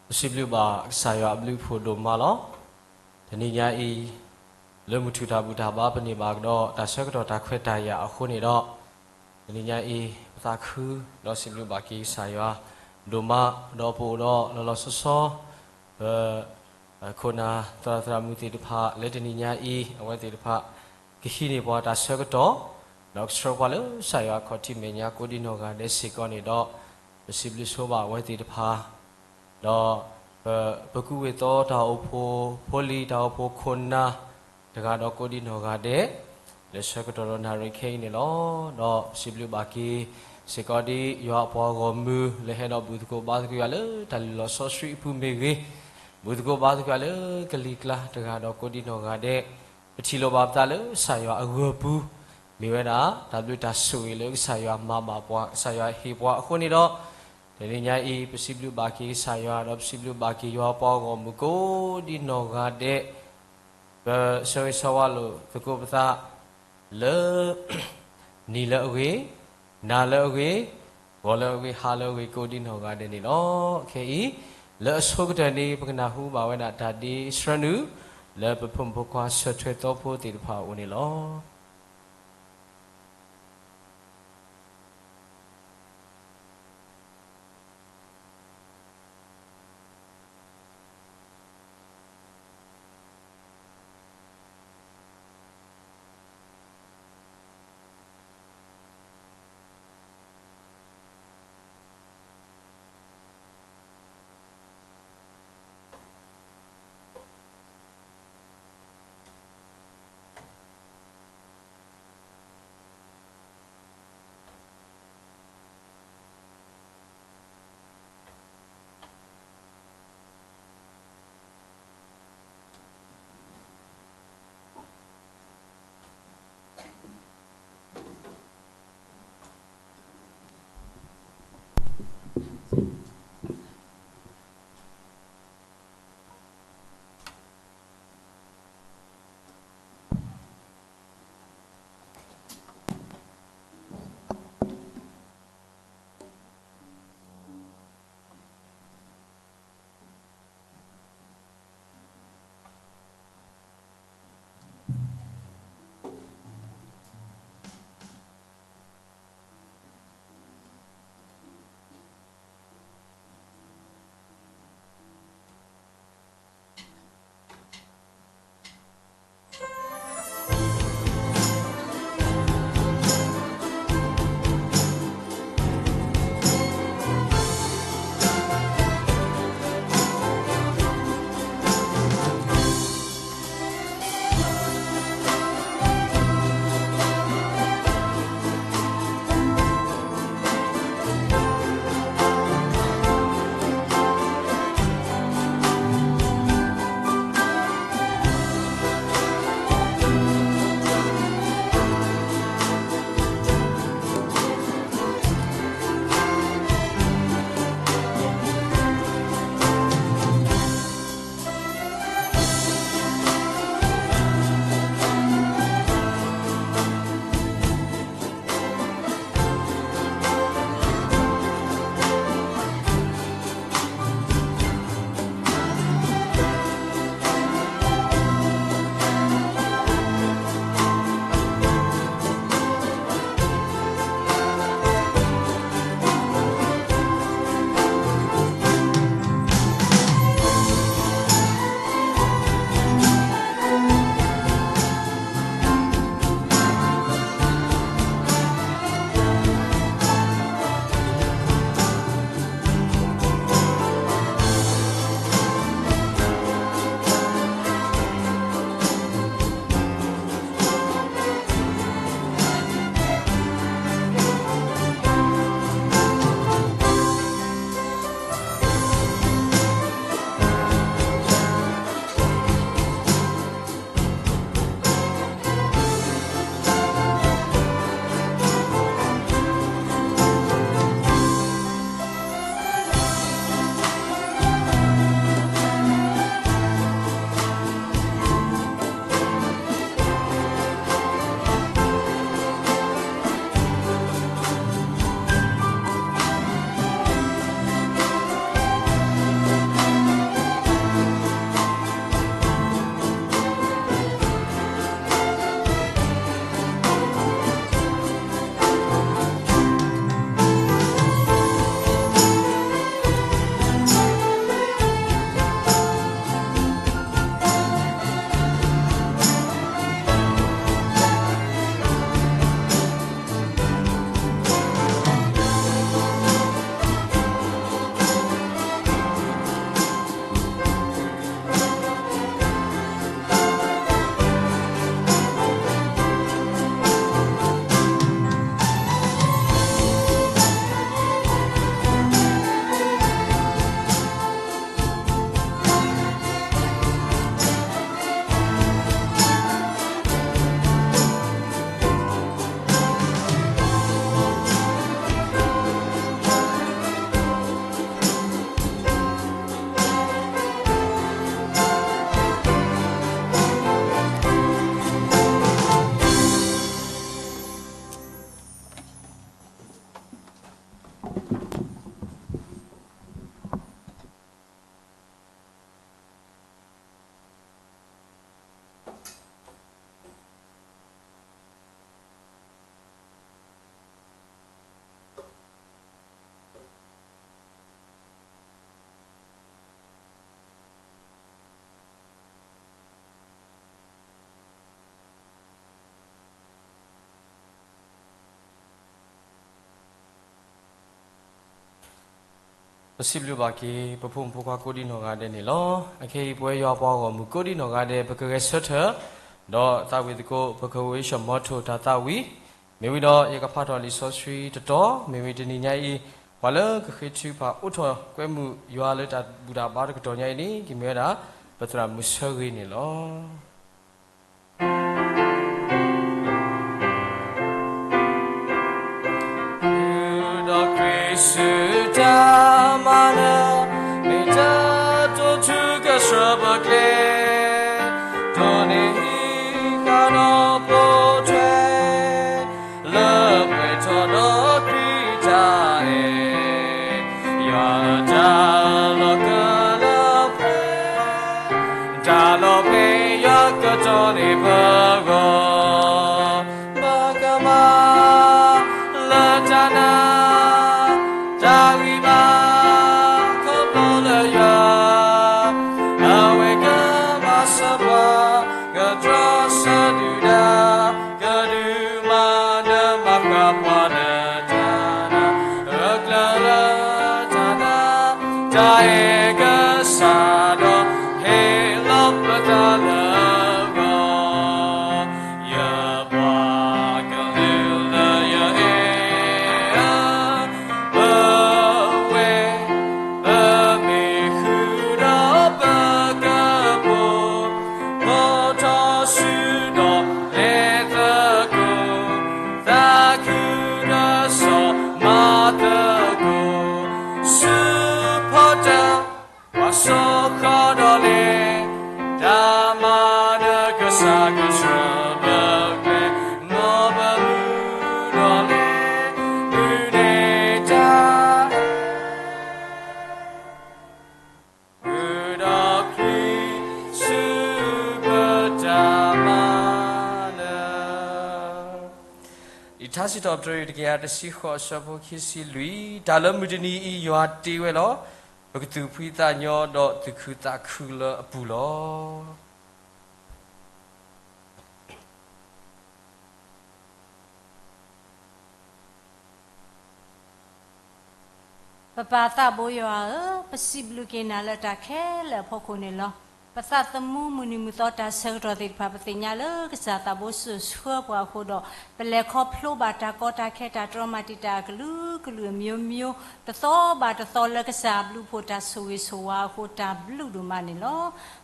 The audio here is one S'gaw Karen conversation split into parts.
ပစံးဘျုးဘၣ်ကစၢ်ယွၤအဘျုးအဖှိၣ်ဒိၣ်မးလီၤ. တနံၤညါအံၤ, လၢမုၢ်ထူၣ်တၢ်ဘူၣ်တၢ်ဘါပန့ၢ်ဘၣ်ကဒီး တၢ်ဆၢကတီၢ်တၢ်ခွဲးတၢ်ယာ်အဃိန့ၣ်ဒီး, တနံၤညါအံၤ ပသးခု ဒီးစံးဘျုးဘၣ်က့ၤကစၢ်ယွၤဒိၣ်မး, ဒီးပအိၣ်ဒီးလီၤလီၤဆီဆီ ပ ခိၣ်နၢ်သရၣ်သရၣ်မုၣ်သ့ၣ်တဖၣ် လၢတနံၤညါအံၤ အဝဲသ့ၣ်တဖၣ် ကဟံးန့ၢ်ပှၤတၢ်ဆၢကတီၢ်, ဒီးကဆှၢပှၤလၢကစၢ်ယွၤအခီၣ်ထံးမဲာ်ညါကိးဒံနီၢ်ဂၤဒဲးစ့ၢ်ကီးန့ၣ်ဒီး, ပစံးဘျုးဆိဘၣ်အဝဲသ့ၣ်တဖၣ်, ဒီးပ ပကူဝ့ၢ်သီတၢ်အိၣ်ဖှိၣ်ဖိလံၤ တၢ်အိၣ်ဖှိၣ်ခိၣ်နၢ် တဂၤဒီးကိးဒံနီၢ်ဂၤဒဲး လၢဆၢကတီၢ်ဒီးနၣ်ရံၣ်ခဲအံၤန့ၣ်လီၤ. ဒီးပစံးဘျုးဘၣ်က့ၤစ့ၢ်ကီးဒ်ယွၤအပှၤဂီၢ်မုၢ် လၢဟဲဒီးဘူၣ်သကိးဘါသကိးယွၤလၢတၢ်လုၢ်လီၢ်စီဆှံအပူၤမ့ၢ်ဂ့ၤ, ဘူၣ်သကိးဘါသကိးယွၤလၢကလံၤကျါတဂၤဒီးကိးဒံနီၢ်ဂၤဒဲး, ပထံၣ်လိာ်ဘၣ်ပသးလၢကစၢ်ယွၤအဂၢၢ်ပူၤ မ့ၢ်ဝဲဒၣ် တၢ်ဘျုးတၢ်ဆိၣ်ဂ့ၤလၢကစၢ်ယွၤမၤဘၣ်ပှၤ ကစၢ်ယွၤဟ့ၣ်ပှၤအဃိန့ၣ်ဒီး, တနံၤညါအံၤ ပစံးဘျုးဘၣ်က့ၤကစၢ်ယွၤ ဒီးပစံးဘျုးဘၣ်က့ၤယွၤအပှၤဂီၢ်မုၢ်ကိးဒံနီၢ်ဂၤဒဲး, ပဆၢဂ့ၤဆၢဝါလိာ်သကိးပသး လၢ နံၤလၢအဂ့ၤ, နၤလၢအဂ့ၤ, ဂီၤလၢအဂ့ၤ, ဟါလၢအဂ့ၤ ကိးဒံနီၢ်ဂၤဒဲးန့ၣ်လီၤ. ခဲအံၤ လၢအဆိကတၢၢ်န့ၣ် ပကနၢ်ဟူဘၣ်ဝဲဒၣ်တၢ်ဒ့ဆှၢနုာ် လၢပဖိမုၣ်ဖိခွါဆၢထွဲသီဖိသ့ၣ်တဖၣ်အအိၣ်န့ၣ်လီၤ. ပစံးဘျုးဘၣ်က့ၤ ပဖိမုၣ်ဖိခွါကိးဒံနီၢ်ဂၤဒဲးန့ၣ်လီၤ. အခဲအံၤပဝဲယွၤပှၤဂီၢ်မုၢ်ကိးဒံနီၢ်ဂၤဒဲး ပကဂဲၤဆၢထၢၣ် ဒီးသးဝံၣ်သကိး ပကဝဲဆၢၣ်မီထိၣ်တၢ်သးဝံၣ်, မ့ၢ်ဝံၤဒီးယကဖးထီၣ်လံာ်စီဆှံတတီၤ, မ့ၢ်ဝံၤတနံၤညါအံၤ ပှၤလၢကဃ့ထုကဖၣ်အိးထီၣ်ကွဲမုာ်ယွၤလၢတၢ်ဘူၣ်တၢ်ဘါတကတီၢ်ညါအံၤန့ၣ် ကမ့ၢ်ဝဲဒၣ် ပသရၣ်မုၣ်ဆၢဂ့ၤန့ၣ်လီၤ. ဃုာ်ဒီးခရံာ်စုတၢ်မၤနၢၤ, မ့ၢ်တၢ်တိာ်ထူကဆှၢပကျဲ, တိၢ်န့ၢ်ဟံးဃာ်ဒီးပိာ်ထွဲ လၢပှဲၤထီၣ်ဒီးခရံာ်တၢ်အဲၣ်, ယွၤတၢ်လီၤကလၢဖှဲ တၢ်လီၤဖှဲးယွၤကတီၢ်န့ၢ်ပဂီၢ်, ပကမၤလၢတၢ်နာ်, တၢ်ဂံၢ်ဘါ ခီဖျိလၢယွၤ, အဝဲကမၤစၢၤပှၤ, ကတြီဆၢဒုၣ်ဒါ, ကဒုးမၤနၢၤမၤဃၣ်ပှၤလၢတၢ်နာ်, ဂၢၢ်ကျၢၤလၢတၢ်နာ်, တၢ်အဲၣ်ကစၢ်ဒီး ဟ့ၣ်လီၤပသးလၢအဂီၢ်, ယပှၤကလုာ်လၢယအဲၣ်အပဝဲ, ပမ့ၢ်ဃုာ်ဒီးပကပိာ်, ပိာ်ထီၣ်ဆူဒီးလဲၤသကိး, သးခုဒီးစီၤမၤသကိး, ဆူဖီတၢ် ပှၤစီၤဃီဒီးလဲၤ, တၢ်မၤနၢၤကစၢ်ကဆှၢပကျဲ, မ်ပမုၢ်ဒီးလဲၤ, ဒုးနဲၣ်တၢ် ဃုာ်ဒီးခရံာ်စုပတၢ်မၤနၢၤ. လံာ်ထါစံးထီၣ်ပတြၢၤ တကယၤတဆံဃိး အဆၢဖိခံဆံလွံၢ်, တၢ်လၢမုၢ်တနံၤအံၤယွၤတ့ဝဲလီၤ. ပကသူၣ်ဖှံသးညီဒီးသူၣ်ခုသးခုလၢအပူၤလီၤ. ပပၢ်သးဘိယွၤဧၢ, ပစံးဘျုးက့ၤနၤလၢတၢ်ခဲလၢာ်အဖီခိၣ်န့ၣ်လီၤ. ပသးသမူမုၢ်နံၤမုၢ်သီတၢ်ဆၢကတီၢ်သ့ၣ်တဖၣ် ပသ့ၣ်ညါလၢကစၢ်သးဘိစိာ်ဆှၢပှၤအဃိဒီး ပလဲၤခီဖျိဘၣ်တၢ်ကီတၢ်ခဲတၢ်တြီမၤတံာ်တာ်အကလုာ်ကလုာ်အမျိုးမျိုး တသီဘၣ်တသီလၢကစၢ်အဘျုးအဖှိၣ်တၢ်ဆိၣ်ဂ့ၤဆိၣ်ဝါအဃိ တၢ်ဘျုးဒိၣ်မးန့ၣ်လီၤ.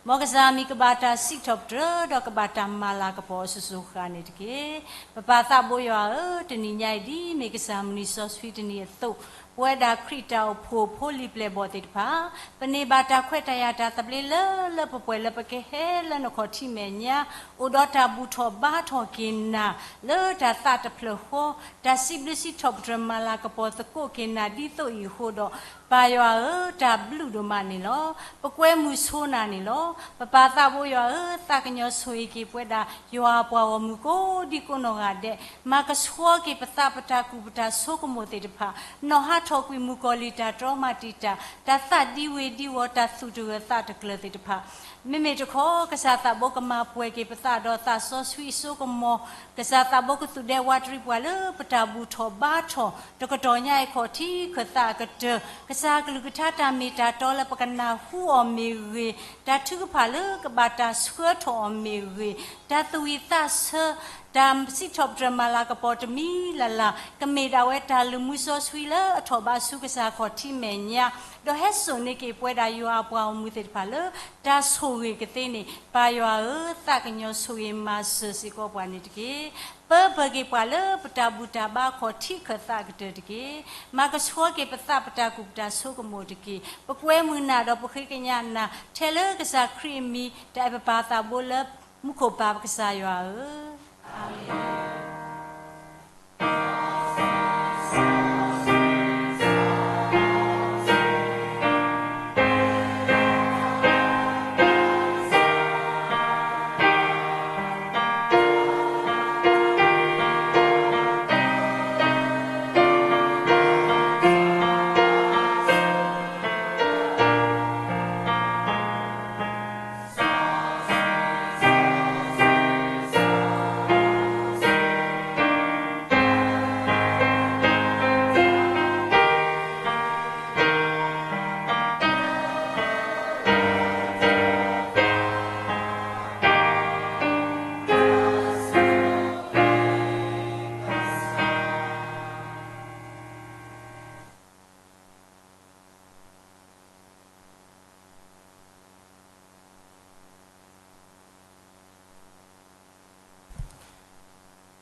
မ်ကစၢ်မံၤကဘၣ်တၢ်စံးထီၣ်ပတြၢၤ ဒီးကဘၣ်တၢ်မၤလၤကပီၤအစိၤစိၤဃၣ်ဃၣ်န့ၣ်တက့ၢ်. ပပၢ်သးဘိယွၤဧၢ, တနံၤညါအံၤဒ်မ့ၢ်ကစၢ်မုၢ်နံၤစီဆှံတနံၤအသိး, ပဝဲဒၣ်ခရံာ်တၢ်အိၣ်ဖှိၣ်ဖိလံၤပျဲၢ်ဘီၣ်သ့ၣ်တဖၣ် ပန့ၢ်ဘၣ်တၢ်ခွဲးတၢ်ယာ်တၢ်သဘျ့လၢလၢပှဲၤပှဲၤလၢပကဟဲလၢနခီၣ်ထံးမဲာ်ညါ, အိၣ်ဒီးတၢ်ဘူၣ်ထီၣ်ဘါထီၣ်က့ၤနၤ လၢတၢ်သးတဖျၢၣ်ဃီ, တၢ်စံးဘျုးစံးထီၣ်ပတြၢၤမၤလၤကပီၤသကိးက့ၤနၤဒ်သိးအံၤအဃိဒီး, ပၢ်ယွၤဧၢ, တၢ်ဘျုးဒိၣ်မးန့ၣ်လီၤ. ပကွဲမုာ်ဆိနၤန့ၣ်လီၤ. ပပၢ်သးဘိယွၤဧၢ, သးကညီၤဆိၣ်ဂ့ၤက့ၤပဝဲဒၣ် ယွၤအပှၤဂီၢ်မုၢ်ကိးဒံကိးနီၢ်ဂၤဒဲး, မၤကဆှီက့ၤပသးပတၢ်ကူၣ်ပတၢ်ဆိကမိၣ်သ့ၣ်တဖၣ်, နီၣ်ဟးထီၣ်ကွံာ်မုၣ်ကီၤလံၢ်တၢ်တြီမၤတံာ်တာ်, တၢ်သးဒံဝ့ၤဒံဝီၤ တၢ်သူၣ်တဂၢၢ်သးတကျၢၤသ့ၣ်တဖၣ်, မ့မ့ၢ်တခီ ကစၢ်သးဘိကမၤပှဲၤက့ၤပသးဒီးသးစီဆှံအစိကမီၤ, ကစၢ်သးဘိကသူၣ်ဒဲဝးတရံးပှၤလၢပတၢ်ဘူၣ်ထီၣ်ဘါထီၣ် တကတီၢ်ညါအံၤခီၣ်ထံးခၢၣ်သးအကတၢၢ်, ကစၢ်ကလုၢ်ကထါတၢ်မ့ၢ်တၢ်တီလၢပကနၢ်ဟူအီၤမ့ၢ်ဂ့ၤ, တၢ်ထုကဖၣ်လၢကဘၣ်တၢ်ဆှၢထီၣ်အီၤမ့ၢ်ဂ့ၤ, တၢ်သူၣ်ဝံၣ်သးဆၢ တၢ်စံးထီၣ်ပတြၢၤမၤလၤကပီၤတမံၤလၢ်လၢ် ကမ့ၢ်ဒၣ်ဝဲတၢ်လုၢ်မူစီဆှံလၢအထီၣ်ဘးဆူကစၢ်ခီၣ်ထံးမဲာ်ညါ, ဒီးဟဲစိာ်န့ၢ်က့ၤပဝဲဒၣ်ယွၤအပှၤဂီၢ်မုၢ်သ့ၣ်တဖၣ်လၢ တၢ်ဆိၣ်ဂ့ၤကသ့န့ၣ်, ပၢ်ယွၤဧၢ, သးကညီၤဆိၣ်ဂ့ၤမၤစၢၤစ့ၢ်ကီးပှၤန့ၣ်တက့ၢ်. ပၢပၢၤက့ၤပှၤလၢပတၢ်ဘူၣ်တၢ်ဘါခီၣ်ထံးခၢၣ်သးကတၢၢ်တက့ၢ်. မၤကဆှီက့ၤပသးပတၢ်ကူၣ်ပတၢ်ဆိကမိၣ်တက့ၢ်. ပကွဲမုာ်နၤဒီးပဃ့ကညးနၤ, ထဲလၢကစၢ်ခရံာ်အမံၤ တၢ်အဲၣ်ပပၢ်သးဘိလၢမူခိၣ်ပၢ်ပကစၢ်ယွၤဧၢ, အၤမ့ၣ်.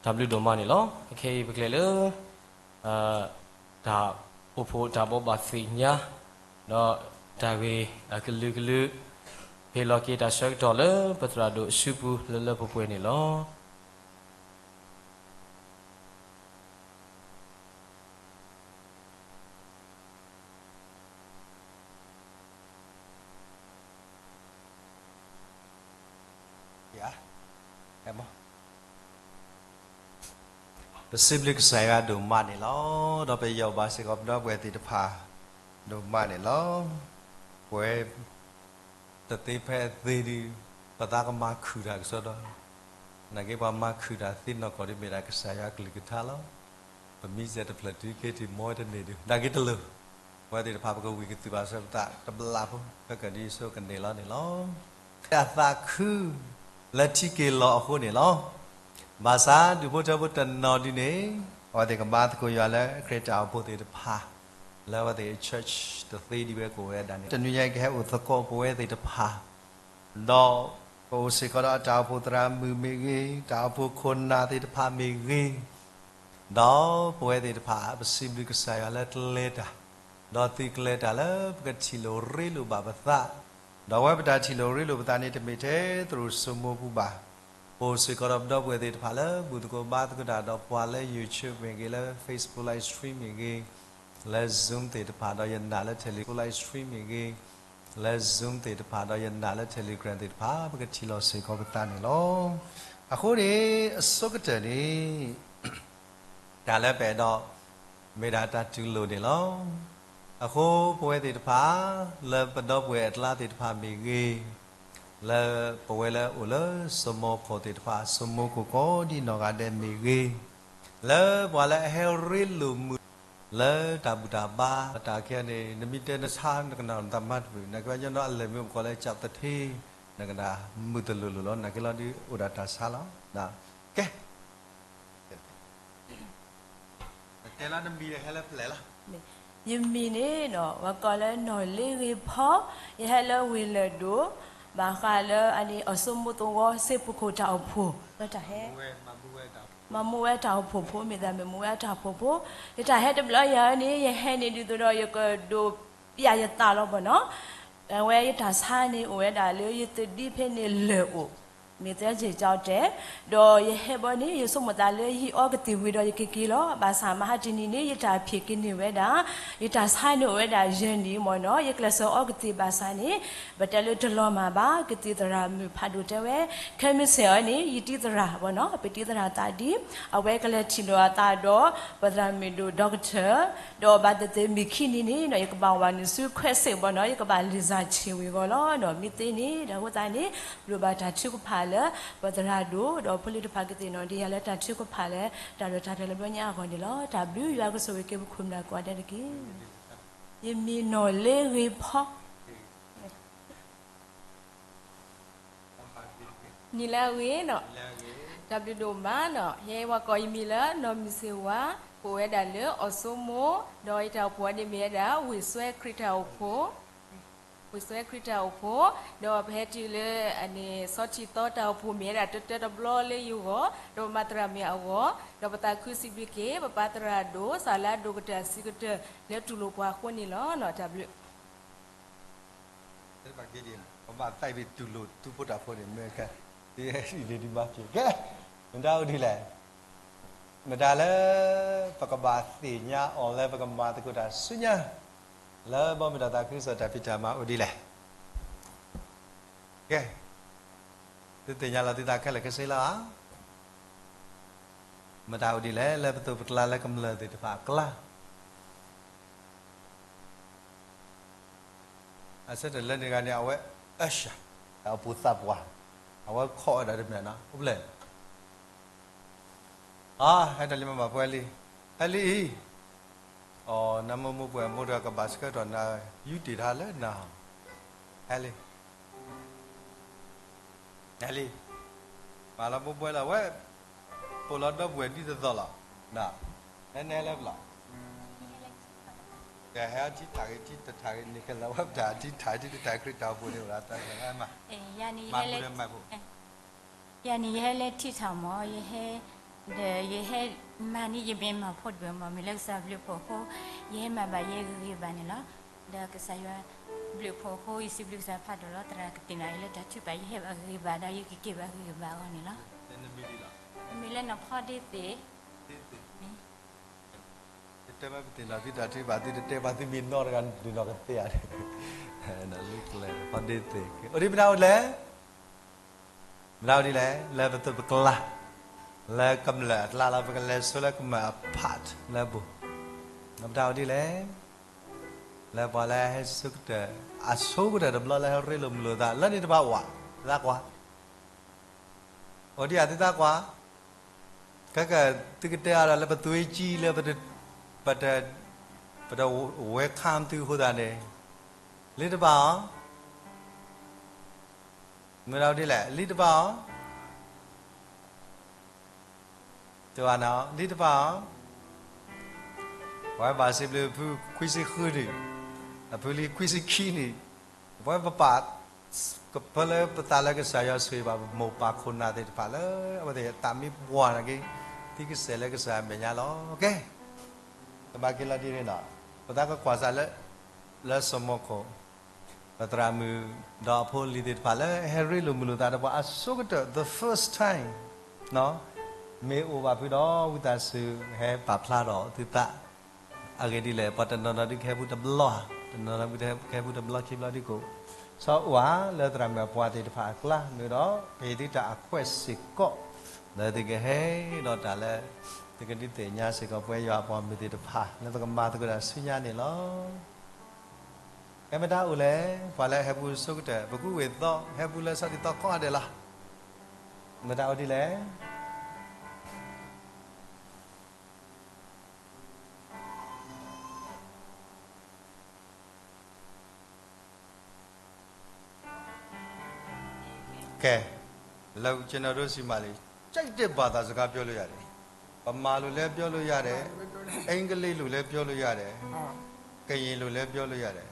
တၢ်ဘျုးဒိၣ်မးန့ၣ်လီၤ. အခဲအံၤပကလဲၤလၢ တၢ်အိၣ်ဖှိၣ်တၢ်ဘိးဘၣ်သ့ၣ်ညါ ဒီးတၢ်ဂ့ၢ်အကလုာ်ကလုာ် ဟ့ၣ်လီၤက့ၤတၢ်ဆၢကတီၢ်လၢပသရၣ်ဒိၣ်အစုပူၤလၢလၢပှဲၤပှဲၤန့ၣ်လီၤ. ပစံးဘျုးကစၢ်ယွၤဒိၣ်မးန့ၣ်လီၤ. ဒီးပယီၢ်ဘၣ်စ့ၢ်ကီးပဒီပုၢ်ဝဲၢ်သ့ၣ်တဖၣ် ဒိၣ်မးန့ၣ်လီၤ. ပဝဲ တသ့ဖဲအသ့ဒီး ပသးကမၤခုၣ်တၢ်ကစီဒီး, နာ်က့ပှၤမၤခုၣ်တၢ်သ့နီၢ်ကီၢ်ဒီးမ့ၢ်ဒၣ်ကစၢ်ယွၤအကလုၢ်ကထါလီၤ. ပမံစဲးတဖျၢၣ်တုၤက့ၤတုၤမီဝဲတန့ၢ်ဒုး နာ်က့တလိၣ်, ပဝဲသ့ၣ်တဖၣ်ပကဝံၢ်ကသုၣ်ဘၣ်ဆၢပသးတဘျီဖိ ဖဲကဒံယစိကန့ၢ်လီၤန့ၣ်လီၤ. တၢ်သးခု လၢထံက့ၤလီၤအဃိန့ၣ်လီၤ. ဘၣ်ဆၣ်ဒူၣ်ဖိထၢဖိတနီၤဒုးန့ၣ် အဝဲသ့ၣ်ကမၤသကိးယွၤလၢခရံာ်တၢ်အိၣ်ဖှိၣ်သ့ၣ်တဖၣ် လၢအဝဲသ့ၣ် church တသ့ဒံးဝဲကအိၣ်ဝဲဒၣ်န့ၣ် တနွံညါအံၤကဟဲအိၣ်သကိးပဝဲသ့ၣ်တဖၣ် ဒီးပအိၣ်စ့ၢ်ကီးဒီးတၢ်အိၣ်ဖှိၣ်သရၣ်မုၣ်မ့ၢ်ဂ့ၤ, တၢ်အိၣ်ဖှိၣ်ခိၣ်နၢ်သ့ၣ်တဖၣ်မ့ၢ်ဂ့ၤ, ဒီးပဝဲသ့ၣ်တဖၣ် ပစံးဘျုးကစၢ်ယွၤလၢကျဲတၢ်, ဒီးသုကျဲတၢ်လၢပကထံၣ်လိာ်ရ့လိာ်ဘၣ်ပသး, ဒီးအဝဲပတၢ်ထံၣ်လိာ်ရ့လိာ်ပသးန့ၣ် တမ့ၢ်ထဲသရိာ်စိမိပူၤဘၣ်. ပအိၣ်စ့ၢ်ကီးဒီးပဒီပုၢ်ဝဲၢ်သ့ၣ်တဖၣ်လၢဘူၣ်သကိးဘါသကိးတၢ်ဒီးပှၤလၢ YouTube မ့ၢ်ဂ့ၤ, လၢ Facebook live stream မ့ၢ်ဂ့ၤ, လၢ Zoom သ့ၣ်တဖၣ်ဒီးယနာ်လၢ Tele- live stream မ့ၢ်ဂ့ၤ, လၢ Zoom သ့ၣ်တဖၣ်ဒီးယနာ်လၢ Telegram သ့ၣ်တဖၣ် ပကထံၣ်လိာ်စ့ၢ်ကီးပသးန့ၣ်လီၤ. အဃိန့ၣ် အဆိကတၢၢ်န့ၣ် တၢ်လၢပအဲၣ်ဒိး မ့ၢ်ဒၣ်တၢ်တူၢ်လိာ်န့ၣ်လီၤ. အဃိပဝဲသ့ၣ်တဖၣ် လၢပဒီပုၢ်ဝဲၢ်အကျါသ့ၣ်တဖၣ်မ့ၢ်ဂ့ၤ, လၢပဝဲလၢအိၣ်လၢစိမိခိၣ်သ့ၣ်တဖၣ် စိမိခိၣ်ကိးဒံနီၢ်ဂၤဒဲးမ့ၢ်ဂ့ၤ, လၢပှၤလၢအဟဲရ့လိာ်မုာ် လၢတၢ်ဘူၣ်တၢ်ဘါ တၢ်ခဲအံၤန့ၣ် နမ့ၢ်တဲနဆါနကနၣ်နတၢ်မၤတမုာ် နာ်က့ဘၣ်ညီနီၤအလဲၤမ့ၢ်အိၣ်ပကိးလၢ ကၠၣ်သထ့ နကနၣ်မုာ်တလိၤလိၤလီၤ နာ်က့လီၤဒုးအိၣ်ဒၣ်တၢ်ဆါလီၤ. ကဲ တဲလီၤနမံၤဟဲလၢပျဲၢ်လီၤ. ယမံၤန့ၣ်ဒီး ပှၤကိးလၢနီၢ်လ့ဂ့ၤဖီ, ယဟဲလၢဝ့ၢ်လၢၢ်ဒိၣ်, ဘၣ်ဃးလၢအန့ၣ် အစိမိသဝီ စ့ၢ်ပူၤခိၣ်တၢ်အိၣ်ဖှိၣ် လၢတၢ်ဟဲ မၤမူဝဲတၢ်အိၣ်ဖှိၣ်ဖိ မ့ၢ်သးမ့ၢ်မူဝဲတၢ်အိၣ်ဖှိၣ်ဖိ, ယတၢ်ဟဲတဘျီယၤန့ၣ် ယဟဲန့ၣ်ဒ်သိးဒီး ယကဒိးပျးယသးလီၤဘၣ်နီၤ. အဝဲယတၢ်ဆါန့ၣ်အိၣ်ဝဲဒၣ်လၢယသဒံဖဲန့ၣ်လၢၢ်အိၣ် မ့ၢ်သဲက့ၤကၠီတဲာ်, ဒီးယဟဲဘီန့ၣ် ယဆိကမိၣ်သးလၢယဟံးအီကသံၣ်ဝံၤဒီးယကက့ၤလီၤ. ဘၣ်ဆၣ်မဟါတနံၤန့ၣ် ယတၢ်ဖံးကန့ၢ်ဝဲဒၣ်, ယတၢ်ဆါန့ၣ်အိၣ်ဝဲဒၣ်ယဲၢ်နံၣ်မ့ၢ်နီၤ, ယကျဲးစၢးအီကသံၣ်ဘၣ်ဆၣ်န့ၣ် ပတဲလၢတလီၤမၢ်ဘၣ်. ကသံၣ်သရၣ်မုၣ်ဖးဒိၣ်တဲဝဲ, ခဲမုၢ်ဆ့ၣ်အီၤန့ၣ် ယတံၤသရၣ်ဘီနီၤ, ပတံၤသရၣ်သးဒ်, အဝဲကလဲၤထံၣ်လိာ်အသးဒီး ပသရၣ်မုၣ်ဒိၣ် doctor ဒီးဘၣ်သ့ၣ်သ့ၣ်မုၢ်ခံနံၤန့ၣ်ဒီး ယကဘၣ်ဝးနုာ်ဆူခွဲးစ့ၣ်ဘီနီၤ, ယကဘၣ်လံာ်စၢ်ဆံးဝံၤအဂီၢ်လီၤ. ဒီးမ့ၢ်သ့န့ၣ် ဒီးအဃိသတးန့ၣ် လိၣ်ဘၣ်တၢ်ထုကဖၣ်လၢ ပသရၣ်ဒိၣ် ဒီးဖိလံၤတဖၣ်ကသ့ၣ်နီၣ်ဒံးယၤလၢတၢ်ထုကဖၣ်လၢ တၢ်ဒီးတၢ်ဖျဲၣ်လၢဘျီညါအဂီၢ်န့ၣ်လီၤ. တၢ်ဘျုးယွၤကဆိၣ်ဂ့ၤက့ၤပခိၣ်ပနၢ်ကိးဂၤဒဲးတက့ၢ်. ယမံၤနီၢ်လ့ဂ့ၤဖီ နံၤလၢအဂ့ၤနီၤ, တၢ်ဘျုးဒိၣ်မးနီၤ, ယဲဝဲကိးယမံၤလၢနီၢ်မုၢ်စ့ဝါ, ပအိၣ်ဝဲဒၣ်လၢအီၣ်စိမိ, ဒီးယတၢ်အိၣ်ဖှိၣ်အီၤန့ၣ်မ့ၢ်ဝဲဒၣ် ဝ့ၢ်စွဲခရံာ်တၢ်အိၣ်ဖှိၣ်, ဝ့ၢ်စွဲခရံာ်တၢ်အိၣ်ဖှိၣ်, ဒီးပဟဲတုၤလၢအန့ၣ် ဆီထံသီတၢ်အိၣ်ဖှိၣ်မ့ၢ်ဝဲဒၣ်တၢတၢတဘျီလၢယဂီၢ်, ဒီးပမၤသရၣ်မုၣ်အဂီၢ်, ဒီးပသးခုစံးဘျုးက့ၤ ပပၢ်သရၣ်ဒိၣ် စီၤလါဒိၣ်ကတၢၢ်အစုကတၢၢ်လၢတူၢ်လိာ်ပှၤအဃိန့ၣ်လီၤ. တၢ်ဘျုး ပဘၣ်သးဘၣ်တူၢ်လိာ်သုးဖိတၢ်ဖိန့ၣ် မ့ၢ်ကဲ ဒ်အံၤဒ်မၤက့ၤကဲ မတၤအိၣ်ဒ်လဲၣ်, မတၤလၢ ပကဘၣ်သ့ၣ်ညါအီၤလၢပကမၤသကိးတၢ်ဆူညါ လၢဘီမုၢ်ဒီးသးခုကစီၣ်တၢ်ဖံးတၢ်မၤအိၣ်ဒ်လဲၣ်. ကဲ သုသ့ၣ်ညါလီၤသုသးခဲလၢာ်ခဲဆ့လီၤဧါ. မတၤအိၣ်ဒ်လဲၣ် လၢပသိးပကျါလၢကမျၢၢ်သ့ၣ်တဖၣ်အကျါ အဆၢထၢၣ်လၢန့ၣ်ဂၤန့ၣ် အဝဲ usher အပူၤသးပှၢ် အဝဲခိးဝဲဒၣ်တမ့ၢ်နီၤ အိၣ်ဖျဲၣ် အါ ဟဲတၢ်လံမၤဘၣ်ပှဲၤလံ ဟဲလံအံၤ အီၤ နမိၢ်မိၢ်ပှဲၤမိၢ်တဂၤကဘၣ်ဆှၢထီၣ်နၤ ယူတ့ၢ်တၢ်လၢနၤ ဟဲလံ ဟဲလံ မၤလီၤမိၢ်ပှဲၤလီၤဝဲ ပိာ်လီၤဒီပုၢ်ဝဲၢ်ဒ်သိးသိးလီၤ န ဟဲနဲလၢပလီၢ် ကဟဲထံထၣ်ဂ့ၤထံတထၣ်ဂ့ၤန့ၣ် ကလၢဝဲပတၢ်ထံထၣ်ထံတထၣ်ခရံာ်တၢ်အိၣ်ဖှိၣ်န့ၣ် မၤ ယၤန့ၣ်ယဟဲလၢထံထၣ်မး ယဟဲ ဒီးယဟဲမၤန့ၢ်ယမ့ၢ်မၤဖိတဘၣ်မ့ၢ် မ့ၢ်လၢကစၢ်ဘျုးဖှိၣ်အဃိ, ယဟဲမၤဘၣ်ယဲဂ့ၤဂ့ၤဘၣ်န့ၣ်လီၤ. ဒီးကစၢ်ယွၤဘျုးဖှိၣ်အဃိ ယစံးဘျုးကစၢ်ဖးဒိၣ်လီၤ. သရၣ်ကသ့ၣ်နီၣ်ယၤလၢတၢ်ထုကဖၣ် ယဟဲဘၣ်ဂ့ၤဘၣ်ဒီး ယကက့ၤဘၣ်ဂ့ၤဘၣ်အဂီၢ်န့ၣ်လီၤ. မ့ၢ်လၢနီၢ်ဖီဒ့သ့ၣ် တတဲဘၣ်ပသ့ၣ်နီၣ်သုတၢ်ထုကဖၣ် သုတတဲဘၣ်သုမ့ၢ်နီၢ်တဂၤဒုးနီၢ်ကသ့ဧါ. ဖီဒ့သ့ၣ် အိၣ်ဒံးမတၤအိၣ်လဲၣ်, မတၤအိၣ်ဒ်လဲၣ်, လၢပသုးပကျါ, လၢကမျၢၢ်အကျါလီၤ ပကလဲၤဆူလၢကမျၢၢ်အ part လၢအပူၤ, မတၤအိၣ်ဒ်လဲၣ်, လၢပှၤလၢဟဲဆၢကတၢၢ်, အဆိကတၢၢ်တဘျီလၢဟဲရ့လိာ်မုာ်လိာ်သး လၢန့ၣ်တဖၣ်ဝဲ, သးကွၢ် အိၣ်ဒံးဧါသုသးကွၢ်, ခဲက သုကတဲအါဒီးလၢပသွ့ကံလၢ ပတ ပတ welcome သုအဃိသတးန့ၣ်, လံတဘၣ်အီၤ, မတၤအိၣ်ဒ်လဲၣ် လံတဘၣ်အီၤ, တဘၣ်နီၤ လံတဘၣ်အီၤ, ပဝဲဘၣ်စံးဘျုးဖုခွံဆံဃုနံၣ်, အဖုလံခွံဆံခံနံၣ်, ပဝဲပပာ် ကဖၢလၢပသးလၢကစၢ်ယွၤဆိၣ်ဂ့ၤဘၣ် ပမိၢ်ပၢ်ခိၣ်နၢ်သ့ၣ်တဖၣ်လၢ အဝဲသ့ၣ်သးမံပှၢ်နာ်က့ သံကစဲာ်လၢကစၢ်အမဲာ်ညါလီၤ. ကဲ, တဘၣ်က့ၤလီၤဒ်န့ၣ်နီၤ, ပသးကကွၢ်စးလၢ လၢစီၤမိၤခိၣ် ပသရၣ်မုၣ် ဒီးအဖိအလံၤသ့ၣ်တဖၣ်လၢဟဲရ့လိာ်မုာ်လိာ်သးဒီးပှၤအဆိကတၢၢ် the first time မ့ၢ်အိၣ်ဘၣ်ဖုဒီး ဝံသးစူၤဟဲပာ်ဖျါထီၣ်သုသး, အဂ့ၢ်ဒ်လဲၣ် ပှၤတနီၤနီၤဒုးကဟဲဘူးတဘျီ, တနီၤနီၤဒုးကဟဲဘူးတဘျီခံဘျီဒ်ကိး, ဆီအိၣ်ဧါလၢသရၣ်မုၣ်အပှၤသ့ၣ်တဖၣ်အကျါ မ့ၢ်ဒီး ပဟ့ၣ်သုတၢ်အခွဲးစ့ၢ်ကီး လၢသုကဟဲဒီးတၢ်လၢ သုကဒုးသ့ၣ်ညါစ့ၢ်ကီးပဝဲယွၤအပှၤမုၣ်သ့ၣ်တဖၣ် လၢပကမၤသကိးတၢ်ဆူညါန့ၣ်လီၤ. ကဲမတၤအိၣ်လဲၣ်, ပှၤလၢဟဲဘူးဆိကတၢၢ် ပကူဝ့ၢ်သီ ဟဲဘူးလၢဆီဒံၣ်သီကိးဂၤဒဲးလီၤ. မတၤအိၣ်ဒ်လဲၣ်. ကဲ, လၢကျွန်တော်တို့ဆီမှာလေ ကြိုက်တဲ့ဘာသာစကားပြောလို့ရတယ်, ဗမာလိုလည်းပြောလို့ရတယ်, အင်္ဂလိပ်လိုလည်းပြောလို့ရတယ်, ကရင်လိုလည်းပြောလို့ရတယ်,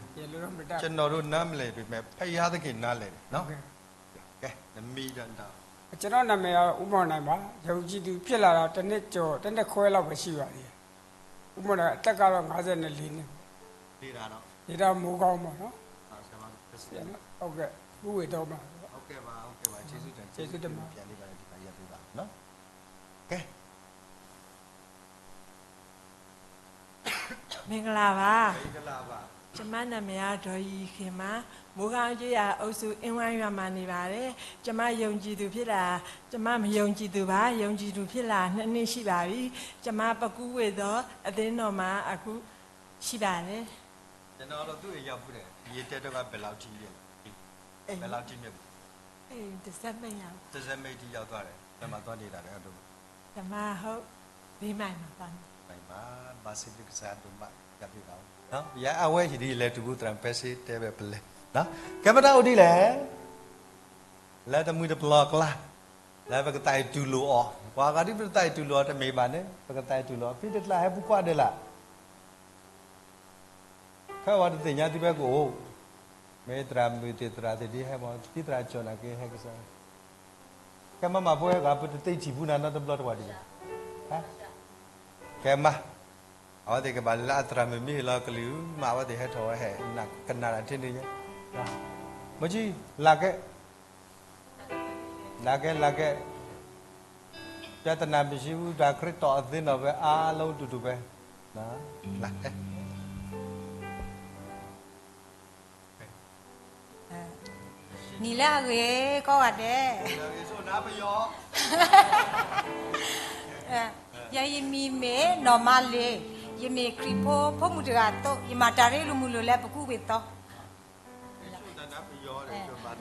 ကျွန်တော်တို့နားမလည်ပေမဲ့ ဘုရားသခင်နားလည်တယ်နော်. ကဲ, နမံၤတၢ် ကျွန်တော်နာမည်ကဦးမောင်နိုင်ပါ, ယုံကြည်သူဖြစ်လာတာတစ်နှစ်ကျော်, တစ်နှစ်ခွဲလောက်ပဲရှိပါသေးတယ်. ဦးမောင်နိုင် အသက်ကတော့ငါးဆယ့်နှစ်နှစ်, နေတာတော့မိုးကောင်းပေါ့နော်. ဟုတ်ကဲ့, ဦးဝေတော့ပါ. ဟုတ်ကဲ့ပါ, ဟုတ်ကဲ့ပါ, ကျေးဇူးတင်, ကျေးဇူးတင်ပါ, ပြန်လေးပါ, ဒီမှာရပ်ပေးပါနော်. ကဲ, မင်္ဂလာပါ, မင်္ဂလာပါ, ကျွန်မနာမည်ကဒေါ်ရီရီခင်ပါ, မိုးကောင်းကျေးရွာအုပ်စုအင်းဝိုင်းရွာမှာနေပါတယ်. ကျွန်မယုံကြည်သူဖြစ်လာ, ကျွန်မမယုံကြည်သူပါ, ယုံကြည်သူဖြစ်လာနှစ်နှစ်ရှိပါပြီ. ကျွန်မပကူဝေသောအသင်းတော်မှာအခုရှိပါတယ်. ကျွန်တော်တော့သူ့အိမ်ရောက်ဖူးတယ်, ရေတဲတုန်းကဘယ်လောက်ထိမြင့်လဲ, ဘယ်လောက်ထိမြင့်လဲ, တစ်စက်မရဘူး, တစ်စက်မထိရောက်သွားတယ်, ဘယ်မှာသွားနေတာလဲ, အတူတူ, ကျွန်မဟုတ် လေးမိုင်မှာသွားနေ, မိုင်မှာ, ဘာစံးဘျုးကစၢ်ဒိၣ်မး, ယအဝဲဟံၣ်ဒ်လဲၤတုၤဘူးသရၣ်ဖဲစ့တဲဝဲပလဲၤ, ကဲမတၤအိၣ်ဒ်လဲၣ်. လၢတမှံၤတပျီၤအကျါ, လၢပကသးအံၤတူၢ်လိာ်အီၤ, ပှၤဂၤဒ်ပတသးအံၤတူၢ်လိာ်အီၤတမ့ၢ်ဘၣ်န့ၣ် ပကသးအံၤတူၢ်လိာ်အီၤ, ဖံတကျါဟဲဘူးကွၢ်ဒဲးလၢ်, ခဲအံၤတသ့ၣ်ညါသုဖဲကအိၣ်, မ့ၢ်သရၣ်မုၣ်သ့ၣ်သရၣ်သ့ၣ်ဒ်ဟဲမး, သံသရၣ်ကၠီၣ်နာ်က့ဟဲကစၢ်, ကဲမၤမၤဖိဟဲဂၤ ပတသ့ထံၣ်ဘူးနၤနီတဘျီတဝၢ်ဒံးဘၣ်, ကဲမး, အဝဲသ့ၣ်ကဘၣ်လၢအသရၣ်မုၣ်မ့ၢ်ဟ့ၣ်လီၤကလုၢ်, မ့ၢ်အဝဲသ့ၣ်ဟဲထီၣ်ဝဲဟဲ, ကနၣ်တၢ်ထဲန့ၣ်, မ့ၢ်ကံ, လၢကဲ, လၢကဲ, လၢကဲ, ပြဿနာမရှိဘူး, ဒါခရစ်တော်အသင်းတော်ပဲ, အားလုံးတူတူပဲ, လၢကဲ. နံၤလၢအဂ့ၤကိးဂၤဒဲး, ယမံၤမ့ၢ်နီၢ်မါလ့ၤ, ယမ့ၢ်ခရံာ်ဖိဖိမုၣ်တဂၤအသိး, ယမၤတၢ်ရ့လိာ်မုာ်လိာ်လၢပကူဝ့ၢ်သီ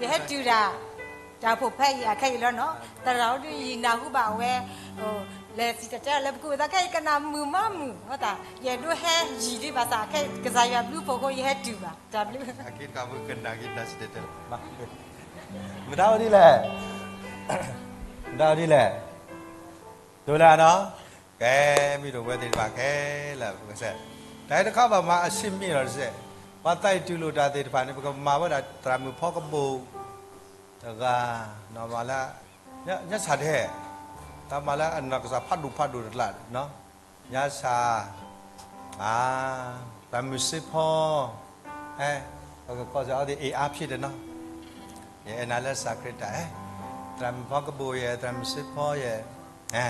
ယဟဲတုၤတၢ်, တၢ်အိၣ်ဖှိၣ်ဖဲအံၤအခဲအံၤလီၤနီၤ, သရၣ်အိၣ်ဒုးယံာ်နၢ်ဟူဘၣ်ဝဲ, လဲၤစံၣ်တဲၤတဲလၢပကူဝ့ၢ်သီခဲအံၤ ကနၣ်မုာ်မးမုာ်, ယအဲၣ်ဒိးဟဲယံာ်ဒံးဘၣ်ဆၣ် ခဲအံၤကစၢ်ယွၤဘျုးဖှိၣ်အဃိ ယဟဲတုၤဘၣ်, တၢ်ဘျုး, မတၤအိၣ်ဒ်လဲၣ်, မတၤအိၣ်ဒ်လဲၣ်, ဒိၣ်လၢနီၤ, ကဲ, မ့ၢ်ဒိၣ်ဝဲသ့ၣ်တဖၣ်ခဲလၢာ်, တၢ်အံၤတခီဘၣ်မၤအဆ့ၣ်မ့ၣ်လီၤတစဲး, ပှၤသးအံၤတူၢ်လိာ်တၢ်သ့ၣ်တဖၣ်န့ၣ် ပကမၤဝဲဒၣ်သရၣ်မုၣ်ဖီကဘိၣ်တဂၤ, နီၢ်မးလၢ, ညၣ်ဆၣ်ဒဲး, တၢ်မၤလၢအနီၢ်ကစၢ်ဖးဒိၣ်ဖးဒိၣ်တကျါ, ညါဆၣ်, သရၣ်မုၣ်စ့ဖီ, အဲ, ပကကိးစ့ၢ်အီၤသ့ၣ်အ့ၣ်အါဖျ့ဒီးနီၤ, ယအဲၣ်နၤလၢစၢ်ခရံာ်တၢ်, သရၣ်မုၣ်ဖီကဘိၣ်ယဲၢ် သရၣ်မုၣ်စ့ဖီယဲၢ်, အဲ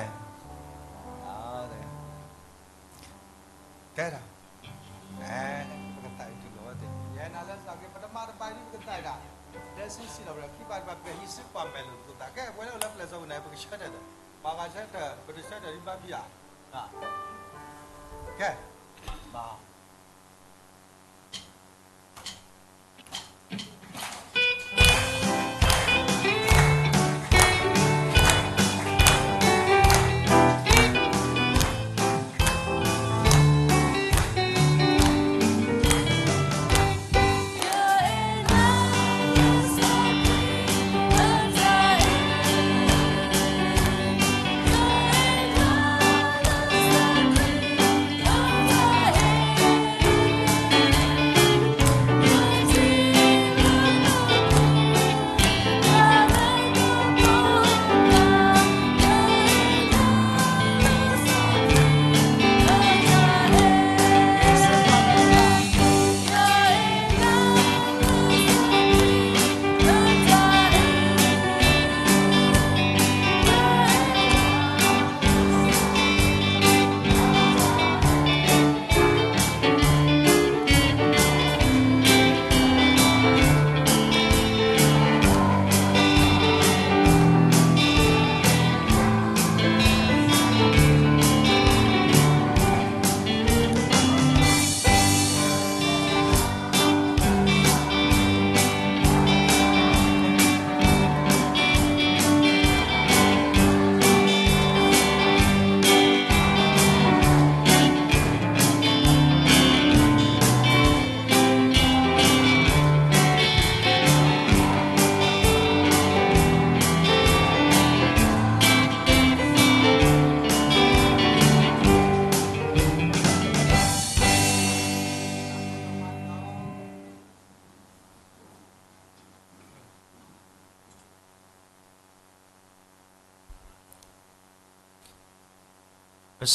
ကဲဒၣ်, ပကသးအံၤတူၢ်လိာ်ဝဲသ့ၣ်, ယဲနၤလၢစၢ်က့ၤ ပတမၤတဘၣ်ဒ်ပကသးအံၤဒၣ်, ဒဲစံးစံးလီၤဝဲ ခံဘၣ်တဘၣ် ပဟံးစုပှၤမဲာ်လိာ်သကိးသး, ကဲ ပဝဲလၢအိၣ်လၢပျဲၢ်စီပူၤန့ၣ် ပကဆၢထၢၣ်ဒီး, ပှၤဂၤဆၢထၢၣ် ပတဆၢထၢၣ်ဒ်ဘါဖံဧါ, ကဲ, ဘၣ် ပ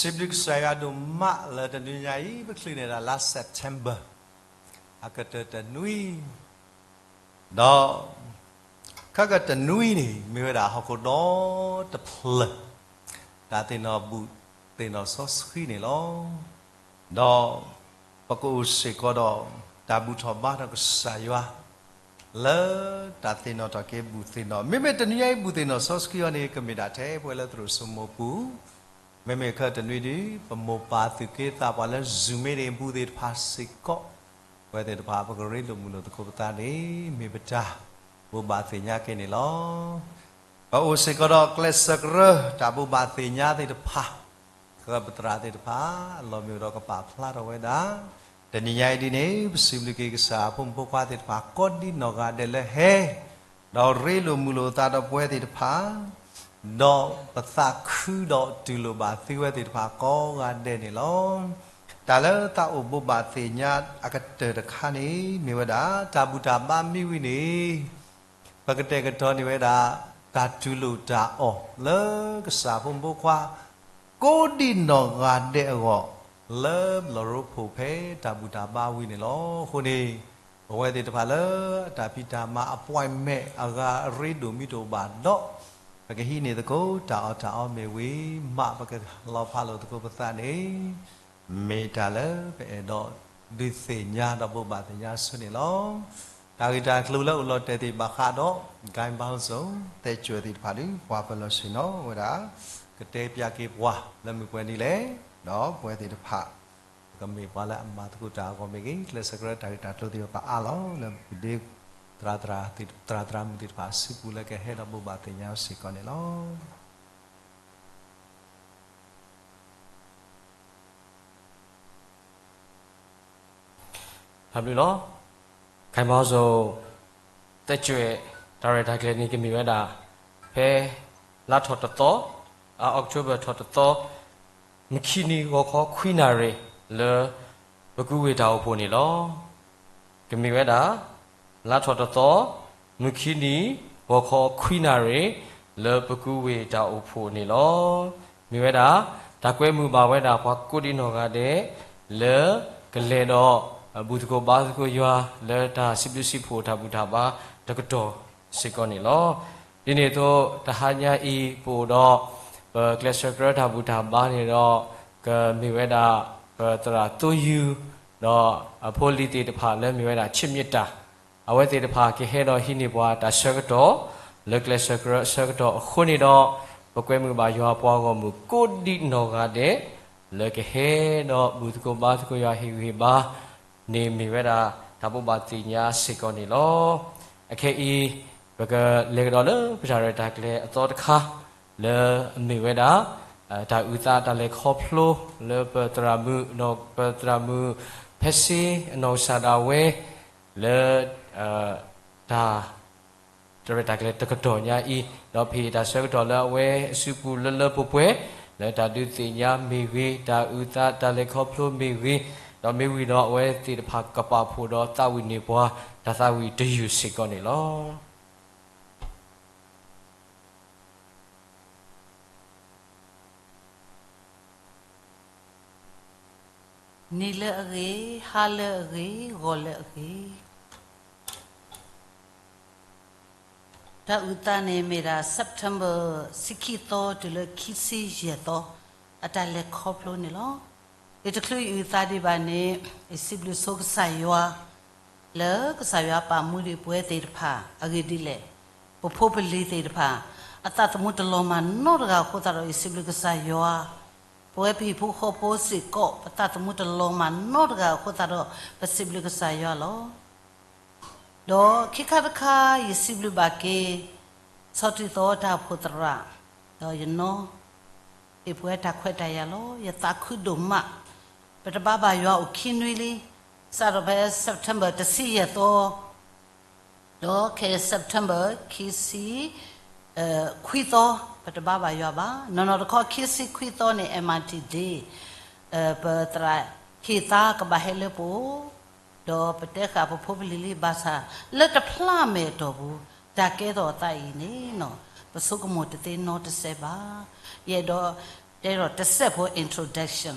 စံးဘျုးကစၢ်ယွၤဒိၣ်မးလၢတနွံညါအံၤ ပချုးန့ၢ်ဒၣ်လါ September အကတၢၢ်တနွံ, ဒီး ခဲကတနွံန့ၣ် မ့ၢ်ဝဲဒၣ်ဟီၣ်ခိၣ်ဒီတဖျၢၣ် တၢ်သ့ၣ်နီၣ်ဘူၣ်သ့ၣ်နီၣ်စီဆှံန့ၣ်လီၤ. ဒီးပကအိၣ်စ့ၢ်ကီးဒီး တၢ်ဘူၣ်ထီၣ်ဘါထီၣ်ကစၢ်ယွၤ လၢတၢ်သ့ၣ်နီၣ်ထီၣ်က့ၤဘူၣ်သ့ၣ်နီၣ်, မ့မ့ၢ်တနွံညါအံၤ ဘူၣ်သ့ၣ်နီၣ်စီဆှံအီၤန့ၣ် ကမ့ၢ်ဒၣ်ထဲပဝဲလၢသရိာ်စိမိၤပူၤ, မ့မ့ၢ်ခဲတနွံဒီး ပမိၢ်ပၢ်သူၣ်က့သးပှၢ်လၢ Zoom မ့ၢ်န့ၣ် ဘူၣ်သ့ၣ်တဖၣ်စ့ၢ်ကီး, ပဝဲသ့ၣ်တဖၣ် ပကရ့လိာ်မုာ်လိာ်သကိးပသးန့ၣ် မ့ၢ်ပတၢ်ဘိးဘၣ်သ့ၣ်ညါက့ၤန့ၣ်လီၤ. ပအိၣ်စ့ၢ်ကီးဒီးကျဲးစၢးကရၢ တၢ်ဘိးဘၣ်သ့ၣ်ညါသ့ၣ်တဖၣ် ဃၢပသရၣ်သ့ၣ်တဖၣ် အလီၢ်မ့ၢ်အိၣ်ဒီးကပာ်ဖျါထီၣ်ဝဲဒၣ်, တနံၤညါအံၤဒ်န့ၣ် ပစံးဘျုးက့ၤကစၢ်အဖိမုၣ်ဖိခွါသ့ၣ်တဖၣ် ကိးဒံနီၢ်ဂၤဒဲးလၢဟဲ ဒီးရ့လိာ်မုာ်လိာ်သးဒီးပဝဲသ့ၣ်တဖၣ်, ဒီးပသးခုဒီးတူၢ်လိာ်ဘၣ်သုဝဲသ့ၣ်တဖၣ်ကိးဂၤဒဲးန့ၣ်လီၤ. တၢ်လၢသးအိၣ်ဘိးဘၣ်သ့ၣ်ညါအကတၢၢ်တခါန့ၣ် မ့ၢ်ဝဲဒၣ် တၢ်ဘူၣ်တၢ်ဘါမ့ၢ်ဝံၤန့ၣ် ပကတဲာ်ကတီၤန့ၢ်ဝဲဒၣ် တၢ်တူၢ်လိာ်တၢ်အီၣ်လၢကစၢ်ဖိမုၣ်ဖိခွါ ကိးဒံနီၢ်ဂၤဒဲးအဂီၢ် လၢဘျီၣ်ရိဖှိၣ်ဖဲတၢ်ဘူၣ်တၢ်ဘါဝံၤန့ၣ်လီၤ. အဃိန့ၣ် ပဝဲသ့ၣ်တဖၣ်လၢအတၢ်ဖံးတၢ်မၤ appointment အဂၤအရ့ဒိၣ်မ့ၢ်တအိၣ်ဘၣ်ဒီး ပကဟံးန့ၢ်သကိး တၢ်အီၣ်တၢ်အီမ့ၢ်ဝံၤမး ပကလီၤဖးလိာ်သကိးပသးန့ၣ် မ့ၢ်တၢ်လၢပအဲၣ်ဒိးဒုးသ့ၣ်ညါဒီးဘိးဘၣ်သ့ၣ်ညါဆိန့ၣ်လီၤ. တၢ်ဂ့ၢ်တၢ်ကျိၤလၢအိၣ်လီၤတဲာ်သ့ၣ်ဘၣ်ဃးဒီး ဂိုဏ်းပေါင်းစုံ သဲကၠွဲၣ်သ့ၣ်တဖၣ်ဒီး ပှၤပၢၤလီၢ်ဆ့ၣ်နီၤဝဲဒၣ် ကတဲပၠးက့ၤပှၤလၢမုၢ်ပှဲၤနံၤလဲၣ်, ဒီးပဝဲသ့ၣ်တဖၣ် ပကမ့ၢ်ပှၤလၢအမၤသကိးတၢ်အဂီၢ်မ့ၢ်ဂ့ၤ, ကျဲးစၢးကရၢတၢ်ဂ့ၢ်တၢ်ကျိၤသ့ၣ်တဖၣ်အါလီၤ လၢပဒ့ သရၣ်သရၣ်မုၣ်သ့ၣ်တဖၣ်အစုပူၤလၢကဟဲဒီးဘိးဘၣ်သ့ၣ်ညါစ့ၢ်ကီးန့ၣ်လီၤ. တၢ်ဘျုးလီၤ. ဂိုဏ်းပေါင်းစုံ သဲကၠွဲၣ် တၢ်ရဲၣ်တၢ်ကျဲၤန့ၣ် ကမ့ၢ်ဝဲဒၣ် ဖဲလါထီၣ်တသီ, အ October ထီၣ်တသီ, မုၢ်ခံနံၤ ဂီၤခီခွံနၣ်ရံၣ် လၢပကူဝ့ၢ်တၢ်အိၣ်ဖှိၣ်န့ၣ်လီၤ. ကမ့ၢ်ဝဲဒၣ် လါထီၣ်တသီ, မုၢ်ခံနံၤ ဂီၤခီခွံနၣ်ရံၣ် လၢပကူဝ့ၢ်တၢ်အိၣ်ဖှိၣ်န့ၣ်လီၤ. မ့ၢ်ဝဲဒၣ် တၢ်ကွဲမုာ်ဘၣ်ဝဲဒၣ်ပှၤကိးဒံးနီၢ်ဂၤဒဲး လၢကလဲၤဒီး ဘူၣ်သကိးဘါသကိးယွၤ လၢတၢ်စံးဘျုးစံးဖှိၣ်တၢ်ဘူၣ်တၢ်ဘါတကတီၢ်စ့ၢ်ကီးန့ၣ်လီၤ. ဒ်န့ၣ်အသိး တဟါညါအံၤ ပအိၣ်ဒီး ပကျဲးစၢးကြၢးတၢ်ဘူၣ်တၢ်ဘါန့ၣ်ဒီး ကမ့ၢ်ဝဲဒၣ် ပသရၣ်သိယုၢ် ဒီးအဖိအလံၤသ့ၣ်တဖၣ်လၢမ့ၢ်ဝဲဒၣ် ချစ်မြတ်တာ အဝဲသ့ၣ်တဖၣ်ကဟဲဒီးဟံးန့ၢ်ပှၤတၢ်ဆၢကတီၢ် လၢကျဲးစၢးကြၢးအဆၢကတီၢ်အဃိန့ၣ်ဒီး ပကွဲမုာ်ဘၣ်ယွၤပှၤဂီၢ်မုၢ်ကိးဒံးနီၢ်ဂၤဒဲး လၢကဟဲဒီးဘူၣ်သကိးဘါသကိးယွၤဟ့ၣ်ဂံၢ်ဟ့ၣ်ဘါန့ၣ် မ့ၢ်ဝဲဒၣ်တၢ်ဘိးဘၣ်သ့ၣ်ညါစ့ၢ်ကီးန့ၣ်လီၤ. အခဲအံၤ ပကလဲၤကဒီးလၢပတၢ်ရဲၣ်တၢ်ကျဲၤအသီတခါ လၢအမ့ၢ်ဝဲဒၣ် တၢ်အုၣ်သးတၢ်လဲၤခီဖျိ လၢပသရၣ်မုၣ် ဒီးပသရၣ်မုၣ် ဖဲစ့အနီၢ်ကစၢ်ဒၣ်ဝဲ လၢ တၢ် တၢ်ရဲၣ်တၢ်ကျဲၤတကတီၢ်ညါအံၤ ဒီးဖဲအံၤတၢ်ဆၢကတီၢ်လၢအဝဲအစုပူၤလၢလၢပှဲၤပှဲၤ လၢတၢ်ဒုးသ့ၣ်ညါမ့ၢ်ဂ့ၤ တၢ်အုၣ်သးတၢ်လဲၤခီဖျိမ့ၢ်ဂ့ၤ ဒီးမ့ၢ်ဝံၤဒီးအဝဲသ့ၣ်တဖၣ်ကပာ်ဖှိၣ်ဒီးသးဝံၣ်န့ၢ်ပှၤ တၢ်သးဝံၣ်တယုၢ်စ့ၢ်ကီးန့ၣ်လီၤ. နံၤလၢအဂ့ၤ, ဟါလၢအဂ့ၤ, ဂီၤလၢအဂ့ၤ. တၢ်အုၣ်သးန့ၣ်မ့ၢ်ဒၣ် September ဆံခံသီတုၤလၢခံဆံယဲၢ်သီ အတၢ်လဲၤခီဖျိန့ၣ်လီၤ. ယတချုးယအုၣ်သးဒံးဘၣ်န့ၣ် ယစံးဘျုးဆိကစၢ်ယွၤ လၢကစၢ်ယွၤပာ်မူဒံးပဝဲသ့ၣ်တဖၣ်အဂ့ၢ်ဒ်လဲၣ်, ပဖိပလံၤသ့ၣ်တဖၣ် အသးသမူတလီၤမၢ်နီတဂၤအဃိသတးဒီး ယစံးဘျုးကစၢ်ယွၤ, ပဝဲပဟံၣ်ဖိဃီဖိစ့ၢ်ကီး ပသးသမူတလီၤမၢ်နီတဂၤအဃိသတးဒီး ပစံးဘျုးကစၢ်ယွၤလီၤ. ဒီးခံခါတခါ ယစံးဘျုးဘၣ်က့ၤ ဆီၣ်တံၢ်သီတၢ်အိၣ်ဖှိၣ်သရၣ်, ဒီးယနီၢ် ဟ့ၣ်ပဝဲတၢ်ခွဲးတၢ်ယာ်လီၤ. ယသးခုဒိၣ်မး, ပတဘါဘၣ်ယွၤအိၣ်ခံနွံလံ, စးထီၣ်ဖဲ September တဆံယဲၢ်သီ ဒီးခဲအံၤ September ခံဆံခွံသီ ပတဘါဘၣ်ယွၤဘၣ်. နီၢ်နီၢ်တခီ ခံဆံခွံသီန့ၣ် MRTA Day, ပသရၣ်ဟ့ၣ်သါကဘၣ်ဟဲလၢပအိၣ်, ဒီးပတဲဃာ်ပဖိပလံၤလံဘၣ်ဆၣ် လၢတဖျါမဲာ်အတီၢ်ပူၤ တၢ်ကဲထီၣ်အသးအံၤန့ၣ် ပဆိကမိၣ်တသ့နီတစဲးဘၣ်. ယအဲၣ်ဒိးတဲထီၣ်တစဲးဖိ introduction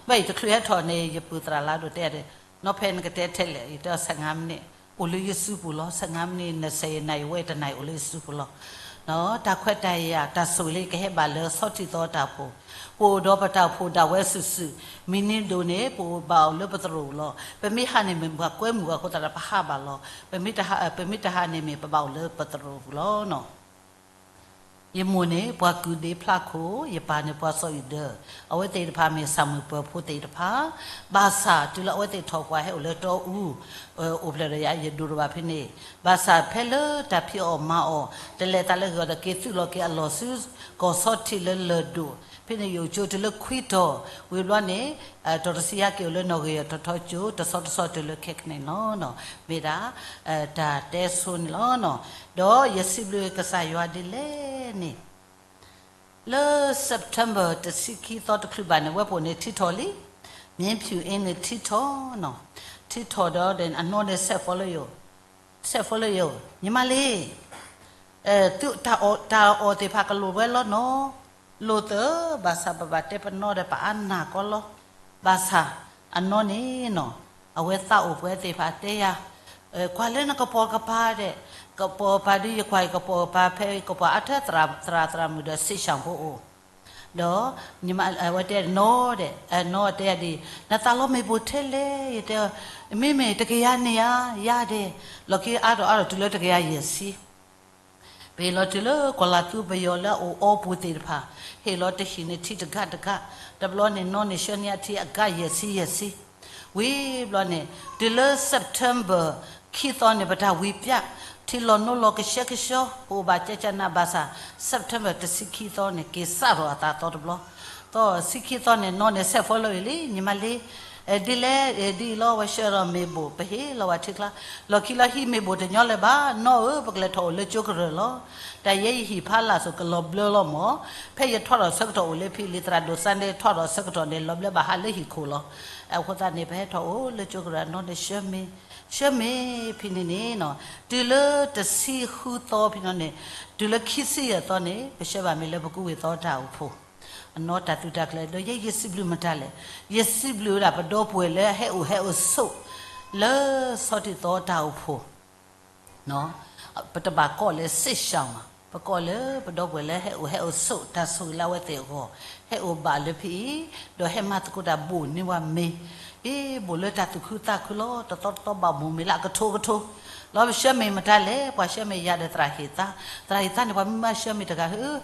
ဘၣ်အံၤတချုးဟဲထီၣ်န့ၣ် ယပုၢ်သရၣ်လၢဒိၣ်တဲယၤဒ် နီၢ်ဖဲနကတဲထဲလဲၣ် ယတဲအီၤ ဆယ့်ငါးမိနစ် အိၣ်လၢယစုပူၤလီၤ. ဆယ့်ငါးမိနစ် နဆဲးယနၢ်အံၤဝဲတနၢ်အံၤအိၣ်လၢယစုပူၤလီၤ. တၢ်ခွဲးတၢ်ယာ် တၢ်ဆိၣ်ဂ့ၤလၢကဟဲဘၣ်လၢဆီၣ်တံၢ်သီတၢ်အိၣ်ဖှိၣ်, ပအိၣ်ဒီးပတၢ်အိၣ်ဖှိၣ်ဒၣ်ဝဲစုာ်စုာ်, မံၤနံၤဒိၣ်န့ၣ် ပအိၣ်ဘၣ်အိၣ်လၢပသရိာ်ပူၤလီၤ. ပမ့ၢ်ဟးန့ၣ်မ့ၢ်ပှၤကွဲမုာ်အဃိသတးဒီး ပဟးဘၣ်လီၤ. ပမ့ၢ်တဟးန့ၣ်မ့ၢ်ပဘၣ်အိၣ်လၢပသရိာ်ပူၤလီၤ. ယမိၢ်န့ၣ် ပှၤကူၣ်ဒ့ဖျါခိၣ်, ယပၢ်န့ၣ် ပှၤစီၤအံၤဒၢး, အဝဲသ့ၣ်တဖၣ်မ့ၢ်ဆၣ်မုၢ်ပၢၤဖိသ့ၣ်တဖၣ်, ဘၣ်ဆၣ်တုၤလၢအဝဲသ့ၣ်ထီၣ်ပှၤဟဲအိၣ်လၢတီအူ, အိၣ်ဖျဲၣ်ဒီးယၤ ယဒိၣ်ထီၣ်ဘၣ်ဖဲန့ၣ်, ဘၣ်ဆၣ်ဖဲလၢတၢ်ဖံးအီၣ်မၤအီၣ် တလဲၤသးလၢဂ့ၤဒီး က့ၤသုးလီၤက့ၤအလီၢ်ဆူ ကီၢ်ဆီထံးလၢလၢၢ်ဒိၣ်, ဖဲန့ၣ်ယအိၣ်ကၠိတုၤလၢခွံတီၤ, ဝံၤဘျီန့ၣ် တီၢ်တဆံယါက့ၤအိၣ်လၢနီၣ်ဂံၢ်အထီၣ်ထီကၠိ တဆီတဆီတုၤလၢခဲကနံၣ်လီၤ. မ့ၢ်ဒၣ် တၢ်တဲဆိန့ၣ်လီၤ. ဒီးယစံးဘျုးကစၢ်ယွၤဒ်လဲၣ်န့ၣ်, လၢ September တဆံခံသီတချုးဘၣ်န့ၣ် ဝဲပအိၣ်န့ၣ်ထံထီၣ်လံ, မ့ၢ်ဖၠူၣ်အ့န့ၣ်ထံထီၣ်နီၤ, ထံထီၣ်ဒီးအနီၢ်န့ၣ် ဆဲးဖိလၢယိာ်, ဆဲးဖိလၢယိာ်, ညီမလေး, သုတၢ်အီၣ်သ့ၣ်တဖၣ်ကလိၣ်ဝဲလီၤနီၤ, လိၣ်သၢဘၣ်ဆၣ်ပဘၣ်တဲပနီၣ်ဒီးပအါနၢ်ကီလီၤ. ဘၣ်ဆၣ် အနီၢ်န့ၣ်နီၤ, အဝဲသးအိၣ်ပဝဲသ့ၣ်တဖၣ်တဲယၤ, ကွၢ်လၢနကပိာ်ကပၤဒဲး, ကပိာ်ကပၤဒ်ယကွၢ်အံၤ ကပိာ်ကပၤဖဲကပိာ်အါထၢသရၣ်သရၣ်မုၣ်ဒီး စံးစၢ်ဖိအိၣ် ဒီး အဝဲတဲနီၢ်ဒဲး, နီၢ်တဲယၤဒ်, နသးလီမ့ၢ်ပိၢ်ထဲလဲၣ်, ယတဲ, မ့မ့ၢ်တကယၤန့ၣ်ဧါ, ယၤဒဲး, လီၢ်ခံအါထီၣ်အါထီၣ်တုၤလၢတကယၤယဲၢ်ဆံ ပဟ့ၣ်လီၤတုၤလၢကီၢ်လၤသူပယီၤလၢအအိၣ်အီပူၤသ့ၣ်တဖၣ်, ဟ့ၣ်လီၤတဟံၣ်န့ၣ်ထံတကးတကး, တဘျီန့ၣ် နီၢ်န့ၣ်ဆှၢန့ၢ်အထံအကးယဲၢ်ဆံယဲၢ်ဆံ, ဝံၤဘျီန့ၣ် တုၤလၢ September ခံသီန့ၣ် ပတၢ်ဝံၤပျး, ထံလီၤနိလီၤကဆှဲကဆှီ, ပအိၣ်ဘၣ်ကၠၢကၠၢနးဘၣ်ဆၣ် September တဆံခံသီန့ၣ် က့ၤစးထီၣ်အသးသီတဘျီ, သီဆံခံသီန့ၣ် နီၢ်န့ၣ်ဆဲးဖိလၢအံၤလံ, ညီမလေး, ဒ်လဲၣ်ဒ်အံၤလီၤ ဝဲဆှၢဒီးမ့ၤဘိး ပဟ့ၣ်လီၤဝဲထံကျါ, လီၢ်ခံလီၤဟံးမ့ၤဘိးတညီလၢၤဘၣ်, နီၢ်ဧၢ ပကလဲၤထီၣ်အိၣ်လၢကၠိကရၢၢ်လီၤ. တၢ်ယဲယဟံၣ်ဖးလာ်စိၤကလီၤဘျၢလီၤမၢ်, ဖဲယထီၣ်ဒီးဆၢကတီၢ်အိၣ်လၢဖံလံ သရၣ်ဒိၣ်စၢ်န့ၣ် ထီၣ်ဒီးဆၢကတီၢ်န့ၣ် လီၤဘျၢဘၣ်ဟးလၢဟံၣ်ခိၣ်လီၤ. အဃိသတးန့ၣ် ပဟဲထီၣ်အိၣ်လၢကၠိကရၢၢ်အနီၢ်န့ၣ် ဆှၢမ့ၤ, ဆှၢမ့ၤဖဲန့ၣ်န့ၣ်, တုၤလၢတဆံဃုသီဖဲန့ၣ်န့ၣ်, တုၤလၢခံဆံယဲၢ်သီန့ၣ် ပဆှၢဘၣ်မ့ၤလၢပကူဝ့ၢ်သီတၢ်အိၣ်ဖှိၣ် အနီၢ်တၢ်သူၣ်တၢ်ကျဲၤ ဒီးယဲယစံးဘျုးမတၤလဲၣ်, ယစံးဘျုးဝဲဒၣ်ပဒီပုၢ်ဝဲၢ်လၢဟဲအိၣ်ဟဲအိၣ်ဆိး လၢဆီတံၢ်သီတၢ်အိၣ်ဖှိၣ် ပတဘၣ်ကိးလၢ စစ်ရှောင် မး, ပကိးလၢပဒီပုၢ်ဝဲၢ်လၢဟဲအိၣ်ဟဲအိၣ်ဆိး တၢ်ဆိၣ်ဂ့ၤလၢအဝဲသ့ၣ်အဂီၢ်, ဟဲအိၣ်ဘၣ်လၢဖဲအံၤ, ဒီးဟဲမၤသကိးတၢ်ဘိၣ်န့ၢ်ဝဲမ့ၤ, အ့ ဘိၣ်လၢတၢ်သူၣ်ခုသးခုလီၤ. တသီတသီဘၣ်ဘိၣ်မ့ၤလၢအကထိကထိ, လီၤပဆှၢမ့ၤမတၤလဲၣ်, ပှၤဆှၢမ့ၤယၤဒီးသရၣ်ဟ့ၣ်သါ, သရၣ်ဟ့ၣ်သါန့ၣ် ပှၤမ့ၢ်မၤဆှၢမ့ၤတဂၤဧၢ,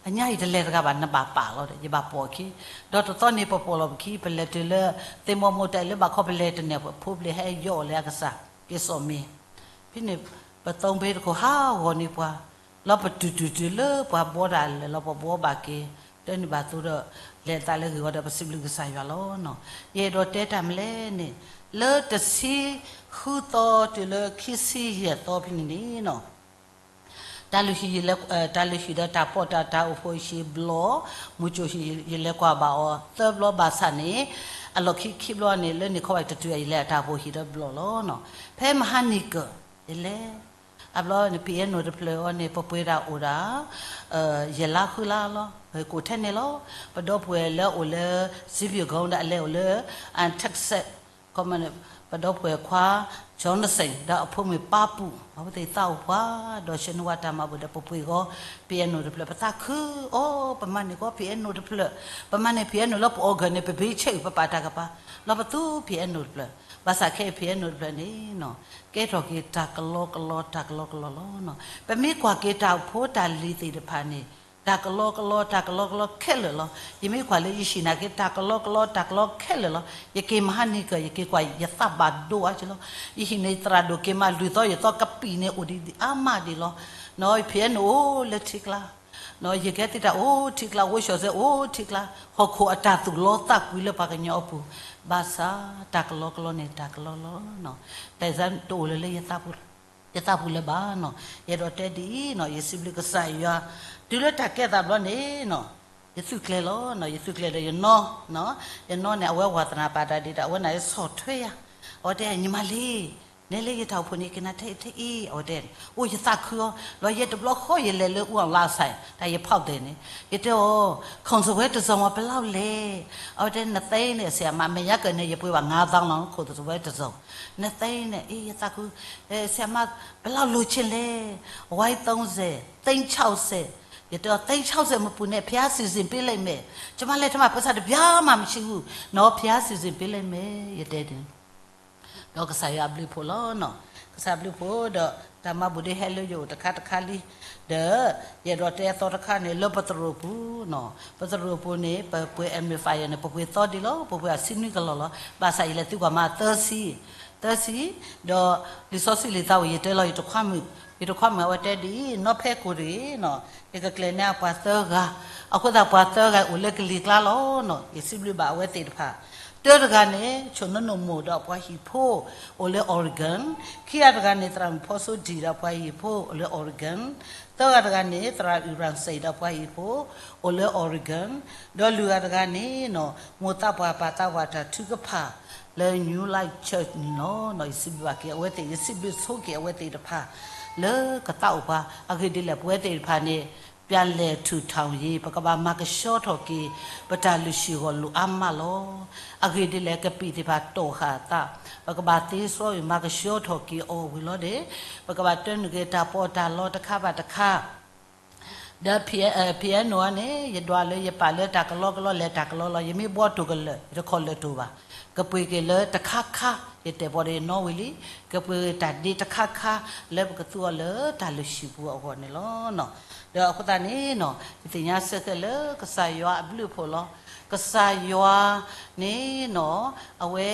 အညါအံၤတလဲၤတဂၤဘၣ် နဘၣ်ပာ်လီၤဒီး ယဘၣ်ပိာ်အခံ, ဒီးတသီန့ၣ်ပပိာ်လီၤပခံ ပလဲၤတုၤလၢ သ့ၣ်မိၣ်မိၣ်တၢ်အံၤလၢဘၣ်ခီပလဲၤတန့ၢ် ဖိပလံၤဟဲယီၣ်အီၤလၢအကစၢ် က့ၤစိာ်မ့ၤ, ဖဲန့ၣ် ပသုးဘ့တခိၣ်ဟးဂီၤန့ၢ်ပှၤ, လီၤပတုၤတုၤတုၤလၢပှၤဘှီတၢ်လဲၤလီၤ ပဘှီဘၣ်က့ၤ, တၢ်န့ၣ်ဘၣ်သိဒီး လဲၤသးလၢဂ့ၢ်ဝီဒီး ပစံးဘျုးကစၢ်ယွၤလီၤ. ယအဲၣ်ဒိးတဲတၢ်မနုၤလဲၣ်န့ၣ်, လၢတဆံဃုသီတုၤလၢခံဆံယဲၢ်သီဖဲန့ၣ်န့ၣ် တၢ်လုၢ်ဟံၣ်, တၢ်လုၢ်ဟံၣ်ဒီးတၢ်ပီးတၢ် တၢ်အိၣ်ဖှိၣ်ဟံၣ်ဘျီ, မုၢ်ကၠိၣ်ဟံၣ် ယလဲၤကွၢ်ဘၣ်အီၤသၢဘျီဘၣ်ဆၣ်န့ၣ်, အလီၢ်ခံခံဘျီန့ၣ် လၢန့ၣ်ခီဘၣ်တတုၤ ယလဲၤအတၢ်အိၣ်ဖှိၣ်ဟံၣ်ဒီးဘျီလီၤ. ဖဲမဟါနံၤကၢၢ် ယလဲၤ, အဘျီန့ၣ် ပံၤအဲနိၣ်တဖျၢၣ်အံၤန့ၣ် ပပှ့ၤတၢ်အိၣ်ဒၣ် ယဲၢ်လါဃုလါလီၤ. ကိးထဲန့ၣ်လီၤ. ပဒီပုၢ်ဝဲၢ်လၢအိၣ်လၢ စံးပံၤကီၢ်ဒီး အလဲၤအိၣ်လၢ Texas, ပဒီပုၢ်ဝဲၢ်ခွါ Johnson ဒီးအဖိမုၣ်ပၢ်ပူၣ် အဝဲသ့ၣ်သးအိၣ်ပှၤ ဒီးဆှၢန့ၢ်ဝဲတၢ်မၤဘူၣ်ဒီး ပပှ့ၤဂီၤ ပံၤအဲနိၣ်တဖျၢၣ် ပသးခုအီၤ ပမၤန့ၢ်ကီး ပံၤအဲနိၣ်တဖျၢၣ်, ပမၤန့ၢ် ပံၤအဲနိၣ်လၢပ organ န့ၣ် ပဘ့ဆဲးအုၣ် ပပာ်တၢ်ကပၤ, လီၤပသူ ပံၤအဲနိၣ်တဖျၢၣ်, ဘၣ်ဆၣ်ခဲအံၤ ပံၤအဲနိၣ်တဖျၢၣ်န့ၣ် ကဲထီၣ်က့ၤတၢ်ကလီကလီ တၢ်ကလီကလီလီၤ. ပမ့ၢ်ကွၢ်က့ၤတၢ်အိၣ်ဖှိၣ်တၢ်လံၤသ့ၣ်တဖၣ်န့ၣ် တၢ်ကလီကလီ တၢ်ကလီကလီခဲလၢာ်လီၤ. ယမ့ၢ်ကွၢ်လၢယဟံၣ်နာ်က့ တၢ်ကလီကလီ တၢ်ကလီခဲလၢာ်လီၤ. ယက့ၤမဟါနံၤကၢၢ် ယက့ၤကွၢ် ယသးဘၣ်ဒိအါက့လီၤ. ယဟံၣ်န့ၣ် သရၣ်ဒိၣ်က့ၤမး လွံၢ်သီယသီကပံာ်န့ၣ် အိၣ်ဒံးဒံးအါမးဒံးလီၤ. နီၢ် ဖံးအဲနိၣ်အိၣ်လၢထံကျါ, နီၢ် ယကဲသ့ၣ်တၢ်အိၣ်ထံကျါ ဝိၡီၣ်စဲအိၣ်ထံကျါ, ဟီၣ်ခိၣ်အတၢ်သူၣ်လီသးကွံလၢပှၤကညီအပူၤ, ဘၣ်ဆၣ်တၢ်ကလီကလီန့ၣ် တၢ်ကလီလီၤ. တၢ်အံၤတအိၣ်လၢၤလၢ ယသးပူၤလၢၤဘၣ်နီၢ်. ယအဲၣ်ဒိးတဲဒ်အံၤနီၢ်, ယစံးဘျုးကစၢ်ယွၤ, တုၤလၢတၢ်ကဲသးဘျီန့ၣ်နီၢ်, ယသူၣ်ကျဲၤလီၤနီၢ်, ယသူၣ်ကျဲၤဒီးယနီၢ်, ယနီၢ်န့ၣ် အဝဲဝးသနၢ်ပာ်တၢ်ဒ်ဒီး အဝဲန့ၣ်ဆီၣ်ထွဲယၤ, အဝဲတဲ ညီမလေး, နဲလၢယတၢ်အိၣ်ဖှိၣ်န့ၣ် ကနၣ်ထဲအံၤထဲအံၤ အဝဲတဲန့ၣ်, အိၣ်ယသးခုအီၤ, လီၤယဲတဘျီဃီယလဲၤလၢအူအီၣ်လါစဲၣ် တၢ်ယဖီၣ်ဒဲးန့ၣ်, ယတဲအီၤ, ခိၣ်စဝဲတစီၤမး ပလီၢ်လဲၣ်, အဝဲတဲ နသ့န့ၣ် ဆရာမ မဲာ်ညါကၢၢ်န့ၣ် ယပှ့ၤဘၣ် ငါးသောင်းလီၤ ခိၣ်စဝဲတစီၤ, နသ့န့ၣ် အ့ ယသးခု, ဆရာမ ဘယ်လောက်လိုချင်လဲ, ဝါသီးဆယ်, သိန်းခြောက်ဆယ်, ယတဲအီၤ သိန်းခြောက်ဆယ် မပူၤနဲၣ် ဘုရားစီစဉ်ပေးလိမ့်မယ်, ကျမလက်ထဲမှာ ပိုက်ဆံတစ်ပြားမှမရှိဘူးနော်, ဘုရားစီစဉ်ပေးလိမ့်မယ် ယတဲန့ၣ် ဒီးကစၢ်ယွၤအဘျုးအဖှိၣ်လီၤနီၢ်, ကစၢ်ဘျုးဖှိၣ်ဒီး တၢ်မၤဘူၣ်ဒ်ဟဲလၢယအိၣ်တခါတခါလံ, ဒီး ယအဲၣ်ဒိးတဲအသီတခါန့ၣ် လၢပသရိာ်ပူၤနီၢ်, ပသရိာ်ပူၤန့ၣ် ပပှ့ၤ amplifier န့ၣ် ပပှ့ၤသီဒံးလီၤ, ပပှ့ၤအဆံနွံကလီၢ်လီၤ, ဘၣ်ဆၣ်ယလဲၤသံကွၢ်မးသၢဆံ, သၢဆံ, ဒီးလံာ်စီဆှံလံာ်သးဝံၣ် ယတဲလီၤ ယတခွါမုၣ်, ယတခွါမုၣ်အဝဲတဲဒ်အံၤ, နီၢ်ဖဲကိၣ်တဂ့ၤနီၢ်, ယကကျဲၤန့ၢ်ပှၤသၢဂၤ, အဃိသတးပှၤသၢဂၤအိၣ်လၢကလံၤကျါလီၤနီၢ်, ယစံးဘျုးဘၣ်အဝဲသ့ၣ်တဖၣ် တၢတဂၤန့ၣ် ဆိၣ်နနိၣ်မိၢ်ဒီးပှၤဟံၣ်ဖိ အိၣ်လၢ Oregon, ခံဂၤတဂၤန့ၣ် သရၣ်မုၣ်ဖီစိဒံၣ်ဒီးပှၤဟံၣ်ဖိ အိၣ်လၢ Oregon, သၢဂၤတဂၤန့ၣ် သရၣ်အုၣ်ရၣ်စ့ၣ်ဒီးပှၤဟံၣ်ဖိ အိၣ်လၢ Oregon, ဒီးလွံၢ်ဂၤတဂၤန့ၣ်နီၢ် မိၢ်သးပှၢ်ပၢ်သးဝၤတၢ်ထုကဖၣ် လၢ New Life Church န့ၣ်လီၤ. ယစံးဘျုးဘၣ်က့ၤအဝဲသ့ၣ်, ယစံးဘျုးဆိက့ၤအဝဲသ့ၣ်တဖၣ် လၢကသးအိၣ်ပှၤ, အဂ့ၢ်ဒ်လဲၣ် ပဝဲသ့ၣ်တဖၣ်န့ၣ် ပြန်လည်ထူထောင်ရေး ပကဘၣ်မၤကဆှီထီၣ်က့ၤ ပတၢ်လုၢ်ဟံၣ်အဂီၢ်လိၣ်အါမးလီၤ. အဂ့ၢ်ဒ်လဲၣ် ကပံာ်သ့ၣ်တဖၣ်တီၢ်ဃာ်အသး, ပကဘၣ်သ့စွီအုၣ်မၤကဆှီထီၣ်က့ၤအီၤဝံၤလီၤဒီး ပကဘၣ်တၢနုာ်က့ၤတၢ်ပီးတၢ်လီတခါဘၣ်တခါ ဒီး ဖံးအဲနိၣ်န့ၣ် ယဒွးလၢယပာ်လၢတၢ်ကလီကလီလဲၤတၢ်ကလီလီၤ, ယမ့ၢ်ဘှီတိၢ်ကလၢာ် ယတခီၣ်လၢာ်တိၢ်ဘၣ်, ကပှ့ၤက့ၤလၢတခါခါ, ယတဲာ်ပီဒီးယနီၣ်ဝံၤလံ, ကပှ့ၤက့ၤတၢ်ဒ့တခါခါ လၢပကသူအီၤလၢတၢ်လုၢ်ဟံၣ်ပူၤအဂီၢ်န့ၣ်လီၤ. ဒီးအဃိသတးန့ၣ်နီၢ်, ယသ့ၣ်ညါဆၢဃဲးလၢကစၢ်ယွၤအဘျုးအဖှိၣ်လီၤ. ကစၢ်ယွၤန့ၣ်နီၢ်, အဝဲ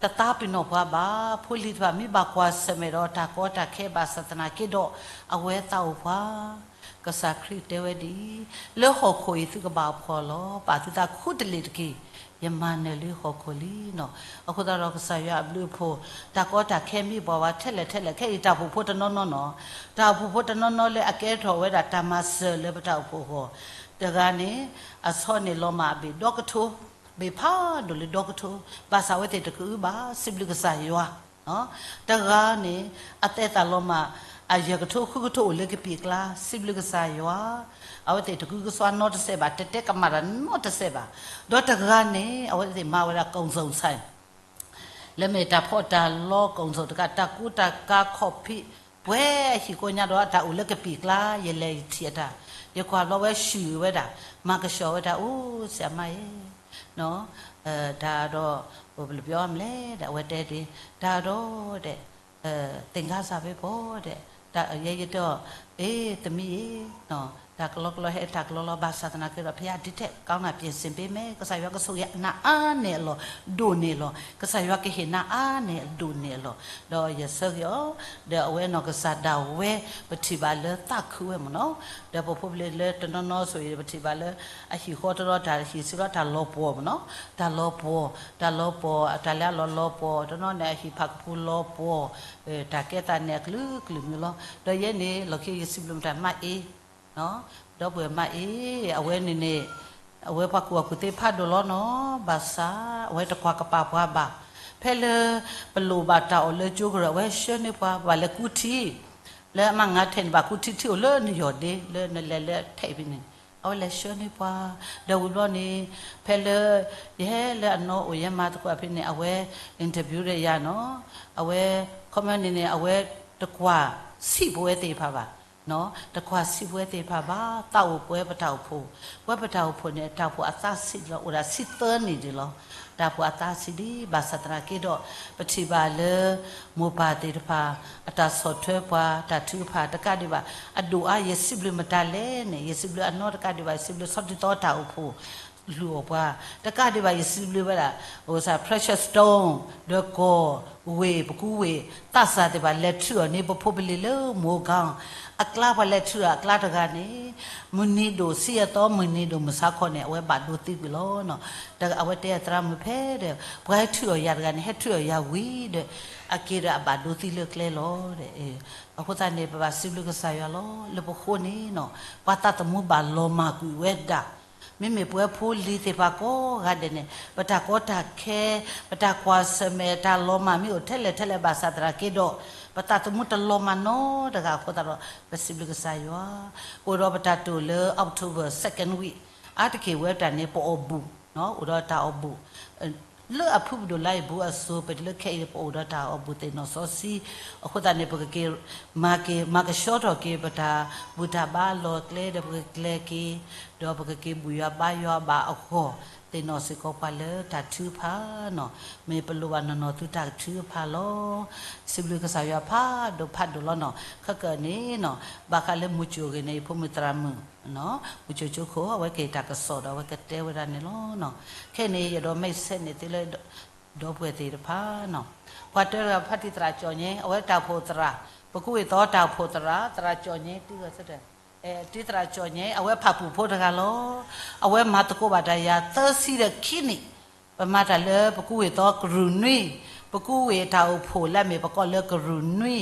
တသးပ့ၤနီၣ်ပှၤဘၣ်, ဖိလံၤတဖၣ် မ့ၢ်ဘၣ်ကွၢ်ဆၢၣ်မဲာ်ဒီးတၢ်ကီတၢ်ခဲဘၣ်ဆၣ်သနာ်က့ဒီး အဝဲသးအိၣ်ပှၤ, ကစၢ်ခရံာ်တဲဝဲဒ်အံၤ, လၢဟီၣ်ခိၣ်အံၤသုကဘၣ်အဖှီၣ်လီၤ, ပာ်သုသးခူတလ့ၢ်တက့ၢ်. ယမၤနၢၤလံဟီၣ်ခိၣ်လံနီၤ. အဃိသတးဒီးကစၢ်ယွၤအဘျုးအဖှိၣ်, တၢ်ကီတၢ်ခဲမ့ၢ်ပှၤဝဲထဲလဲၣ်ထဲလဲၣ်, ခဲအံၤတၢ်အိၣ်ဖှိၣ်ဖိတနီၤနီၤနီၤ, တၢ်အိၣ်ဖှိၣ်ဖိတနီၤနီၤလၢအကဲထီၣ်ဝဲဒၣ်တၢ်မၤစၢၤလၢပတၢ်အိၣ်ဖှိၣ်အဂီၢ်, တဂၤန့ၣ် အဆီန့ၣ်လီၤမၢ်အဘ့ၣ်ဒီကထိ, ဘ့ၣ်ဖးဒိၣ်လၢဒီကထိ, ဘၣ်ဆၣ်အဝဲသ့ၣ်တကအုဘၣ်, စံးဘျုးကစၢ်ယွၤ တဂၤန့ၣ် အသဲသးလီၤမၢ် အယဲၢ်ကထိဃုကထိအိၣ်လၢကပံာ်အကျါ, စံးဘျုးကစၢ်ယွၤ, အဝဲသ့ၣ်တကဟုကစွါနီတစဲးဘၣ်, တတဲကမၣ်တၢ်နီတစဲးဘၣ်. ဒီးတဂၤန့ၣ် အဝဲသ့ၣ်မၤဝဲဒၣ်ကိၣ်စိၣ်ဆၢၣ် လၢမ့ၢ်တၢ်ဖီၣ်တၢ်လီၤကိၣ်စိၣ်တကး တၢ်ကူတၢ်ကၤခီၣ်ဖံး ပှဲၤအဟံၣ်ကိးညါဒီးတၢ်အိၣ်လၢကပံာ်ကျါ, ယလဲၤယထံၣ်အတၢ်, ယကွၢ်ဘျီဝဲဆူၣ်ဝဲဒၣ်, မၤကဆှီဝဲဒၣ်, အိၣ်ဆံးမါအံၤ တၢ်ဒီး ပလပျီမလဲၣ်ဒီး အဝဲတဲဒ်, တၢ်ဒီး တဲ, သင်ခါစၢ်ဖဲပီဒီး, ယဲယတဲအီၤ, အ့ သမံအံၤ, တၢ်ကလီကလီဟဲတၢ်ကလီလီၤ ဘၣ်ဆၣ်သနာ်က့ဒီး ဖဲယဒ်ထဲ ကောင်းတာ ပြင်ဆင်ပေးမယ်, ကစၢ်ယွၤကဆိၣ်ဂ့ၤနၤအါန့ၢ်အလီၢ်, ဒိၣ်န့ၢ်အလီၢ်, ကစၢ်ယွၤကဟ့ၣ်နၤအါန့ၢ်အလီၢ်, ဒိၣ်န့ၢ်အလီၢ်, ဒီးယဆၢဂ့ၤအီၤ, ဒီးအဝဲနီၢ်ကစၢ်ဒၣ်ဝဲ ပထံၣ်ဘၣ်လၢသးခုဝဲမ့ၢ်နီၤ, ဒီးပဖိပလံၤလၢတနီၤနီၤဆိၣ်ဂ့ၤ ပထံၣ်ဘၣ်လၢ အဟံၣ်ဃီတရီတၢ်ဟံၣ်ဆံးလီၤတၢ်လီၤပှီၢ်မ့ၢ်နီၤ, တၢ်လီၤပှီၢ်, တၢ်လီၤပှီၢ်, တၢ်လၢအလီၤလီၤပှီၢ်, တနီၤန့ၣ် အဟံၣ်ဖးကပူၤလီၤပှီၢ်, တၢ်ကဲသးန့ၣ်အကလုာ်ကလုာ်မ့ၢ်လီၤ. ဒီးယဲန့ၣ် လီၢ်ခံယစံးဘျုးမတၤမးအ့ ဒီပုၢ်ဝဲၢ်မးအ့ အဝဲန့ၣ်န့ၣ် အဝဲပှၤကူၣ်ဘၣ်ကူၣ်သ့ဖးဒိၣ်လီၤနီၤ, ဘၣ်ဆၣ် အဝဲတကွၢ်ကပာ်ပှၤဘၣ်. ဖဲလၢ ပလိၣ်ဘၣ်တၢ်အီၣ်လၢကၠိကရၢၢ် အဝဲဆှၢန့ၢ်ပှၤ ပဘၣ်လဲၤကူထံ, လၢအမၤငါထဲန့ၣ် ဘၣ်ကူထံထံအိၣ်လၢနယီၢ်ဒ့ လၢနလဲၤလၢထဲဖဲန့ၣ်, အဝဲလဲၤဆှၢန့ၢ်ပှၤ, ဒီးဝံၤဘျီန့ၣ် ဖဲလၢ ယဟဲလၢအနီၢ်အိၣ်ယဲမၤသကိးဖဲန့ၣ် အဝဲ interview ဒီးယၤနီၤ, အဝဲ ခီပညီန့ၣ်န့ၣ် အဝဲတကွၢ်ဆံးပဝဲသ့ၣ်တဖၣ်ဘၣ် တကွၢ်ဆံးပဝဲသ့ၣ်တဖၣ်ဘၣ်, သးအိၣ်ပဝဲပတၢ်အိၣ်ဖှိၣ်, ပဝဲပတၢ်အိၣ်ဖှိၣ်န့ၣ် တၢ်အိၣ်ဖှိၣ်အသးဆံးလီၤ အိၣ်ဒၣ်ဆံသၢနံၣ်ဒံးလီၤ. တၢ်အိၣ်ဖှိၣ်အသးဆံးဒံး ဘၣ်ဆၣ်သနာ်က့ဒီး ပထံၣ်ဘၣ်လၢ မိၢ်ပၢ်သ့ၣ်တဖၣ် အတၢ်ဆီၣ်ထွဲပှၤ တၢ်ထုကဖၣ်တကးဒံးဘၣ်, အဒိၣ်အါ ယစံးဘျုးမတၤလဲၣ်န့ၣ် ယစံးဘျုးအနီတကးဒံးဘၣ်, ယစံးဘျုးဆီဒံၣ်သီတၢ်အိၣ်ဖှိၣ် လူၤအီၣ်ပှၤ, တကးဒံးဘၣ် ယစံးဘျုးဝဲဒၣ် Precious Stone ဒီးကီၢ်ဝ့ၢ် ပကူဝ့ၢ် သးစၢ်သ့ၣ်တဖၣ် လဲၤထုးအီၤန့ၣ် ပဖိပလံၤလၢမိၢ်ကီၢ် အကျါ ပှၤလဲၤထုးအီၤအကျါတဂၤန့ၣ် မုၢ်နံၤဒိၣ်ဆံအသီ မုၢ်နံၤဒိၣ်မုၢ်ဆါခီန့ၣ် အဝဲဘၣ်ဒိသံကွံာ်လီၤနီၤ. အဝဲတဲအသရၣ်မုၣ်ဖဲဒီး ပှၤဟဲထုးအီၤယၤတဂၤန့ၣ် ဟဲထုးအီၤယၤဝံၤဒီး အက့ၤဒီးအဘၣ်ဒိသံလၢကျဲလီၤဒီး အဃိသတးန့ၣ် ပဘၣ်စံးဘျုးကစၢ်ယွၤလီၤ. လၢပဃိန့ၣ်နီၤ ပှၤသးသမူဘၣ်လီၤမၢ်ကွံာ်ဝဲဒၣ် မ့မ့ၢ်ပဝဲဖိလံၤသ့ၣ်တဖၣ်ကိးဂၤဒဲးန့ၣ် ပတၢ်ကီတၢ်ခဲ ပတၢ်ကွၢ်ဆၢၣ်မဲာ် တၢ်လီၤမၢ်မ့ၢ်အိၣ်ထဲလဲၣ်ထဲလဲၣ် ဘၣ်ဆၣ်သနာ်က့ဒီး ပသးသမူတလီၤမၢ်နီတဂၤအဃိသတးဒီး ပစံးဘျုးကစၢ်ယွၤ အိၣ်ဒီးပတၢ်တိာ်လၢ October second week အါတက့ၢ်ဝဲတၢ်န့ၣ် ပအီၣ်ဘူၣ် အိၣ်ဒီးတၢ်အီၣ်ဘူၣ် လၢအဖုပဒိၣ်လါအံၤ ဘူးအစိၤ ပလၢခဲအံၤ ပအိၣ်ဒီးတၢ်အီၣ်ဘူၣ်သ့ၣ်နီၣ်စီဆှံ အဃိသတးန့ၣ် ပကက့ၤ မၤက့ၤ မၤကဆှီထီၣ်က့ၤ ပတၢ်ဘူၣ်တၢ်ဘါအလီၢ်အကျဲဒီး ပကကျဲၤက့ၤ ဒီးပကက့ၤဘူၣ်ယွၤဘါယွၤဘၣ်အဂီၢ် သ့ၣ်နီၣ်စ့ၢ်ကီးပှၤလၢတၢ်ထုကဖၣ်နီၤ မ့ၢ်ပလိၣ်ဘၣ်နီၢ်နီၢ်သုတၢ်ထုကဖၣ်လီၤ. စံးဘျုးကစၢ်ယွၤဖးဒိၣ်ဖးဒိၣ်လီၤနီၤ ခဲကနံၣ်အံၤနီၤ ဘၣ်ဃးလၢမုၢ်ကၠိၣ်ဂ့ၤန့ၣ် ယဖိမုၣ်သရၣ်မုၣ် မုၢ်ကၠိၣ်ကၠိခိၣ် အဝဲက့ၤတၢ်ကစီၣ်ဒီး အဝဲကတဲဝဲဒၣ်န့ၣ်လီၤ. ခဲအံၤန့ၣ် ယအဲၣ်ဒိး message န့ၢ်သုလၢ ဒီပုၢ်ဝဲၢ်သ့ၣ်တဖၣ်နီၤ ပှၤတၢတဂၤဖါတံၢ်သရၣ်ကၠီၣ်ညဲ အဝဲတၢ်အိၣ်ဖှိၣ်သရၣ် ပကူဝ့ၢ်သီတၢ်အိၣ်ဖှိၣ်သရၣ် သရၣ်ကၠီၣ်ညဲ တံၤဂီၤဆၢထၢၣ် တံၤသရၣ်ကၠီၣ်ညဲ အဝဲဖၣ်ပူၣ်ဖိတဂၤလီၤ. အဝဲမၤသကိးဘၣ်တၢ်ယၤသၢဆံဒီးခံနံၣ် ပမၤတၢ်လၢပကူဝ့ၢ်သီကရူၢ်နွံ ပကူဝ့ၢ်တၢ်အိၣ်ဖှိၣ်လၢအမ့ၢ်ပကိးလၢကရူၢ်နွံ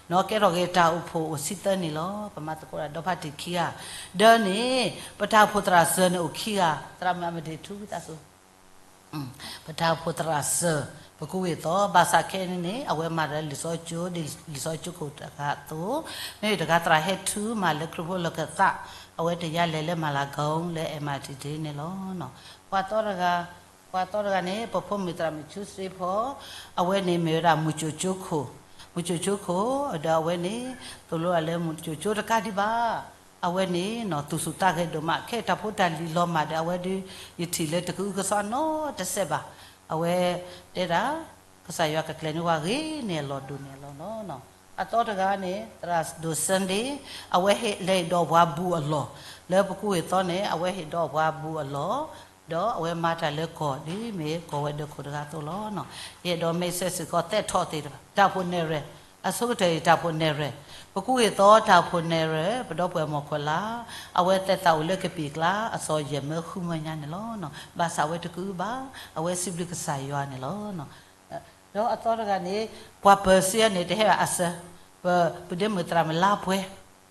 နီၢ်ကဲထီၣ်က့ၤတၢ်အိၣ်ဖှိၣ်အိၣ်ဆံသၢနံၣ်လီၤ. ပမၤသကိးတၢ်ဒီဖါတံၢ်ခံဂၤ ဒီးန့ၣ် ပတၢ်အိၣ်ဖှိၣ်သရၣ်စၢၤန့ၣ်အိၣ်ခံဂၤ သရၣ်မုၣ်အမဒ့ၣ်ထူဝံသးစူၤ ပတၢ်အိၣ်ဖှိၣ်သရၣ်စၢၤ ပကူဝ့ၢ်သီ ဘၣ်ဆၣ်ခဲအံၤန့ၣ် အဝဲမၤဒီးလံာ်စီဆှံကၠိ ဒ်လံာ်စီဆှံကၠိခိၣ်တဂၤအသိး မ့ၢ်တဂၤသရၣ်ဟဲထုမၤလၢ ခရံာ်ဖိလီၢ်ခၢၣ်သး အဝဲတယါလဲၤလၢမၤလၤကီၤလၢ အဲၣ်မၤတံၢ်တ့ၢ်န့ၣ်လီၤ. ပှၤသီတဂၤ ပှၤသီတဂၤန့ၣ် ပဖိမုၣ်သရၣ်မုၣ်ဆူစ့ဖီ အဝဲန့ၣ်မ့ၢ်ဝဲဒၣ်မုၢ်ကၠိၣ်ကၠိခိၣ် မုၢ်ကၠိၣ်ကၠိခိၣ် ဒီးအဝဲန့ၣ် သိၣ်လိအီၤလၢမုၢ်ကၠိၣ်ကၠိတကးဒံးဘၣ် အဝဲန့ၣ်နီၤ သူၣ်ဆူၣ်သးဂဲၤဒိၣ်မး ခဲအံၤတၢ်ဖိတၢ်လံၤလီၤမၢ်ဒီး အဝဲဒုး ယထံၣ်လၢတကအုကစွါနီတစဲးဘၣ်. အဝဲတဲဒၣ် ကစၢ်ယွၤကကျဲၤန့ၢ်ဝဲဂ့ၤန့ၢ်အလီၢ်ဒိၣ်န့ၢ်အလီၢ်လီၤ. အသီတဂၤန့ၣ် သရၣ်ဒိၣ် Sunday အဝဲဟ့ၣ်လဲၤဟ့ၣ်ဒီးပှၤဘူၣ်အလီၢ် လၢပကူဝ့ၢ်သီန့ၣ် အဝဲဟ့ၣ်ဒီးပှၤဘူၣ်အလီၢ် ဒီးအဝဲမၤတၢ်လၢကီၢ် ဒ်မ့ၢ်ကီၢ်ဝဲၤဒၢးခိၣ်တဂၤအသိးလီၤ. ယအဲၣ်ဒိး message စ့ၢ်ကီး သဲထီၣ်သ့ၣ်တဖၣ် တၢ်အိၣ်ဖှိၣ်နဲၣ်ရွဲၣ် အဆိကတၢၢ်အံၤတၢ်အိၣ်ဖှိၣ်နဲၣ်ရွဲၣ်, ပကူက့ၤသီတၢ်အိၣ်ဖှိၣ်နဲၣ်ရွဲၣ် ပဒီပုၢ်ဝဲၢ်မီၢ်ခွဲးလၢ်, အဝဲသဲးသးအိၣ်လၢကပံာ်ကျါ အသီယဲၢ်မၢဃုမၢညါန့ၣ်လီၤ. ဘၣ်ဆၣ်အဝဲတကအုဘၣ်, အဝဲစံးဘျုးကစၢ်ယွၤန့ၣ်လီၤ. ဒီးအသီတဂၤန့ၣ် ပှၤပၢၤစ့အန့ၣ် တဟဲဘၣ်အစၢၤ, ပ ပဒ့မုၣ်သရၣ်မုၣ်လါပှဲ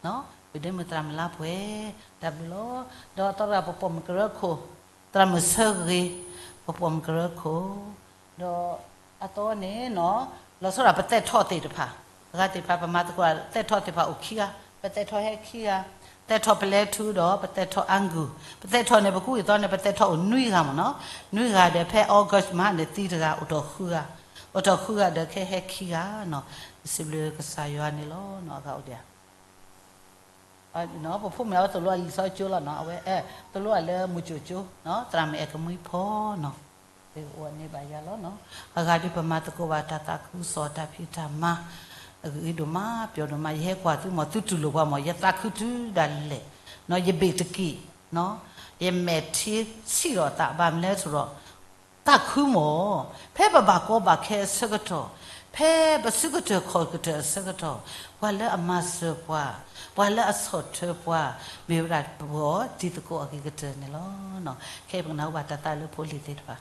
ၤ, ပဒ့မုၣ်သရၣ်မုၣ်လါပှဲၤ, တၢ်ဘျုးလီၤ. ဒီးအသီတဂၤ ပပိာ်မုၣ်ကရၢခိၣ်, သရၣ်မုၣ်ဆၢဂ့ၤ, ပပိာ်မုၣ်ကရၢခိၣ်, ဒီးအသီန့ၣ်နီၤ, လီၤဆီဒၣ်ပသဲးထီၣ်သ့ၣ်တဖၣ်, အဂၤသ့ၣ်တဖၣ် ပမၤသကိးသဲးထီၣ်သ့ၣ်တဖၣ်အိၣ်ခံဂၤ, ပသဲးထီၣ်ဟဲခံဂၤ, သဲးထီၣ်ပလဲထူဒီး ပသဲးထီၣ်အါဂုၢ်, ပသဲးထီၣ်န့ၣ် ပကူက့ၤသီန့ၣ် ပသဲးထီၣ်အိၣ်နွံဂၤမ့ၢ်နီၤ, နွံဂၤဒီးဖဲ August မဟါန့ၣ် သံတဂၤ အိၣ်ထီၣ်ဃုဂၤ, အိၣ်ထီၣ်ဃုဂၤဒီးခဲဟဲခံဂၤနီၤ, စံးဘျုးကစၢ်ယွၤန့ၣ်လီၤ. အဂၤအိၣ်ဒံးဧါ ပဖိမုၣ်အဝဲသိၣ်လိအလံာ်စီကၠိလီၤနီၤ, အဝဲ သိၣ်လိအလၢမုၢ်ကၠိကၠိ, သရၣ်မုၣ်အဲၣ်ကမှံဖီနီၤ, အိၣ်န့ၢ်ဘၣ်ယၤလီၤနီၤ. အဂၤဒုးပမၤသကိးဘၣ်တၢ်သးခုကစီၣ်တၢ်ဖံးတၢ်မၤ, အဂ့ၤဒိၣ်မး ပျီဒိၣ်မး, ယဟဲကွၢ်သုမ့ၢ် သုတူၢ်လိာ်ပှၤမ့ၢ် ယသးခုတုၤဒၣ်လဲာ်, ယဘ့ၣ်တက့ၢ်, ယမဲာ်ထံဆံးထီၣ်သး ဘၣ်မနုၤလဲၣ်ဆိဒီး သးခုမ့ၢ်, ဖဲပဘၣ်ကီဘၣ်ခဲအဆၢကတီၢ်, ဖဲပစုကတၢၢ်ခီၣ်ကတၢၢ်အဆၢကတီၢ်, ပှၤလၢအမၤစၢၤပှၤ, ပှၤလၢအဆီၣ်ထွဲပှၤ, မ့ၢ်ဝဲဒၣ်ပဂီၢ်တံၤသကိးအဂ့ၤကတၢၢ်န့ၣ်လီၤ. ခဲအံၤပကနၢ်ဟူဘၣ်တၢ်သးလၢဖိလံၤသ့ၣ်တဖၣ်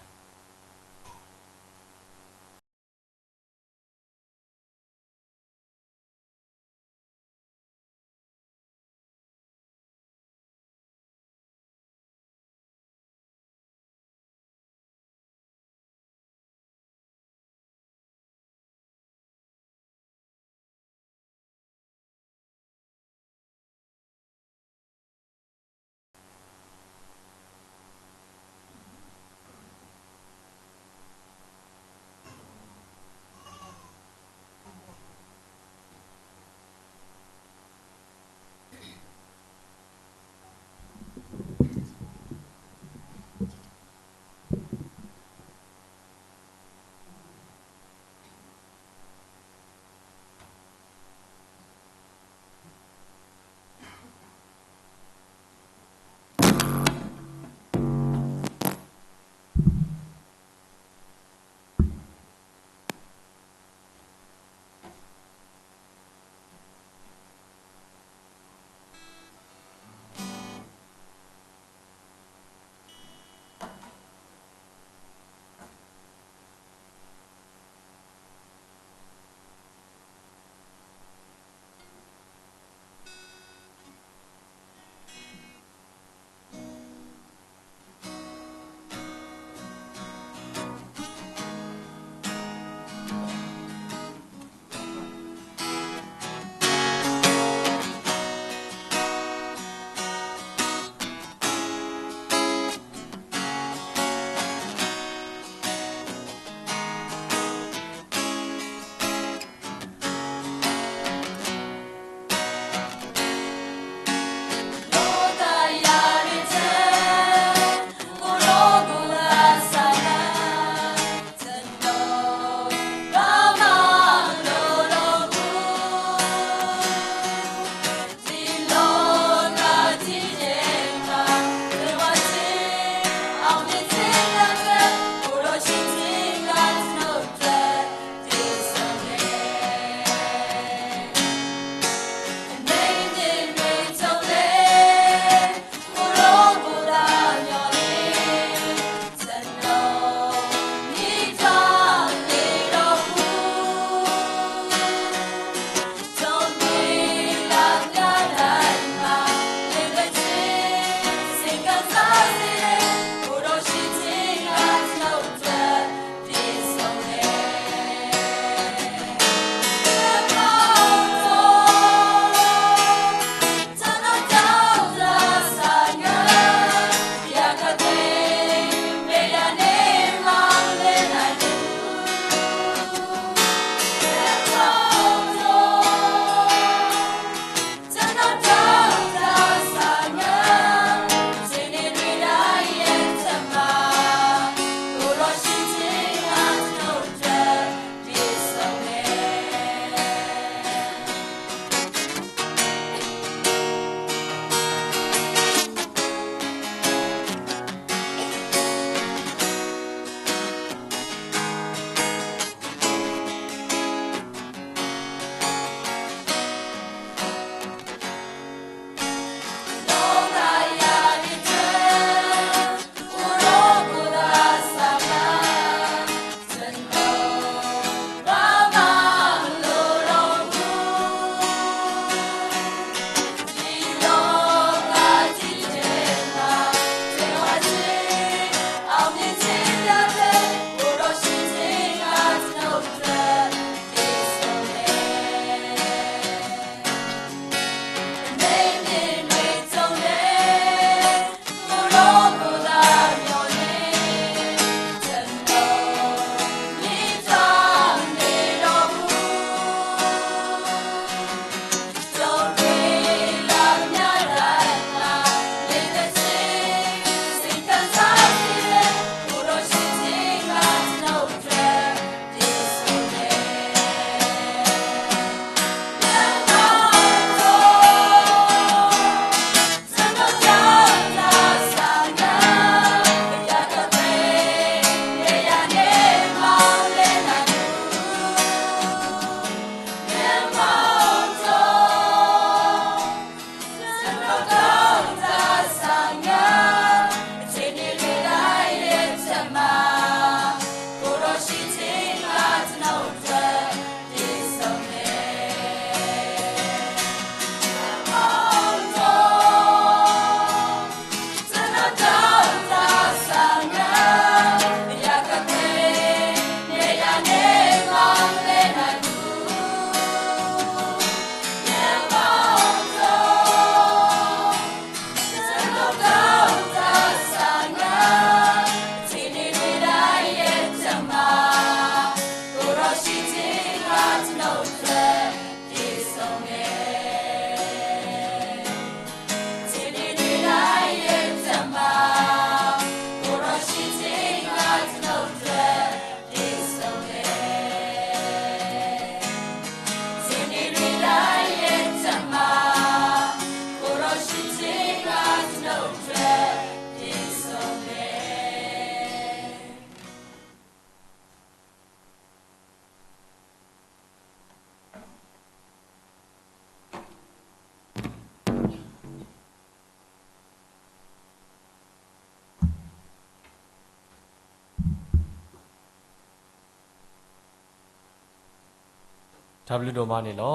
တၢ်ဘျုးဒိၣ်မးန့ၣ်လီၤ.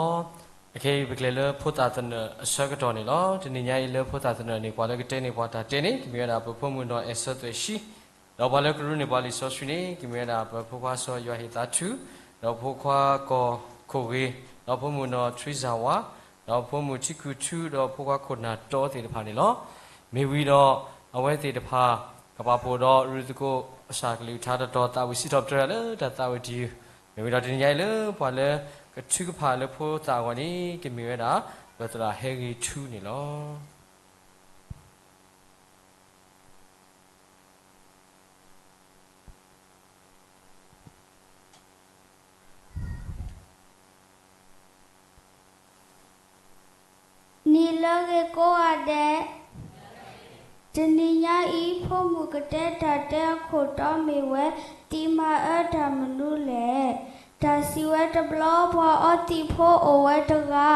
အခဲအံၤ ပကျဲၤလၢဖိသၣ်သနၢၣ်အဆၢကတီၢ်န့ၣ်လီၤ. တနံၤညါအံၤလၢဖိသၣ်သနၢၣ်န့ၣ် ပှၤလၢကတဲန့ၢ်ပှၤတၢ်တဲန့ၣ် ကမ့ၢ်ဝဲဒၣ်ပဖိမုၣ်နီၢ်အဲၣ်ဆၢသွဲၣ်ဆှံ, ဒီးပှၤလၢကရူန့ၢ်ပှၤလံာ်စီဆှံန့ၣ် ကမ့ၢ်ဝဲဒၣ်ပဖိခွါစီၤယွၤဟ့ၣ်သးထူ, ဒီးဖိခွါကီၢ်ခိၣ်ဂ့ၤ, ဒီးဖိမုၣ်နီၢ်ထရံစၢ်ဝါ, ဒီးဖိမုၣ်ထံခုၣ်ထူ, ဒီးဖိခွါခိၣ်နၢ်တီသ့ၣ်တဖၣ်န့ၣ်လီၤ. မ့ၢ်ဝံၤဒီး အဝဲသ့ၣ်တဖၣ် ကပာ်ဖှိၣ်ဒီးရူၢ်သကိးကစၢ်ကလုၢ်ကထါတတီၤ သးဝံၣ်စံးထီၣ်ပတြၢၤလၢတၢ်သးဝံၣ်တယုၢ်, မ့ၢ်ဝံၤဒီးတနံၤညါအံၤလၢပှၤလၢကထုကဖၣ်လၢဖိသၣ်အဂီၢ်န့ၣ် ကမ့ၢ်ဝဲဒၣ် ပသရၣ်ဟဲဂ့ၤထူန့ၣ်လီၤ. နံၤလၢအဂ့ၤကိးဂၤဒဲး, တနံၤညါအံၤ ဖိမုၣ်ကတဲတၢ်တဲအခိၣ်တီမ့ၢ်ဝဲ သံမၤအၢတၢ်မနုၤလဲၣ်. တၢ်စံးဝဲတဘျီ ပှၤအီသံးဖိအိၣ်ဝဲတဂၤ,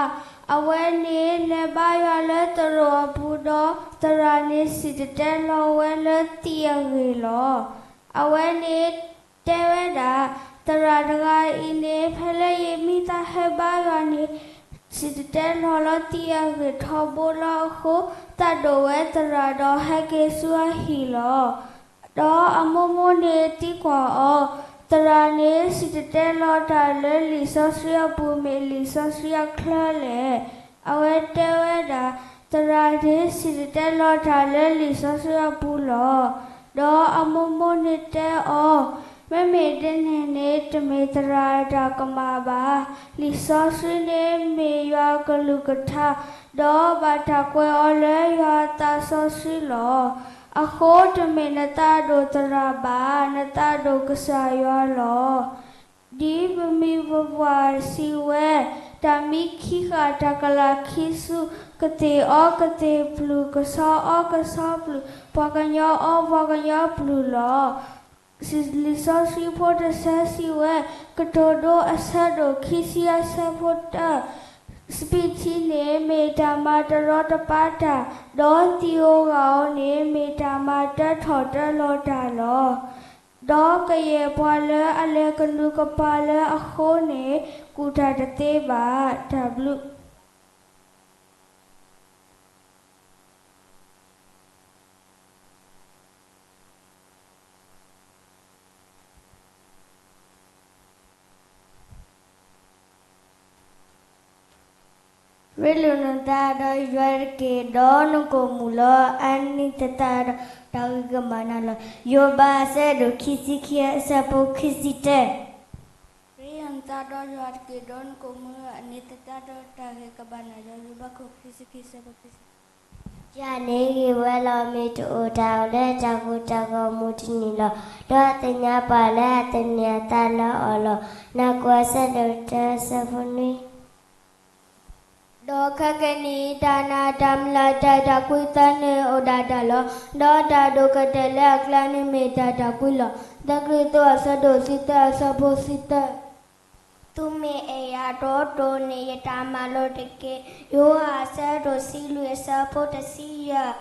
အဝဲန့ၣ်လဲၤဘါယွၤလၢသရိာ်အပူၤဒီး သရၣ်န့ၣ်စံၣ်တဲၤတဲလီၤဝဲလၢသံးအဂ့ၢ်လီၤ. အဝဲန့ၣ်တဲဝဲဒၣ်, သရၣ်တဂၤအံၤန့ၣ် ဖဲလၢယမ့ၢ်သးဟဲဘါယွၤန့ၣ် စံၣ်တဲၤတဲလီၤလၢသံးအဂ့ၢ်ထီဘိလီၤ. အဃိသးဒိၣ်ဝဲသရၣ်ဒီးဟဲက့ၤဆူအဟံၣ်လီၤ. ဒီးအမိၢ်မိၢ်န့ၣ်သံကွၢ်အီၤ, သရၣ်န့ၣ်စံၣ်တဲၤတဲလီၤတၢ်လၢလံာ်စီဆှံအပူၤ မ့ၢ်လံာ်စီဆှံအချၢလဲၣ်. အဝဲတဲဝဲဒၣ်, သရၣ်န့ၣ်စံၣ်တဲၤတဲလီၤတၢ်လၢလံာ်စီဆှံအပူၤလီၤ. ဒီးအမိၢ်မိၢ်န့ၣ်တဲအီၤ, မ့မ့ၢ်ဒ်န့ၣ်န့ၣ် တမ့ၢ်သရၣ်အတၢ်ကမၣ်ဘၣ်. လံာ်စီဆှံန့ၣ်မ့ၢ်ယွၤအကလုၢ်ကထါ, ဒီးဘၣ်တၢ်ကွဲးအီၤလၢယွၤအသးစီဆှံလီၤ. အဃိတမ့ၢ်နသးဒိၣ်သရၣ်ဘၣ်, နသးဒိၣ်ကစၢ်ယွၤလီၤ. ဒ်ပမိၢ်ပပၢ်စံးဝဲ, တၢ်မံခံဃၣ်တၢ်ကလးခံဆူ, ကသ့ၣ်အီကသ့ၣ်ပျုၢ်, ကဆီအီကဆီပျုၢ်, ပှၤကညီအီပှၤကညီပျုၢ်လီၤ. လံာ်စီဆှံဖိတဆၢစံးဝဲ, ကတိၤဒိအဆၢဒိၣ်ခံဆံအဆၢဖိတၢ, စပံးထံန့ၣ်မ့ၢ်တၢ်မၤတရီတပါတၢ်, ဒီးသံးဧိၤဂာ်ဧိၤန့ၣ် မ့ၢ်တၢ်မၤတၢထီၣ်တၢလီၤတၢ်လီၤ. ဒီးကယဲၢ်ပှၤလၢအလဲၤကနူးကပၤလၢအဃိန့ၣ် ကူၣ်တၢ်တသ့ဘၣ်. တၢ်ဘျုး ရ့လိာ်နသးဒီးယွၤတက့ၢ်, ဒီးနကအိၣ်မုာ်လီၤ. အန့ၣ်သတးဒီးတၢ်ဂ့ၤကဘၣ်နၤလီၤ. ယိၤဘးအဆၢဒိၣ်ခံဆံခံအဆၢဖိခံဆံတၢ. ရ့လိာ်နသးဒီးယွၤတက့ၢ်, ဒီးနကအိၣ်မုာ်လီၤ. အန့ၣ်သတးဒီးတၢ်ဂ့ၤကဘၣ်နၤလီၤ. ယိၤဘးခိၣ်ခံဆံခံအဆၢဖိခံဆံ. ယွၤန့ၣ်ဂ့ၤဝဲလီၤ. မ့ၢ်တအိၣ်တၢ်အိၣ်လၢတၢ်ကိၢ်တၢ်ဂီၤမူတနံၤလီၤ. ဒီးသ့ၣ်ညါပှၤလၢအသန့ၤအသးလၢအီၤလီၤ. နၢ်ကွၢ်အဆၢဒိၣ်တၢအဆၢဖိနွံ. ဒီးခဲကနံၣ်အံၤ တၢ်နာ်တၢ်မုၢ်လၢ်တၢ်အဲၣ်တၢ်ကွံသၢန့ၣ်အိၣ်ဒၣ်တၢ်လီၤ. ဒီးတၢ်ဒိၣ်ကတၢၢ်လၢအကျါန့ၣ်မ့ၢ်တၢ်အဲၣ်တၢ်ကွံလီၤ. တၢကရံၣ်သူးအဆၢဒိၣ်တဆံသၢအဆၢဖိတဆံသၢ. သုမ့ၢ်အဲၣ်ယၤဒီးတိၢ်န့ၢ်ယတၢ်မၤလိာ်တက့ၢ်. ယိၤဟၣ်အဆၢဒိၣ်တဆံလွံၢ်အဆၢဖိတဆံယဲၢ်.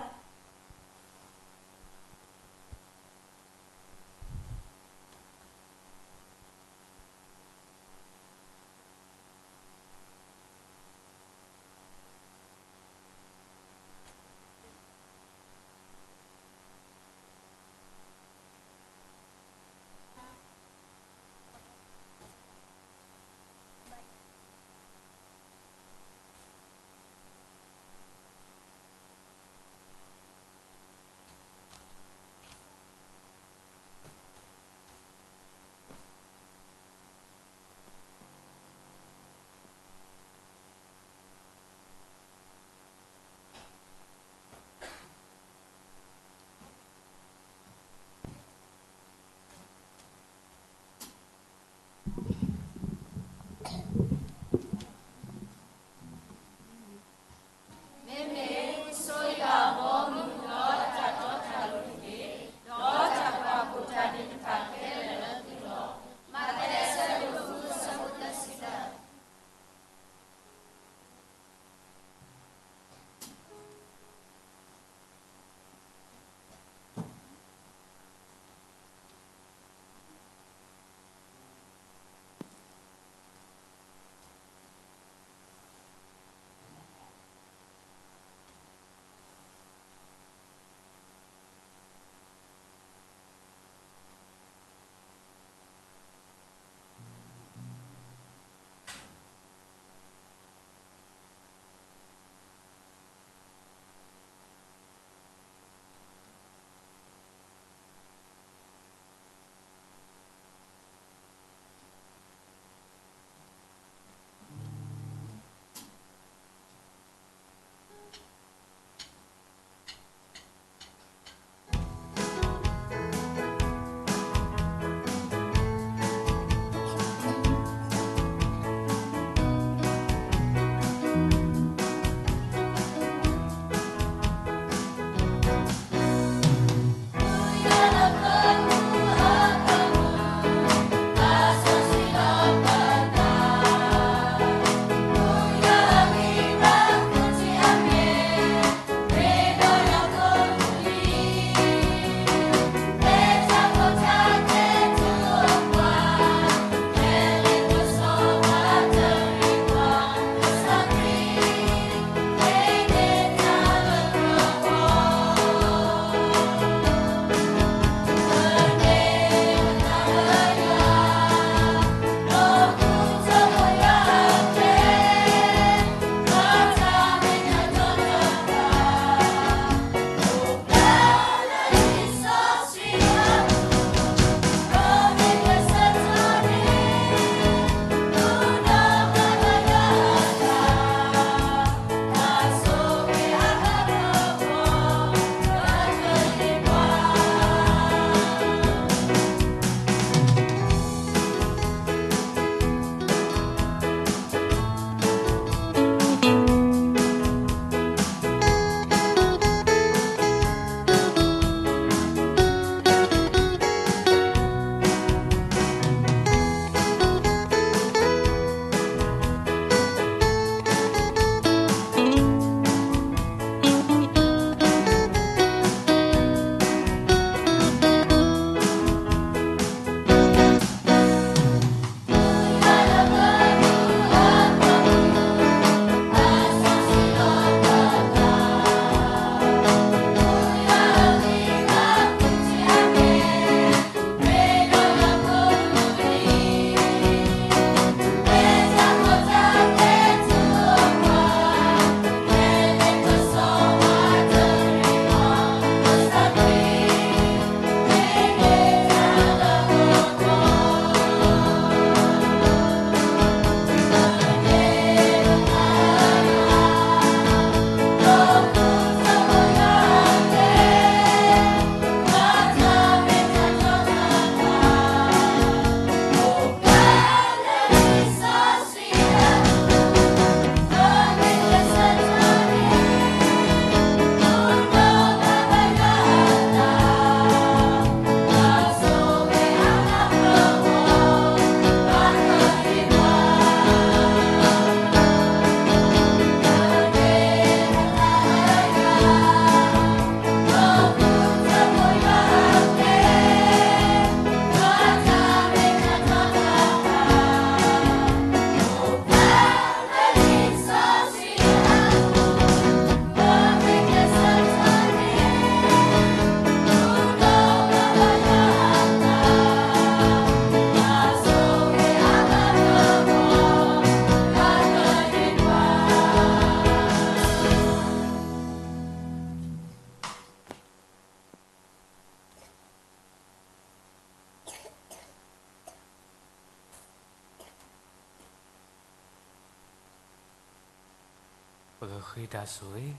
ပကဃ့တၢ်ဆိၣ်ဂ့ၤ.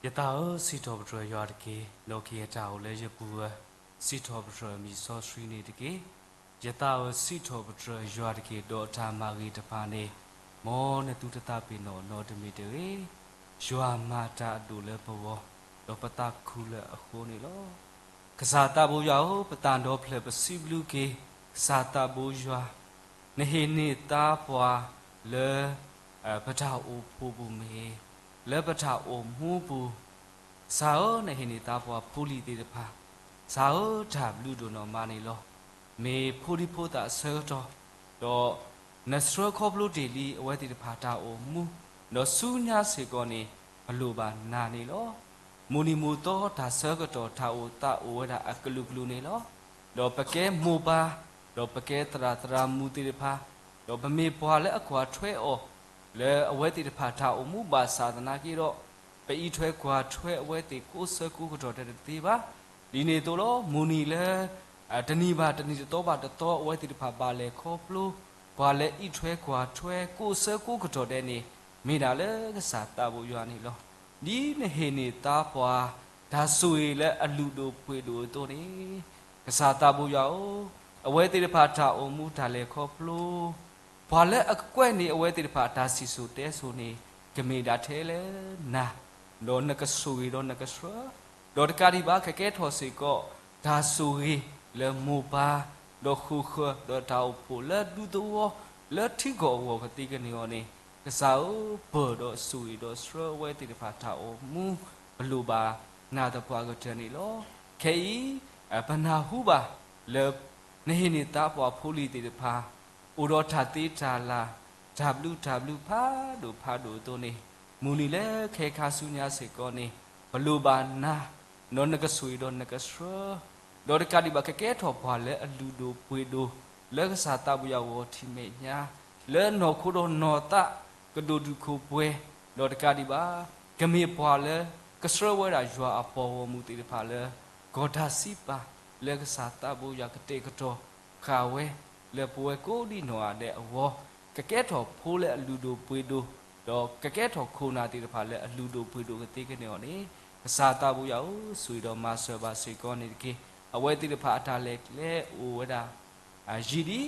ယသးဧၢ, စံးထီၣ်ပတြၢၤယွၤတက့ၢ်. ဒီးကယဲၢ်တၢ်အိၣ်လၢယပူၤဧၢ, စံးထီၣ်ပတြၢၤအမံၤစီဆှံန့ၣ်တက့ၢ်. ယသးဧၢ, စံးထီၣ်ပတြၢၤယွၤတက့ၢ်. ဒီးတၢ်မၤဂ့ၤတဖၣ်န့ၣ်, မ်နသုတသးပ့ၤနီၣ်နီတမံၤတဂ့ၤ. ယွၤမၤတၢ်အဒိၣ်လၢပဂီၢ်, ဒီးပသးခုလၢအဃိန့ၣ်လီၤ. ကစၢ်သးဘိယွၤဧၢ, ပသးဒီဖျၢၣ်ပစံးဘျုးက့ၤ ကစၢ်သးဘိယွၤ, နဟ့ၣ်န့ၢ်သါပှၤလၢ ပတၢ်အိၣ်ဖှိၣ်ပူၤမ့ၢ်ဂ့ၤ, လၢပတၢ်အိၣ်မူပူၤ, ကစၢ်ဧၢ, နဟ့ၣ်န့ၢ်သါပှၤဖိလံၤသ့ၣ်တဖၣ်, ကစၢ်ဧၢ, တၢ်ဘျုးဒိၣ်နီၢ်မးန့ၣ်လီၤ. မ့ၢ်ဖိဒံဖိသၣ်အဆၢကတီၢ်, ဒီးနဆှၢခီဖျိတ့ၢ်လံအဝဲသ့ၣ်တဖၣ်တၢ်အိၣ်မူ, ဒီးဆူညါစ့ၢ်ကီးန့ၣ် ပလိၣ်ဘၣ်နၤန့ၣ်လီၤ. မိၢ်နံၤမိၢ်သီတၢ်ဆၢကတီၢ်တၢ်အိၣ်သးအိၣ်ဝဲဒၣ်အကလုာ်ကလုာ်န့ၣ်လီၤ. ဒီးပကဲမိၢ်ပၢ်, ဒီးပကဲသရၣ်သရၣ်မုၣ်သ့ၣ်တဖၣ်, ဒီးပမ့ၢ်ပှၤလၢအကွၢ်ထွဲအီၤ, လၢအဝဲသ့ၣ်တဖၣ်တၢ်အိၣ်မူဘၣ်ဆၣ်သနာ်က့ဒီး, ပအံးထွဲကွၢ်ထွဲအဝဲသ့ၣ်ကိးဆၢကိးကတီၢ်တသ့ဘၣ်. ဒ်န့ၣ်အသိးလီၤ, မိၢ်နံၤလၢ တနံၤဘၣ်တနံၤတသီဘၣ်တသီအဝဲသ့ၣ်တဖၣ်ဘၣ်လဲၤခီဖျိ, ပှၤလၢအံးထွဲကွၢ်ထွဲကိးဆၢကိးကတီၢ်ဒဲးန့ၣ်, မ့ၢ်ဒၣ်လၢကစၢ်သးဘိယွၤန့ၣ်လီၤ. ဒ်နဟ့ၣ်န့ၢ်သါပှၤ တၢ်ဆိၣ်ဂ့ၤလၢအလုၢ်ဒိၣ်ပှ့ၤဒိၣ်အသိးန့ၣ်, ကစၢ်သးဘိယွၤဧၢ, အဝဲသ့ၣ်တဖၣ်တၢ်အိၣ်မူတၢ်လဲၤခီဖျိ, ပှၤလၢအကွဲးန့ၢ်အဝဲသ့ၣ်တဖၣ်တၢ်စံၣ်စိၤတဲစိၤန့ၣ်, ကမ့ၢ်ဒၣ်ထဲလၢနၤ, ဒီးနကဆိၣ်ဂ့ၤဒီးနကဆှၢ, ဒီးတကးဒံးဘၣ် ကကဲထီၣ်စ့ၢ်ကီး တၢ်ဆိၣ်ဂ့ၤလၢမိၢ်ပၢ်, ဒီးဃုာ်ဃၢၤ, ဒီးတၢ်အိၣ်ဖှိၣ်လၢဒူသဝီ, လၢထံကီၢ်အဂီၢ်ကသ့ကန့ၢ်အီၤန့ၣ်, ကစၢ်ဧၢ, ပၢၢ်ဒီးဆိၣ်ဂ့ၤဒီးဆှၢအဝဲသ့ၣ်တဖၣ်တၢ်အိၣ်မူ, ပလိၣ်ဘၣ်နၤသပှၢ်ကတၢၢ်န့ၣ်လီၤ. ခဲအံၤ ပနၢ်ဟူဘၣ်လၢ နဟ့ၣ်န့ၢ်သါပှၤဖိလံၤသ့ၣ်တဖၣ် အိၣ်ဒီးတၢ်သ့တၢ်လၤ, တၢ်ဘျုးတၢ်ဘျုးဖးဒိၣ်ဖးဒိၣ်အသိးန့ၣ်, မိၢ်နံၤလၢခဲခါဆူညါစ့ၢ်ကီးန့ၣ်, ပလိၣ်ဘၣ်နၤ, ဒီးနကဆိၣ်ဂ့ၤဒီးနကဆှၢ, ဒီးတကးဒံးဘၣ် ကကဲထီၣ်ပှၤလၢအလုၢ်ဒိၣ်ပှ့ၤဒိၣ်, လၢကစၢ်သးဘိယွၤဂီၤထံးမဲာ်ညါ, လၢနီၢ်ခိဒီးနီၢ်သးကဒိၣ်ဒုၣ်ခိၣ်ပှဲၤ, ဒီးတကးဒံးဘၣ် ကမ့ၢ်ပှၤလၢ ကဆှၢဝဲဒၣ်ယွၤအပှၤဂီၢ်မုၢ်သ့ၣ်တဖၣ်လၢ ကီၢ်တၢ်စံးပာ်, လၢကစၢ်သးဘိယွၤကတဲာ်ကတီၤဃာ်ဝဲ, လၢပဝဲကိးဒံနီၢ်ဂၤဒဲးအဂီၢ်, ကကဲထီၣ်ဖိလၢအလုၢ်ဒိၣ်ပှ့ၤဒိၣ်, ဒီးကကဲထီၣ်ခိၣ်နၢ်သ့ၣ်တဖၣ်လၢအလုၢ်ဒိၣ်ပှ့ၤဒိၣ်ကသ့ကန့ၢ်အီၤန့ၣ်, ကစၢ်သးဘိယွၤဧၢ, ဆိၣ်ဂ့ၤဒီးမၤစၢၤဘၣ်စ့ၢ်ကီးန့ၣ်တက့ၢ်. အဝဲသ့ၣ်တဖၣ်အတၢ်လဲၤကျဲအိၣ်ဝဲဒၣ် ယံာ်ဒံး, ဒီး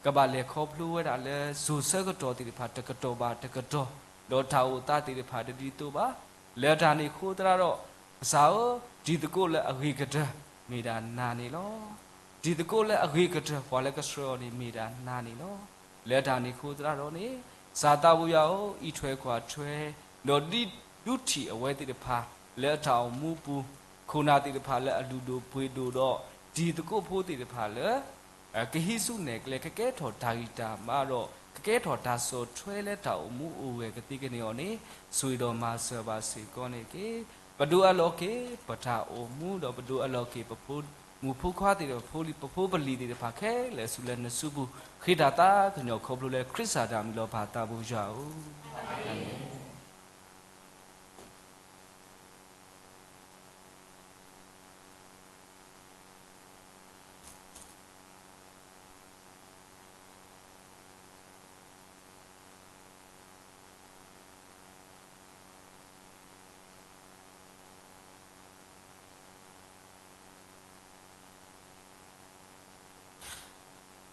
ကဘၣ်လဲၤခီဖျိဝဲဒၣ်လၢစိၤဆၢကတီၢ်သ့ၣ်တဖၣ်တကတီၢ်ဘၣ်တကတီၢ်, ဒီးတၢ်အိၣ်သးသ့ၣ်တဖၣ်တဒ်သိးဘၣ်. လၢတၢ်န့ၣ်အဃိသတးဒီး, ကစၢ်ဧၢ, တံၤသကိးလၢအဂ့ၤကတၢၢ် မ့ၢ်ဒၣ်နၤန့ၣ်လီၤ. တံၤသကိးလၢအဂ့ၤကတၢၢ် ပှၤလၢကဆှၢအီၤန့ၣ်မ့ၢ်ဒၣ်နၤန့ၣ်လီၤ. လၢတၢ်န့ၣ်အဃိသတးဒီးန့ၣ်, ကစၢ်သးဘိယွၤဧၢ, အံးထွဲကွၢ်ထွဲ, ဒီးဒုးထံၣ်အဝဲသ့ၣ်တဖၣ်လၢအတၢ်အိၣ်မူပူၤ, ခိၣ်နၢ်သ့ၣ်တဖၣ်လၢအလုၢ်ဒိၣ်ပှ့ၤဒိၣ်ဒီး, တံၤသကိးဖိသ့ၣ်တဖၣ်လၢ ကဟံးစုနဲၣ်ကျဲ ကကဲထီၣ်တၢ်ဂံၢ်တၢ်ဘါဒီး ကကဲထီၣ်တၢ်ဆီၣ်ထွဲလၢတၢ်အိၣ်မူအိၣ်ဂဲၤကသ့ကန့ၢ်အီၤန့ၣ်, ဆိၣ်ဂ့ၤဒီးမၤစၢၤဘၣ်စ့ၢ်ကီးန့ၣ်တက့ၢ်. ပဒိးအၢၣ်လီၤက့ၤ ပတၢ်အိၣ်မူဒီးပဒိးအၢၣ်လီၤက့ၤ ပဖိမုၣ်ဖိခွါသ့ၣ်ဒီး ပဖိပလံၤသ့ၣ်တဖၣ်ခဲလၢာ်ဆူလၢနစုပူၤ, ဃ့တၢ်သးကညီၤခီဖျိလၢ ခရံာ်စၢ်တၢ်မံၤလီၤပၢ်သးဘိယွၤဧၢ, အၤမ့ၣ်.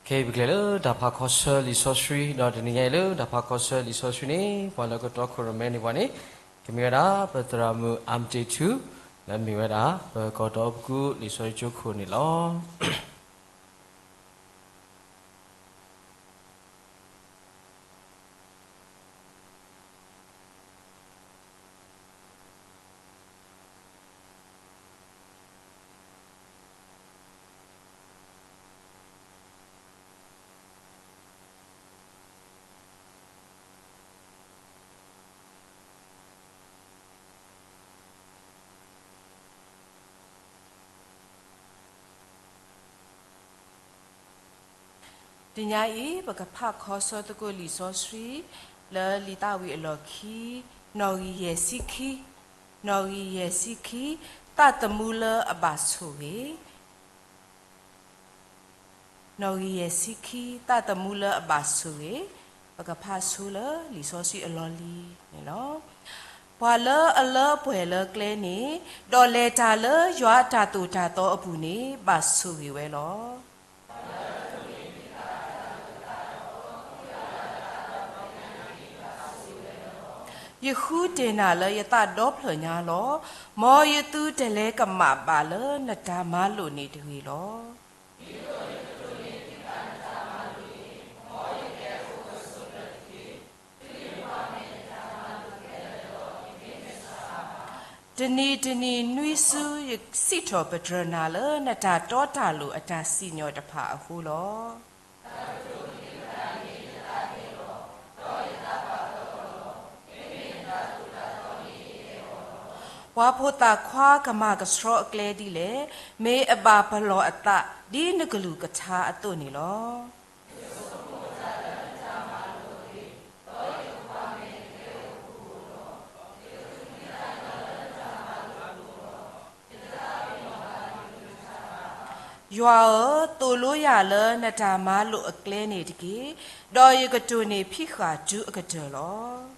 ခဲအံၤပကလဲၤလၢတၢ်ဖးခီဆၢလံာ်စီဆှံ, ဒီးတနံၤညါအံၤလၢတၢ်ဖးခီဆၢလံာ်စီဆှံန့ၣ် ပှၤလၢကတီခိၣ်ရိၣ်မဲန့ၢ်ပှၤန့ၣ်, ကမ့ၢ်ဝဲဒၣ် ပသရၣ်မုၣ် အၣ်မတ့ၣ်ထူ, လၢမ့ၢ်ဝဲဒၣ် ပကီၢ်ဒီပကူလံာ်စီဆှံကၠိခိၣ်န့ၣ်လီၤ. တနံၤညါအံၤ ပကဖးခီဆၢသကိးလံာ်စီဆှံ လၢလံာ်သးဝံၣ်အလီၢ်ခံ, နီၣ်ဂံၢ်ယဲၢ်ဆံခံ, နီၣ်ဂံၢ်ယဲၢ်ဆံခံ, သးသမူလၢအဘၣ်ဆိၣ်ဂ့ၤ, နီၣ်ဂံၢ်ယဲၢ်ဆံခံ, သးသမူလၢအဘၣ်ဆိၣ်ဂ့ၤ, ပကဖးဆိလၢလံာ်စီဆှံအလီၢ်လံၤန့ၣ်လီၤ. ပှၤလၢအလၢပှဲၤလၢကျဲန့ၣ်, ဒီးလဲၤတၢ်လၢယွၤအတၢ်သိၣ်တၢ်သီအပူၤန့ၣ်, ဘၣ်ဆိၣ်ဂ့ၤဝဲလီၤ. ယဃုတ့ၢ်နၤလၢယသးဒီဖျၢၣ်ညါလီၤ. မ်ယသုတလဲၤကမၣ်ဘၣ်လၢနတၢ်မၤလိာ်န့ၣ်တဂ့ၤလီၤ. တနံၤတနံၤနွံစုယစံးထီၣ်ပတြၢၤနၤလၢ နတၢ်တီတၢ်လိၤအတၢ်စံၣ်ညီၣ်တဖၣ်အဃိလီၤ. ပှၤဖိသၣ်ခွါကမၤကဆှီအကျဲဒ်လဲၣ်, မ့ၢ်အဘၣ်ပလီၢ်အသးဒ်နကလုၢ်ကထါအသိးန့ၣ်လီၤ. ယွၤဧၢ, သိၣ်လိယၤလၢနတၢ်မၤလိာ်အကျဲန့ၣ်တက့ၢ်. ဒီးယကတိၢ်န့ၢ်ဖံးဃာ်တုၤအကတၢၢ်လီၤ.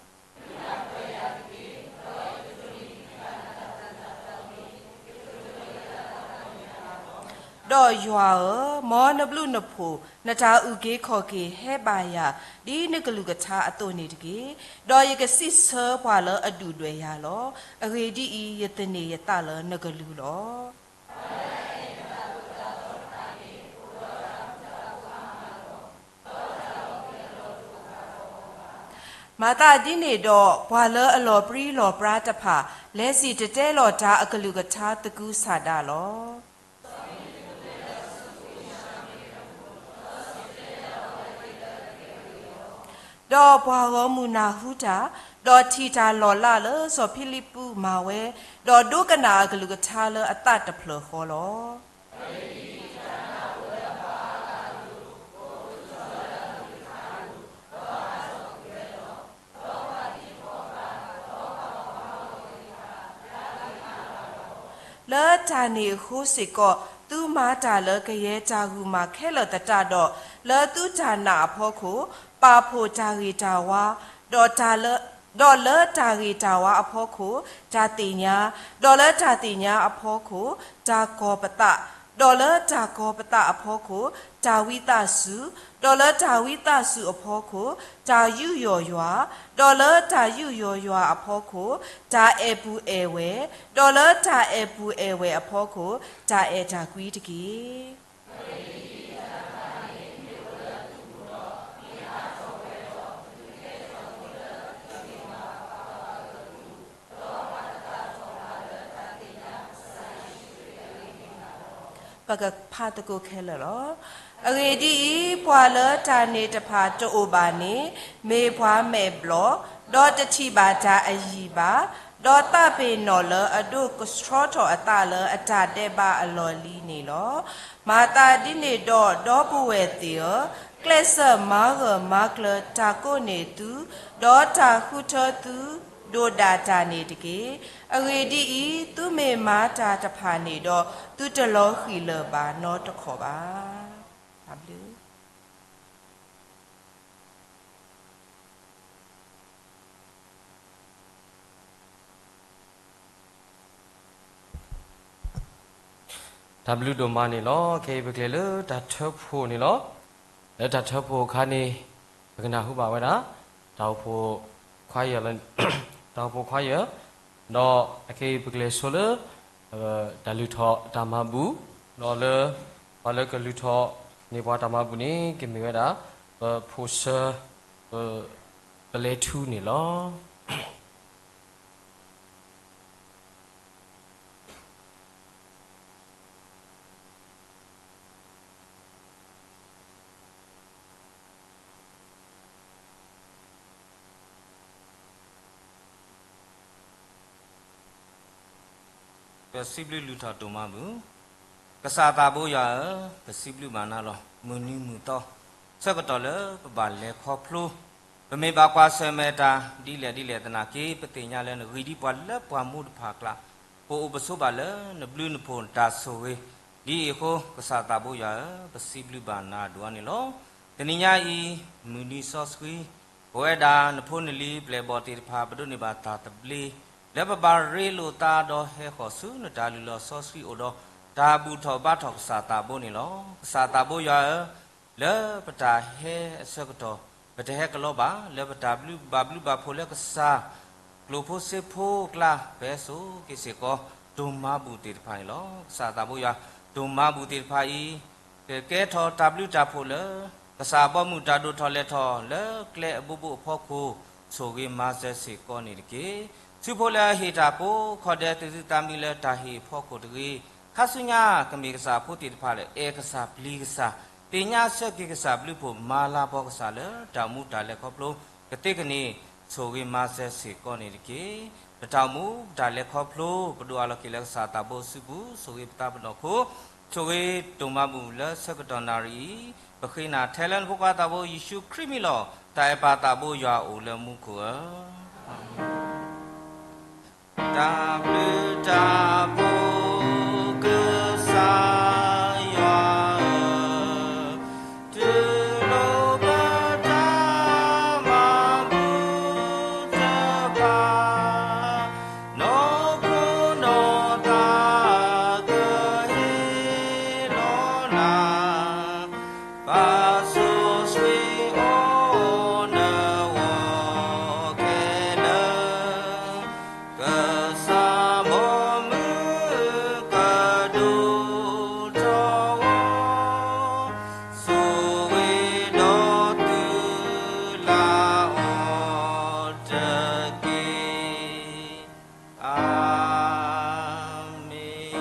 ဒီးယွၤဧၢ, မ်နဘျုးနဖှိၣ်နတၢ်အုၣ်က့ၤခီၣ်က့ၤဟဲဘၣ်ယၤ ဒ်နကလုၢ်ကထါအသိးန့ၣ်တက့ၢ်. ဒီးယကစံးဆၢပှၤလၢအဒုၣ်ဒွဲၣ်ယၤလီၤ. အဂ့ၢ်ဒ်အံၤ, ယသန့ၤယသးလၢနကလုၢ်လီၤ. မၤသးဒ်န့ၣ်ဒီး, ပှၤလၢအလီၤပြံလီၤပြါတဖၣ် လဲၤစံၣ်တဲၤတဲလီၤတၢ်အကလုၢ်ကထါသကုၤဆးဒးလီၤ. ဒီးပှၤဂီၢ်မုၢ်နၢ်ဟူတၢ်, ဒီးထံၣ်တၢ်လီၤလးလၢစီၤဖံလံးပူးမၤဝဲ, ဒီးဒိကနၣ်အကလုၢ်ကထါလၢအသးတဖျၢၣ်ဃီလီၤ. လၢတၢ်န့ၣ်အဃိစ့ၢ်ကီး, သုမၤတၢ်လၢကယဲၢ်တၢ်ဂုာ်မၤခဲလၢာ်သတးဒီး, လၢသုတၢ်နာ်အဖီခိၣ်, ပာ်ဖှိၣ်တၢ်ဂ့ၤတၢ်ဝါ, ဒီးတၢ်လၢ, ဒီးလၢတၢ်ဂ့ၤတၢ်ဝါအဖီခိၣ်, တၢ်သ့ၣ်ညါ, ဒီးလၢတၢ်သ့ၣ်ညါအဖီခိၣ်, တၢ်ကီၤပသး, ဒီးလၢတၢ်ကီၤပသးအဖီခိၣ်, တၢ်ဝံသးစူၤ, ဒီးလၢတၢ်ဝံသးစူၤအဖီခိၣ်, တၢ်ယူးယီၣ်ယွၤ, ဒီးလၢတၢ်ယူးယီၣ်ယွၤအဖီခိၣ်, တၢ်အဲၣ်ပုၢ်အဲၣ်ဝဲၢ်, ဒီးလၢတၢ်အဲၣ်ပုၢ်အဲၣ်ဝဲၢ်အဖီခိၣ်, တၢ်အဲၣ်တၢ်ကွံတက့ၢ်. ပကဖးသကိးခဲလၢာ်လီၤ. အဂ့ၢ်ဒ်အံၤ, ပှၤလၢတၢ်န့ၣ်တဖၣ်တအိၣ်ဘၣ်န့ၣ်, မ့ၢ်ပှၤမဲာ်ဘျီၣ်, ဒီးတထံၣ်ဘၣ်တၢ်အယံၤဘၣ်, ဒီးသးပ့ၤနီၣ်လၢအဒိကဆှီထီၣ်အသးလၢအတၢ်ဒဲးဘးအလီၢ်လံန့ၣ်လီၤ. မၤသးဒ်န့ၣ်ဒီး ဒီပုၢ်ဝဲၢ်သ့ၣ်ဧၢ, ကျဲးစၢးမၤဂၢၢ်မၤကျၢၤတၢ်ကိးန့ၢ်သု, ဒီးတၢ်ဃုထၢသုဒိၣ်ဒၣ်တၢ်န့ၣ်တက့ၢ်. အဂ့ၢ်ဒ်အံၤ, သုမ့ၢ်မၤတၢ်တဖၣ်န့ၣ်ဒီး, သုတလီၤဃံၢ်လၢၤဘၣ်နီတခီၣ်ဘၣ်. တၢ်ဘျုး တၢ်ဘျုးဒိၣ်မးန့ၣ်လီၤ. ခဲအံၤပကလဲၤလၢတၢ်ထၢဖှိၣ်န့ၣ်လီၤ. လၢတၢ်ထၢဖှိၣ်အခါန့ၣ်, ပကနၢ်ဟူဘၣ်ဝဲဒၣ် တၢ်အိၣ်ဖှိၣ်ခွါယၢၢ်, တၢ်အိၣ်ဖှိၣ်ခွါယၢၢ်, ဒီးအခဲအံၤပကလဲၤဆိလၢ တၢ်လုၢ်ထီၣ်တၢ်မၤဘူၣ်, ဒီးလၢ ပှၤလၢကလုၢ်ထီၣ်န့ၢ်ပှၤတၢ်မၤဘူၣ်န့ၣ် ကမ့ၢ်ဝဲဒၣ် ပဖိဆၢ ပ ပလဲၤထူန့ၣ်လီၤ. ပစံးဘျုးလုၢ်ထီၣ်ဒိၣ်မးမုၢ်, ကစၢ်သးဘိယွၤဧၢ, ပစံးဘျုးဘၣ်နၤလီၤ. မုၢ်နံၤမုၢ်သီ ဆၢကတီၢ်လၢပဘၣ်လဲၤခီဖျိ, ပမ့ၢ်ဘၣ်ကွၢ်ဆၢၣ်မဲာ်တၢ်ဒ်လဲၣ်ဒ်လဲၣ်သနာ်က့ ပသ့ၣ်ညါလၢနဂ့ၤဒ်ပှၤလၢပှၢ်မူတဖၣ်အကျါ, ပအိၣ်ပဆိးဘၣ်လၢနဘျုးနဖှိၣ်နတၢ်ဆိၣ်ဂ့ၤ, ဒ်အံၤအဃိ ကစၢ်သးဘိယွၤဧၢ, ပစံးဘျုးဘၣ်နၤဒိၣ်အါန့ၣ်လီၤ. တနံၤညါအံၤ မုၢ်နံၤစီဆှံ ပဝဲဒၣ်နဖိနလံၤပျဲၢ်ဘီၣ်သ့ၣ်တဖၣ် ပဒိးန့ၢ်ဘၣ်တၢ်သဘျ့ လၢပဘၣ်ရ့လိာ်သးဒီးဟဲဃီၤဆူနတၢ်လုၢ်လီၢ်စီဆှံအိၣ်ဒီး တၢ်ဘူၣ်ထီၣ်ဘါထီၣ်ကစၢ်သးဘိန့ၣ်လီၤ. ကစၢ်သးဘိယွၤဧၢ, လၢပတၢ်ဟဲအဆၢကတီၢ် ပတဟဲကလီဘၣ်, လၢပတၢ်ဘျုးဘၣ်ဘျုးဘၣ်ဖှိၣ်လၢကစၢ် ကျိၣ်ဖိစ့ဖိအကျါ ပဟဲစိာ်က့ၤစ့ၢ်ကီး ဒိၣ်မၤဘူၣ်သ့ၣ်တဖၣ်န့ၣ်လီၤ. ကစၢ်သးဘိယွၤ ဒိၣ်မၤဘူၣ်သ့ၣ်တဖၣ်အံၤ ကကဲထီၣ်တၢ်ဘျုးတၢ်ဖှိၣ်လၢ ကစၢ်အဘီအမုၢ်တၢ်ဒိၣ်ထီၣ်လဲၢ်ထီၣ် လၢကျဲအဘိဘိအဖီခိၣ် ဆိၣ်ဂ့ၤမၤစၢၤစ့ၢ်ကီးန့ၣ်တက့ၢ်. ဆူဖိလၢအဟ့ၣ်တၢ်ကိးခီၣ်ဒဲး သူၣ်သုသးမံလၢတၢ်ဟ့ၣ်အဖီခိၣ်တဂ့ၤ, ခါဆူညါကမ့ၢ်ကစၢ်အဖိသ့ၣ်တဖၣ်လၢ အဲၣ်ကစၢ်ပျံၤကစၢ်, သ့ၣ်ညါဆၢက့ၤကစၢ်ဘျုးဖှိၣ် မၤလၤကပီၤကစၢ်လၢတၢ်အိၣ်မူတၢ်လဲၤခီဖျိ ကသ့ကန့ၢ် ဆိၣ်ဂ့ၤမၤစၢၤစ့ၢ်ကီးန့ၣ်တက့ၢ်. ပတၢ်အိၣ်မူပတၢ်လဲၤခီဖျိ ပဒိးအးလီၤက့ၤလၢကစၢ်သးဘိအစုပူၤ ဆိၣ်ဂ့ၤပသးပနီၣ်ခိၣ်, ဆိၣ်ဂ့ၤဒိၣ်မၤဘူၣ်လၢဆၢကတီၢ်နၣ်ရံၣ်အံၤ, ပဃ့နၤထဲလၢနဖိခွါသးဘိယ့ၣ်ၡူးခရံာ်မံၤလီၤ. တၢ်အဲၣ်ပၢ်သးဘိယွၤအိၣ်လၢမူခိၣ်ဧၢ, တၢ်ဘျုးတၢ်ဖှိၣ် ကစၢ်ယွၤဧၢ, တူၢ်လိာ်ပတၢ်မၤဘူၣ်တဖၣ်, နီၢ်ခိနီၢ်သးကဟ့ၣ်လီၤနၤ, ပၢ်စီဆှံအိၣ်နဂီၢ်ခဲလၢာ်, ကစၢ်မီၤမုၢ်ကဒိၣ်ထီၣ်အီၤ, ဆိၣ်ဂ့ၤဒီးသုလၢအီၤတက့ၢ်. အၤမ့ၣ်.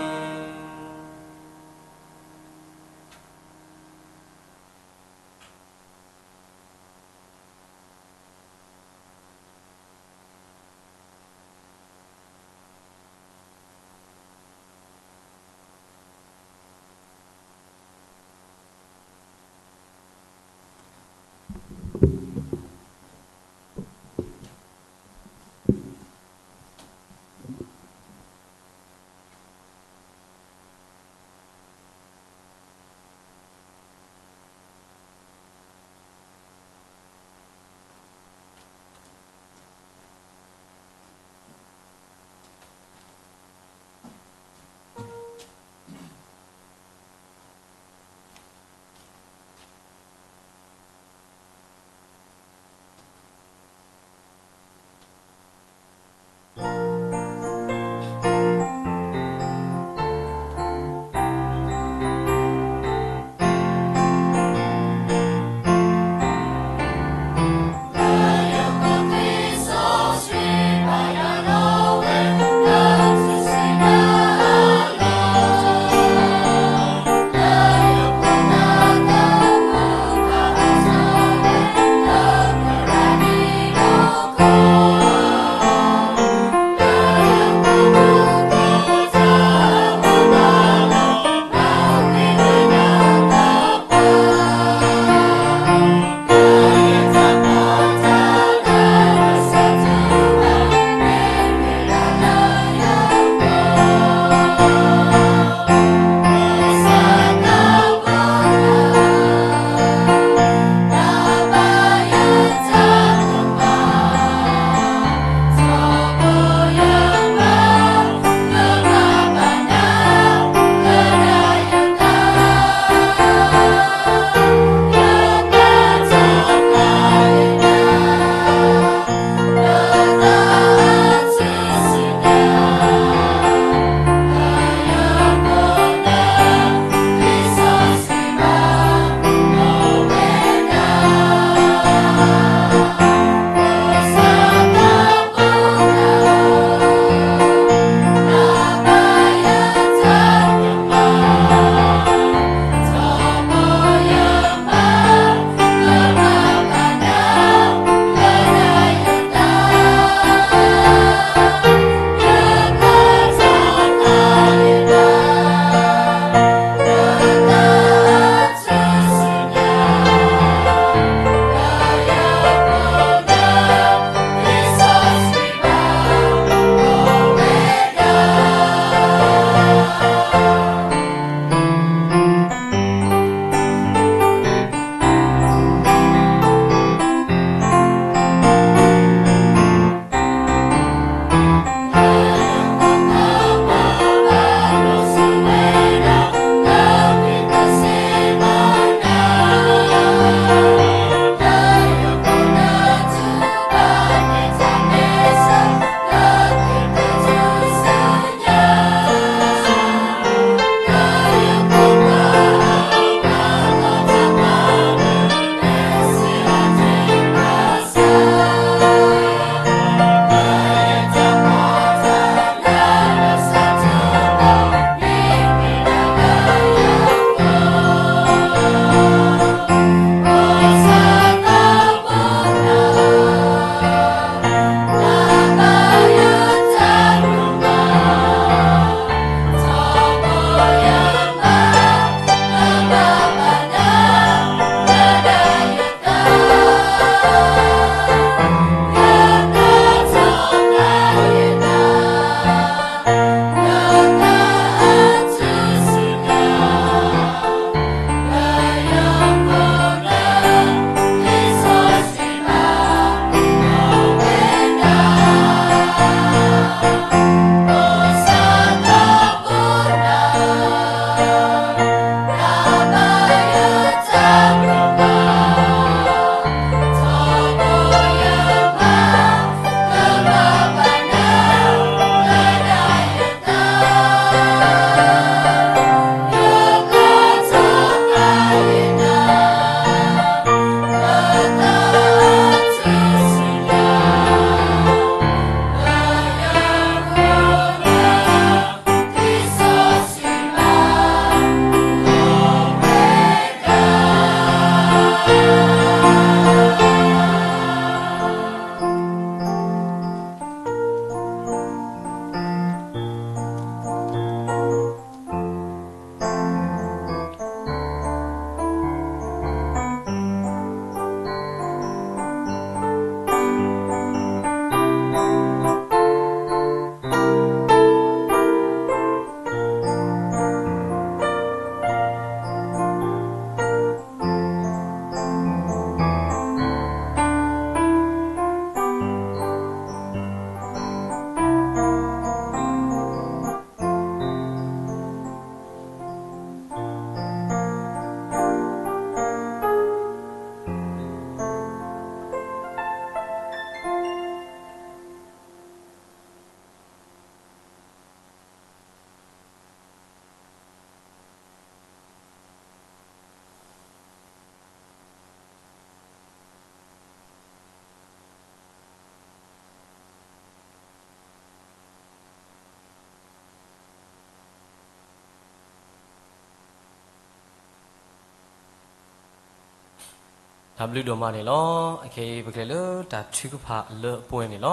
တၢ်ဘျုးဒိၣ်မးန့ၣ်လီၤ. အခဲအံၤပကလဲၤလၢတၢ်ထုကဖၣ်လၢအပှဲၤန့ၣ်လီၤ.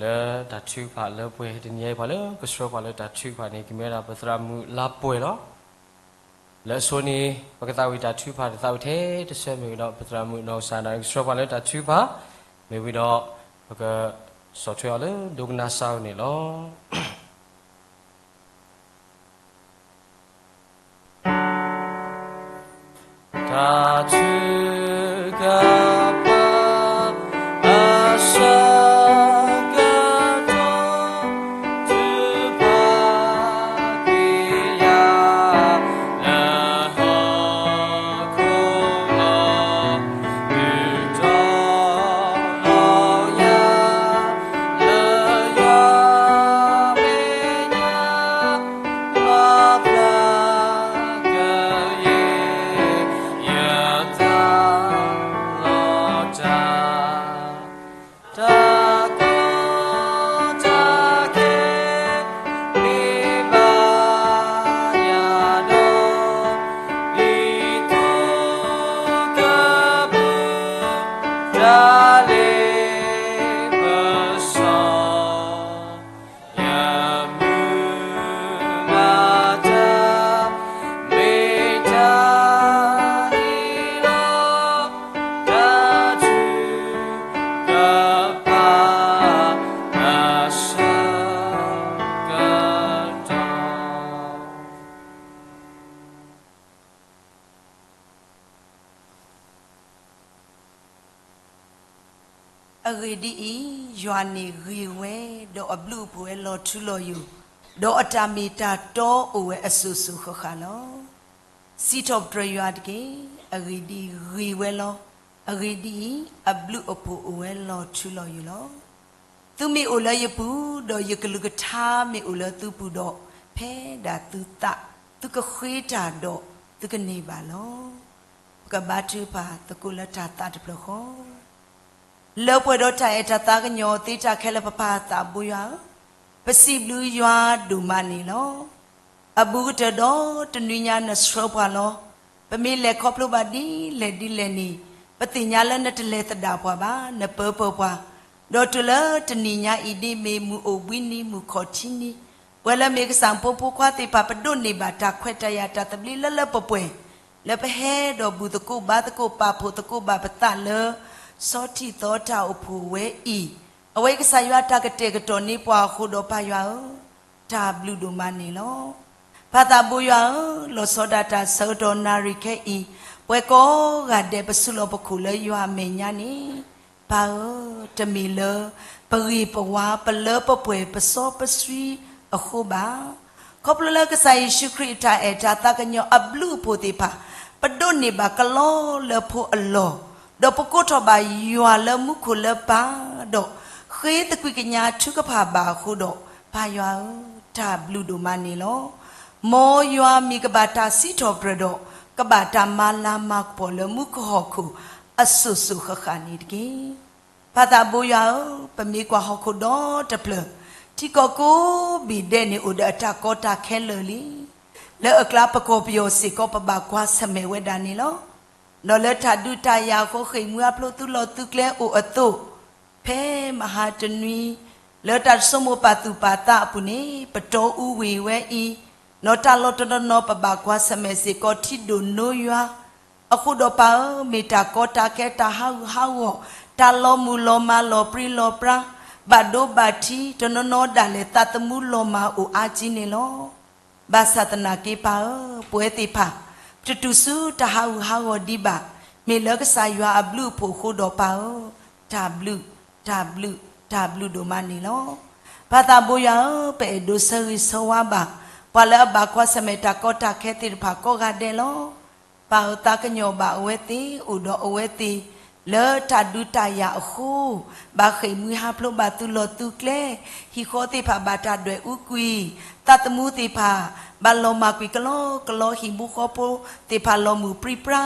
လၢတၢ်ထုကဖၣ်လၢအပှဲၤ တနံၤအံၤ ပှၤလၢကဆှၢပှၤလၢတၢ်ထုကဖၣ်န့ၣ် ကမ့ၢ်ဝဲဒၣ်ပသရၣ်မုၣ်လါပှဲၤလီၤ. လၢအဆိန့ၣ် ပကသးဝံၣ်တၢ်ထုကဖၣ် တသးဝံၣ်ထဲတဆၢမ့ၢ်ဝံၤဒီး ပသရၣ်မုၣ်နီၢ်ကစၢ်ဒၣ်ကဆှၢပှၤလၢတၢ်ထုကဖၣ် မ့ၢ်ဝံၤဒီး ပကဆီၣ်ထွဲအီၤလၢဒိကနၣ်စၢ်အအိၣ်န့ၣ်လီၤ. တၢ်ထုကဖၣ်အဆၢကတီၢ် ထုကဖၣ်ကွံာ်ယၤလၢဟီၣ်ခိၣ်လီၤ. ဒုးတီၤလီၤယၤ လၢယွၤမဲာ်ညါ ပျၢ်ပျၢ်ကယဲၢ် ယသးလီၤတၢ်, တၢ်ကီတၢ်ခဲ မ့ၢ်ဘၣ်ယၤဒီး ဒ်သိးကဘၣ် တၢ်လ့ပစီ ယမုၢ်မၤတၢ် မ့ၢ်တၢ်အံၤလီၤ. တၢ်ထုကဖၣ်အဆၢကတီၢ် အဂ့ၢ်ဒ်အံၤ, ယွၤန့ၣ်ဂ့ၤဝဲ, ဒီးအဘျုးအဖှိၣ်ဝဲလီၤထူလီၤယိာ်, ဒီးအတၢ်မ့ၢ်တၢ်တီအိၣ်ဝဲအစိၤစိၤဃၣ်ဃၣ်လီၤ. စံးထီၣ်ပတြၢၤယွၤတက့ၢ်. အဂ့ၢ်ဒ်အံၤ, ဂ့ၤဝဲလီၤ. အဂ့ၢ်ဒ်အံၤ, အဘျုးအဖှိၣ်အိၣ်ဝဲလီၤထူလီၤယိာ်လီၤ. သုမ့ၢ်အိၣ်လၢယပူၤ, ဒီးယကလုၢ်ကထါမ့ၢ်အိၣ်လၢသုပူၤဒီး, ဖဲဒၣ်သုသး, သုကဃ့တၢ်ဒီးသုကန့ၢ်ဘၣ်လီၤ. ပကဘါထုကဖၣ်သကိးလၢတၢ်သးတဖျၢၣ်ဃီ လၢပှဲၤဒီးတၢ်အဲၣ်တၢ်သးကညီၤသ့တၢ်ခဲလၢာ် ပပၢ်သးဘိယွၤဧၢ, ပစံးဘျုးယွၤဒိၣ်မးန့ၣ်လီၤ. အဘူးကတၢၢ်ဒီးတနွံညါနဆှၢပှၤလီၤ. ပမ့ၢ်လဲၤခီဖျိဘၣ်ဒ်လဲၣ်ဒ်လဲၣ်န့ၣ်, ပသ့ၣ်ညါလၢနတလဲၤသဒၣ်ပှၤဘၣ်, နပၢပၢၢ်ပှၤ, ဒီးတုၤလၢတနံၤညါအံၤဒ်မ့ၢ်မုၢ်အိၣ်ဘှံးနံၤမုၢ်ခီၣ်ထံးနံၤ, ပဝဲလၢမ့ၢ်ကစၢ်ဖိဖိခွါသ့ၣ်တဖၣ် ပဒိးန့ၢ်ဘၣ်တၢ်ခွဲးတၢ်ယာ်တၢ်သဘျ့လၢလၢပှဲၤပှဲၤ လၢပဟဲဒီးဘူၣ်သကိးဘါသကိးပာ်ဖှိၣ်သကိးဘၣ်ပသးလၢ ဆီထံၣ်သီတၢ်အိၣ်ဖှိၣ်ဝဲအံၤ, အဝဲကစၢ်ယွၤတၢ်ကတဲာ်ကတီၤန့ၢ်ပှၤအဃိဒီးပၢ်ယွၤဧၢ, တၢ်ဘျုးဒိၣ်မးန့ၣ်လီၤ. ပၢ်သးဘိယွၤဧၢ, လီၤဆီဒၣ်တၢ်ဆၢကတီၢ်နၣ်ရံၣ်ခဲအံၤ, ပှဲၤကိးဂၤဒဲးပစုလီၢ်ပခိၣ်လၢယွၤအမဲာ်ညါန့ၣ်, ပၢ်ဧၢ, တမ့ၢ်လၢ ပဂ့ၤပဝါ ပလၢပပှဲၤပစီပဆှံအဃိဘၣ်. ခီဖျိလၢကစၢ်ယ့ၣ်ၡူးခရံာ်အတၢ်အဲၣ်တၢ်သးကညီၤအဘျုးအဖှိၣ်သ့ၣ်တဖၣ်, ပဒိးန့ၢ်ဘၣ်ကလီလၢဖိအလီၢ်, ဒီးပကိးထီၣ်ဘၣ်ယွၤလၢမူခိၣ်လၢပၢ်, ဒီးဃ့သကွံာ်ကညးထုကဖၣ်ဘၣ်အဃိဒီး, ပၢ်ယွၤဧၢ, တၢ်ဘျုးဒိၣ်မးန့ၣ်လီၤ. မ်ယွၤမ့ၢ်ကဘၣ်တၢ်စံးထီၣ်ပတြၢၤဒီး, ကဘၣ်တၢ်မၤလၤမၤကပီၤလၢမူခိၣ်ဟီၣ်ခိၣ်အစိၤစိၤဃၣ်ဃၣ်န့ၣ်တက့ၢ်. ပၢ်သးဘိယွၤဧၢ, ပမ့ၢ်ကွၢ်ဟီၣ်ခိၣ်ဒီတဖျၢၣ်, ထံကီၢ်ကိးဘ့ၣ်ဒဲးန့ၣ်အိၣ်ဒီးအတၢ်ကီတၢ်ခဲလၢာ်လံ. လၢအကျါပကီၢ်ပယီၤစ့ၢ်ကီးပဘၣ်ကွၢ်ဆၢၣ်မဲာ်ဝဲဒၣ်န့ၣ်လီၤ. ဒီးလၢတၢ်ဒုးတၢ်ယၤအဃိ ဃ့ၢ်မှံဟးဖျိးသုလီၢ်သုကျဲအိၣ်အသိး, ဖဲမဟါတနွံ လၢတၢ်တဆိကမိၣ်ပာ်သူၣ်ပာ်သးအပူၤန့ၣ် ပတီအူဝ့ၢ်ဝဲအံၤ, ဒီးတၢ်လီၢ်တနီၤနီၤပဘၣ်ကွၢ်ဆၢၣ်မဲာ်စ့ၢ်ကီးထံဒိၣ်နိယွၤ အဃိဒီးပၢ်ဧၢ, မ့ၢ်တၢ်ကီတၢ်ခဲတၢ်ဟးဂူာ်ဟးဂီၤ, တၢ်လီၤမုၢ်လီၤမၤလီၤပြံလီၤပြါ, ဘၣ်ဒိဘၣ်ထံး တနီၤနီၤဒၣ်လဲာ်သးသမူလီၤမၢ်အိၣ်အါကံန့ၣ်လီၤ. ဘၣ်ဆၣ်သနာ်က့ပၢ်ဧၢ, ပဝဲသ့ၣ်တဖၣ် ပတတုၤဆူတၢ်ဟးဂူာ်ဟးဂီၤဒံးဘၣ်, မ့ၢ်လၢကစၢ်ယွၤအဘျုးအဖှိၣ်အဃိဒီးပၢ်ဧၢ, တၢ်ဘျုး, တၢ်ဘျုး, တၢ်ဘျုးဒိၣ်မးန့ၣ်လီၤ. ပၢ်သးဘိယွၤဧၢ, ပအဲၣ်ဒိးဆၢဂ့ၤဆၢဝါဘၣ် ပှၤလၢအဘၣ်ကွၢ်ဆၢၣ်မဲာ်တၢ်ကီတၢ်ခဲသ့ၣ်တဖၣ်ကိးဂၤဒဲးလီၤ. ပၢ်ဧၢ, သးကညီၤဘၣ်အဝဲသ့ၣ်, အိၣ်ဒီးအဝဲသ့ၣ် လၢတၢ်ဒုးတၢ်ယၤအဃိ, ဘၣ်ဃ့ၢ်မှံဟးဖျိးဘၣ်သုလီၢ်သုကျဲ, ဟံၣ်ဃီသ့ၣ်တဖၣ်ဘၣ်တၢ်ဒွဲၣ်အူကွံာ်, သးသမူသ့ၣ်တဖၣ် ဘၣ်လီၤမၢ်ကွံာ်ကလီကလီ, ဟံၣ်ဖိဃီဖိသ့ၣ်တဖၣ်လီၤမုၢ်ပြံပြါ,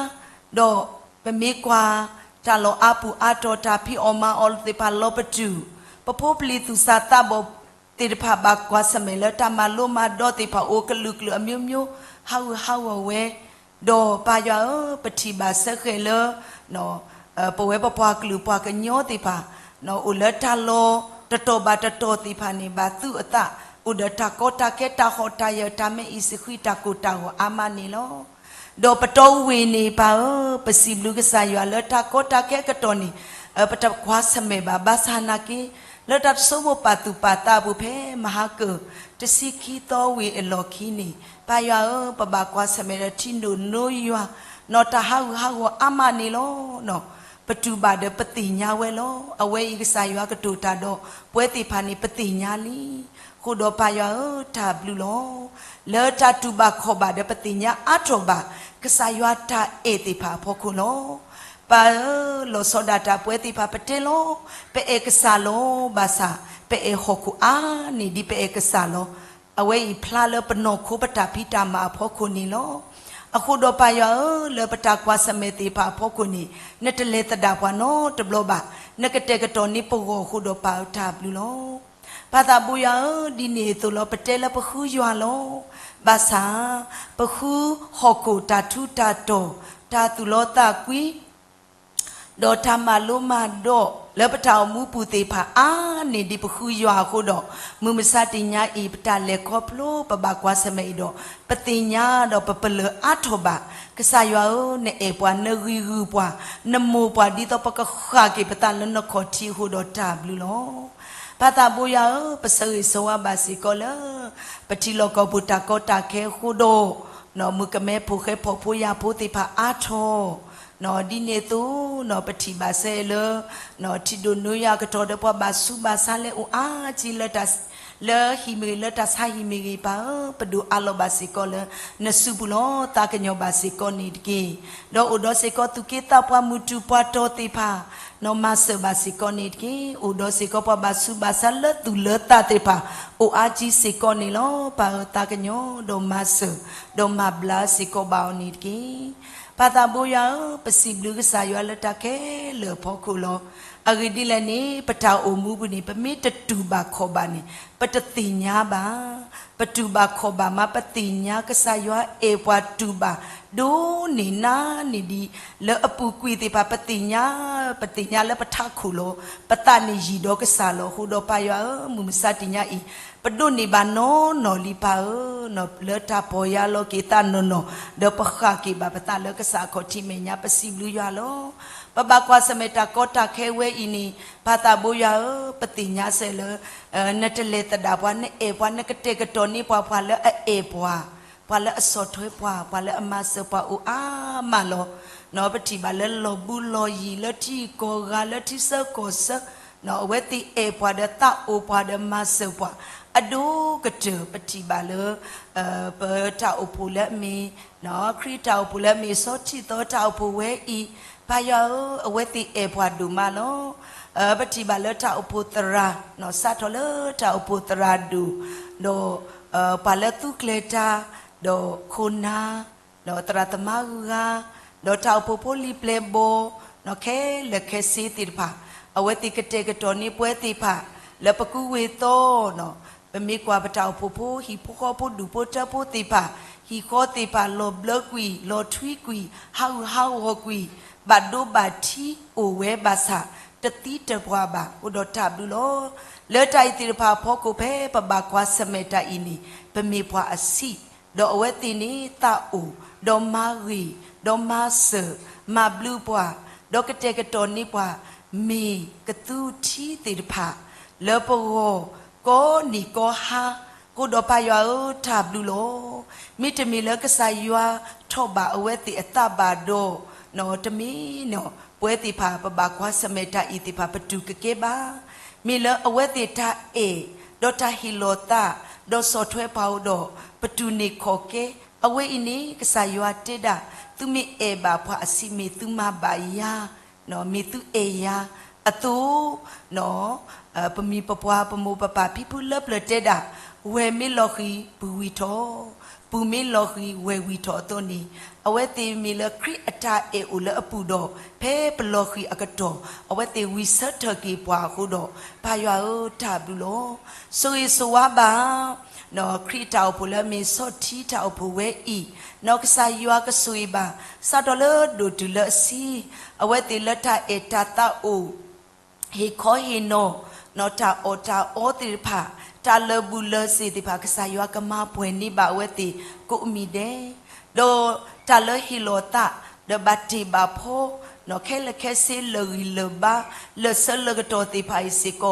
ဒီးပမ့ၢ်ကွၢ် တၢ်လီၢ်အါပူၤအါတီၤ တၢ်ဖံးအီၣ်မၤအီၣ်သ့ၣ်တဖၣ်လီၤပတုာ်, ပဖိပလံၤသူၣ်စၢ်သးဘီၣ်သ့ၣ်တဖၣ်ဘၣ်ကွၢ်ဆၢၣ်မဲာ်လၢတၢ်မၤလိမၤဒိးသ့ၣ်တဖၣ်အိၣ်ကလုာ်ကလုာ်အမျိုးမျိုး ဟးဂူာ်ဟးဂီၤဝဲ, ဒီးပၢ်ယွၤဧၢ, ပထံၣ်ဘၣ်စ့ၢ်ကီးလၢ ပဝဲပပှၤကလုာ်ပှၤကညီသ့ၣ်တဖၣ် အိၣ်လၢတၢ်လီၢ်တတီၤဘၣ်တတီၤသ့ၣ်တဖၣ်န့ၣ် ဘၣ်သူၣ်အသး အိၣ်ဒီးတၢ်ကီတၢ်ခဲ တၢ်ဟီၣ်တၢ်ယၢၤ တၢ်မဲအံၤစဃံ တၢ်ကိၢ်တၢ်ဂီၤအါမးန့ၣ်လီၤ. ဒီးပတီၢ်ဝ့ၢ်န့ၣ်ပၢ်ဧၢ, ပစံးဘျုးကစၢ်ယွၤလၢတၢ်ကီတၢ်ခဲအကတီၢ်န့ၣ် ပတကွၢ်ဆၢၣ်မဲာ်ဘၣ် ဘၣ်ဆၣ်နာ်က့ လၢတၢ်တဆိကမိၣ်ပာ်သူၣ်ပာ်သးအပူၤ ဖဲမဟါကၢၢ် တဆံခံသီဝံၤအလီၢ်ခံန့ၣ် ပၢ်ယွၤဧၢ, ပဘၣ်ကွၢ်ဆၢၣ်မဲာ်ဒီးထံဒိၣ်နိယွၤ နီၢ်တၢ်ဟးဂူာ်ဟးဂီၤအါမးန့ၣ်လီၤ. ပတူၢ်ဘၣ်ဒီးပသ့ၣ်ညါဝဲလီၤ. အဝဲအံၤကစၢ်ယွၤကတိၤတၢ်ဒီး ပဝဲသ့ၣ်တဖၣ်န့ၣ် ပသ့ၣ်ညါလံ. အဃိဒီးပၢ်ယွၤဧၢ, တၢ်ဘျုးလီၤ. လၢတၢ်တူၢ်ဘၣ်ခီၣ်ဘၣ်ဒီးပသ့ၣ်ညါအါထီၣ်ဘၣ် ကစၢ်ယွၤတၢ်အဲၣ်သ့ၣ်တဖၣ်အဖီခိၣ်လီၤ. ပၢ်ဧၢ, လီၤဆီဒၣ်တၢ်ပဝဲသ့ၣ်တဖၣ်ပတဲလီၤ, ပအဲၣ်ကစၢ်လီၤ. ဘၣ်ဆၣ် ပအဲၣ်ဟီၣ်ခိၣ်အါန့ၢ်ဒံးပအဲၣ်ကစၢ်လီၤ. အဝဲအံၤဖျါလၢပနီၢ်ခိပတၢ်ဖံးတၢ်မၤအဖီခိၣ်န့ၣ်လီၤ. အဃိဒီးပၢ်ယွၤဧၢ, လၢပတၢ်ကွၢ်ဆၢၣ်မဲာ်သ့ၣ်တဖၣ်အဖီခိၣ်န့ၣ် နတလဲၤသဒၣ်ပှၤနီတဘျီဘၣ်. နကတဲာ်ကတီၤန့ၢ်ပဂီၢ်အဃိဒီးပၢ်ဧၢ တၢ်ဘျုးလီၤ. ပၢ်သးဘိယွၤဧၢ, ဒ်န့ၣ်အသိးလီၤ ပတဲလၢပဃုယွၤလီၤ. ဘၣ်ဆၣ် ပဃုဟီၣ်ခိၣ်တၢ်ထူးတၢ်တီၤ, တၢ်သူၣ်လီသးကွံ ဒီးတၢ်မၤလိမၤဒိးလၢပတၢ်အိၣ်မူပူၤသ့ၣ်တဖၣ်အါန့ၢ်ဒံးပဃုယွၤအဃိဒီး မုၢ်မဆါတနံၤညါအံၤ ပတၢ်လဲၤခီဖျိ ပဘၣ်ကွၢ်ဆၢၣ်မဲာ်အံၤဒီး ပသ့ၣ်ညါဒီးပပလၢၢ်အါထီၣ်ဘၣ် ကစၢ်ယွၤဧၢ, နအဲၣ်ပှၤ, နဂံၢ်ဂုာ်ပှၤ, နမိၢ်ပှၤ ဒ်သိးပကဃၣ်က့ၤပသးလၢနခီၣ်ထံးအဃိဒီးတၢ်ဘျုးလီၤ. ပၢ်သးဘိယွၤဧၢ, ပဆၢဂ့ၤဆၢဝါဘၣ်စ့ၢ်ကီးလၢ ပထံလီၢ်ကီၢ်ပူၤတၢ်ကီတၢ်ခဲအဃိဒီး မုၣ်ကမဲဖိဃဲဖိးဖိယာ်ဖိသ့ၣ်တဖၣ်အါထီၣ် ဒ်န့ၣ်အသိး ပထံၣ်ဘၣ်စ့ၢ်လၢ ထံဒိၣ်နိယွၤအကတီၢ်ဒီးပှၤဘၣ်ဆူးဘၣ်ဆါလၢအိၣ်အါကံ လၢဟံၣ်မ့ၢ်ဂ့ၤ လၢတၢ်ဆါဟံၣ်မ့ၢ်ဂ့ၤ ပၢ်ဧၢ, ပဒိၣ်အးလီၤဘၣ်စ့ၢ်ကီးလၢနစုပူၤလီၤ. သးကညီၤဘၣ်စ့ၢ်ကီးန့ၣ်တက့ၢ်. ဒီးအိၣ်ဒီးစ့ၢ်ကီးသူၣ်က့သးပှၢ်မုၢ်တူၢ်ပှၤတီၤသ့ၣ်တဖၣ် နီၢ်မၤစၢၤဘၣ်စ့ၢ်ကီးန့ၣ်တက့ၢ်. အိၣ်ဒီးစ့ၢ်ကီးပှၤဘၣ်ဆူးဘၣ်ဆါလၢသူၣ်လၢသးသ့ၣ်တဖၣ် အိၣ်အါကံစ့ၢ်ကီးန့ၣ်လီၤ. ပၢ်ဧၢ, သးကညီၤ ဒီးမၤစၢၤ ဒီးမၤဘျါစ့ၢ်ကီးဘၣ်အီၤန့ၣ်တက့ၢ်. ပၢ်သးဘိယွၤဧၢ, ပစံးဘျုးကစၢ်ယွၤလၢတၢ်ခဲလၢာ်အဖီခိၣ်လီၤ. အဂ့ၢ်ဒ်လဲၣ်န့ၣ် ပတၢ်အိၣ်မူပူၤန့ၣ် ပမ့ၢ်တတူၢ်ဘၣ်ခီၣ်ဘၣ်န့ၣ် ပတသ့ၣ်ညါဘၣ်. ပတူၢ်ဘၣ်ခီၣ်ဘၣ်မး ပသ့ၣ်ညါကစၢ်ယွၤအဲၣ်ပှၤတူၢ်ဘၣ် ဒိၣ်န့ၢ်နါန့ၢ်ဒံး လၢအပူၤကွံာ်သ့ၣ်တဖၣ် ပသ့ၣ်ညါ, ပသ့ၣ်ညါလၢပထးခိၣ်လီၤ. ပသးန့ၣ်ယံၤဒီးကစၢ်လီၤ. အဃိဒီးပၢ်ယွၤဧၢ, မုၢ်မဆါတနံၤညါအံၤ ပဒိးန့ၢ်ဘၣ်နီၢ်နီၢ်လံပၢ်ဧၢ, လၢတၢ်ပီၢ်ယၢ်လီၤက့ၤသးနီၢ်နီၢ် ဒီးပဃၣ်က့ၤဘၣ်ပသးလၢကစၢ်အခီၣ်ထံးမဲာ်ညါ ပစံးဘျုးယွၤလီၤ. ပဘၣ်ကွၢ်ဆၢၣ်မဲာ်တၢ်ကီတၢ်ခဲဝဲအံၤန့ၣ် ပၢ်သးဘိယွၤဧၢ, ပသ့ၣ်ညါစ့ၢ်လၢ နတလဲၤသဒၣ်ပှၤ နအဲၣ်ပှၤ နကတဲာ်ကတီၤန့ၢ်ပှၤ ပှၤလၢအအဲၣ်ပှၤ, ပှၤလၢအဆီၣ်ထွဲပှၤ, ပှၤလၢအမၤစၢၤပှၤအိၣ်အါမးလီၤ. ပထံၣ်ဘၣ်လၢလီၢ်ဘူးလီၢ်ယံၤ လၢထံကီၢ်ဂၤ လၢထံဆၢကီၢ်ဆၢ အဝဲသ့ၣ်အဲၣ်ပှၤဒီးသးအိၣ်ပှၤဒီးမၤစၢၤပှၤ အဒိၣ်ကတၢၢ် ပထံၣ်ဘၣ်လၢ ပတၢ်အိၣ်ဖှိၣ်လၢအမ့ၢ် ခရံာ်တၢ်အိၣ်ဖှိၣ်လၢအမ့ၢ် စီၤထံသီတၢ်အိၣ်ဖှိၣ်ဝဲအံၤ ပၢ်ယွၤဧၢ, အဝဲသ့ၣ်အဲၣ်ပှၤဒိၣ်မးလီၤ. ပထံၣ်ဘၣ်လၢတၢ်အိၣ်ဖှိၣ်သရၣ် စးထီၣ်လၢတၢ်အိၣ်ဖှိၣ်သရၣ်ဒိၣ် ဒီး ပှၤလၢသူကျဲၤတၢ် ဒီးခိၣ်နၢ် ဒီးသရၣ်သမါဂုၤဂၤ ဒီးတၢ်အိၣ်ဖှိၣ်ဖိလံၤပျဲၢ်ဘီၣ် ခဲလၢာ်ခဲဆ့သ့ၣ်တဖၣ် အဝဲသ့ၣ်ကတဲာ်ကတီၤန့ၢ်ပဝဲသ့ၣ်တဖၣ် လၢပကူဝ့ၤသီ ပမ့ၢ်ကွၢ်ပတၢ်အိၣ်ဖှိၣ်ဖိ ဟံၣ်ဖိဃီဖိဒူၣ်ဖိထၢဖိသ့ၣ်တဖၣ် ဟံၣ်ဃီသ့ၣ်တဖၣ် လီၤဘျၢကွံာ် လီၤထွံကွံာ် ဟးဂူာ်ဟးဂီၤကွံာ် ဘၣ်ဒိဘၣ်ထံးအိၣ်ဝဲဘၣ်ဆၣ် တသံတပှၢ်ဘၣ် အိၣ်ဒီးတၢ်ဘျုးလီၤ. လၢတၢ်အံၤသ့ၣ်တဖၣ်အဖီခိၣ် ဖဲပဘၣ်ကွၢ်ဆၢၣ်မဲာ်တၢ်အံၤန့ၣ် ပမ့ၢ်ပှၤအဆံး ဒီးအဝဲသ့ၣ်န့ၣ် သးအိၣ် ဒီးမၤဂ့ၤ ဒီးမၤစၢၤ မၤဘျုးပှၤ ဒီးကတဲာ်ကတီၤန့ၢ်ပှၤ မ့ၢ်ကသူထံသ့ၣ်တဖၣ် လၢပဂီၢ် ကိးနံၤကိးဟါ အဃိဒီးပၢ်ယွၤဧၢ တၢ်ဘျုးလီၤ. မ့တမ့ၢ်လၢကစၢ်ယွၤထီၣ်ဘၣ်အဝဲသ့ၣ်အသးဘၣ်ဒီး တမ့ၢ် ပဝဲသ့ၣ်တဖၣ် ပဘၣ်ကွၢ်ဆၢၣ်မဲာ်တၢ်အံၤသ့ၣ်တဖၣ် ပတူၢ်ကကဲဘၣ်. မ့ၢ်လၢအဝဲသ့ၣ်တၢ်အဲၣ် ဒီးတၢ်ဟ့ၣ်လီၤသး ဒီးဆီၣ်ထွဲပှၤအိၣ်ဒီး ပတူၢ်န့ၢ်ခီၣ်ကဲ အဝဲအံၤန့ၣ် ကစၢ်ယွၤတဲဒၣ် သုမ့ၢ်အဲၣ်ဘၣ်ပှၤအဆံး မ့ၢ်သုမၤဘၣ်ယၤ မ့ၢ်သုအဲၣ်ယၤအသိး ပမိၢ်ပပၢ် ပမိၢ်ပပၢ်ဖံဖုလၢပျၢၤတဲဒၣ် ဝဲၢ်မ့ၢ်လီၤဃံၤ ပုၢ်ဝံၢ်ထီၣ်, ပုၢ်မ့ၢ်လီၤဃံၤ ဝဲၢ်ဝံၢ်ထီၣ်အသိးန့ၣ် အဝဲသ့ၣ်မ့ၢ်လၢခရံာ်အတၢ်အဲၣ်အိၣ်လၢအပူၤဒီး ဖဲပလီၤဃံၤအကတီၢ် အဝဲသ့ၣ်ဝံၢ်ဆၢထၢၣ်က့ၤပှၤအဃိဒီး ပၢ်ယွၤဧၢ တၢ်ဘျုးလီၤ. ဆိၣ်ဂ့ၤဆိၣ်ဝါဘၣ် ခရံာ်တၢ်အိၣ်ဖှိၣ်လၢအမ့ၢ်ဆီၣ်ထံတၢ်အိၣ်ဖှိၣ်ဝဲအံၤ, နီၢ်ကစၢ်ယွၤကဆိၣ်ဂ့ၤဘၣ် စးထီၣ်လၢဒိၣ်တုၤလၢအဆံး, အဝဲသ့ၣ်လၢတၢ်အဲၣ်တၢ်သးအိၣ် ဟ့ၣ်ခီဟ့ၣ်နီၤ, နီၢ်တၢ်အီၣ်တၢ်အီသ့ၣ်တဖၣ်, တၢ်လၢာ်ဘူၣ်လၢာ်စ့ၣ်သ့ၣ်တဖၣ် ကစၢ်ယွၤကမၤပှဲၤန့ၢ်ဘၣ်အဝဲသ့ၣ်ကိးမံၤဒဲး, ဒီးတၢ်လၢဟ့ၣ်လီၤသး, ဒီးဘၣ်တ့ၢ်ဘၣ်ဖီ, နီၢ်ခဲလၢာ်ခဲဆ့လၢာ်ဂံၢ်လၢာ်ဘါ, လၢာ်ဆၢလၢာ်ကတီၢ်သ့ၣ်တဖၣ်အံၤစ့ၢ်ကီး, က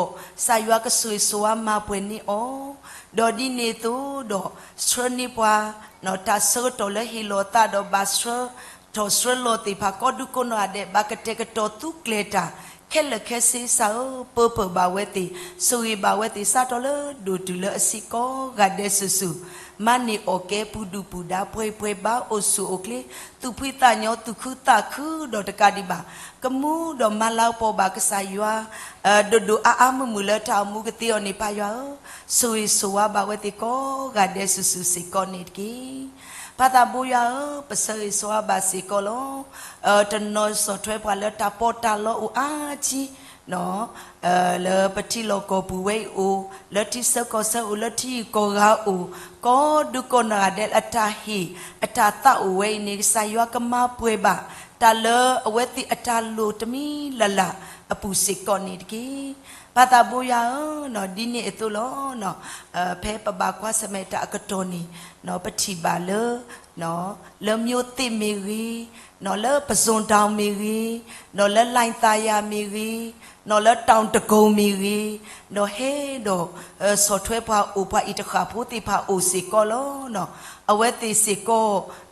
စၢ်ယွၤကဆိၣ်ဂ့ၤဆိၣ်ဝါမၤပှဲၤန့ၢ်အီၤ, ဒီးဒ်န့ၣ်အသိးဒီး ဆှၢန့ၢ်ပှၤ နီၢ်တၢ်ဆၢကတီၢ်လၢဟ့ၣ်လီၤသးဒီးဘၣ်ဆှၢထီၣ်ဆှၢလီၤသ့ၣ်တဖၣ် ကိးဒူကိးနီၢ်ဂၤဒဲး ဘၣ်ကတဲာ်ကတီၤသူကျဲၤတၢ် ခဲလၢာ်ခဲဆ့စ့ၢ်ဧၢ, ပၢပၢၢ်ဘၣ်ဝဲသ့ၣ်, ဆိၣ်ဂ့ၤဘၣ်ဝဲသ့ၣ် စးထီၣ်လၢဒိၣ်တုၤလၢအဆံးကိးဂၤဒဲးစုာ်စုာ်, မၤန့ၢ်အီၣ်ကဲပူၤဒုၣ်ပူၤဒါ ပှဲၤပှဲၤဘါအိၣ်ဆူၣ်အိၣ်ချ့, သူၣ်ဖှံသးညီ သူၣ်ခုသးခုဒီးတကးဒံးဘၣ်, ကမူဒီးမၤလၤကပီၤဘၣ်ကစၢ်ယွၤ ဒိၣ်ဒိၣ်အါအါမုၢ်မုၢ်လၢတၢ်အိၣ်မူကသ့အီၤန့ၣ် ပၢ်ယွၤဧၢ, ဆိၣ်ဂ့ၤဆိၣ်ဝါဘၣ်ဝဲသ့ၣ်ကိးဂၤဒဲးစုာ်စုာ်စ့ၢ်ကီးန့ၣ်တက့ၢ်. ပၢ်သးဘိယွၤဧၢ, ပဆၢဂ့ၤဆိၣ်ဝါဘၣ်စ့ၢ်ကီးလီၤ. တနီၤဆီၣ်ထွဲပှၤလၢတၢ်ပီးတၢ်လီအိၣ်အါထံ လၢပထံလီၢ်ကီၢ်ပူၤဝဲအံၤအိၣ်, လၢထံဆၢကီၢ်ဆၢအိၣ်, လၢထံဂုၤကီၢ်ဂၤအိၣ်, ကိးဒူကိးနီၢ်ဂၤဒဲးလၢအတၢ်ဟ့ၣ်အတၢ်သးအိၣ်ဝဲအံၤန့ၣ် ကစၢ်ယွၤကမၤပှဲၤဘၣ် တၢ်လၢအဝဲသ့ၣ်အတၢ်လိၣ်တမံၤလၢ်လၢ်အပူၤစ့ၢ်ကီးန့ၣ်တက့ၢ်. ပၢ်သးဘိယွၤဧၢ, ဒ်န့ၣ်အသိးလီၤ. ဖဲပဘၣ်ကွၢ်ဆၢၣ်မဲာ်တၢ်အကတီၢ်န့ၣ် ပထံၣ်ဘၣ်လၢ လၢ မြို့သစ် မ့ၢ်ဂ့ၤ, လၢ ပုဇွန်တောင် မ့ၢ်ဂ့ၤ, လၢ လှိုင်သာယာ မ့ၢ်ဂ့ၤ, လၢ တောင်ဒဂုံ မ့ၢ်ဂ့ၤ, ဒီးဟဲဒီး ဆီၣ်ထွဲပှၤအိၣ် ပှၤအံၤတဃၣ်ဖိသ့ၣ်တဖၣ်အိၣ်စ့ၢ်ကီးလီၤ. အဝဲသ့ၣ်စ့ၢ်ကီး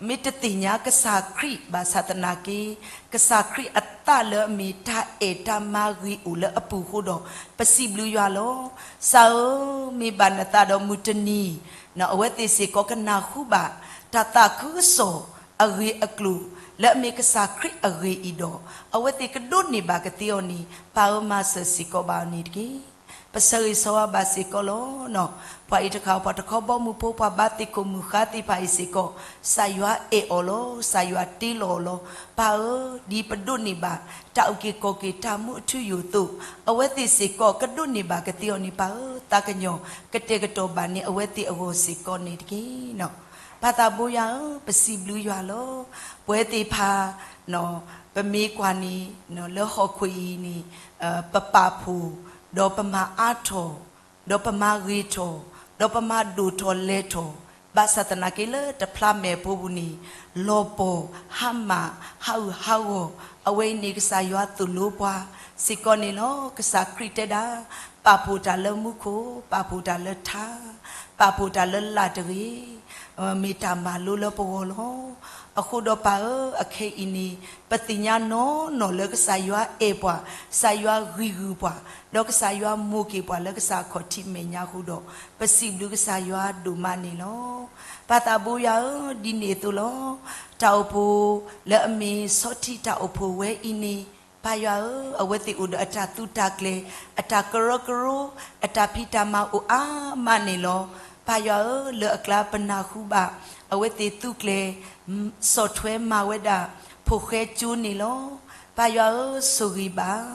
မ့ၢ်တသ့ၣ်ညါကစၢ်ခရံာ်ဘၣ်ဆၣ်သနာ်က့ ကစၢ်ခရံာ်အသးလၢအမ့ၢ်တၢ်အဲၣ်တၢ်မၤဂ့ၤအိၣ်လၢအပူၤအဃိဒီး ပစံးဘျုးယွၤလီၤ. ကစၢ်ဧၢ, မ့ၢ်ဘၣ်နသးဒီးမုၢ်တနံၤ အဝဲသ့ၣ်စ့ၢ်ကီးကနၢ်ဟူဘၣ် တၢ်သးခုကစီၣ်အဂ့ၢ်အကျိၤ လၢအမ့ၢ်ကစၢ်ခရံာ်အဂ့ၢ်အံၤဒီး အဝဲသ့ၣ်ကဒိးန့ၢ်ဘၣ်ကသ့အီၤန့ၣ် ပၢ်ဧၢ မၤစၢၤစ့ၢ်ကီးဘၣ်အီၤန့ၣ်တက့ၢ်. ပဆၢဂ့ၤဆၢဝါဘၣ်စ့ၢ်ကီးလီၤ. ပှၤအံၤတဃၣ် ပှၤတခီဘီမုၢ်ဖိ ပှၤဘါသ့ၣ်ခိၣ်မုၢ်ဃါသ့ၣ်တဖၣ်အံၤစ့ၢ်ကီး ကစၢ်ယွၤအဲၣ်အီၤလီၤ. ကစၢ်ယွၤတ့လီၤအီၤလီၤ. ပၢ်ဧၢ, ဒ်ပဒိးန့ၢ်ဘၣ် တၢ်အုၣ်က့ၤခီၣ်က့ၤတၢ်မူအထူအယိာ်အသိး အဝဲသ့ၣ်စ့ၢ်ကီးကဒိးန့ၢ်ဘၣ်ကသ့အီၤန့ၣ် ပၢ်ဧၢ, သးကညီၤ ကတဲာ်ကတီၤဘၣ်န့ၢ်အဝဲသ့ၣ်အဂီၢ်စ့ၢ်ကီးန့ၣ်တက့ၢ်. ပၢ်သးဘိယွၤဧၢ, ပစံးဘျုးယွၤလီၤ. ပဝဲသ့ၣ်တဖၣ် ပမ့ၢ်ကွၢ်န့ၣ် လၢဟီၣ်ခိၣ်အံၤန့ၣ် ပပာ်ဖှိၣ် ဒီးပမၤအါထီၣ် ဒီးပမၤဂ့ၤထီၣ် ဒီးပမၤဒိၣ်ထီၣ်လဲၢ်ထီၣ် ဘၣ်ဆၣ်သနာ်က့လၢတဖျါမဲာ်ဖိပူၤန့ၣ် လီၤပှီၢ်ဟါမၢ်ဟးအုၣ်ဟးဂီၤ အဝဲအံၤန့ၣ် ကစၢ်ယွၤသိၣ်လိပှၤစ့ၢ်ကီးန့ၣ်လီၤ. ကစၢ်ခရံာ်တဲဒၣ် ပာ်ဖှိၣ်တၢ်လၢမူခိၣ်, ပာ်ဖှိၣ်တၢ်လၢထါ, ပာ်ဖှိၣ်တၢ်လၢလၢ်တဂ့ၤ မ့ၢ်တၢ်မၤလိလၢပဂီၢ်လီၤ. အဃိဒီးပၢ်ဧၢ, အခဲအံၤန့ၣ် ပသ့ၣ်ညါနီၢ်နီၢ်လၢကစၢ်ယွၤအဲၣ်ပှၤ, ကစၢ်ယွၤဂံၢ်ဂုၢ်ပှၤ, ဒီးကစၢ်ယွၤမိၣ်က့ၤပှၤလၢကစၢ်အခီၣ်ထံးမဲာ်ညါအဃိဒီး ပစံးဘျုးကစၢ်ယွၤဒိၣ်မးန့ၣ်လီၤ. ပၢ်သးဘိယွၤဧၢ, ဒ်န့ၣ်အသိးလီၤ. တၢ်အိၣ်ဖှိၣ်လၢအမ့ၢ်ဆီၣ်ထံတၢ်အိၣ်ဖှိၣ်ဝဲအံၤန့ၣ် ပၢ်ယွၤဧၢ, အဝဲသ့ၣ်အိၣ်ဒီးအတၢ်သူတၢ်ကျဲၤ, အတၢ်ကရၢကရိ, အတၢ်ဖံးတၢ်မၤအိၣ်အါမးန့ၣ်လီၤ. ပၢ်ယွၤဧၢ, လၢအကျါပနၢ်ဟူဘၣ် အဝဲသ့ၣ်သူကျဲၤ ဆီၣ်ထွဲမၤဝဲဒၣ် ဖိၣ်ဃဲကၠိန့ၣ်လီၤ. ပၢ်ယွၤဧၢ, ဆိၣ်ဂ့ၤဘၣ်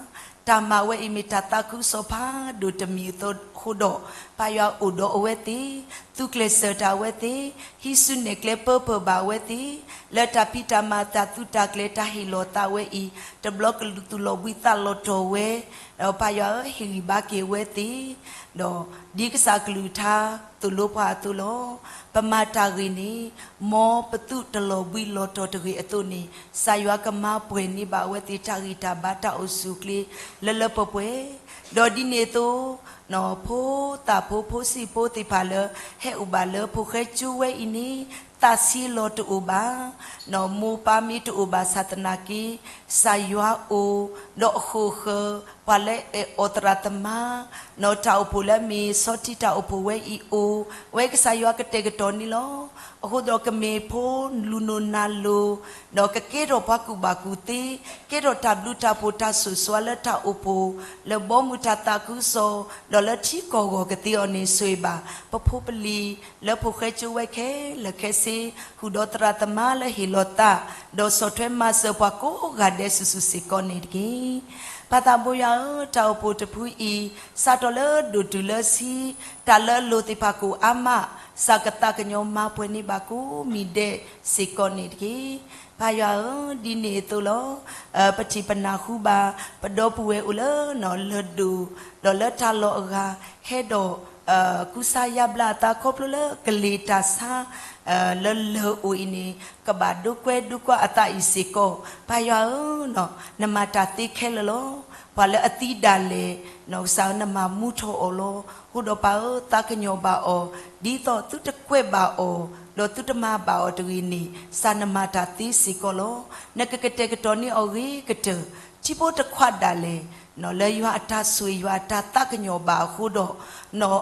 တၢ်မၤဝဲအံၤမ့ၢ်တၢ်သးခုကစီၣ်ဖးဒိၣ်တမံၤအဃိဒီး, ပၢ်ယွၤအိၣ်ဒီးအဝဲသ့ၣ်, သူကျဲၤစၢၤတၢ်အဝဲသ့ၣ်, ဟံးစုနဲၣ်ကျဲပၢပၢၢ်ဘၣ်အဝဲသ့ၣ်, လၢတၢ်ဖံးတၢ်မၤတၢ်သူတၢ်ကျဲၤတၢ်ဟ့ၣ်လီၤသးဝဲအံၤ, တဘျီကလုာ်သူၣ်လီၤဘှံးသးလီၤတီၤဝဲ, ဒီးပၢ်ယွၤဧၢ, ဟ့ၣ်ဂံၢ်ဘါက့ၤအဝဲသ့ၣ်, ဒီးဒ်ကစၢ်ကလုၢ်ကထါသိၣ်လိပှၤအသိးလီၤ. ပမၤတၢ်ဂ့ၤန့ၣ် မ်ပသူၣ်တလီၤဘှံးလီၤတီၤတဂ့ၤအသိးန့ၣ် ကစၢ်ယွၤကမၤပှဲၤန့ၢ်ဘၣ်အဝဲသ့ၣ်တၢ်ဂံၢ်တၢ်ဘါတၢ်အိၣ်ဆူၣ်အိၣ်ချ့ လၢလၢပှဲၤပှဲၤ, ဒီးဒ်န့ၣ်အသိး ဖိသၣ်ဖိဖိဆံးဖိသ့ၣ်တဖၣ်လၢ ဟဲအိၣ်ဘၣ်လၢဖိၣ်ဃဲကၠိဝဲအံၤန့ၣ် သးဆံးလီၤတအိၣ်ဘၣ်, မိၢ်ပၢ်မ့ၢ်တအိၣ်ဘၣ်ဆၣ်သနာ်က့ ကစၢ်ယွၤအိၣ်, ဒီးအဃိၣ်ဃၢၤ ပှၤလၢအဲၣ်အီၤသရၣ်သမါ တၢ်အိၣ်ဖှိၣ်လၢအမ့ၢ်ဆီၣ်ထံတၢ်အိၣ်ဖှိၣ်ဝဲအံၤအိၣ်, အဝဲကစၢ်ယွၤကတဲာ်ကတီၤန့ၣ်လီၤ. အဃိဒီးကမ့ၢ်ဖိလူၤနိၣ်နၤလိၤ, ဒီးကကဲထီၣ်ပှၤကူၣ်ဘၣ်ကူၣ်သ့, ကဲထီၣ်တၢ်ဘျုးတၢ်ဖှိၣ်တၢ်ဆိၣ်ဂ့ၤလၢတၢ်အိၣ်ဖှိၣ် လၢဘီမုၢ်တၢ်သးခုကစီၣ်, ဒီးလၢထံကီၢ်ဂီၢ်ကသ့အီၤန့ၣ် ဆိၣ်ဂ့ၤဘၣ် ပဖိပလံၤ လၢဖိၣ်ဃဲကၠိဝဲခဲလၢာ်ခဲဆ့ ဃုာ်ဒီးသရၣ်သမါလၢဟ့ၣ်လီၤသး, ဒီးဆီၣ်ထွဲမၤစၢၤပှၤကိးဂၤဒဲးစုာ်စုာ်စ့ၢ်ကီးန့ၣ်တက့ၢ်. ပၢ်သးဘိယွၤဧၢ, တၢ်အိၣ်ဖှိၣ်တဖုအံၤ စးထီၣ်လၢဒိၣ်တုၤလၢဆံး, တၢ်လၢအလိၤသ့ၣ်တဖၣ်ကအိၣ်အါမး, စးကသးကညီၤမၤပှဲၤန့ၢ်ဘၣ်ကိးမံၤဒဲးစ့ၢ်ကီးန့ၣ်တက့ၢ်. ပၢ်ယွၤဧၢ, ဒ်န့ၣ်အသိးလီၤ. ပထံၣ်ပနၢ်ဟူဘၣ် ပဒီပုၢ်ဝဲၢ်အိၣ်လၢလၢၢ်ဒိၣ်, ဒီးလၢတၢ်လီၢ်အဂၤ ဟဲဒီး ကူစါယါဘျါအသးခီဖျိလၢကလ့ၤတၢ်ဆါ လၢလၢၢ်အိၣ်အံၤန့ၣ် ကဘၣ်ဒိကွဲဒိကွၢ်အသးအံၤစ့ၢ်ကီး, ပၢ်ယွၤဧၢ, နမၤတၢ်သ့ခဲလၢာ်လီၤ. ပှၤလၢအသံဒၣ်လဲာ် ကစၢ်ဧၢ နမၤမူထီၣ်အီၤလီၤ. အဃိဒီးပၢ်ဧၢ, သးကညီၤဘၣ်အီၤ, ဒ်သိးသုတကွဲးဘၣ်အီၤ, ဒီးသုတမၤဘၣ်အီၤတဂ့ၤန့ၣ် စးနမၤတၢ်သ့စ့ၢ်ကီးလီၤ. နကကတဲာ်ကတီၤန့ၢ်အီၤဂ့ၤကတၢၢ်, ထံဖိတခွးဒၣ်လဲာ် လၢယွၤအတၢ်ဆိၣ်ဂ့ၤ ယွၤအတၢ်သးကညီၤဘၣ်အဃိဒီး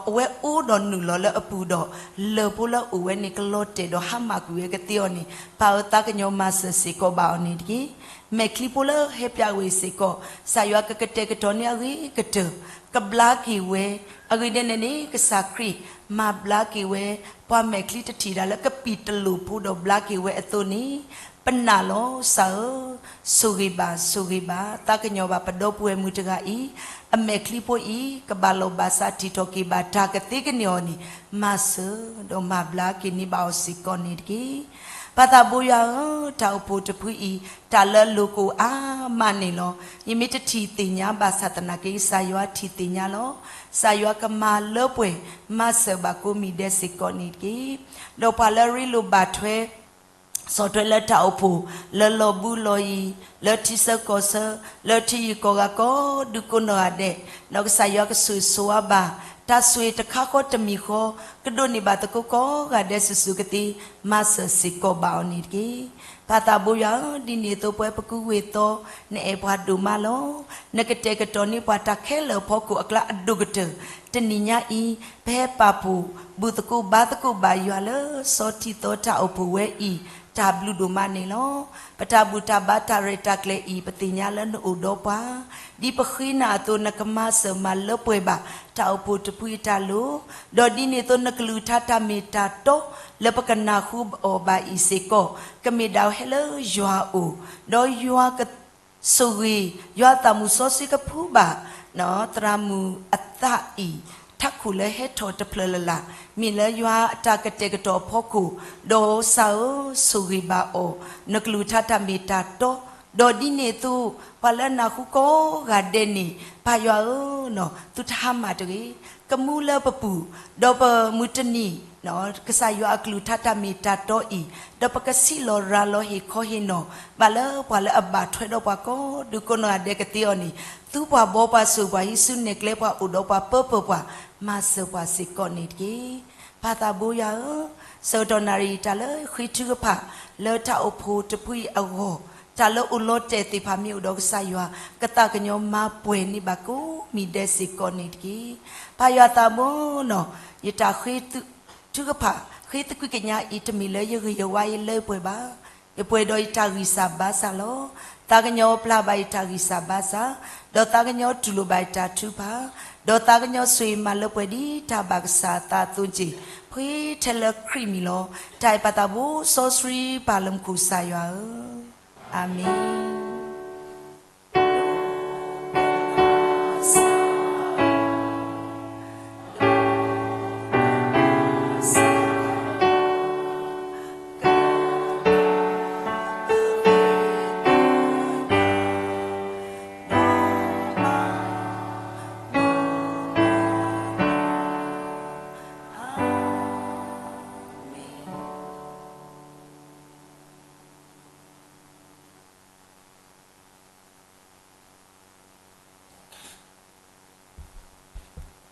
အဝဲအိၣ်ဒီးနုာ်လီၤလၢအပူၤဒီး လၢၢ်ဖိလၢအအိၣ်ဝဲန့ၣ်ကလီၤတဲာ်ဒီးဟါမၢ်ကွံာ်ဝဲကသ့အီၤန့ၣ် ပၢ်ဧၢ သးကညီၤမၤစၢၤစ့ၢ်ကီးဘၣ်အီၤန့ၣ်တက့ၢ်. မဲာ်ချံဖိလၢဟဲပၠးဝဲစ့ၢ်ကီး ကစၢ်ယွၤကကတဲာ်ကတီၤန့ၢ်အဂ့ၤကတၢၢ်, ကဘျါက့ၤဝဲ, အဂ့ၢ်ဒ်န့ၣ်န့ၣ် ကစၢ်ခရံာ် မၤဘျါက့ၤဝဲ ပှၤမဲာ်ချံတထံၣ်ဒၣ်လၢကပံာ်တလိာ်ဖိဒီးဘျါက့ၤဝဲအသိးန့ၣ် ပနာ်လီၤ ကစၢ်ဧၢ, ဆိၣ်ဂ့ၤဘၣ် ဆိၣ်ဂ့ၤဘၣ် သးကညီၤဘၣ်ပဒီပုၢ်ဝဲၢ်မုၣ်တဂၤအံၤ အမဲာ်ချံဖိအံၤ ကဘၣ်လီၢ်ဘၣ်စးထံၣ်ထီၣ်က့ၤဘၣ်တၢ်ကသ့ကန့ၢ်အီၤန့ၣ် မၤစၢၤဒီးမၤဘျါက့ၤန့ၢ်ဘၣ်အီၤစ့ၢ်ကီးန့ၣ်တက့ၢ်. ပၢ်သးဘိယွၤဧၢ, တၢ်အိၣ်ဖှိၣ်တဖုအံၤ တၢ်လၢအလိၤကအိၣ်အါမးန့ၣ်လီၤ. ယမ့ၢ်တထံၣ်သ့ၣ်ညါဘၣ်ဆၣ်သနာ်က့ ကစၢ်ယွၤထံၣ်သ့ၣ်ညါလီၤ. ကစၢ်ယွၤကမၤလၢပှဲၤ မၤစၢၤဘၣ်ကိးမံၤဒဲးစ့ၢ်ကီးန့ၣ်တက့ၢ်. ဒီးပှၤလၢအရ့လိာ်ဘၣ်ထွဲ ဆီၣ်ထွဲလၢတၢ်အိၣ်ဖှိၣ် လၢလီၢ်ဘူးလီၢ်ယံၤ လၢထံဆၢကီၢ်ဆၢ လၢထံယံၤကီၢ်ဂၤကိးဒူကိးနီၢ်ဂၤဒဲး ဒီးကစၢ်ယွၤကဆိၣ်ဂ့ၤဆိၣ်ဝါဘၣ် တၢ်ဆိၣ်ဂ့ၤတခါဃီတမံၤဃီ ကဒိးန့ၢ်ဘၣ်သကိးကိးဂၤဒဲးစုာ်စုာ်ကသ့ မၤစၢၤစ့ၢ်ကီးဘၣ်အီၤန့ၣ်တက့ၢ်. ပၢ်သးဘိယွၤဧၢ, ဒ်န့ၣ်အသိးပဝဲပကူဝ့ၢ်သီ နအဲၣ်ပှၤဒိၣ်မးလီၤ. နကတဲာ်ကတီၤန့ၢ်ပှၤတၢ်ခဲလၢာ်အဖီခိၣ်အကျါအဒိၣ်ကတၢၢ် တနံၤညါအံၤ ပဟဲပာ်ဖှိၣ် ဘူၣ်သကိးဘါသကိးဘၣ်ယွၤလၢစီၤထံသီတၢ်အိၣ်ဖှိၣ်ဝဲအံၤ တၢ်ဘျုးဒိၣ်မးန့ၣ်လီၤ. ပတၢ်ဘူၣ်တၢ်ဘါတၢ်ရဲၣ်တၢ်ကျဲၤအံၤ ပသ့ၣ်ညါလၢနအိၣ်ဒီးပှၤ ဒ်ပဃ့နၤအသိး နကမၤစၢၤမၤလၢပှဲၤဘၣ် တၢ်အိၣ်ဖှိၣ်တဖုအံၤတၢ်လိၤ, ဒီးဒ်န့ၣ်အသိး နကလုၢ်ကထါတၢ်မ့ၢ်တၢ်တီ လၢပကနၢ်ဟူအီၤဘၣ်အံၤစ့ၢ်ကီး ကမ့ၢ်ဒၣ်ဟဲလၢယွၤအအိၣ်, ဒီးယွၤကဆိၣ်ဂ့ၤ ယွၤသးမုၣ်စီဆှံကဖှူဘၣ် သရၣ်မုၣ်အသးအံၤ ထးခိၣ်လၢဟဲထီၣ်တဖျၢၣ်လၢ်လၢ် မ့ၢ်လၢယွၤအတၢ်ကတဲာ်ကတီၤအဖီခိၣ်, ဒီးကစၢ်ဧၢ ဆိၣ်ဂ့ၤဘၣ်အီၤ နကလုၢ်ကထါတၢ်မ့ၢ်တၢ်တီ, ဒီးဒ်န့ၣ်အသိး ပှၤလၢအနၢ်ဟူကိးဂၤဒဲးန့ၣ် ပၢ်ယွၤဧၢ, သုတဟါမၢ်တဂ့ၤ, ကမူလၢပပူၤ, ဒီးပမုၢ်တနံၤ ကစၢ်ယွၤအကလုၢ်ကထါတၢ်မ့ၢ်တၢ်တီအံၤ ဒီးပကဆံးလီၤရၤလီၤဟ့ၣ်ခီဟ့ၣ်နီၤ ဘၣ်လၢပှၤလၢအဘၣ်ထွဲဒီးပှၤကိးဒူကိးနီၢ်ဂၤဒဲးကသ့အီၤန့ၣ် သူပှၤဘီပှၤဆိၣ်ပှၤ ဟံးစုနဲၣ်ကျဲပှၤအိၣ်ဒီးပှၤပၢပၢၢ်ပှၤ မၤစၢၤပှၤစ့ၢ်ကီးန့ၣ်တက့ၢ်. ပၢ်သးဘိယွၤဧၢ, ဆၢကတီၢ်နၣ်ရံၣ်တၢ်လၢဃ့ထုကဖၣ် လၢတၢ်အိၣ်ဖှိၣ်တဖုအံၤအဂီၢ်, တၢ်လၢအိၣ်လီၤတဲာ်သ့ၣ်တဖၣ်မ့ၢ်အိၣ်ဒီးကစၢ်ယွၤ ကသးကညီၤမၤပှဲၤန့ၢ်ဘၣ်ကိးမံၤဒဲးစ့ၢ်ကီးန့ၣ်တက့ၢ်. ပၢ်ယွၤသးဘိနီၤ, ယတၢ်ဃ့ထုကဖၣ် ဃ့သကွံာ်ကညးအံၤ တမ့ၢ်လၢယဂ့ၢ်ယဝါယလၢယပှဲၤဘၣ်. ယပှဲၤဒီးယတၢ်ဂံၢ်စၢ်ဘါစၢ်လီၤ. သးကညီၤပျၢ်ဘၣ်ယတၢ်ဂံၢ်စၢ်ဘါစၢ်, ဒီးသးကညီၤတူၢ်လိာ်ဘၣ်ယတၢ်ထုကဖၣ်, ဒီးသးကညီၤဆိၣ်ဂ့ၤမၤလၢပှဲၤဒ်တၢ်ဘၣ်ကစၢ်အသးအသိးတက့ၢ်. ပဃ့ထဲလၢခရံာ်မံၤလီၤ. တၢ်အဲၣ်ပၢ်သးဘိစီဆှံပၢ်လၢမူခိၣ်ကစၢ်ယွၤဧၢ, အၤမ့ၣ်.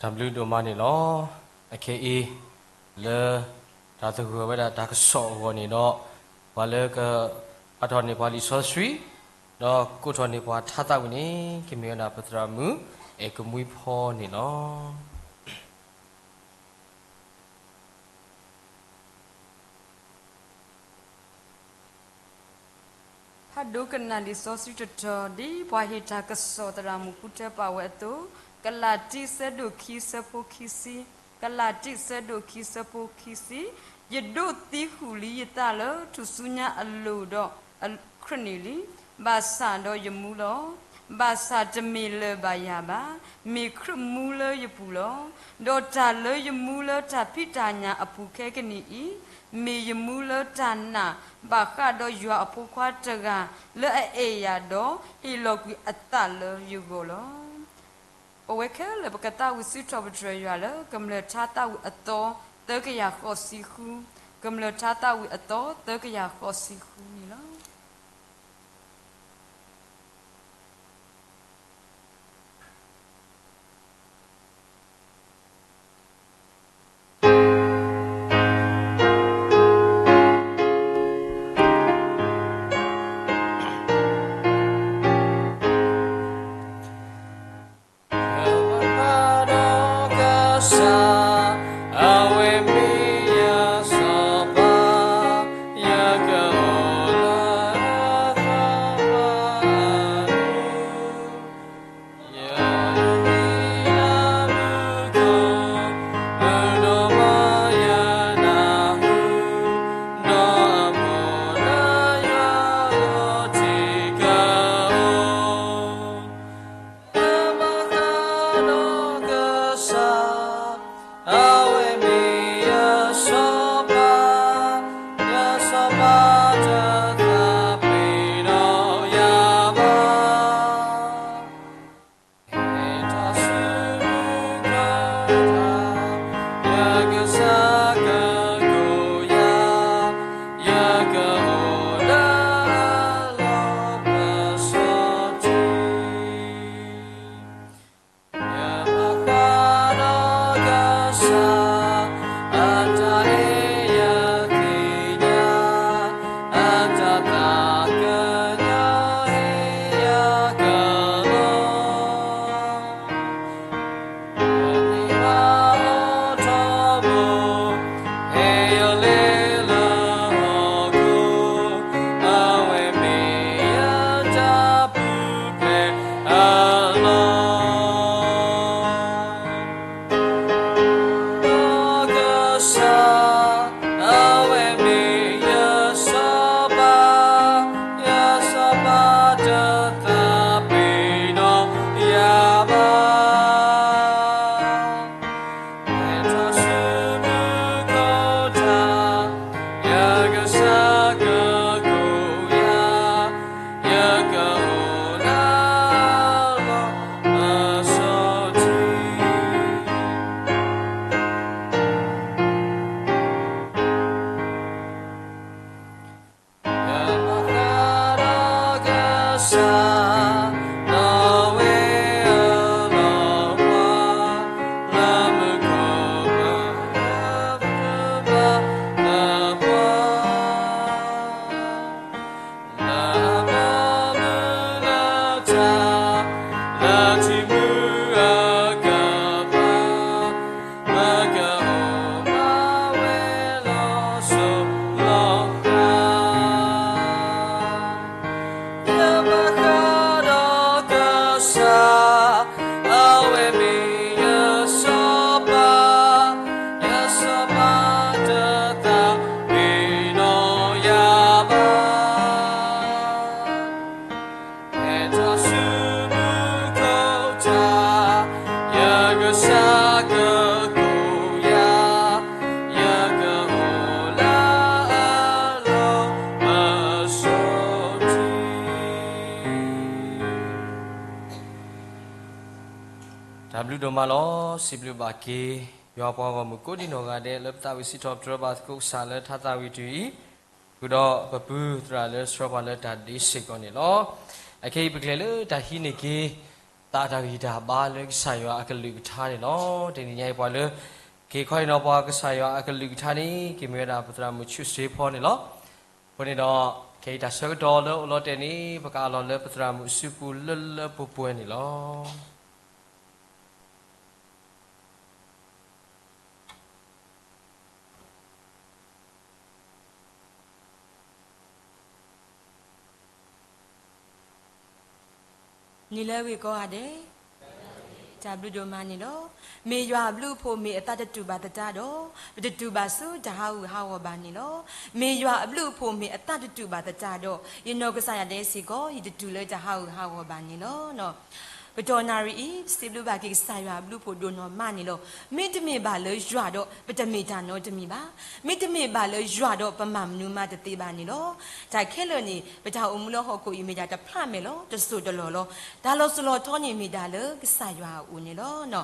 တၢ်ဘျုးဒိၣ်မးန့ၣ်လီၤ. အခဲအံၤ လၢတၢ်သဂၢၢ်ဝဲဒၣ်တၢ်ကစီၣ်အဂီၢ်န့ၣ်ဒီး ပှၤလၢကပာ်ထီၣ်န့ၢ်ပှၤလံာ်စီဆှံ ဒီးကိးထီၣ်န့ၢ်ပှၤထါသးဝံၣ်န့ၣ် ကမ့ၢ်ဝဲဒၣ်ပသရၣ်မုၣ် အဲၣ်ကမှံဖီန့ၣ်လီၤ. ဖးဒိကနၣ်လံာ်စီဆှံတတီၤ ဒ်ပှၤဟ့ၣ်တၢ်ကစီၣ်သရၣ်မုၣ်ဃုထၢပာ်ဝဲအသိး, ကလၤတံ ဆၢဒိၣ်ခံ ဆၢဖိခံဆံ ကလၤတံ ဆၢဒိၣ်ခံ ဆၢဖိခံဆံ, ယဒိးသံဃုာ်လံယသးလၢထူၣ်စုညါအလိၤဒီးခရၣ်န့ၣ်လံ. ဘၣ်ဆၣ်ဒီးယမူလီၤ. ဘၣ်ဆၣ်တမ့ၢ်လၢၤဘၣ်ယၤဘၣ်, မ့ၢ်ခရၣ်မူလၢယပူၤလီၤ. ဒီးတၢ်လၢယမူလၢတၢ်ဖံးတၢ်ညၣ်အပူၤခဲကနံၣ်အံၤ, မ့ၢ်ယမူလၢတၢ်နာ်ဘၣ်ဃးဒီးယွၤအဖိခွါတဂၤလၢအအဲၣ်ယၤဒီးဟ့ၣ်လီၤကွံာ်အသးလၢယဂီၢ်လီၤ. ပဝဲခဲလၢာ်ပကသးဝံၣ်စံးထီၣ်ပတြၢၤယွၤလၢ ကမျၢၢ်ထါသးဝံၣ်အသီသၢကယၤဃိးဆံဃု, ကမျၢၢ်ထါသးဝံၣ်အသီသၢကယၤဃိးဆံဃုန့ၣ်လီၤ. တၢ်ဘျုးဒိၣ်မးလီၤ. စံးဘျုးဘၣ်က့ၤ ယွၤပှၤဂီၢ်မုၢ်ကိးဒံနီၢ်ဂၤဒဲး လၢပသးဝံၣ်စံးထီၣ်ပတြၢၤဘၣ်သကိးကစၢ်လၢထါသးဝံၣ်တယုၢ်အံၤ, ဃုာ်ဒီးပပုၢ်သရၣ်လၢဆှၢပှၤလၢတၢ်ဒ့စ့ၢ်ကီးန့ၣ်လီၤ. အခဲအံၤပကလဲၤလၢတၢ်ဟံးန့ၢ်က့ၤ သးတၢ်ဂံၢ်တၢ်ဘါလၢကစၢ်ယွၤအကလုၢ်ကထါန့ၣ်လီၤ. တနံၤညါအံၤပှၤလၢ က့ၤခီအံၤနီၤ ပှၤကစၢ်ယွၤအကလုၢ်ကထါန့ၣ် က့ၤမ့ၢ်ဝဲဒၣ်ပသရၣ်မုၣ်ဆူၣ်စ့ဖီန့ၣ်လီၤ. အဃိန့ၣ်ဒီး ခဲအံၤတၢ်ဆၢကတီၢ်လၢအိၣ်လီၤတဲာ်န့ၣ် ပကအးလီၤလၢပသရၣ်မုၣ်အစုပူၤလၢလၢပှဲၤပှဲၤန့ၣ်လီၤ. နံၤလၢအဂ့ၤကိးဂၤဒဲး, တၢ်ဘျုးဒိၣ်မးန့ၣ်လီၤ. မ့ၢ်ယွၤအဘျုးအဖှိၣ်မ့ၢ်အသးတတူာ်ဘၣ်သတးဒီး, ပတတူၢ်ဘၣ်ဆူတၢ်ဟးဂူာ်ဟးဂီၤဘၣ်န့ၣ်လီၤ. မ့ၢ်ယွၤအဘျုးအဖှိၣ်မ့ၢ်အသးတတူာ်ဘၣ်သတးဒီး, ယနီၢ်ကစၢ်ယွၤဒဲးစ့ၢ်ကီး ယတတူၢ်လၢတၢ်ဟးဂူာ်ဟးဂီၤဘၣ်န့ၣ်လီၤ. ပတီၢ်နၣ်ရံၣ်အံၤ ပစံးဘျုးဘၣ်က့ၤကစၢ်ယွၤအဘျုးအဖှိၣ်ဒိၣ်နီၢ်မးန့ၣ်လီၤ. မ့တမ့ၢ်ဘၣ်လၢယွၤဒီး ပတမ့ၢ်တၢ်နီတမံၤဘၣ်. မ့တမ့ၢ်ဘၣ်လၢယွၤဒီး ပမၤမနုၤမးတသ့ဘၣ်န့ၣ်လီၤ. တၢ်ခဲလၢာ်န့ၣ် ပတၢ်အိၣ်မူလၢဟီၣ်ခိၣ်အံၤမ့ၢ်ဒၣ်တဖျးမဲာ်လီၤ, တစိၢ်တလီၢ်လီၤ. တၢ်လီၤစိၢ်လီၤထီန့ၣ်မ့ၢ်ဒၣ်လၢကစၢ်ယွၤအအိၣ်န့ၣ်လီၤ.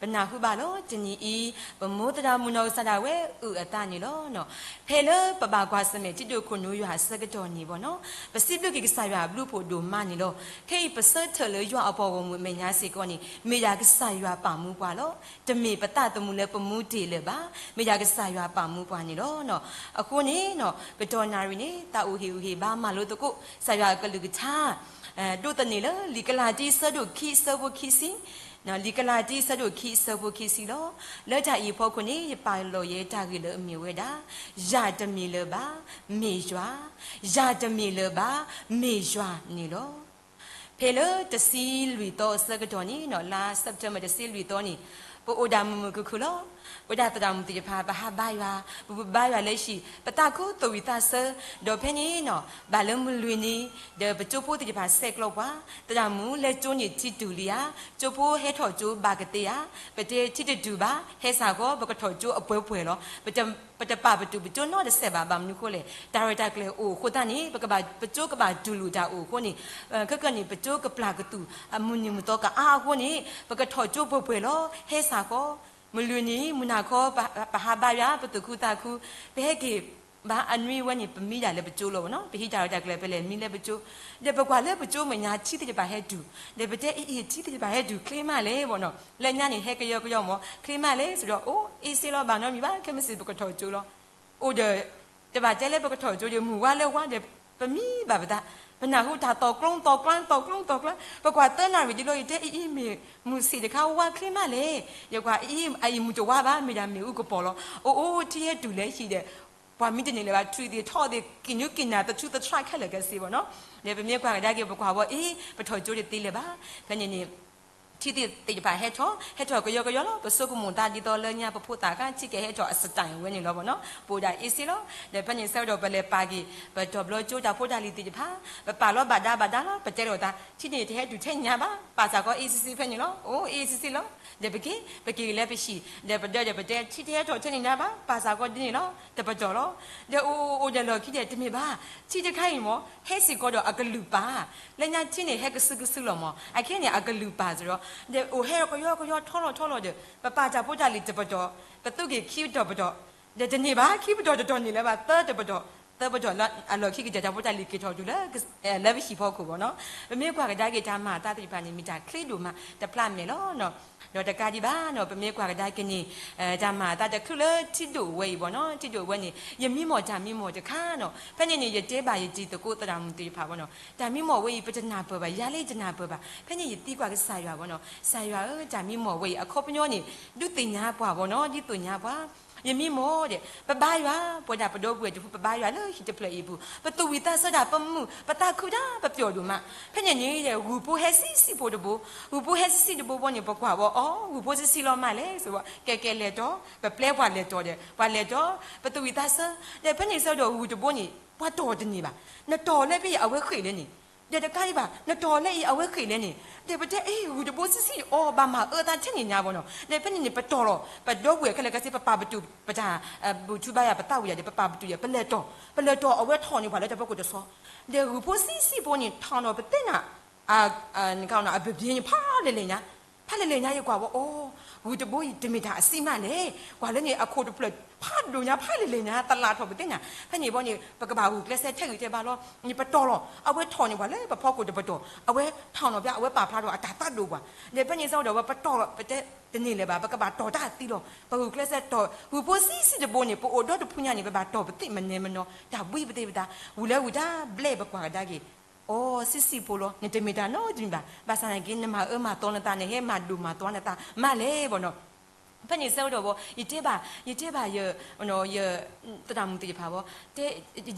ပနၢ်ဟူဘၣ်လီၤ တနံၤအံၤ ပမိၢ်သရၣ်မုၣ်နီၢ်ကစၢ်ဒၣ်ဝဲအုၣ်အသးန့ၣ်လီၤ. ဖဲလၢပဘၣ်ကွၢ်ဆၢၣ်မဲာ်ထံဒိၣ်ခိၣ်နူာ်ယွၤအဆၢကတီၢ်န့ၣ်ဘၣ်နီၤ, ပစံးဘျုးက့ၤကစၢ်ယွၤအဘျုးအဖှိၣ်ဒိၣ်မးန့ၣ်လီၤ. ခဲအံၤပဆၢထၢၣ်လၢယွၤအပှၤဂီၢ်မုၢ်အမဲာ်ညါစ့ၢ်ကီးန့ၣ် မ့ၢ်ဒၣ်ကစၢ်ယွၤပာ်မူပှၤလီၤ. တမ့ၢ်ပသးသမူလၢပမူတ့ၢ်လၢၤဘၣ်. မ့ၢ်ဒၣ်ကစၢ်ယွၤပာ်မူပှၤန့ၣ်လီၤ. အဃိန့ၣ် ပတီၢ်နၣ်ရံၣ်န့ၣ် သးအိၣ်ဟ့ၣ်ဂံၢ်ဟ့ၣ်ဘါမၤလိသကိး ကစၢ်ယွၤအကလုၢ်ကထါ ဒိးသန့ၤလၢ လံာ်ကလၤတံ အဆၢဒိၣ်ခံ အဆၢဖိခံဆံ, လံာ်ကလၤတံ အဆၢဒိၣ်ခံ အဆၢဖိခံဆံလီၤ. လၢတၢ်အံၤအဖီခိၣ်န့ၣ် ယပာ်လီၤယဲတၢ်ဂ့ၢ်လၢအမ့ၢ်ဝဲဒၣ် ယၤတမ့ၢ်လၢၤဘၣ်, မ့ၢ်ယွၤ, ယၤတမ့ၢ်လၢၤဘၣ်, မ့ၢ်ယွၤန့ၣ်လီၤ. ဖဲလၢတဆံလွံၢ်သီအဆၢကတီၢ်န့ၣ် လါ September တဆံလွံၢ်သီန့ၣ် ပအိၣ်ဒၣ်မုာ်မုာ်ခုၣ်ခုၣ်လီၤ. ပဝဲဒၣ်သရၣ်မုၣ်သ့ၣ်တဖၣ် ပဟးဘါယွၤ, ပဘူၣ်ဘါယွၤလၢဟံၣ်, ပသးခုသဝံၣ်သးဆၢ, ဒီးဖဲန့ၣ် ဘၣ်လၢမုၢ်လွံၢ်နံၤ ဒီးပကၠိဖိသ့ၣ်တဖၣ်ဆဲးကျိးပှၤ, သရၣ်မုၣ်လဲၤကၠိန့ၣ်ထံတုၤလံဧါ, ကၠိဖိဟဲထီၣ်ကၠိဘၣ်ကသ့ဧါ, ပတဲထံတတုၤဘၣ်, ဟဲစ့ၢ်ကီး ပကထီၣ်ကၠိအပှဲၤပှဲၤလီၤ. ပတပာ်ပတုာ်ပကၠိနီတစဲးဘၣ်, ဘၣ်မနုၤဃိလဲၣ်, တၢ်ရဲၣ်တၢ်ကျဲၤအိၣ်အဃိသတးန့ၣ် ပကဘၣ်, ပကၠိကဘၣ်တူၢ်လိာ်တၢ်အိၣ်အဃိန့ၣ်, ခဲကနံၣ်န့ၣ် ပကၠိကပျၢ်ကသူၣ် အမုၢ်နံၤမုၢ်သီကအါအဃိန့ၣ် ပကထီၣ်ကၠိပှဲၤပှဲၤလီၤ. ဟဲစ့ၢ်ကီး မုၢ်လွံၢ်နံၤ မုၢ်နၤခီ ပဟးဘါယွၤ ပသူၣ်ခုသးခု, ပဟဲက့ၤဘါအနွံဝဲန့ၣ် ပမံဒၣ်လၢပကၠိလီၤဘၣ်နီၤ, ပဟံးတၢ်ရဲၣ်တၢ်ကျဲၤ ပလဲၤမံလၢပကၠိ, ဒီးပကွၢ်လၢပကၠိမဲာ်ညါ ထံသ့ၣ်တဖၣ်ဟဲတုၤ, ဒီးပတဲအံၤအံၤ ထံသ့ၣ်တဖၣ်ဟဲတုၤချ့မးလဲၣ်ဘၣ်နီၤ, လၢညါန့ၣ် ဟဲကယီကယီမး ချ့မးလဲၣ် စံးဒီး အိၣ်အ့ၣ်စ့လီၤ ဘၣ်နီတမံၤဘၣ်, ခဲမုၢ်ဆ့ၣ်ပကထီၣ်ကၠိလီၤ. အိၣ်ဒီး တဘၣ်တဲလၢပကထီၣ်ကၠိဒီး မုၢ်ဝါလၢဝါဒီး ပမံဘၣ်ပသး, ပနၢ်ဟူတၢ်သီၣ်ကျီသီၣ်ကျီ သီၣ်ကျီသီၣ်ကျီ, ပကွၢ်သၢနၣ်ရံၣ်ဒ်လီၤ, ယတဲအံၤအံၤမ့ၢ် မုၢ်ဆ့ၣ်တခါဝါချ့မးလဲၣ်, ယကွၢ်အံၤအံၤ အံၤမုၢ်တဝါဘၣ်, မ့ၢ်ဒၣ်မ့ၣ်အူကပီၤလီၤ. အိၣ်အိၣ် ထံဟဲတုၤလၢဟံၣ်ဒီး ပှၤမံတန့ၢ်လၢၤဘၣ်, ထွံၣ်သ့ၣ်ထီၣ်သ့ၣ် ကံၣ်နူကံၣ်နၢ် သထူသထၣ်ခဲလၢာ်ခဲဆ့ဘၣ်နီၤ, ဒီးပမ့ၢ်ကွၢ်ကဒါက့ၤ ပကွၢ်ဝဲအံၤ ပထီၣ်ကၠိတသ့လၢၤဘၣ်, ဖဲန့ၣ်န့ၣ် ထံသ့ၣ်တဖၣ်ဟဲထီၣ် ဟဲထီၣ်ကယီကယီလီၤ, ပဆိကမိၣ်သးဒ်သိးလၢညါ ပဖိသၣ်ခါ ထံကဟဲထီၣ်အစတၢၣ်ဝဲန့ၣ်လီၤဘၣ်နီၤ, ပအိၣ်ဒၣ်အ့ၣ်စ့လီၤ, ဒီးဖဲန့ၣ်ဆၢကတီၢ် ပလဲၤပာ်က့ၤ ပတီၢ်ဘျီကၠိတၢ်ဖိတၢ်လံၤသ့ၣ်တဖၣ်, ပပာ်လီၤဘၣ်ဒါဘၣ်ဒါလီၤ, ပတဲလိာ်သး ထံန့ၣ်တဟဲတုၤထဲန့ၣ်ညါဘၣ်, ပာ်စ့ၢ်ကီးအ့ၣ်စ့စ့ဖဲန့ၣ်လီၤ, အိၣ်အ့ၣ်စ့စ့လီၤ, ဒီးပက့ၤ ပက့ၤလၢပဟံၣ်, ဒီးပဒၢဒီးပတဲ ထံတဟဲထီၣ်ထဲန့ၣ်ညါဘၣ်, ပာ်စ့ၢ်ကီးဒ်န့ၣ်လီၤ, တပတီၢ်လီၤ, ဒီးအိၣ်အိၣ်အိၣ်ဒီးလီၢ်ခံဒီး တမ့ၢ်ဘၣ်, ထံတခါအံၤမ့ၢ် ဟဲစ့ၢ်ကီးဒီးအကလုၢ်ပာ်, လၢညါထံန့ၣ် ဟဲကစုကစုလီၤမး, အခဲန့ၣ် အကလုၢ်ပာ်စ့ၢ်ဒီး, ဒီးအိၣ်ဟဲကယီကယီထီလီၤထီလီၤဒီး ပပာ်တၢ်ဖိတၢ်လံၤတပတီၢ်, ပသူက့ၤခံပတီၢ်ပတီၢ်, ဒီးတန့ၢ်ဘၣ် ခံပတီၢ်တတီၢ်န့ၢ်လၢၤဘၣ် သၢတပတီၢ်, သၢပတီၢ်လၢအလီၢ်ခံကတၢၢ် တၢ်ဖိတၢ်လံၤက့ၤထီၣ်တုၤလၢ လၢပဟံၣ်ဖီခိၣ်ဘၣ်နီၤ, ပမ့ၢ်ကွၢ်ကဒါက့ၤတၢ်မၤအသးသ့ၣ်တဖၣ်န့ၣ် မ့ၢ်တၢ်ချ့ဒိၣ်မး တဖျးမဲာ်လီၤ. ဒီးတကးဒံးဘၣ်နီၤ ပမ့ၢ်ကွၢ်ကဒါက့ၤန့ၣ် တၢ်မၤအသးတချုးလၢထံဒိၣ်ဝဲအံၤဘၣ်နီၤ, ထံဒိၣ်ဝဲန့ၣ် ယမံမီၢ်တၢ်မံမီၢ်တခါနီၤ, ဖဲန့ၣ်န့ၣ် ယတဲဘၣ်ယတံၤသကိးသရၣ်မုၣ်သ့ၣ်တဖၣ်ဘၣ်နီၤ, တၢ်မံမီၢ်ဝဲအံၤ ပတနၢ်ပၢၢ်ဘၣ်, ယၤလၢယတနၢ်ပၢၢ်ဘၣ်, ဖဲန့ၣ်ယသံကွၢ်ကစၢ်ယွၤဘၣ်နီၤ, ကစၢ်ယွၤဧၢ တၢ်မံမီၢ်ဝဲအံၤ အခီပညီန့ၣ် ဒုးသ့ၣ်ညါပှၤဘၣ်နီၤ, ဒုးသ့ၣ်ညါပှၤ ယမံမီၢ်ဒီး ပဘါယွၤ, ပဝဲဒၣ်ပဒီပုၢ်ဝဲၢ်တဖု ပဘါယွၤလၢဟံၣ်တဖျၢၣ်အံၤအပူၤ, ပသူၣ်ဝံၣ်သးဆၢတၢ် ပမုာ် ပသးခုတၢ် ပပျီၣ်ဒိၣ်မး, ဖဲန့ၣ်န့ၣ် ဂုၢ်ဖိဟဲဆံးဆံးဖိတဘိ, ဂုၢ်ဖိဟဲဆံးဆံးတဘိဘီန့ၣ် ပကွၢ်ဝဲအီၤ ဂုၢ်ဖိဆံးဆံးလီၤမးလဲၣ် စ့ၢ်ဝဲ ကဲကဲလဲၤတီၤ, ပပျဲပှၤလဲၤတီၤဒီး ပှၤလဲၤတီၤ ပသူၣ်ဝံၣ်သးဆၢ, ဒီးဖဲန့ၣ်ဆၢဒီးဂုၢ်တဘိန့ၣ် ပှၤတီၤတန့ၢ်ဘၣ်, နတီၤလၢဖဲအံၤအဝဲဃ့ၢ်လၢန့ၣ် ဒီးတကးဒံးဘၣ် နတီၤလၢအံၤအဝဲဃ့ၢ်လၢန့ၣ်, ဒီးပတဲအ့ၣ် ဂုၢ်တဘိဆံးဆံးအီၤ ဘၣ်မၤအၢသးထဲန့ၣ်ညါဘၣ်နီၤ, ဒီးဖဲန့ၣ်န့ၣ် ပတီၤလီၤ ပဒီပုၢ်ဝဲၢ်ခဲလၢာ်ခဲဆ့ ပပာ်ပတုာ် ပတၢ်ဘူၣ်ထူဘါယွၤ ပသးဝံၣ်ယၤဒီး ပပာ်ပတုာ်ဒီး ပလဲၤတီၤ, ပလဲၤတီၤအဝဲထီၣ်န့ၢ်ပှၤလၢတၢ်ဖီခိၣ်တဆီ, ဒီးဂုၢ်ဖိဆံးဆံးဖိန့ၣ် ထီၣ်နီၢ်ပသ့ၣ်နၤ အဘၣ်ဘၣ်ညါ ဖးလဲၢ်လဲၢ်ညါ, ဖးလဲၢ်လဲၢ်ညါ ယကွၢ်ဝဲအီၤ, ဂုၢ်တဘိအံၤ တမ့ၢ်တၢ်အဆံးမးလဲၣ်, ကွၢ်လၢန့ၣ် အခိၣ်တဖျၢၣ် ဖးဒိၣ်ညါ ဖးလဲၢ်လဲၢ်ညါ သလၣ်ထီၣ်ပသ့ၣ်နၤ, ဖဲန့ၣ်ဘီန့ၣ် ပကဘၣ်ဂုာ်ကျဲးစၢးထဲဂံၢ်ထဲဘါလီၤ, န့ၣ်ပတီၤလီၤ အဝဲထီၣ်န့ၢ်ပှၤလၢပဖီခိၣ်တပတီၢ်, အဝဲထီၣ်နီၢ်ဖဲ အဝဲပာ်ဖျါထီၣ်အတၢ်သးဒိၣ်ပှၤ, ဒီးဖဲန့ၣ်ဆၢဒီး ပတီၤလီၤ ပတဲတန့ၢ်လၢၤဘၣ် ပကဘၣ်တီၤတၢ်သံလီၤ, ပဂုာ်ကျဲးစၢးတီၤ ဂုၢ်ဖိဆံးဆံးတဘိန့ၣ် ပအိၣ်ဒီတဖုညါန့ၣ် ပဘၣ်တီၤပသ့ၣ်မနုၤမနီၤ တၢ်ဘှံးပသ့ၣ်ပသး, ဝံၤလၢဝံၤတၢ်ဘျဲၣ် ပကွၢ်ကဒါက့ၤ အိၣ် ဆံးဆံးဖိလီၤ, နတမ့ၢ်တၢ်နီတမံၤဘၣ်, ဘၣ်ဆၣ်သနာ်က့ နမၤအၢမၤသီနသး နဟဲမၤဒိၣ်မၤသွါနသးမးလဲၣ်ဘီနီၤ, ဖဲန့ၣ်ဆၢကတီၢ်ဘၣ် ယတဲဘၣ် ယတဲဘၣ်ယ ယသရၣ်မုၣ်သ့ၣ်တဖၣ်ဘၣ်, တဲ,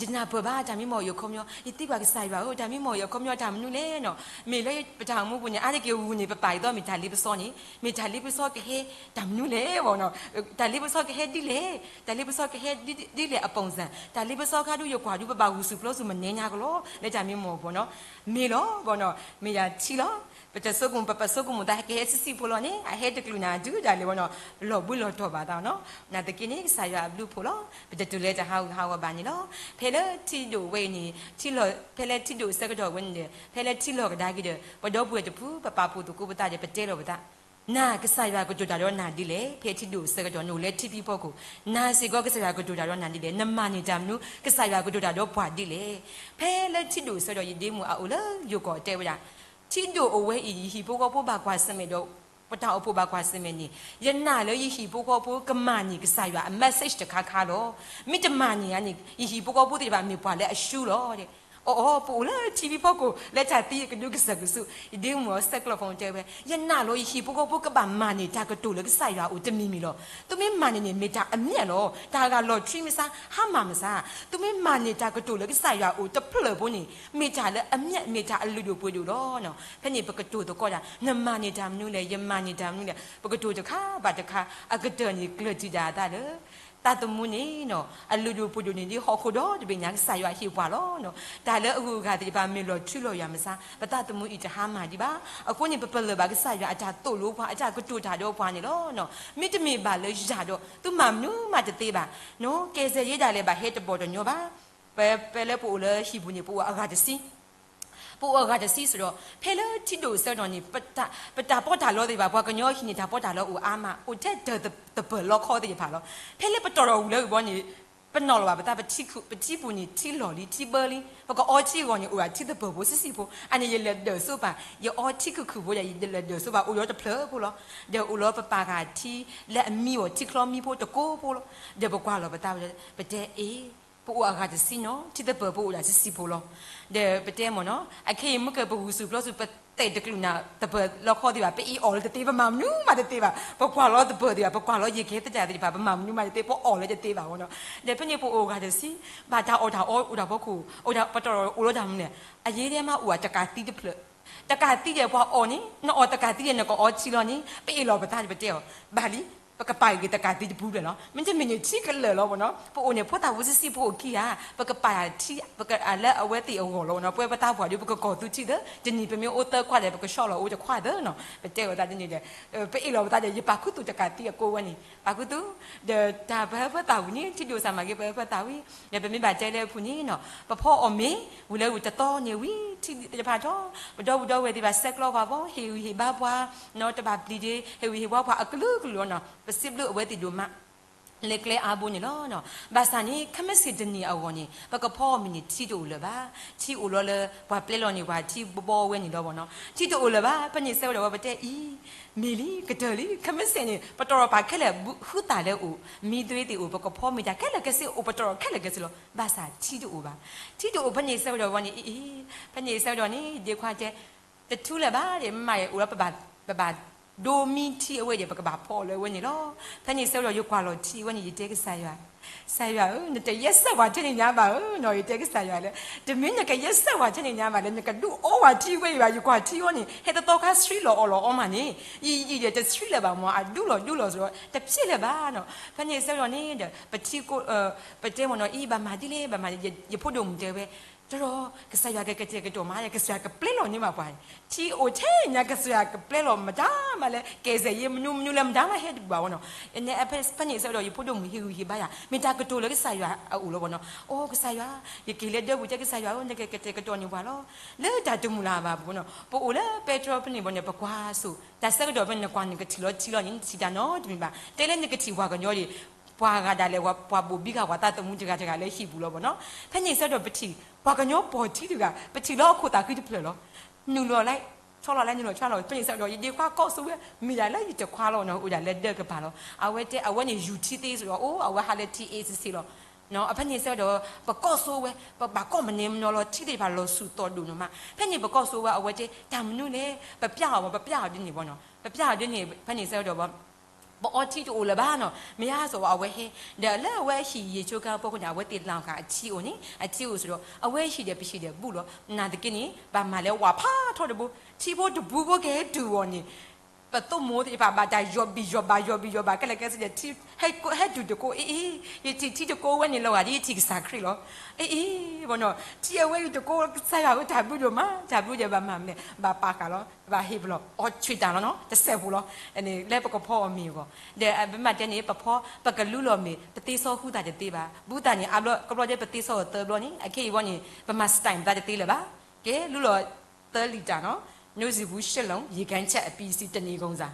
ယနၢ်ပၢၢ်ဘၣ်တၢ်မံမီၢ်အံၤအခီပညီ, ယသံကွၢ်ကစၢ်ယွၤဧၢ, တၢ်မံမီၢ်အံၤအခီပညီတၢ်မနုၤလဲၣ်နီၤ. မ့ၢ်လၢပတၢ်အိၣ်မူပူၤန့ၣ် အါတက့ၢ်ဂုၢ်န့ၣ် ပပာ်အသီမ့ၢ်တၢ်လ့ပစီန့ၣ်, မ့ၢ်တၢ်လ့ပစီကဟဲတၢ်မနုၤလဲၣ်ဘၣ်နီၤ. တၢ်လ့ပစီကဟဲဒ်လဲၣ်, တၢ်လ့ပစီကဟဲဒ်လဲၣ်အပူၤစၢ်, တၢ်လ့ပစီခါဒုးယကွၢ်ဒုး ပဘၣ်ဂုာ်ဆူၣ်ပျီဆူၣ်မနဲညါကလီၤ လၢတၢ်မံမီၢ်အပူၤနီၤ. မ့ၢ်လီၤဘၣ်နီၤ, မ့ၢ်ယၤထံလီၤ. ပတဆိကမိၣ် ပပဆိကမိၣ်သးဟဲကဟဲဆံးဆံးဖိလီၤန့ၣ် အဟဲတကလုာ်နၤဒုးဒၣ်လဲာ်ဝဲနီၤ, လီၤဘှံးလီၤတီၤဘၣ်သးနီၤ. နာ်သက့န့ၣ် ကစၢ်ယွၤအဘျုးအဖှိၣ်လီၤ. ပတတုၤလၢတၢ်ဟးဂူာ်ဟးဂီၤဘၣ်န့ၣ်လီၤ. ဖဲလၢထံဒိၣ်ဝဲအံၤန့ၣ် ထံလီၤ, ဖဲလၢထံဒိၣ်အဆၢကတီၢ်ဝဲန့ၣ်ဒီး ဖဲလၢထံလီၤကဒါက့ၤဒီး ပဒီပုၢ်ဝဲၢ်တဖု ပပာ်ဖှိၣ်သကိးပသးဒီး ပတဲလီၤပသး, နၤ ကစၢ်ယွၤကတိၤတၢ်ဒီးနၤဒ်လဲၣ်. ဖဲထံဒိၣ်အဆၢကတီၢ် နအိၣ်လၢထံဖံဖီခိၣ်, နၤစ့ၢ်ကီး ကစၢ်ယွၤကတိၤတၢ်ဒီးနၤဒ်လဲၣ်. နမၤန့ၢ်တၢ်မနုၤ ကစၢ်ယွၤကတိၤတၢ်ဒီးပှၤဒ်လဲၣ်. ဖဲလၢထံဒိၣ်အဆၢကတီၢ် ယဒ့မုၣ်အအိၣ်လၢယိၤကီၢ်တဲဝဲဒၣ် ထံဒိၣ်အိၣ်ဝဲအံၤ ယဟံၣ်ဖိဃီဖိဘၣ်ကွၢ်ဆၢၣ်မဲာ်ဒီး ပတၢ်အိၣ်ဖှိၣ်ဘၣ်ကွၢ်ဆၢၣ်မဲာ်န့ၣ် ယနာ်လၢယဟံၣ်ဖိဃီဖိကမၤန့ၢ်ကစၢ်ယွၤအ message တခါခါလီၤ. မ့ၢ်တမၤန့ၢ်ဧါန့ၣ် ယဟံၣ်ဖိဃီဖိသ့ၣ်တဖၣ်မ့ၢ်ပှၤလၢအရှုံးလီၤ. အီၤအီၤ ပအိၣ်လၢထံဖံဖီခိၣ် လၢတၢ်သံအကဒုကစၢၢ်ကစူၣ် ယဒ့မုၣ်အီၤဆဲးကျိးဖီတဲဝဲ ယနာ်လီၤယဟံၣ်ဖိဃီဖိကဘၣ်မၤန့ၢ်တၢ်ကတိၤလၢကစၢ်ယွၤအအိၣ်တမံၤမံၤလီၤ. သုမ့ၢ်မၤန့ၢ်န့ၣ် မ့ၢ်တၢ်အမျက်လီၤ. တၢ်ဂၤလီၤထွံမ့ၢ်ဆါ ဟါမၢ်မ့ၢ်ဆါ, သုမ့ၢ်မၤန့ၢ်တၢ်ကတိၤလၢကစၢ်ယွၤအအိၣ်တဖျၢၣ်ဖိန့ၣ် မ့ၢ်တၢ်လၢအမျက် မ့ၢ်တၢ်အလုၢ်ဒိၣ်ပှ့ၤဒိၣ်လီၤ. ဖဲန့ၣ်ပကတိၤသကိးတၢ် နမၤန့ၢ်တၢ်မနုၤလဲၣ် ယမၤန့ၢ်တၢ်မနုၤလဲၣ် ပကတိၤတခါဘၣ်တခါ အကတၢၢ်န့ၣ်ကျၢၢ်တံၢ်တၢ်အသးလၢ သးသမူန့ၣ်နီၤ အလုၢ်ဒိၣ်ပှ့ၤဒိၣ်န့ၣ် ဒ်ဟီၣ်ခိၣ်ဒီတဘ့ၣ်ညါ ကစၢ်ယွၤဟ့ၣ်ပှၤလီၤ. တၢ်လၢအဂုၤအဂၤသ့ၣ်တဖၣ်မ့ၢ်လီၤထူလီၤယွၤမ့ၢ်ဆါ ပသးသမူအံၤတဟါမၢ်ဒံးဘၣ်. အဃိန့ၣ် ပပလၢၢ်ဘၣ်ကစၢ်ယွၤအတၢ်သိၣ်လိပှၤ အတၢ်ကတိၤတၢ်ဒီးပှၤန့ၣ်လီၤ. မ့တမ့ၢ်ဘၣ်လၢယၤဒီး သုမၤမနုၤမးတသ့ဘၣ်. ကဲစဲးယဲဒၣ်လဲာ်ဘၣ်ဟဲတဘီၣ်တညီဘၣ်. ပ, ပလဲပအိၣ်လၢဟံၣ်ပူၤန့ၣ် ပအိၣ်အဂၤတဆံ ပအိၣ်အဂၤတဆံစ့ၢ်ဒီး ဖဲလၢထံဒိၣ်အဆၢကတီၢ်န့ၣ် ပတၢ်ပီးတၢ်လီသ့ၣ်တဖၣ် ပှၤကညီဟံၣ်န့ၣ် တၢ်ပီးတၢ်လီအိၣ်အါမး အိၣ်ထဲတၢ်သပၢၤလီခီသ့ၣ်တဖၣ်လီၤ. ဖဲလၢပတီၢ်ထီၣ်ဝံၤလၢအဘီန့ၣ် ပနီၣ်လီၤဘၣ်ပသး ပထံပူၤန့ၣ် ထံလီၢ်လံ ထံဘၢလံ ပကအီထံအဂီၢ်န့ၣ် အိၣ်ဒၣ်ထံသပၢၤဖိဆံးဆံးဖိ အန့ၣ် ယလဲၤဒၢးစိပာ် ယအီထံခုၣ်ခုၣ်ဖိဒီး ယလဲၤဒၢးစိပာ် အိၣ်ဒီးတဖျၢၣ်ဖိလီၤ. ဒီးအိၣ်လီၤပပာ်ဃာ်ထံလၢအမံအီၤ ထံချီမံဖိတကိးဖိလီၤ. ဒီးပကွၢ်လီၤပသး ပတဲအ့ၣ် ပအိၣ်အဂၤတဆံနီၤ ထံသပၢၤဖိအိၣ်ဒၣ်ဆံးဆံးဖိလီၤ. ဒီးပတဲမ့ၢ်နီၤ အခဲအံၤမ့ၢ်ကပဂုာ်ဆူၣ်ပျီဆူၣ် ပတဲတကလုာ်နၤသပၢၤလီခီသ့ၣ်တဖၣ် ပအ့ၣ်အီၤလၢတသ့ ပမၤမနုၤမးတသ့ဘၣ်. ပကွၢ်လီၤသပၢၤသ့ၣ်တဖၣ် ပကွၢ်လီၤယကဲသတးသ့ၣ်တဖၣ် ပမၤမနုၤမးတသ့ ပအီၣ်လၢတသ့ဘၣ်နီၤ. ဒီးဖဲန့ၣ်ပအိၣ်အဂၤတဆံ ဘၣ်တၢ်အီၣ်တၢ်အီအိၣ်တၢ်ဖီခိၣ် ပတီၢ်ထီၣ်အိၣ်လီၤတၢ်မနုၤလဲၣ် အယဲဒၣ်မးအိၣ်အတကးသံတဖျၢၣ် တကးသံဒီးပှၤအီၣ်န့ၣ် နအီၣ်တကးသံဒီးနကအီထံလီၤန့ၣ် ပအ့ၣ်လီၤပသးန့ၣ် ပတဲအီၤ ဘၣ်လံ ပကပာ်က့ၤတကးသံတပူၤဖျၢၣ်လီၤ. မ့တမ့ၢ်န့ၣ် ထံကလၢာ်လီၤပနီၤ. ပအိၣ်န့ၣ်ဖိသၣ်ဝံၤဆံးဆံးဖိအိၣ်ခံဂၤ ပကပာ်ထံ လၢအဝဲသ့ၣ်အဂီၢ်လီၤပနီၤ. ပဝဲပသးပှၢ်ဒီး ပကကီၢ်သူထံသၢ တနံၣ်ပမ့ၢ်အိၣ်သၢခွးဒီး ပကဆီၣ်လီၤအိၣ်တခွးသၢနီၤ. ပတဲအီၤသးတနံၤဒီး ပအ့ၣ်လီၤပသးဒီး ယပာ်ခူသူၣ်တကးသံအကိးဝဲန့ၣ် ပာ်ခူသူၣ် ဒီးတၢ်ပဟၢဖၢသးဝံၤန့ၣ် ထံဒိၣ်စၢ်မၤက့ၤပဟၢဖၢသးဝံၤ ဒီးပမ့ၢ်ဘၣ်တဲလၢအပူၤန့ၣ်နီၤ ပဖီအီၣ်မ့ၤ ဝံၤလၢဝံၤတသီန့ၣ်ဝံၤ ထံသ့ၣ်တဖၣ်ထီၣ် ပဒီပုၢ်ဒီဝဲၢ်သ့ၣ်တဖၣ်ဆဲးကျိးပှၤဘီ ဟ့ၣ်ဂံၢ်ဟ့ၣ်ဘါပှၤနီၤ တဘၣ်ပျံၤဒ့ ဟ့ၣ်ဂံၢ်ဟ့ၣ်ဘါပှၤအကလုာ်ကလုာ်လီၤနီၤ. ပစံးဘျုးအဝဲသ့ၣ်ဒိၣ်မး လၢကျဲအါဘိန့ၣ်လီၤ. ဘၣ်ဆၣ်န့ၣ် ခဲမုၢ်ဆ့ၣ်တနံၤအဂီၢ်န့ၣ် ပကဖီအီၣ်မ့ၤန့ၣ် ထံတအိၣ်လၢၤဘၣ်. ထံအိၣ်လီၤလၢ ပှၤပျဲလီၤန့ၢ်ပှၤထံဘီဘီဝဲန့ၣ်လီၤဘီနီၤ. ထံတအိၣ်လၢၤဘၣ်. ဖဲန့ၣ်ဆၢကတီၢ်ဝဲပတဲအံၤ မ့ၢ်လံ ကတၢၢ်လံ ခဲမုၢ်ဆ့ၣ်န့ၣ် ပတီၢ်ထီၣ်ပာ်ခဲလၢာ် ဃုသၣ်လၢအိၣ် မံသွ့သ့ၣ်အိၣ် ပကဖီမ့ၢ်တၢ်ခဲလၢာ်ခဲဆ့အိၣ် ပတီၢ်ထီၣ်ခဲလၢာ်ခဲဆ့လီၤ. ဘၣ်ဆၣ်ထံတအိၣ်ဘၣ်. ထံတအိၣ်ဖဲန့ၣ်ဆၢကတီၢ်ဝဲန့ၣ် အံၤ ဖဲန့ၣ်ဆၢကတီၢ်န့ၣ် ဒ့ခွါတဲ တထူလၢၤဘၣ်ဒီး မ့ၢ်အိၣ်လၢပဘၣ် ပဘၣ်ဒိမံထံအဝဲဒီး ပကဘၣ်ဖီအီၣ်လၢအဝဲန့ၣ်လီၤ. ဖဲန့ၣ်ဆၢကတီၢ် ယကွၢ်လီၤထံအဝဲန့ၣ် ယတဲကစၢ်ယွၤ ကစၢ်ယွၤဧၢ, နတယဲၢ်ဆၢၣ်ပှၤထဲန့ၣ်ညါဘၣ်ဧၢနီၤ, ယတဲကစၢ်ယွၤလၢ တမ့ၢ်နကယဲၢ်ဆၢၣ်ပှၤထဲန့ၣ်ညါဘၣ်လၢ နကဒုးအီဝဲထံဝဲအံၤဘၣ်, ယကွၢ်ထံအီၤန့ၣ် ဟဲသီသီခါဆှံလီၤအီၣ်လီၤအီမးန့ၣ်, ယံာ်ယံာ်ဒီးတဆှံလၢၤဘၣ်မး, အဒူလီၤဒူလီၤစ့ၢ်ကီး တဖျဲးလၢၤဘၣ်နီၤ. ဖဲန့ၣ်ဆၢကတီၢ်န့ၣ်ဒီး ပထံကိ ပတဲမ့ၢ်နီၤ အံၤဘၣ်မၤဒ်လဲၣ် ဘၣ်မၤ ယဖိဒိၣ်မုၣ်တဲဝဲ တရီ ကစၢ်ယွၤကကတဲာ်ကတီၤမး ကစၢ်ယွၤကပျဲလီၤန့ၢ်မးပှၤ, ထံအိၣ်ထဲညါ ကစၢ်ယွၤကပျဲလီၤမတၤမးလၢ ကဲစဲးယ့မနုၤမနုၤလၢမတၤမးဟဲတဘၣ်ဝဲနီၤ. ဖဲန့ၣ်ဆၢကတီၢ် ယဖိဒိၣ်မုၣ်ဟ့ၣ်ဂံၢ်ဟ့ၣ်ဘါယၤ မ့ၢ်တၢ်ကတိၤလၢကစၢ်ယွၤအအိၣ်လီၤဘၣ်နီၤ. အိ ကစၢ်ယွၤ, ယက့ၤလၢဒၢပူၤတဲကစၢ်ယွၤဧၢ နကကတဲာ်ကတီၤန့ၢ်ပှၤလီၤ. လၢတၢ်တမုာ်လၢ်ဘၣ်ပူၤနီၤ ပအိၣ်လၢပဲတြီဖဲန့ၣ်ဘၣ်န့ၣ် ပကွၢ်စိ တၢ်ဆၢကတီၢ်ဖဲန့ၣ် နကွၢ်နကထံၣ်လီၤထံလီၤန့ၣ် နထံၣ်တၢ်နီတမံၤဘၣ်. တဲလၢနကထံၣ်ပှၤကညီဒီး ပှၤဂၤဒၣ်လဲာ် ပှၤဘိၣ်ဘံဃာ်ပှၤသးသမူတဂၤတဂၤလၢဟံၣ်ပူၤလီၤဘၣ်နီၤ. ဖဲန့ၣ်ဆၢကတီၢ်ပထံၣ် ပှၤကညီပိာ်ထံတဂၤ ပထံၣ်လၢဟီၣ်ခိၣ်သးခုတဖျၢၣ်လီၤ. နုာ်လီၤလၢ ဆီလီၤလၢနုာ်လီၤဆီလီၤ ဖဲန့ၣ်ဆၢကတီၢ် ယဒ့ခွါကိးစိဝဲ မ့ၢ်ဒၣ်လၢယတခွါလီၤနီၤ အိၣ်ဒၣ်လၢဒၢကပၤလီၤ. အဝဲတဲ အဝဲန့ၣ်ယူၤထံသ့စ့ၢ်ကီး အိ အဝဲဟးလၢထံအ့စ့ၢ်ကီးလီၤ. ဖဲန့ၣ်ဆၢကတီၢ် ပကိးစိဝဲ ပဘၣ်ကိးမနုၤမနီၤလီၤ ထံသ့ၣ်တဖၣ်လီၤဆူၣ်သီၣ်ဒိၣ်နီၤမး. ဖဲန့ၣ်ပကိးစိဝဲ အဝဲတဲ တၢ်မနုၤလဲၣ် ပပျၢ်အီၤမး ပပျၢ်အီၤဒ်န့ၣ်ဘၣ်နီၤ ပပျၢ်အီၤဒ်န့ၣ် ဖဲန့ၣ်ဆၢကတီၢ်ဘၣ် ပအီထံတအိၣ်လၢၤဘၣ်နီၤ, မ့ၢ်ယါစီၤအဝဲဟဲ, ဒီးလၢအဝဲဟံၣ်ယံၤဆိကါဖိအဃိန့ၣ် အဝဲသ့ၣ်လီၤဃာ်အထံအိၣ်န့ၣ် အထံအိၣ်စ့ၢ်ဒီး အဝဲဟံၣ်ဒီးပဟံၣ်ဒီးဘူးလီၤ. နာ်သက့န့ၣ် ဘၣ်မၤလၢဝၣ်ဖးထီတဘိ, ထံဖိတဘူးဖိကဟဲတုၤအီၤန့ၣ် ပသိၣ်မိၢ်သ့ၣ်တဖၣ် ဘၣ်တၢ်ယီၢ်ဘံၣ်ယီၢ်ဘၣ် ယီၢ်ဘံၣ်ယီၢ်ဘၣ် ခဲလၢာ်ခဲဆ့ဒီး ဟဲတုၤတကိး အ့အ့, ယထံၣ်ထံတကိးဝဲန့ၣ် လီၤဂာ်ဒ်ယထံၣ်ကစၢ်ခရံာ်လီၤ. အ့အ့, ဘီနီၤ, ထံအဝဲအံၤတကိး ကစၢ်ယွၤဧၢ တၢ်ဘျုးဒိၣ်မး တၢ်ဘျုးဒီး ဘၣ်မၤမလဲၣ်, ဘၣ်ပာ်ဃာ်လီၤ, ဘၣ်ဟ့ၣ်ပလီၢ် အီၣ်ဆံးတၢ်လီၤနီၤ, တစဲးဖိလီၤ. လၢပကဖီအီၤမ့ၤအဂီၢ်, ဒီးပမ့ၢ်တဲန့ၣ် ပဖီ ပကလူလီၤမ့ၤ ပသ့စီဃုသးတသ့ဘၣ်. ဘူးသးန့ၣ် အါဘျီ ကဘျီဒဲး ပသ့စီအီၤသၢဘျီန့ၣ် အခဲအံၤဝဲန့ၣ် ပမၤ time သးတသ့လၢၤဘၣ်. ကဲ လူလီၤ သၢလံၤတၢ်နီၤ, နိစံးဘူးရှဲလိာ် ယကန်းချက် အပြီးစီး တစ်နေ့ကုန်စည်.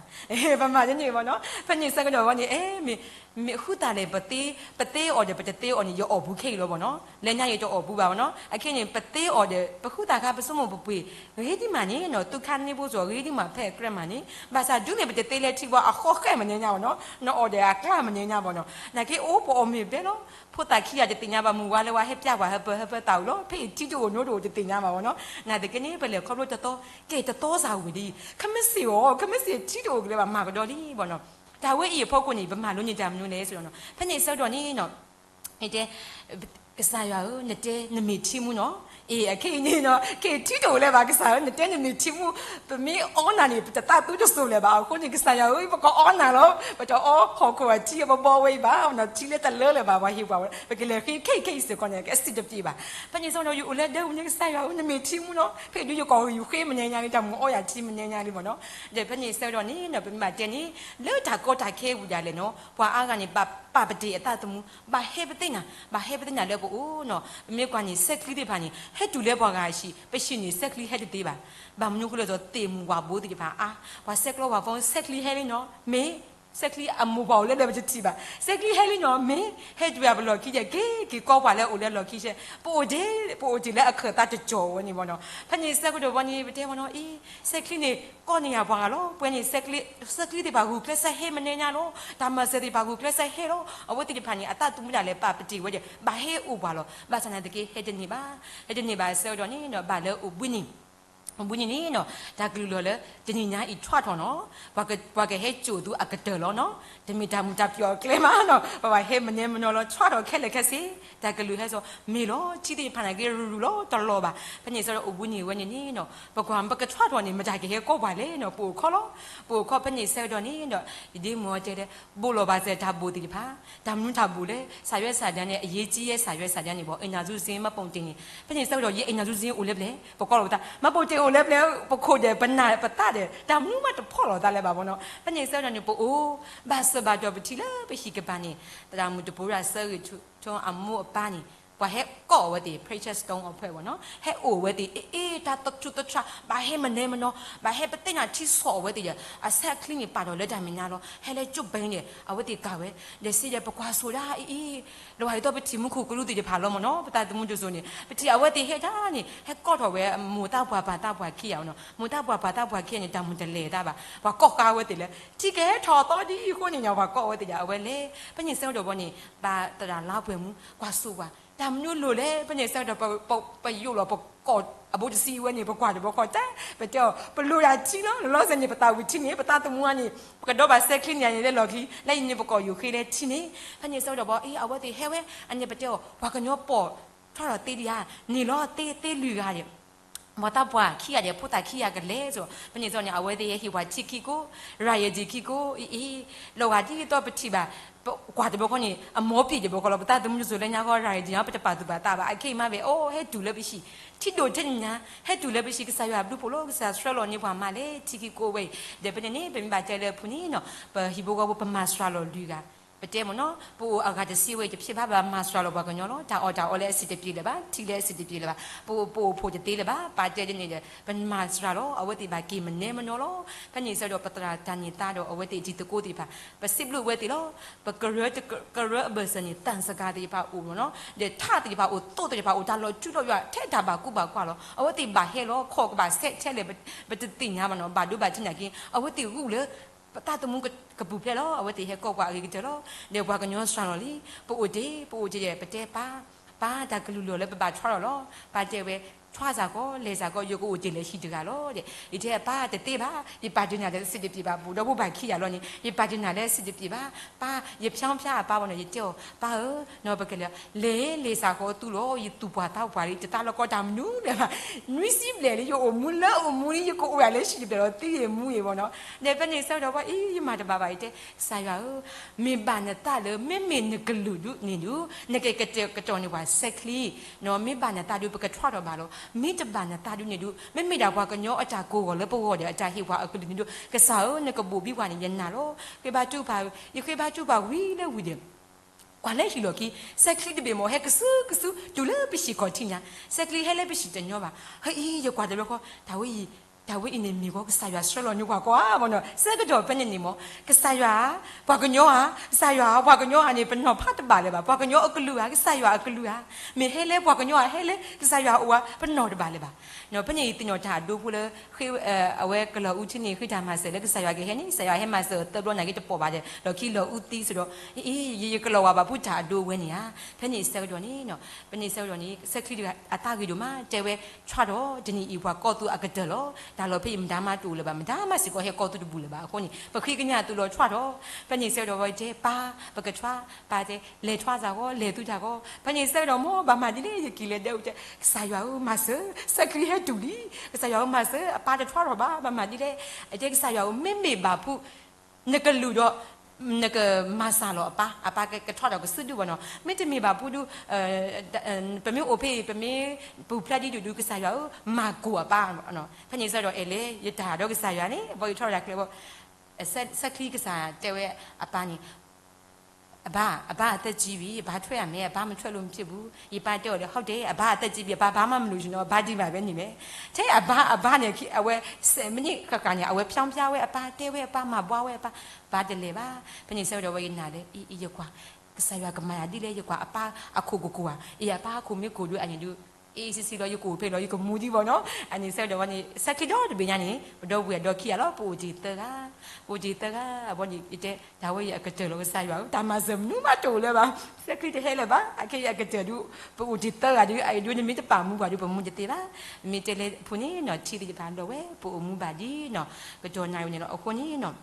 ပမၤဒ်န့ၣ်ဘီနီၤ, ဖဲန့ၣ်ဆၢကတီၢ်ဝဲန့ၣ် အဲ မ့ၢ် မ့ၢ်ဃုသးလဲၣ် ပသ့ ပသ့အီၤဒီး ပတသ့အီၤန့ၣ် ယအီၣ်ဘူးခဲအံၤလီၤဘီနီၤ, လၢညါယတအီၣ်ဘူးဘၣ်ဘီနီၤ. အခဲန့ၣ် ပသ့အီၤဒီး ပဃုသးခါ ပဆိကမိၣ်ပပှ့ၤ ဂ့ၤဒ်မးန့ၣ်နီၤ, သူၣ်ခါန့ၣ်ဖိစီၤ ဂ့ၤဒ်မး ဖဲအကြၢးမးန့ၣ် ဘၣ်ဆၣ်ဒုးန့ၣ် ပတသ့လၢထံဘီ အဃီဃဲမနုၤညါဘီနီၤ, နအီၣ်ဒီးအကျါမနုၤညါဘီနီၤ. နာ်က့အိၣ် ပအီၣ်မ့ၤဘဲလီၤ. ဖိသၣ်ခံဂၤတသ့ၣ်ညါဘၣ် မုၢ်ဝါလၢဝါဟဲပျၢ်ပှၤဟၢဖၢ ဟၢဖၢသးအိၣ်လီၤ. ဖဲအံၤထံတအိၣ်နိတအိၣ်တသ့ၣ်ညါဘၣ်ဘီနီၤ. နာ်သက့န့ၣ် ပလဲၤခီဖျိတသီ ကဲတသီစၢ်ဝံၤလံ, ခဲမုၢ်ဆ့ၣ်ဧိၤ ခဲမုၢ်ဆ့ၣ်ထံတအိၣ်ကလဲၤဘၣ် မၤကဒီးလံဘီနီၤ. တၢ်ဝဲအံၤအဖီခိၣ်န့ၣ် ပမၤလိန့ၢ်တၢ်မနုၤလဲၣ်စ့ၢ်နီၤ, ဖဲန့ၣ်ဆၢကတီၢ်န့ၣ်နီၤ တဲ ကစၢ်ယွၤဧၢ နတဲနမ့ၢ်ထံမူနီၤ. အ့ အခဲအံၤန့ၣ်နီၤ ကဲထံတအိၣ်လၢၤဘၣ် ကစၢ်ဧၢ နတဲနမ့ၢ်ထံမူ, ပမ့ၢ်အီနၤန့ၣ် ပတသးသူတစိၤလၢၤဘၣ်. အဃိန့ၣ် ကစၢ်ယွၤဧၢ ပကအီနၤလီၤ. ပတအီဟီၣ်ခိၣ်အထံအဘီဘီဝဲအံၤဘၣ်နီၤ, ထံလၢတလၢလၢၤဘၣ် ပှၤဟ့ၣ်ပှၤဝဲ, ပကလဲၤဃ့ခဲအံၤခဲအံၤစ့ၢ်ကီးန့ၣ် ကအဆင်တပြေဘၣ်. ဖဲန့ၣ်ဆၢကတီၢ် ယအိၣ်လၢဒၢပူၤန့ၣ် ကစၢ်ယွၤဧၢ နမ့ၢ်ထံမူနီၤ, ဖဲဒုးယကီၢ်ယူၤဃ့မနုၤညါလံ တၢ်မူအီယၤထံမနုၤညါလံဘၣ်နီၤ. ဒီးဖဲန့ၣ်ဆၢကတီၢ်န့ၣ်နီၤ ပမ့ၢ်ဘၣ်တဲန့ၣ် လၢတၢ်ကီတၢ်ခဲပူၤဒၣ်လဲာ်နီၤ ပှၤအါဂၤန့ၣ် ဘၣ်ပာ်ပတ့ၢ်အသးသမူ ဘၣ်ဟဲပသ့ၣ်ညါ, ဘၣ်ဟဲပသ့ၣ်ညါလၢပအိၣ်နီၤ. ပမ့ၢ်ကွၢ်န့ၣ် ဆဲးချံသ့ၣ်တဖၣ်န့ၣ် ဟဲတုၤလၢပှၤဂၤအဟံၣ်, ပဟံၣ်န့ၣ် ဆဲးချံဟဲတသ့ဘၣ်. ဘၣ်မနုၤဃိလဲၣ် သိးသ့ၣ်မုၢ်ဝၣ်ဘိသ့ၣ်တဖၣ်အါ, ပှၤဆဲးကျိးဝၣ်ဖိ ဆဲးချံဟဲလံနီၤ, မ့ၢ် ဆဲးချံအမိၢ်ပှၢ်အိၣ်လၢလဲၣ်ပတထံၣ်ဘၣ်. ဆဲးချံဟဲလံနီၤ, မ့ၢ် ဟဲတုၤအပလီၢ်ခံဒီး က့ၤ က့ၤကီပှၤလၢအအိၣ်လၢလီၢ်ခံဆဲး, ပအိၣ်တ့ၢ် ပအိၣ်တ့ၢ်လၢအခၢၣ်သးတကၠီၤဝဲန့ၣ်ဘၣ်နီၤ. ဖဲန့ၣ်ဆၢကတီၢ်ဝဲန့ၣ် ပတဲဝဲနီၤ အံၤ ဆဲးချံန့ၣ် ကီၢ်န့ၢ်ယၤပှၤဂၤလီၤ. ပှဲၤန့ၣ် ဆဲးချံသ့ၣ်တဖၣ်ဂုာ်ကျဲးစၢးဟဲမနုၤညါလီၤ, တၢ်မၤစၢၤသ့ၣ်တဖၣ်ဂုာ်ကျဲးစၢးဟဲလီၤ. အဝဲသ့ၣ်တဖၣ်န့ၣ် အသးသမူဒၣ်လဲာ် ပာ်ပတ့ၢ်ဝဲဒီး ဘၣ်ဟဲအိၣ်ပှၤလီၤ. ဘၣ်ဆၣ်နာ်သက့ ဟဲတန့ၢ်ဘၣ်, ဟဲတန့ၢ်ဘၣ်ဆၢကတီၢ်န့ၣ်နီၤ ဘၣ်လၢအိၣ်ဘှံးနံၤ အိၣ်ဘှံးနံၤန့ၣ်နီၤ တၢ်ကလုၢ်လီၤလၢ တနံၤညါအံၤထွးထီၣ်နီၤ, ပှၤကဟဲစိာ်သူအကတၢၢ်လီၤနီၤ, တမ့ၢ်တၢ်မုာ်တၢ်ပျီၣ်အကျဲမးနီၤ, ပဘၣ်ဟဲမနုၤမနီၤလီၤ ထွးထီၣ်ခဲလၢာ်ခဲဆ့, တၢ်ကလုၢ်ဟဲစိာ် မ့ၢ်လီၤ ထံသ့ၣ်တဖၣ်နာ်က့ရူၤရူၤလီၤ တလီၤဘၣ်. ဖဲန့ၣ်ဆၢကတီၢ်အိၣ်ဘှံးနံၤဝဲန့ၣ်န့ၣ်နီၤ ပကွၢ် ပကထွးထီၣ်န့ၣ် မတၤကဟဲကီပှၤလဲၣ်နီၤ, ပအိၣ်ခီလီၤ. ပအိၣ်ခီ ဖဲန့ၣ်ဆၢကတီၢ်န့ၣ်ဒီး ယဒ့မုၣ်အီၤတဲလၢ ဘိးလီၤဘၣ်စၢၤတၢ်ဘိၣ်သ့ၣ်တဖၣ်, တၢ်မနုၤတၢ်ဘိၣ်လဲၣ်, စာရွက်စာတမ်းန့ၣ် အရေးကြီးရဲ့ စာရွက်စာတမ်းန့ၣ်ဘၣ်, အိမ်ထောင်စုစာရင်း မှတ်ပုံတင်န့ၣ်. ဖဲန့ၣ်ဆၢကတီၢ် ယအိမ်ထောင်စုစာရင်းအိၣ်လၢပျဲၢ်, ပကိးလီၤပသး မှတ်ပုံတင်အိၣ်လၢပျဲၢ်, ပခိၣ်ဒီးပနၢ်ပသးဒီး တၢ်မနုၤမးတဖီၣ်လိာ်သးလၢၤဘၣ်ဘီနီၤ. ဖဲန့ၣ်ဆၢကတီၢ်န့ၣ် ပအိၣ် ဘၣ်ဆၢဘၣ်တီၢ်ပထံၣ်လၢပဟံၣ်ကပၤန့ၣ် သရၣ်မုၣ်တပူၤရၣ် စၢဂ့ၤထူ ထီအမိၢ်အပၢ်န့ၣ် ပှၤဟဲကိးအဝဲသ့ၣ် precious stone အဖှဲၣ်ဘၣ်နီၤ, ဟဲအိၣ်ဝဲသ့ၣ် အ့ အ့ တၢ်သထူသထြၣ် ဘၣ်ဟဲမနဲမနီၤ ဘၣ်ဟဲပသ့ၣ်ညါထံဆိၣ်အဝဲသ့ၣ်ဒီး အဆဲးချံန့ၣ် ပာ်ထီၣ်လၢတၢ်မဲာ်ညါလီၤ. ဟဲလၢကၠိဘဲန့ၣ် အဝဲသ့ၣ်ကၤဝဲ ဒီးစံးဒီး ပကွၢ်စိဒၣ်အံၤအံၤ လၢပှၤဟဲသီပထံၣ်မူခိၣ်ကလူးသ့ၣ်တဖၣ်လီၤမၢ်နီၤ, ပသးသမူတစိၤန့ၣ် ပထံၣ်အဝဲသ့ၣ်ဟဲဒၣ်န့ၣ် ဟဲကိးထီၣ်ဝဲ မိၢ်သးပှၢ်ပၢ်သးပှၢ်ခံဂၤဘၣ်နီၤ, မိၢ်သးပှၢ်ပၢ်သးပှၢ်ခံဂၤန့ၣ် တၢ်မုၢ်တလဲၤသးဘၣ်, ပှၤကိးကၤဝဲသ့ၣ်လၢ ထံကဟဲထီၣ်အသီဒ်အံၤအဃိန့ၣ် ပှၤကိးဝဲသ့ၣ်ဒီး အဝဲလဲၤ ဖဲန့ၣ်ဆၢကတီၢ်ဘီန့ၣ် ဘၣ်သရၣ်လါပှဲၤမူ ကွၢ်စိပှၤ တၢ်မနုၤလိၤလဲၣ် ဖဲန့ၣ်ဆၢကတီၢ် ပယိာ်လီၤပကိးအဘိတဆံဝဲန့ၣ် ပကွၢ်တဘျီဃီတၢ် ပတဲအီၤ ပလိၤဒၣ်ထံလီၤ, လီၤစဲန့ၣ် ပသးဝံၣ်ထံန့ၣ် ပသးသမူန့ၣ် ပကဒီးဘၣ်ဆဲးချံန့ၣ်န့ၣ်လၢလီၢ်ခံ လၢအံၤန့ၣ် ပကိးယိာ်ဃ့လၢထံန့ၣ်, ဖဲန့ၣ်ဆၢကတီၢ်ဘီ အ့ အဝဲသ့ၣ်ဟဲဝဲ အန့ၣ်ပတဲအီၤ ပှၤကညီပိာ်ထွဲထီၣ်သ့ဒံးဧါ, န့ၣ်လီၤ သ့သ့လွံၢ်ဂၤဒီး မိၢ်သးပှၢ်ခံဂၤဒီး ဖိသၣ်ခံဂၤကလဲၤစ့ၢ်, ဖဲန့ၣ်ဆၢကတီၢ်န့ၣ် အဝဲသ့ၣ်ဟဲဟ့ၣ်ပှၤထံခံကိး ရၤယဲၢ်ဒံးခံကိး အ့ အ့ လီၤဂာ်ဒ်သိးပထံၣ်ဘၣ် ကွၢ်တဘျီဃီန့ၣ် အမိၢ်ပ့ၢ်တဘျီဃီလီၤ, ပသးသမူတစိၤလၢညါဃီ ရၤယဲၢ်ဒံး ပတပာ်သူၣ်ပာ်သးဘၣ်, အခဲအံၤမးဝဲ အိၣ်ဟဲတုၤလၢပဟံၣ် ထံဒိၣ်ထဲန့ၣ်ညါ ဟဲတုၤလၢပဟံၣ် ကစၢ်ယွၤဘျုးဖှိၣ်လီၤ, ကစၢ်ဆှၢလီၤန့ၢ်ပှၤမးလဲၣ် ထံခံကိးဝဲအံၤ, ဒီးဖဲန့ၣ်န့ၣ် ပမ့ၢ်ဘၣ်တဲလၢအပူၤန့ၣ်နီၤ ပဟံၣ်ဖိဃီဖိ ပမၤစှၤလီၤလွံၢ်ဂၤ ပတဲမ့ၢ်နီၤ ပအိၣ်အဂၤတဆံဝဲအံၤ တဖျ့ဘၣ် ဘၣ်မၤစှၤလီၤပှၤကညီလီၤ, တၢ်အီၣ်တၢ်အီလၢအဆင်တပြေလၢၤဘၣ်, ထံလၢအဆင်တပြေလၢၤဘၣ်, ပအိၣ် ပအိၣ်ဖှိၣ်တသ့လၢၤဘၣ်, ပာ်တဲဒ်န့ၣ်ဒီး ပမၤစှၤလီၤ အဝဲသ့ၣ်ဘၣ်က့ၤမနဲမနီၤလီၤ. ဖဲန့ၣ်ဆၢကတီၢ် ပသရၣ်တၢ်န့ၢ်သါဒီး အဝဲသ့ၣ်တံၤသကိးသ့ၣ်တဖၣ် ပစံးဘျုးဝဲသ့ၣ်လီၤ. ပကရၢ ကရၢအဘၢၣ်စၢၤန့ၣ် သၣ်စကၤသ့ၣ်တဖၣ်အိၣ်လီၤနီၤ, ဒီးထးသ့ၣ်တဖၣ်အိၣ် သိးသ့ၣ်တဖၣ်အိၣ် တၢ်လီၤထူလီၤယိာ် ထဲတၢ်ဘၣ်ကူဘၣ်ကွၢ်လီၤ. အဝဲသ့ၣ်ဘၣ်ဟဲလီၤ ခီၣ်ကဘၣ်ဆဲးထဲလဲၣ် ပတသ့ၣ်ညါဘၣ်နီၤ, ဘၣ်ဒိဘၣ်ထံးနာ်က့ အဝဲသ့ၣ်ဂုာ်လၢ ပသးသမူကပူၤဖျဲးလီၤ. အဝဲသ့ၣ်ဟဲကိးပှၤအဂ့ၤကတၢၢ်လီၤ. ဒီးပှၤကညီစှၤလီၤလံ, ပအိၣ်တ့ၢ် ပအိၣ်တ့ၢ်ဒီး ပတဲပၢ်, ပၢ်တၢ်ကလုၢ်လီၤလၢပဘၣ်ထွါထီၣ်လီၤ. ပၢ်တဲဝဲ ထွါစ့ၢ်ကီး လဲၤစ့ၢ်ကီး ယကအိၣ်တ့ၢ်လၢဟံၣ်တဂၤလီၤဒီး ယတဲအပၢ်တသ့ဘၣ်, ယပာ်တ့ၢ်နၤလၢစံးတပျ့ၤဘၣ် ပအိၣ်ဒီးဖိပၢ်ခံဂၤလီၤန့ၣ် ယပာ်တ့ၢ်နၤလၢစံးတပျ့ၤဘၣ်, ပၢ် ယဖျါဖျါအပၢ်ဘၣ်နီၤ ယတဲအီၤ ပၢ်ဧၢ, နီၤပကလဲၤ လဲၤလဲၤစ့ၢ်ကီးသူလီၤ ယသူၣ်ပှၢ်သးပှၢ်လံ တသးလီကီတၢ်မနုၤလဲၣ်ဘၣ်, နွံဆံဘျဲၣ်လံ ယအိၣ်မူလၢအိၣ်မူလံ ယကအိၣ်ယၤလၢဟံၣ်တဘျဲၣ်လီၤ သံယမူယဘၣ်နီၤ, ဒီးဖဲန့ၣ်ဆၢကတီၢ်ဘၣ် အံၤ ယမၤတဘၣ်ဘၣ် ယတဲ ကစၢ်ယွၤဧၢ, မ့ၢ်ဘၣ်နသးလၢ မ့မ့ၢ်နကလုၢ်ဒုးန့ၣ်ဒုး နကကတဲာ်ကတီၤန့ၢ်ပှၤဆဲးချံ, နီၤ မ့ၢ်ဘၣ်နသးဒုး ပကထွါထီၣ်ဘၣ်လီၤ, မ့ၢ်တဘၣ်နသးဒုးန့ၣ်ဒုး မ့မ့ၢ်ဒၣ်ပှၤကညီအတၢ်ကိးဂီၤလၢပဂီၢ်ဒီး အတၢ်ဟ့ၣ်ပှၤအကလုၢ်န့ၣ်ဒုး ကစၢ်ဧၢ နကဘိၣ်ဘံပှၤန့ၣ် ယနာ်လီၤ, ဃ့ဘါထုကဖၣ် ယဃ့ဘါထုကဖၣ်ဝံၤလၢဝံၤဒီး ကွၢ်လၢဟံၣ်လီၢ်ခံ ဆဲးချံတဘ့ၣ်မ့ၢ်ဟဲကစုကစု တုၤလၢပဟံၣ်ခီၣ်ထံးညါ, ဆဲးချံဟဲလၢပဟံၣ်တညီဘၣ်, ဟဲအံၤ ယကွၢ်တဘျီဃီ တၢ်ဝဲအံၤ တၢ်ဝဲအံၤန့ၣ်မ့ၢ်ဂီၤ ကစၢ်ယွၤဆှၢလီၤန့ၢ်ပှၤကိးဂၤမ့ၢ်နီၤ, ဆၢကတီၢ်ဖဲန့ၣ်န့ၣ်မ့ၢ် ကစၢ်ယွၤဧၢ, ပှၤကညီဧါ, ကစၢ်ယွၤဧၢ, ပှၤကညီဧါန့ၣ် ပနီၢ်ဖးတဘၣ်လၢၤဘၣ်, ပှၤကညီအကလုၢ်ဧါ, ကစၢ်ယွၤအကလုၢ်ဧါ, မ့ၢ်ဟဲလၢပှၤကညီဧါ ဟဲလၢကစၢ်ယွၤအအိၣ်ဧါ ပနီၢ်တဘၣ်လၢၤဘၣ်, နီၤ ဖဲန့ၣ်အံၤသ့ၣ်နီၣ်တၢ်အဒိဖိလၢ ဃ့ အဝဲကလီၤအူထံန့ၣ် ဃ့တၢ်မၤစၢၤလၢကစၢ်ယွၤကဟဲန့ၣ် ကစၢ်ယွၤဟဲမၤစၢၤအီၤသၢဘျီနာ်က့တပိာ်ဘၣ်ဒီး လီၢ်ခံလီၤအူသံစ့ၢ်ဒီး အံၤ ယကလီၤဝါဘၣ်ဖုတၢ်အဒိအဝဲန့ၣ်ဧါ, ဖဲန့ၣ်ဆၢကတီၢ်န့ၣ်နီၤ, ဖဲန့ၣ်ဆၢကတီၢ်န့ၣ် ဆဲးချံတဂၤအသးဂ့ၤဒိၣ်မး တဲဝဲ ထွါထီၣ် တနံၤအံၤပှၤကီၢ်သူအကတၢၢ်လီၤ, တၢ်လီၢ်ဖဲအံၤမတၤမးတအိၣ်လၢၤဘၣ်, မတၤမးစ့ၢ်ကီးဟဲကီၢ်သူတဘူၣ်လၢၤဘၣ်အဃိန့ၣ် ပဃ့ကညးသုလီၤထွါထီၣ်, ဖဲန့ၣ်ဆၢကတီၢ်ဝဲတဲ ပၢ် ပကထွါ, ပၢ်တဲ လဲၤထွါစ့ၢ်ကီး လဲၤသုတၢ်ကီ, ဖဲန့ၣ်ဆၢကတီၢ်မ့ၢ်ဘၣ်မၤဒ်လဲၣ် ယက့ၤလဲၤဒဲအိၣ်တဲ ကစၢ်ယွၤဧၢ မၤစၢၤ ဆဲးချံဟဲတုၤလံ, ကစၢ်ယွၤဧၢ မၤစၢၤ အပၢ်တထွါထီၣ်ဘၣ် ဘၣ်မၤဒ်လဲၣ်, အတဲကစၢ်ယွၤဧၢ မ့မ့ၢ်ဘၣ်ဖု နကလုၢ်ဒီး နကမၤစၢၤလီၤအပၢ်, အပၢ်ကကထွါထီၣ်ကစုဒုဘၣ်နီၤ, မ့တမ့ၢ်ဘၣ်ဖုဒု ပမ့ၢ်အိၣ်ဖဲအံၤ ပမ့ၢ်ပူၤဖျဲးဒ်ဒုးဒုး ကစၢ်ယွၤဧၢ မၤကိၢ်အပၢ်, ဖဲန့ၣ်ဆၢကတီၢ်အဲၣ်လၢ ယတၢ်ဒီးကစၢ်ယွၤန့ၣ် ဘီယထွါထီၣ်တၢ်ကျဲဘီ ဆဲးချံကစၢ်တဲဝဲအပၢ်န့ၣ် အဘါ, အဘါအသက်ကြီးပြီ, အဘါထွက်ရမယ်, အဘါမထွက်လို့မဖြစ်ဘူး, ယပၢ်တဲအီၤဒီး ဟုတ်တယ်, အဘါအသက်ကြီးပြီ, အဘါဘာမှမလိုချင်တော့ အဘါဒီမှာပဲနေမယ်, ထဲအဘါ အဘါန့ၣ် အဝဲ ဆယ်မိနစ်ဃၣ်ဃၣ်န့ၣ် အဝဲဖျါဖျါဝဲအပၢ်, တဲဝဲအပၢ်, မၤဘှါဝဲအပၢ်, ဘါတလဲၤဘၣ်, ဖဲန့ၣ်ဆၢကတီၢ်ဝဲယနာ်လၢ အံၤ အံၤ ယကွၢ် ကစၢ်ယွၤကမၤယၤဒ်လဲၣ်, ယကွၢ်အပၢ်အခိၣ်ကကိၢ်ဧါ, အံၤ အပၢ်အခိၣ်မ့ၢ်ကိၢ်ဒုး အန့ၣ်ဒုး အံၤ ဆံးဆံးလီၤ ယကအိၣ်ဖဲလီၤ ယကမူဒံးဘၣ်နီၤ, အန့ၣ်ဆၢကတီၢ်ဝဲန့ၣ် ဆဲးချံဒီတဘ့ၣ်ညါန့ၣ် ပဒီပုၢ်ဝဲၢ်ဒီခံဂၤလီၤ, ပအိၣ်တ့ၢ်သၢဂၤ, ပအိၣ်တ့ၢ်သၢဂၤ, အဘီန့ၣ် ယတဲ တၢ်ဝဲအံၤအကတၢၢ်လီၤ ကစၢ်ယွၤဧၢ, တၢ်မၤစၢၤမနုၤမးတအိၣ်လၢၤဘၣ်, ဆဲးချံတဟဲလၢၤဘၣ်, အခဲအံၤအကတၢၢ်ဒုး ပအိၣ်တ့ၢ်သၢဂၤဒုး အအံၤဒုး နမ့ၢ်တပာ်မူပှၤဒုး ပမူတသ့ဘၣ်, မ့ၢ်တဲလၢဖိန့ၣ်နီၤ ထံသ့ၣ်တဖၣ်လီၤဝဲ ပအိၣ်မူဘၣ်ဒ်နီၤ, ကတီၢ်နၢ်ဝဲန့ၣ်လီၤ, အဃိန့ၣ်နီၤ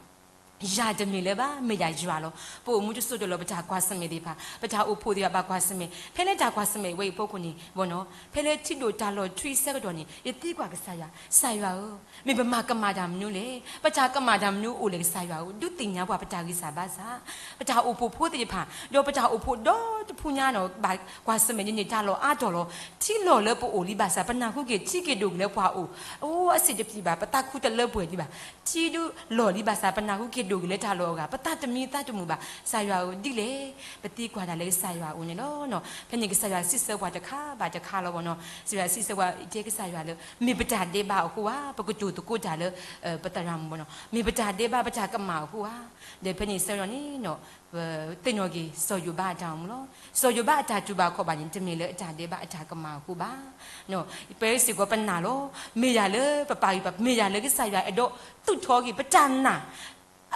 ယၤတမ့ၢ်လၢၤဘၣ်, မ့ၢ်ဒၣ်ယွၤလီၤ, ပအိၣ်မူတစိၢ်တလီၤ ပတၢ်ကွၢ်ဆၢၣ်မဲာ်သ့ၣ်တဖၣ်, ပတၢ်အိၣ်ဖှိၣ်သ့ၣ်တဖၣ် ဘၣ်ကွၢ်ဆၢၣ်မဲာ်, ဖဲလၢတၢ်ကွၢ်ဆၢၣ်မဲာ်ဝဲအံၤအဖီခိၣ်န့ၣ် ဘီနီၤ ဖဲလၢထံဒိၣ်တၢ်လီၤထွံဆၢကတီၢ်န့ၣ် ယသံကွၢ်ကစၢ်ယွၤ, ကစၢ်ယွၤဧၢ, မ့ၢ်ပမၤကမၣ်တၢ်မနုၤလဲၣ်, ပတၢ်ကမၣ်တၢ်မနုၤအိၣ်လဲၣ် ကစၢ်ယွၤဧၢ, ဒုးသ့ၣ်ညါပှၤပတၢ်ဂံၢ်စၢ်ဘါစၢ်, ပတၢ်အိၣ်ဖှိၣ်ဖိသ့ၣ်တဖၣ်, ဒီးပတၢ်အိၣ်ဖှိၣ်ဒီတဖုညါနီၤ ဘၣ်ကွၢ်ဆၢၣ်မဲာ်ဒ်န့ၣ် တၢ်လီၢ်အါတီၢ်လီၤ, ထံလီၢ်လၢပအိၣ်လံဘၣ်ဆၣ် ပနၢ်ဟူက့ၤထံက့ၤဒိၣ်က့ၤလၢပှၤအိၣ်, အိၣ်အဆံးတပျံၤဘၣ် ပသးခုတလၢပှဲၤဒံးဘၣ်, ထံဒုးလီၢ်လံဘၣ်ဆၣ် ပနၢ်ဟူက့ၤဒိၣ်က့ၤလၢတၢ်လီၢ်အဂၤ ပသးတမံသးတမုာ်ဘၣ်, ကစၢ်ယွၤဧၢ ဒ်လဲၣ်, ပသံကွၢ်တၢ်လၢကစၢ်ယွၤအအိၣ်န့ၣ်လီၤ. ဖဲန့ၣ်ကစၢ်ယွၤစံးဆၢပှၤတခါဘၣ်တခါလီၤဘီနီၤ, ကစၢ်ယွၤစံးဆၢပှၤ တဲကစၢ်ယွၤလၢ မ့ၢ်ပတၢ်ဒဲးဘးအဃိဧါ, ပကတိၤသကိးတၢ်လၢ ပသရၣ်မုၣ်ဘီနီၤ, မ့ၢ်ပတၢ်ဒဲးဘးပတၢ်ကမၣ်အဃိဧါ, ဒီးဖဲန့ၣ်ဆၢကတီၢ်န့ၣ်နီၤ ပသ့ၣ်နီၣ်က့ၤ စီၤယိၤဘးအတၢ်အိၣ်မူလီၤ. စီၤယိၤဘးအတၢ်တူၢ်ဘၣ်ခီၣ်ဘၣ်န့ၣ် တမ့ၢ်လၢအတၢ်ဒဲးဘးအတၢ်ကမၣ်အဃိဘၣ်. ပဝဲစ့ၢ်ကီးပနာ်လီၤ. မ့ၢ်ယၤလၢပပာ်ဂံၢ်ပာ် မ့ၢ်ယၤလၢကစၢ်ယွၤအဲၣ်ဒိးသူၣ်ထီက့ၤ ပတၢ်နာ်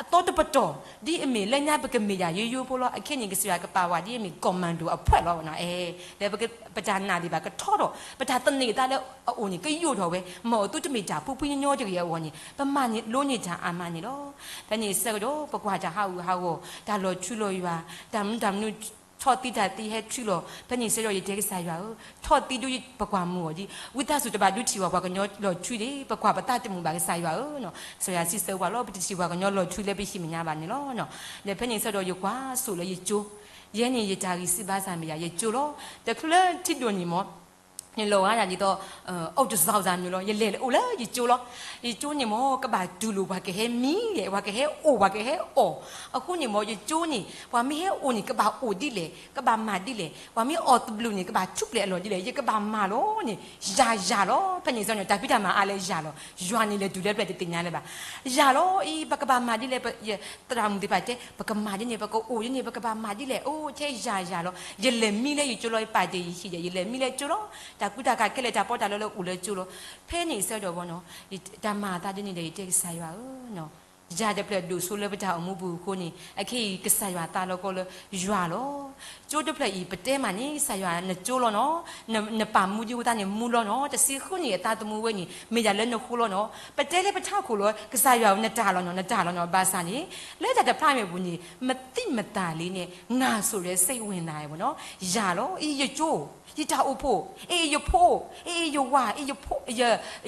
အသီတပတီၢ် ဒ်အမ့ၢ်လၢညါပကမ့ၢ်ယၤယိယိဖိလီၤ. အခဲန့ၣ် ကစၢ်ယွၤကပာ်ဝဲဒ်အမ့ၢ် commando အဖှဲၣ်လီၤ. အဲ လၢပတၢ်နာ်သ့ၣ်တဖၣ်ကထီထီၣ် ပတၢ်သန့ၤအသးလၢအအိၣ်န့ၣ် ကယိာ်ထီၣ်ဝဲ, မ်အသုတမ့ၢ်တၢ်ဖှံဖှံညီညီတဂ့ၤအဂီၢ်န့ၣ် ပမၤလိန့ၢ်တၢ်အါမးန့ၣ်လီၤ. ဖဲန့ၣ်ဆၢကတီၢ် ပကွၢ်တၢ်ဟးဂူာ်ဟးဂီၤ တၢ်လီၤထူလီၤယွၤ တၢ်မနုၤတၢ်မနုၤ ထီၣ်သံတၢ်သံဟဲထုးလီၤ. ဖဲန့ၣ်ဆၢကတီၢ် ယတဲကစၢ်ယွၤဧၢ, ထီၣ်သံဒုးပကွၢ်မုာ်အီၤဒ် ဝံသးစူၤတဘၣ်ဒုးထံၣ်ဝဲပှၤကညီလီၤထူလံ, ပကွၢ်ပသးတမုာ်ဘၣ်ကစၢ်ယွၤဧၢနီၤ. ကစၢ်ယွၤစံးဆၢပှၤလီၤ, ပတထံၣ်ပှၤကညီလီၤထူလၢပဟံၣ်မဲာ်ညါဘၣ်န့ၣ်လီၤ. ဒီးဖဲန့ၣ်ဆၢကတီၢ် ယကွၢ်ဆိးလၢယကၠိ, ယဲန့ၣ် ယတၢ်ဂံၢ်စၢ်ဘါစၢ်မ့ၢ်ယၤ ယကၠိလီၤ. တချုးလၢထံဒိၣ်န့ၣ်မ့ၢ် နလီၤဂာ်ဒၣ်ဒ်သိး အိၣ်တစီၣ်စၢ်မနုၤလီၤ, ယလဲၤအိၣ်လၢယကၠိလီၤ. ယကၠိန့ၣ်မ့ၢ် ကဘၣ်တူၢ်လိာ်ပှၤကဟဲမံလဲၣ်, ပှၤကဟဲအိၣ် ပှၤကဟဲအီၣ်. အဃိန့ၣ်မ့ၢ် ယကၠိန့ၣ် ပှၤမ့ၢ်ဟဲအိၣ်န့ၣ် ကဘၣ်အိၣ်ဒ်လဲၣ်, ကဘၣ်မၤဒ်လဲၣ်, ပှၤမ့ၢ်အီၣ်သဘျုးန့ၣ် ကဘၣ်ထူးပျဲၢ်အလီၢ်ဒ်လဲၣ်, ယကဘၣ်မၤလီၤန့ၣ် ယၤယၤလီၤ. ဖဲန့ၣ်ဆၢကတီၢ်န့ၣ် တၢ်ဖံးတၢ်မၤအါလၢယၤလီၤ. ယွၤန့ၣ်လဲၤတုၤလၢပျၢၤတသ့ၣ်ညါလၢၤဘၣ်. ယၤလီၤအံၤ ပကဘၣ်မၤဒ်လဲၣ်, သရၣ်မုၣ်သ့ၣ်တဖၣ်တဲ ပကမၤဒ်န့ၣ် ပကအိၣ်ဒ်န့ၣ် ပကဘၣ်မၤဒ်လဲၣ်, အိၣ် ထဲယၤယၤလီၤ. ယလဲၤမံလၢယကၠိလီၤ, ယပာ်တ့ၢ်ယဟံၣ်ဒီး ယလဲၤမံလၢကၠိလီၤ. တၢ်ကူတၢ်ကၤခဲလၢာ် တၢ်ပီးတၢ်လီလၢအိၣ်လၢကၠိလီၤ. ဖဲန့ၣ်ဆၢကတီၢ်ဘီနီၤ တၢ်မၤအသးဒ်န့ၣ်ဒီး ယတဲကစၢ်ယွၤဧၢနီၤ ယၤတဖျၢၣ်ဒိၣ်စိလၢပတၢ်အိၣ်မူပူၤအဃိန့ၣ် အခဲအံၤကစၢ်ယွၤသးလီၤကီလၢယွၤလီၤ. ကၠိတဖျၢၣ်အံၤ ပတဲမးန့ၣ် ကစၢ်ယွၤနကၠိလီၤနီၤ, န, နပာ်မူဒံးဝဲသးန့ၣ်မူလီၤနီၤ, တဆံဃုနံၣ်အသးသမူဝဲန့ၣ် မ့ၢ်ဒၣ်လၢနဃိလီၤနီၤ. ပတဲလၢပထးခိၣ်လီၤ ကစၢ်ယွၤဧၢ နတၢ်လီၤနီၤ, နတၢ်လီၤနီၤ. ဘၣ်ဆၣ်န့ၣ် လၢတၢ်တဖျၢၣ်မ့ၢ်ပူၤန့ၣ် မသိမသာလေးနဲ့ ငါဆိုတဲ့စိတ်ဝင်စားတယ်ပေါ့နော်, ယၤလီၤ, အံၤယကၠိ, ယတၢ်အိၣ်ဖှိၣ်, အံၤယဖိ, အံၤယဝၤ, အံၤယဖိ, ယ,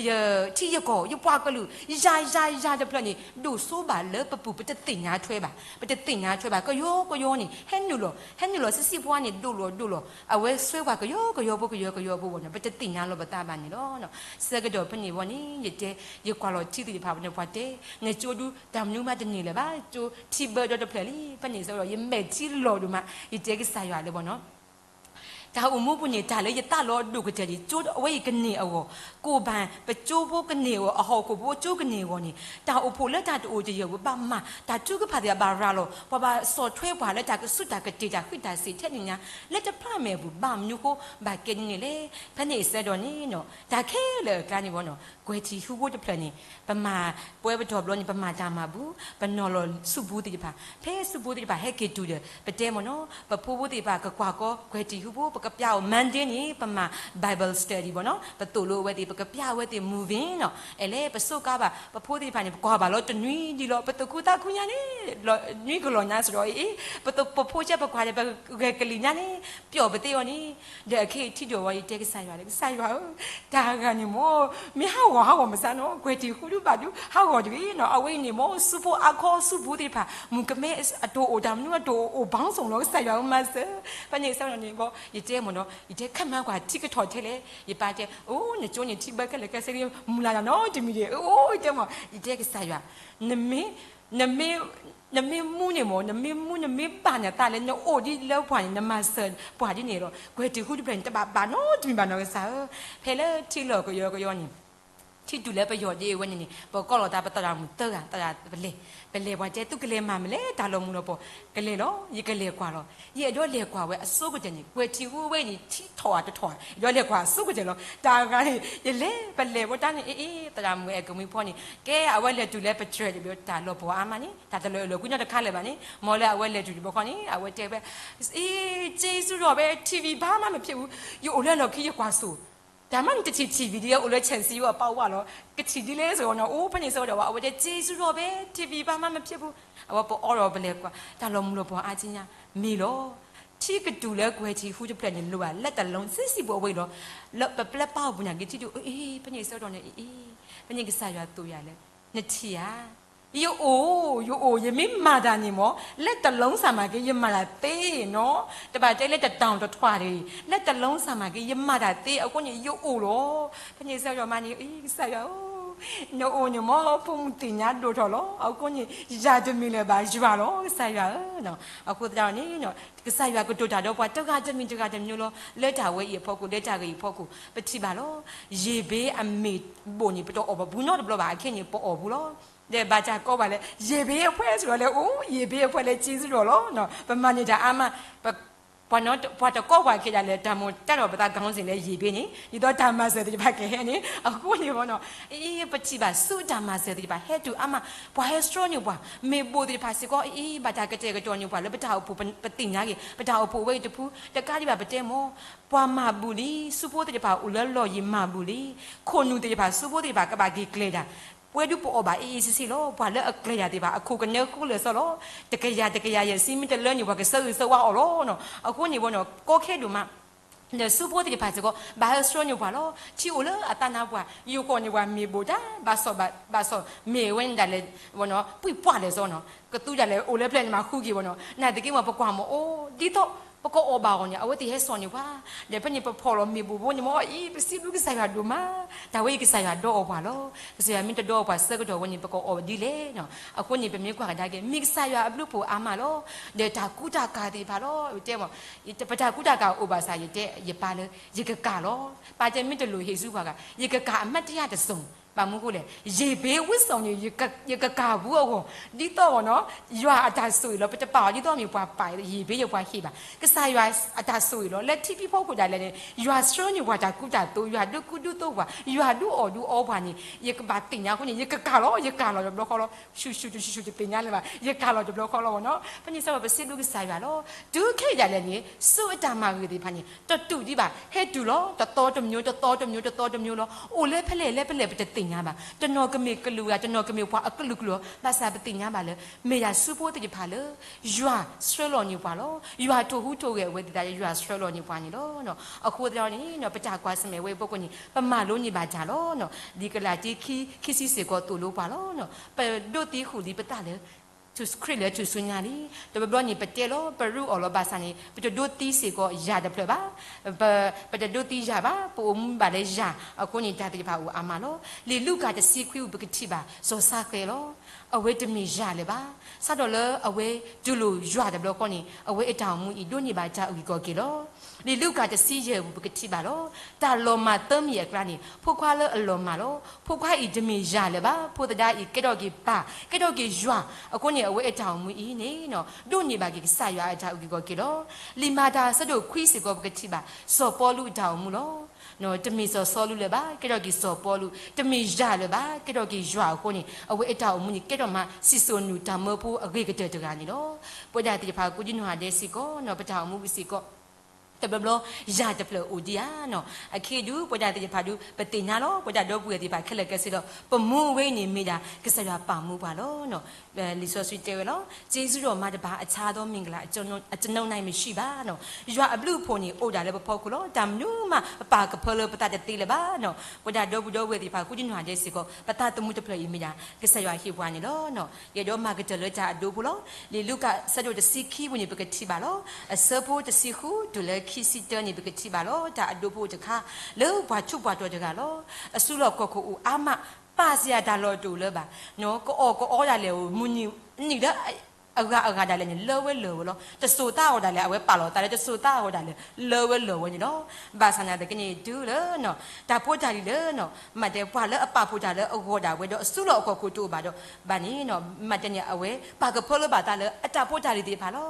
ယထံယကီၢ်, ယပှၤကလုာ်, ယၤ ယၤ ယၤတဖျၢၣ်န့ၣ် ဒိၣ်စိဘၣ်လၢပပူၤ ပတသ့ၣ်ညါထွဲဘၣ်, ပတသ့ၣ်ညါထွဲဘၣ်, ကယီကယီန့ၣ် ဟဲနုာ်လီၤ, ဟဲနုာ်လီၤဆံးဆံးဖိန့ၣ် ဒိၣ်လီၤဒိၣ်လီၤ, အဝဲစွဲပှၤကယီကယီဖိ ကယီကယီဖိဘၣ်နီၤ, ပတသ့ၣ်ညါလီၤပသးဘၣ်န့ၣ်လီၤ. ဆၢကတီၢ်ဖဲန့ၣ်ဝဲန့ၣ် ယတဲ, ယကွၢ်လီၤထံသ့ၣ်တဖၣ်န့ၣ် ပှၤတဲ, နကၠိဒု တၢ်မနုၤမးတန့ၢ်လၢၤဘၣ်, ကၠိထံဘၢဒီတဖျၢၣ်လံ, ဖဲန့ၣ်ဆၢကတီၢ် ယမဲာ်ထံလီၤဒိၣ်မး, ယတဲကစၢ်ယွၤလၢဘၣ်နီၤ တၢ်အိၣ်မူပူၤန့ၣ် တၢ်လၢယသးလီၤဒိၣ်ကတၢၢ်န့ၣ် ကၠိအဝဲအံၤကန့ၢ်အဂီၢ်, ကိၢ်ဘၣ်ပကၠိဖိကန့ၢ်အဂီၢ်, အဟီၣ်ခိၣ်ဖိကၠိကန့ၢ်အဂီၢ်န့ၣ် တၢ်အိၣ်ဖှိၣ်လၢတၢ်တအိၣ်တယၢၢ်ပူၤဘၣ်မၤ, တၢ်ထုကဖၣ်သ့ၣ်တဖၣ်ဘၣ်ရၤလီၤ, ပှၤဘၣ်ဆီၣ်ထွဲပှၤလၢတၢ်ကဆူးတၢ်ကတ့ၢ် တၢ်ဃံးတၢ်စ့ၤထဲန့ၣ်ညါ, လၢတဖျၢၣ်မဲာ်ပူၤ ဘၣ်မနုၤဃိ ဘၣ်ကဲန့ၣ်န့ၣ်လဲၣ်. ဖဲန့ၣ်အဆၢကတီၢ်န့ၣ်နီၤ တၢ်ခဲလၢာ်အကျါန့ၣ်ဝဲနီၤ ကွဲၤထံၣ်ဟူဖိတဖျၢၣ်န့ၣ် ပမၤ ပဝဲပတီၢ်ဘျီန့ၣ် ပမၤတၢ်မၤဘူၣ်, ပနီၤလီၤဆူပူၤသ့ၣ်တဖၣ်, ဖဲဆူပူၤသ့ၣ်တဖၣ် ဟဲက့ၤတုၤဒီး ပတဲမ့ၢ်နီၤ ပဖိဖိသ့ၣ်တဖၣ် ကကွၢ်ကီကွဲၤထံၣ်ဟူဖိ, ပကပျၢ်အီၤ Monday န့ၣ် ပမၤ Bible study ဘၣ်နီၤ, ပသိၣ်လိဝဲသ့ၣ်, ပကပျၢ်ဝဲသ့ၣ် movie နီၤ, အဲလဲၣ် ပစူးကါဘၣ် ပဖိသ့ၣ်တဖၣ်န့ၣ် ပကွၢ်ဘၣ်လီၤတနွံဒံးလီၤ, ပသူၣ်ခုသးခုညါန့ၣ် နွံကလီၢ်ညါစရီအံၤ, ပဖိဆဲးပကွၢ်ဒီး ပဂဲၤကလံၤညါန့ၣ် ပျီၣ်ပသ့အီၤန့ၣ်, ဒီးအခဲအံၤထံၣ်ဒီးဝဲ ယတဲကစၢ်ယွၤလၢ ကစၢ်ယွၤဧၢ, တၢ်ဂၤန့ၣ်မ့ၢ် မ့ၢ်ဟးဂီၤဟးဂီၤမးစ့ၢ်နီၤ, ကွဲၤထံၣ်ဟူဒုဘၣ်ဒု ဟးဂီၤတဂ့ၤနီၤ, အဝဲအံၤန့ၣ်မ့ၢ် ဆူဖိအါခီဆူပူၤသ့ၣ်တဖၣ် မုၣ်ကမဲအတအိၣ် တၢ်မနုၤအတအိၣ် အိၣ်ဘီစိၣ်လီၤ, ကစၢ်ယွၤဧၢမၤစၢၤ, ဖဲန့ၣ်ဆၢကတီၢ်န့ၣ်ဘၣ် ယတဲမ့ၢ်နီၤ ယတဲခါမၤကွၢ်ထံကထီၣ်ထဲလဲၣ်, ယပၢ်တဲ အိၣ် နကၠိန့ၣ်ထံဘၢခဲလၢာ်ခဲဆ့ မုၢ်လၢ်တၢ်နီတမံၤဒံး, အိၣ် ယတဲမ့ၢ် ယတဲကစၢ်ယွၤ နမ့ၢ် နမ့ၢ်မူန့ၣ်မ့ၢ် နမ့ၢ်မူ နမ့ၢ်ဘၣ်နသးလၢနအိၣ်ဒ်လၢပှၤန့ၣ် နမၤစၢၤပှၤဒ်န့ၣ်လီၤ, ကွဲၤထံၣ်ဟူတဖျၢၣ်န့ၣ် တဘၣ်ဘၣ်နီတမံၤဘၣ်နီၤ ကစၢ်ဧၢ, ဖဲလၢထံလီၢ်ကယီကယီန့ၣ် ထံၣ်တုၤလၢပယီၢ်ဒ့ဝဲန့ၣ်န့ၣ် ပကိးလီၤသးပသရၣ်မုၣ်သၢဂၤ သရၣ်ပလဲၤ, ပလဲၤပှၤတဲ သုကလဲၤမၤမလဲၣ် တၢ်လီၤမုၢ်လီၤပှီၢ်, ကလဲၤလီၤ, ယကလဲၤကွၢ်လီၤ, ယအဲၣ်ဒိးလဲၤကွၢ်ဝဲအဆိကတၢၢ်န့ၣ် ကွဲၤထံၣ်ဟူဝဲန့ၣ် ထံထီၣ်ဧါတထီၣ်ဧါ ယအဲၣ်ဒိးလဲၤကွၢ်အဆိကတၢၢ်လီၤ, တၢ်ဂၤန့ၣ် ယလဲၤ ပလဲၤဝဲတၢ်န့ၣ် အ့ အ့ သရၣ်မုၣ်အဲၣ်ကမှံဖီန့ၣ် ကဲ အဝဲလဲၤတုၤလၢပတြဲၤ တၢ်လီၤပှီၢ်အါမးန့ၣ် တၢ်တလၢာ်လၢာ်ကွံနီတခါလၢၤဘၣ်န့ၣ် မ်လၢအဝဲလဲၤတုၤတဘျီဃီန့ၣ် အဝဲတဲဝဲ အ့ က့စူရီၣ်ဘဲ ထံၣ်ဘံၣ်ဘါမးမ့ၢ်ဖံးဘူး, ယအိၣ်လၢလီၢ်ခံယကွၢ်စိၣ် တၢ်မးန့ၣ် တထံၣ်ထံၣ်ဘံၣ်ဒ်လဲၣ် အိၣ်လၢ Chelsea အပာ်ဝဲလီၤ, ကထံၣ်ဒ်လဲၣ်စ့ၢ်ကီးနီၤ, အိၣ်ဖဲန့ၣ်စ့ၢ်ကီးဒီး အဝဲတဲ က့စူရီၣ်ဘဲ ထံၣ်ဘံၣ်ဘါမးမ့ၢ်ဖံးဘူး, အဝဲပအီရီၣ်ပလဲၤကွၢ် တၢ်လီၤမုၢ်လီၤပှီၢ်အါက့ညါ မ့ၢ်လီၤ, ထံကတုၤလၢကွဲၤထံၣ်ဟူတဖျၢၣ်န့ၣ် လိၣ်ဘၣ် let alone ဆံးဆံးဖိအဝဲအံၤလီၤ, လၢပပျဲပာ်အပူၤန့ၣ် က့ထံၣ်ဒုး အ့ ဖဲန့ၣ်စ့ၢ်ကီးန့ၣ် အ့ ဖဲန့ၣ်ကစၢ်ယွၤသိၣ်ယၤလၢ နထံၣ်ဧါ ယအိၣ်, ယအိၣ်, ယမ့ၢ်မၤတၢ်န့ၣ်မ့ၢ် let alone စၢ်မၤက့ၤ ယမၤတၢ်သ့နီၤ, တဘၣ်တဲလၢတတီၤတထွၣ်တဂ့ၤ, let alone စၢ်မၤက့ၤ ယမၤတၢ်သ့အဃိန့ၣ် ယအိၣ်လီၤ, ဖဲန့ၣ်စ့ၢ်ကီးမးန့ၣ် အ့ ကစၢ်ယွၤဧၢ, နအိၣ်န့ၣ်မ့ၢ် ဖိမုၣ်သ့ၣ်ညါဒိၣ်ထီၣ်လီၤ, အဃိန့ၣ် ယၤတမံၤလၢၤဘၣ် ယွၤလီၤ ကစၢ်ယွၤဧၢ, အဃိသတးန့ၣ် ကစၢ်ယွၤကတိၤတၢ်ဒီးပှၤတဂၤတမံၤတဂၤတမံၤလီၤ, လၢတၢ်ဝဲအံၤအဖီခိၣ် လၢတၢ်ဂ့ၢ်အံၤအဖီခိၣ် ပထံၣ်ဘၣ်လီၤ, ယ့ၣ်ဘ့အမ့ၢ်ဘိၣ်န့ၣ် ပတအီၣ်ဘၣ်ဘူးနီတဘျီဘၣ်, အခဲအံၤန့ၣ် ပအီၣ်ဘူးလီၤ, ဒီးဘၣ်တၢ်ကိးဘၣ်လၢ ယ့ၣ်ဘ့အဖှဲးစ့ၢ်ကီးလၢအိၣ်, ယ့ၣ်ဘ့အဖှဲးလၢက့စ့ၢ်ကီးလီၤ, ပမၤန့ၢ်တၢ်အါမး, ပှၤတကိးပှၤခဲဒၣ်လဲာ် တၢ်မိၣ်တၢ်တီၢ်ပသး ခေါင်းစဉ် လၢယ့ၣ်ဘ့န့ၣ် ဒ်သိးတၢ်မၤစၢၤသ့ၣ်တဖၣ်ကဟဲန့ၣ် အဃိန့ၣ်ဘၣ်နီၤ, အ့ ပထံၣ်ဘၣ်ဆူတၢ်မၤစၢၤသ့ၣ်တဖၣ် ဟဲတုၤအါမး, ပှၤဟဲဆှၢန့ၢ်ပှၤ, မ့ၢ်ဘိၣ်သ့ၣ်တဖၣ်စ့ၢ်ကီး အ့ ဘၣ်တၢ်ကတဲာ်ကတီၤန့ၢ်ပှၤလၢပတၢ်အိၣ်ဖှိၣ် ပသ့ၣ်ညါဂ့ၤ, ပတၢ်အိၣ်ဖှိၣ်ဝဲအံၤတဖု, တကးဒံးဘၣ်ပတဲမ့ၢ် ပှၤမၤဘူၣ်လံ, ဆူဖိသ့ၣ်တဖၣ်အိၣ်လၢလီၢ်ယံၤမၤဘူၣ်လံ, ခိၣ်နူာ်သ့ၣ်တဖၣ် ဆူဖိသ့ၣ်တဖၣ်ကဘၣ်က့ၤကျဲၤတၢ်, ပဝဲဒုးပအီၣ်ဘၣ်အ့အ့ဆ့ဆ့လီၤ, ပှၤလၢအကျဲၤတၢ်သ့ၣ်တဖၣ် အခိၣ်ကနၢဃုလၢာ်စီလီၤ, တကယၤတကယၤယဲၢ်ဆံမ့ၢ်တလၢန့ၣ် ပှၤကဆၢဂ့ၤဆၢဝါအီၤလီၤ, အဃိန့ၣ်ဘၣ်နီၤ ကီခဲဒိၣ်မး ဒီးဆူဖိသ့ၣ်တဖၣ်စ့ၢ်ကီး ဘၣ်ဟဲဆှၢန့ၢ်ပှၤလီၤ, ထံအိၣ်လၢအသးနါပှၢ်, ယိၤဃီၣ်န့ၢ်ပှၤမ့ၢ်ဘိၣ်တၢ်, ဘၣ်စီၣ်, ဘၣ်စီၣ်မ့ၢ်ဝဲန့ၣ်ဒၣ်လဲာ်, ဝဲနီၤ ပှံၢ်ပှၢ်လဲာ်စီနီၤ, ကသူဒၣ်လဲာ်အိၣ်လၢပျဲၢ်န့ၣ်မးဃုက့ၤဝဲနီၤ, နာ်သက့မ့ၢ်ပကွၢ်မ့ၢ်အိၣ်, ဒ်သိးပကအီၣ်ဘၣ်အီၤန့ၣ် အဝဲသ့ၣ်ဟဲစိာ်န့ၢ်ပှၤ, ဒီးဖဲန့ၣ်ပဖီၣ်လီၤမ့ၢ်ဘိၣ်ဘိန့ၣ်မ့ၢ်အံၤ ပစံးဘျုးကစၢ်ယွၤဒိၣ်မး, တၢ်ဝဲအံၤကစၢ်ယွၤဒီအီၣ်ပှၤလီၤ, ကစၢ်ယွၤမ့ၢ်တဒီအီၣ်ပှၤဆၢကတီၢ်ဝဲန့ၣ် ပကအီၣ်ဒ်လဲၣ်နီၤ, အဃိန့ၣ် ပမ့ၢ်ကွၢ်ကဒါက့ၤ မ့ၢ်ကစၢ်ယွၤအဘျုးဖှိၣ်အါမးလီၤ, ဒီးတၢ်ကူတၢ်ကၤသ့ၣ်တဖၣ်လီၤ, တဲမ့ၢ် ပတၢ်ကူတၢ်ကၤအိၣ်ဘၣ်ဆၣ် ယတဲယပၢ်လၢ ယကကၤလီၤ, ပၢ်တဲမ့ၢ်တလိၣ်ဟ့ၣ်ဆူပှၤဂၤ ယကကၤအမှတ်တရတစ်စုံ ဘၣ်မနုၤအဃိလဲၣ်, ယ့ၣ်ဘ့ဝံစိာ်န့ၣ် ယကကၤပူၤအဂီၢ်, ဒ်သိးဝဲနီၤ, ယွၤအတၢ်ဆိၣ်ဂ့ၤလီၤ. ပတပာ်အီၤဒ်သိးမ့ၢ်ပှၤပာ်ယ့ၣ်ဘ့ယပှၤဟ့ၣ်ဘၣ်. ကစၢ်ယွၤအတၢ်ဆိၣ်ဂ့ၤလီၤ. လၢထံဖံဖီခိၣ်ဒၣ်လဲာ်န့ၣ် ယွၤဆှၢန့ၢ်ပှၤတၢ်ကူတၢ်သိး, ယွၤဒုးကူဒုးသိးပှၤ, ယွၤဒုးအီၣ်ဒုးအီပှၤန့ၣ် ယကဘၣ်သ့ၣ်ညါအဃိန့ၣ် ယကကၤလီၤ, ယကၤလီၤတဘျီဃီလီၤ. ဆူၣ်ဆူၣ်တဆူၣ်ဆူၣ်တသ့ၣ်ညါလၢၤဘၣ်, ယကၤလီၤတဘျီဃီလီၤဝဲနီၤ. ဖဲန့ၣ်စ့ၢ်ကီး ပစံးဘျုးကစၢ်ယွၤလီၤ. တုၤခဲအံၤဒၣ်လဲာ်န့ၣ် စိအတၢ်မၤဂ့ၤသ့ၣ်တဖၣ်န့ၣ် တတူၢ်ဒံးဘၣ်, ဟဲတုၤလီၤ, တသီတမျိုး တသီတမျိုး တသီတမျိုးလီၤ. အိၣ်လၢဖဲလဲၣ်လၢဖဲလဲၣ်ပတသ့ၣ်ညါဘၣ်. တနီၤကမ့ၢ်ကလုာ်ဂၤ, တနီၤကမ့ၢ်ပှၤအကလုာ်ကလုာ်လီၤ. ဘၣ်ဆၣ်ပသ့ၣ်ညါဘၣ်လၢ မ့ၢ်ယၤဆူဖိသ့ၣ်တဖၣ်လၢ ယွၤဆှၢလီၤန့ၢ်ပှၤလီၤ. ယွၤထိၣ်ဟူးထိၣ်ဂဲၤအဝဲသ့ၣ်တဖၣ် ယွၤဆှၢလီၤန့ၢ်ပှၤန့ၣ်လီၤ. အဃိသတးန့ၣ် ပတၢ်ကွၢ်ဆၢၣ်မဲာ်ဝဲအဖီခိၣ်န့ၣ် ပမၤလိန့ၢ်ဘၣ်တၢ်လီၤ. လံာ်ကလၤတံ ခံဆံစ့ၢ်ကီးသိၣ်လိပှၤလီၤ. ပဒိးသံဃုာ်လံပသးလၢ ခရံာ်လၢထူၣ်စုညါလံ. တဘျီဘျီန့ၣ် ပတဲလီၤ ပရူးအီၣ်လီၤ ဘၣ်ဆၣ်န့ၣ် ပတဒိးသံစ့ၢ်ကီးယၤတဖျၢၣ်ဘၣ်. ပ, ပတဒိးသံယၤဘၣ်, ပအိၣ်မူဘၣ်လၢယၤအဃိန့ၣ် တၢ်သ့ၣ်တဖၣ်အိၣ်အါမးလီၤ. လံာ်လူၤကၣ်တဆံခွံအပူၤ ပကထံၣ်ဘၣ် စီၤၡဃဲလီၤ. အဝဲတမ့ၢ်ယၤလၢၤဘၣ်. စးထီၣ်လၢအဝဲတူၢ်လိာ်ယွၤတဘျီဃီန့ၣ် အဝဲအတၢ်အိၣ်မူအံၤ ဒိးန့ၢ်ဘၣ်တၢ်အုၣ်က့ၤခီၣ်က့ၤလီၤ. လံာ်လူၤကၣ်တဆံယဲၢ်အပူၤ ပကထံၣ်ဘၣ်လီၤ. တၢ်လီၤမၢ်သၢမံၤအကျါန့ၣ် ဖိခွါလၢအလီၤမၢ်လီၤ. ဖိခွါအံၤတမ့ၢ်ယၤလၢၤဘၣ်. ဖိသဒါအံၤကဲထီၣ်က့ၤပၢ်, ကဲထီၣ်က့ၤယွၤအဃိန့ၣ် အဝဲအတၢ်အိၣ်မူအံၤန့ၣ် ဒိးန့ၢ်ဘၣ်က့ၤကစၢ်ယွၤအတၢ်အုၣ်က့ၤခီၣ်က့ၤလီၤ. လံာ်မၤတၢ်အဆၢဒိၣ်ခွံစ့ၢ်ကီး ပကထံၣ်ဘၣ် စီၤပီလူးအတၢ်အိၣ်မူလီၤ. တမ့ၢ်စီၤစီလူးလၢၤဘၣ်, ကဲထီၣ်က့ၤစီၤပီလူး, တမ့ၢ်ယၤလၢၤဘၣ်, ကဲထီၣ်က့ၤယွၤအဃိန့ၣ် အဝဲအတၢ်အိၣ်မူန့ၣ် ကဲထီၣ်မး စံၣ်စိၤနူာ်တၢ်မၢဖိအဂ့ၤကတၢၢ်တဂၤန့ၣ်လီၤ. ပဝဲဒၣ်သ့ၣ်တဖၣ် ကိးဒံနီၢ်ဂၤဒဲးစ့ၢ်ကီး ပတၢ်အိၣ်မူပူၤစ့ၢ်ကီး တဘျီဘျီ ယၤတဖျၢၣ်အိၣ်ဒံးဧါနီၤ. အခဲအံၤဒုး ပဝဲဒၣ်သ့ၣ်တဖၣ်ဒုး ပသ့ၣ်ညါလီၤ. ပဝဲဒၣ်ဒီပုၢ်ဝဲၢ်သ့ၣ်တဖၣ်ခဲလၢာ်ခဲဆ့ဒီး ပမူအဝဲအံၤန့ၣ်မ့ၢ်ဒၣ် ကစၢ်ယွၤပာ်မူပှၤလီၤ. လံာ်စီဆှံတဲဝဲလီၤ. ကျေးဇူးတော်မှတပါ အခြားသောမင်္ဂလာ ကျွန်ုပ် ကျွန်ုပ်၌မရှိပါနီၤ. ယွၤအဘျုးအဖှိၣ်န့ၣ် အိၣ်ဒၣ်လၢပဖီခိၣ်လီၤ. တၢ်မနုၤမး ပပာ်ကဖၢလၢပသးတသ့လၢၤဘၣ်နီၤ. ပဝဲဒၣ်ဒီပုၢ်ဒီဝဲၢ်သ့ၣ်တဖၣ် ကိးဒံနီၢ်ဂၤဒဲးစ့ၢ်ကီး ပသးသမူတဖျၢၣ်အံၤမ့ၢ်ဒၣ် ကစၢ်ယွၤဟ့ၣ်ပှၤန့ၣ်လီၤ. ယအဲၣ်ဒိးမၤကတၢၢ်လၢတၢ်အဒိဖိလီၤ. လံာ်လူၤကၣ်အဆၢဒိၣ်တဆံခံပူၤန့ၣ် ပကထံၣ်ဘၣ်လီၤ. အဆၢဖိတဆံဃုတုၤလၢခံဆံတၢန့ၣ် ပကထံၣ်ဘၣ်လီၤ. တၢ်အဒိဖိတခါ လၢပှၤထူးပှၤတီၤတဂၤလီၤ. အစုလီၢ်ခီၣ်ခိၣ်အိၣ်အါမး, ပာ်စရာတၢ်လီၢ်တအိၣ်လၢၤဘၣ်. ကအီၣ်ကအီဒၣ်လဲာ်အိၣ် မုၢ်နံၤ အနံၣ်လၢအဂၤအဂၤဒၣ်လဲာ်န့ၣ် လၢဝဲလၢာ်ဝဲလီၤ. တစိၤသးအီၣ်ဒၣ်လဲာ် အဝဲပာ်လီၤသးလၢတစိၤသးအီၣ်ဒၣ်လဲာ် လၢဝဲလၢာ်ဝဲန့ၣ်လီၤ. ဘၣ်ဆၣ်နာ်သက့န့ၣ် တုၤလၢ တၢ်ဖိတၢ်လံၤလၢ မ့ၢ်တဲ ပှၤလၢအပာ်ဖှိၣ်တၢ်လၢအဂီၢ်ဒၣ်ဝဲဒီး အစုလီၢ်အခီၣ်ခိၣ်တအိၣ်ဘၣ်ဒီး ဘၣ်န့ၣ် မ့ၢ်တဲန့ၣ် အဝဲပာ်ကဖၢလၢဘၣ်သးလၢအတၢ်ဖိတၢ်လံၤသ့ၣ်တဖၣ်လီၤ.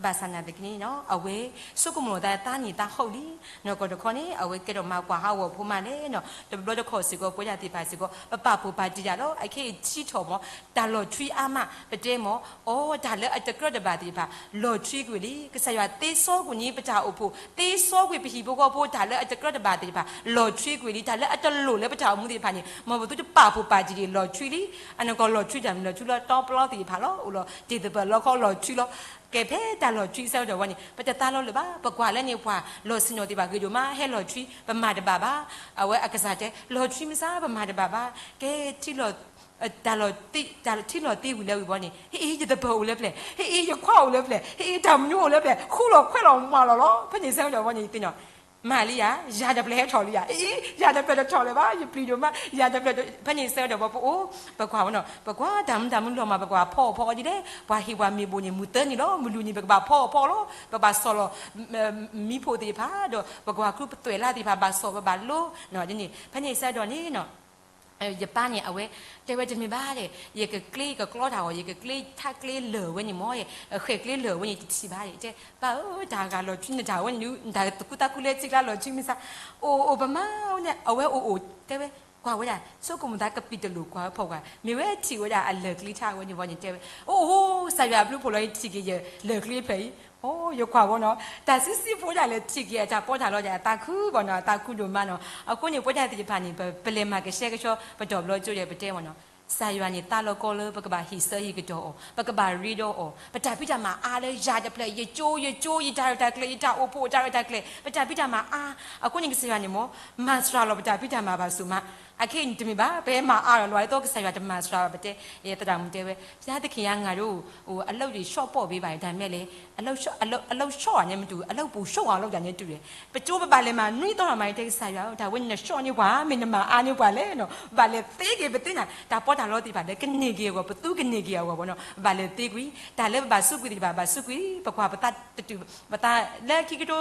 ဘၣ်ဆၣ်နာ်သက့န့ၣ် အဝဲဆိကမိၣ်လီၤသး သးန့ၣ်သးဟီၣ်လံ. နီၢ်ကီၢ်တခီန့ၣ် အဝဲကဲထီၣ်မးပှၤဟးဂီၤဖိမးလဲၣ်နီၤ. တဘျီတခီၣ်စ့ၢ်ကီး ပဝဲဒၣ်သ့ၣ်တဖၣ်စ့ၢ်ကီး ပပာ်ဖှိၣ်ပာ်တံၢ်တၢ်လီၤ. အခဲအံၤထံထီၣ်မး တၢ်လီၤထွံအါမး ပတဲမး အီ တၢ်လၢအတကြၢးတဘၣ်သ့ၣ်တဖၣ် လီၤထွံကွံာ်လံ. ကစၢ်ယွၤသ့စီကွံာ်န့ၣ် ပတၢ်အိၣ်ဖှိၣ် သ့စီကွံာ်ပဟံၣ်ဖိဃီဖိ တၢ်လၢအတကြၢးတဘၣ်သ့ၣ်တဖၣ် လီၤထွံကွံာ်လံ. တၢ်လၢအတလိၣ်လၢပတၢ်အိၣ်မူသ့ၣ်တဖၣ်န့ၣ် မ်ပသုတပာ်ဖှိၣ်ပာ်တံၢ်ဒံး လီၤထွံလံ. အနီၢ်ကီၢ်လီၤထွံတၢ်မနုၤလီၤထွံလၢ တီပျီသ့ၣ်တဖၣ်လီၤ. အိၣ်လီၤတ့ၢ်သပၢၤလီခီလီၤထွံလီၤ. ကဲဖဲတၢ်လီၤထွံအဆၢကတီၢ်ဝဲန့ၣ် ပတသးလီၤလၢၤဘၣ်. ပကွၢ်လၢန့ၣ် ပှၤလီၤဆ့ၣ်နီၤသ့ၣ်တဖၣ်ဂ့ၤဒိၣ်မး ဟဲလီၤထွံ ပမၤတဘၣ်ဘၣ်. အဝဲအကစၢ်တဲ လီၤထွံမုၢ်ဆါ ပမၤတဘၣ်ဘၣ်. ကဲ ထံလီၤ တၢ်လီၤ ထံလီၤသံဝံၤလၢဝံၤဘီန့ၣ် ဟ့ၣ်အံၤ ယသပၢၤအိၣ်လၢပျဲၢ်, ဟ့ၣ်အံၤ ယခွါအိၣ်လၢပျဲၢ်, ဟ့ၣ်အံၤ တၢ်မနုၤအိၣ်လၢပျဲၢ်, ဃူလီၤခွဲးလီၤမၤလီၤလီၤ. ဖဲန့ၣ်ဆၢကတီၢ်ဝဲန့ၣ် ယသ့ၣ်နီၣ် မၤလံဧါ, ယၤတဖျၢၣ်ဟဲထီၣ်လံဧါ, အံၤ ယၤတဖျၢၣ်တထီၣ်လၢၤဘၣ်, ယပျံၤဒိၣ်မး ယၤတဖျၢၣ်, ဖဲန့ၣ်ဆၢကတီၢ်ဝဲပအိၣ် ပကွၢ်ဝဲနီၤ ပကွၢ်တၢ်မနုၤတၢ်မနုၤလီၤမး ပကဘၣ်ဖီအီၣ်ဖီအီဒ်လဲၣ်, ပှၤဟ့ၣ်ပှၤမ့ၣ်ပိၢ်န့ၣ် မုၢ်သၢနံၤလီၤ, မုၢ်လွံၢ်နံၤ ပကဘၣ်ဖီအီၣ်ဖီအီလီၤ, ပကဘၣ်စီၢ်လီၤ မံဖိသ့ၣ်တဖၣ်ဒီး ပကဘၣ်ကျူပသွဲၣ်လၢ်သ့ၣ်တဖၣ် ဘၣ်စီၣ်ပဘၣ်လိ, ဖဲန့ၣ်ဆၢကတီၢ်န့ၣ် ယပၢ်န့ၣ် အဝဲတဲဝဲတမ့ၢ်ဘၣ်ဒီး ယကကျ့ ယကကျီတၢ်အီၣ် ယကကျ့ထးကျ့လၢာ်ဝဲန့ၣ်မ့ၢ် ဃဲၣ်ကျ့လၢာ်ဝဲန့ၣ်တထံၣ်ဘၣ်ဒီး တဲ ပၢ်ဧၢ တၢ်ဂၤလီၤထွံနတၢ်ဝဲန့ၣ် နတၢ်သးကူသးကူလၢထံကျါလီၤထွံမုၢ်ဆါ အိၣ်အိၣ်ပမၤန့ၣ် အဝဲအိၣ်အိၣ် တဲဝဲ ကွၢ်ဝဲဒၣ် ဆိကမိၣ်သးကပံာ်တလိာ်ကွၢ်ဝဲဖီၣ်ကွၢ် မ့ၢ်ဝဲထံၣ်ဝဲဒၣ်အလၢာ်ကျ့ထးဝဲန့ၣ်ဝဲန့ၣ်တဲဝဲ အိၣ်အိၣ် ကစၢ်ယွၤအဘျုးဖှိၣ်လီၤ ယထံၣ်က့ၤယလၢာ်ကျ့ဖျၢၣ်အံၤ အိ ယကွၢ်ဝဲနီၤ တၢ်ဆံးဆံးဖိဒၣ်လဲာ်ထံၣ်က့ၤအတၢ်ပီးတၢ်လီဒီးအသးခုဘၣ်နီၤ အသးခုဒိၣ်မးနီၤ အဃိန့ၣ် ပဝဲဒၣ်သ့ၣ်တဖၣ်န့ၣ် ပလဲၤမၤကဆှဲကဆှီ ပတီၢ်ဘျီကၠိဒီးပတဲမ့ၢ်နီၤ ကစၢ်ယွၤန့ၣ် သးလီၤကီလၢပကဘၣ်ဟ့ၣ်ဆၢဟ့ၣ်ကတီၢ်အီၤ ပကဘၣ်ရ့ဒီးအီၤ ပတၢ်ဖံးတၢ်မၤအါလၢယၤတဖျၢၣ် ယကၠိ ယကၠိ ယတၢ်ရဲၣ်တၢ်ကျဲၤ ယတၢ်အိၣ်ဖှိၣ်တၢ်ရဲၣ်တၢ်ကျဲၤ ပတၢ်ဖံးတၢ်မၤအါ အဃိန့ၣ် ကစၢ်ယွၤန့ၣ်မ့ၢ် မၤစှၤလီၤပတၢ်ဖံးတၢ်မၤဘၣ်ဆူၣ်မး အခဲအံၤန့ၣ်တမ့ၢ်ဘၣ် ပဟဲမၤအါလီၤလီၤ ဒ်သိးကစၢ်ယွၤတမၤစှၤဘၣ် ပတဲ ယသရၣ်မုၣ်တဲဝဲ ဘုရားသခင် ယၤငါတို့ အလုပ်တွေ လျှော့ပေါ့ပေးပါ ဒါပေမဲ့လည်း အလုပ်လျှော့ အလုပ်လျှော့တာနဲ့မတူဘူး အလုပ်ပိုလျှော့အောင်လုပ်တာနဲ့တူတယ် ပကၠိပဘၣ်လဲၤမၤနွံသီမး ယတဲကစၢ်ယွၤ တၢ်ဝဲန့ၣ်နလျှော့န့ၢ်ပှၤ မ့ၢ်နမၤအါန့ၢ်ပှၤလဲၣ်နီၤ ဘၣ်လဲၤသ့က့ၤပသ့နၤ တၢ်ပီ တၢ်လီၢ်သ့ၣ်တဖၣ်လၢကန့ၢ်က့ၤအဂီၢ် ပသူကန့ၢ်က့ၤအဂီၢ်ဘၣ်နီၤ ဘၣ်လဲၤသ့ကွံာ် တၢ်လၢပဘၣ်စူးကွံာ်သ့ၣ်တဖၣ် ဘၣ်စူးကွံာ် ပကွၢ်ပသးတတုၤ ပသးလၢခံကထိ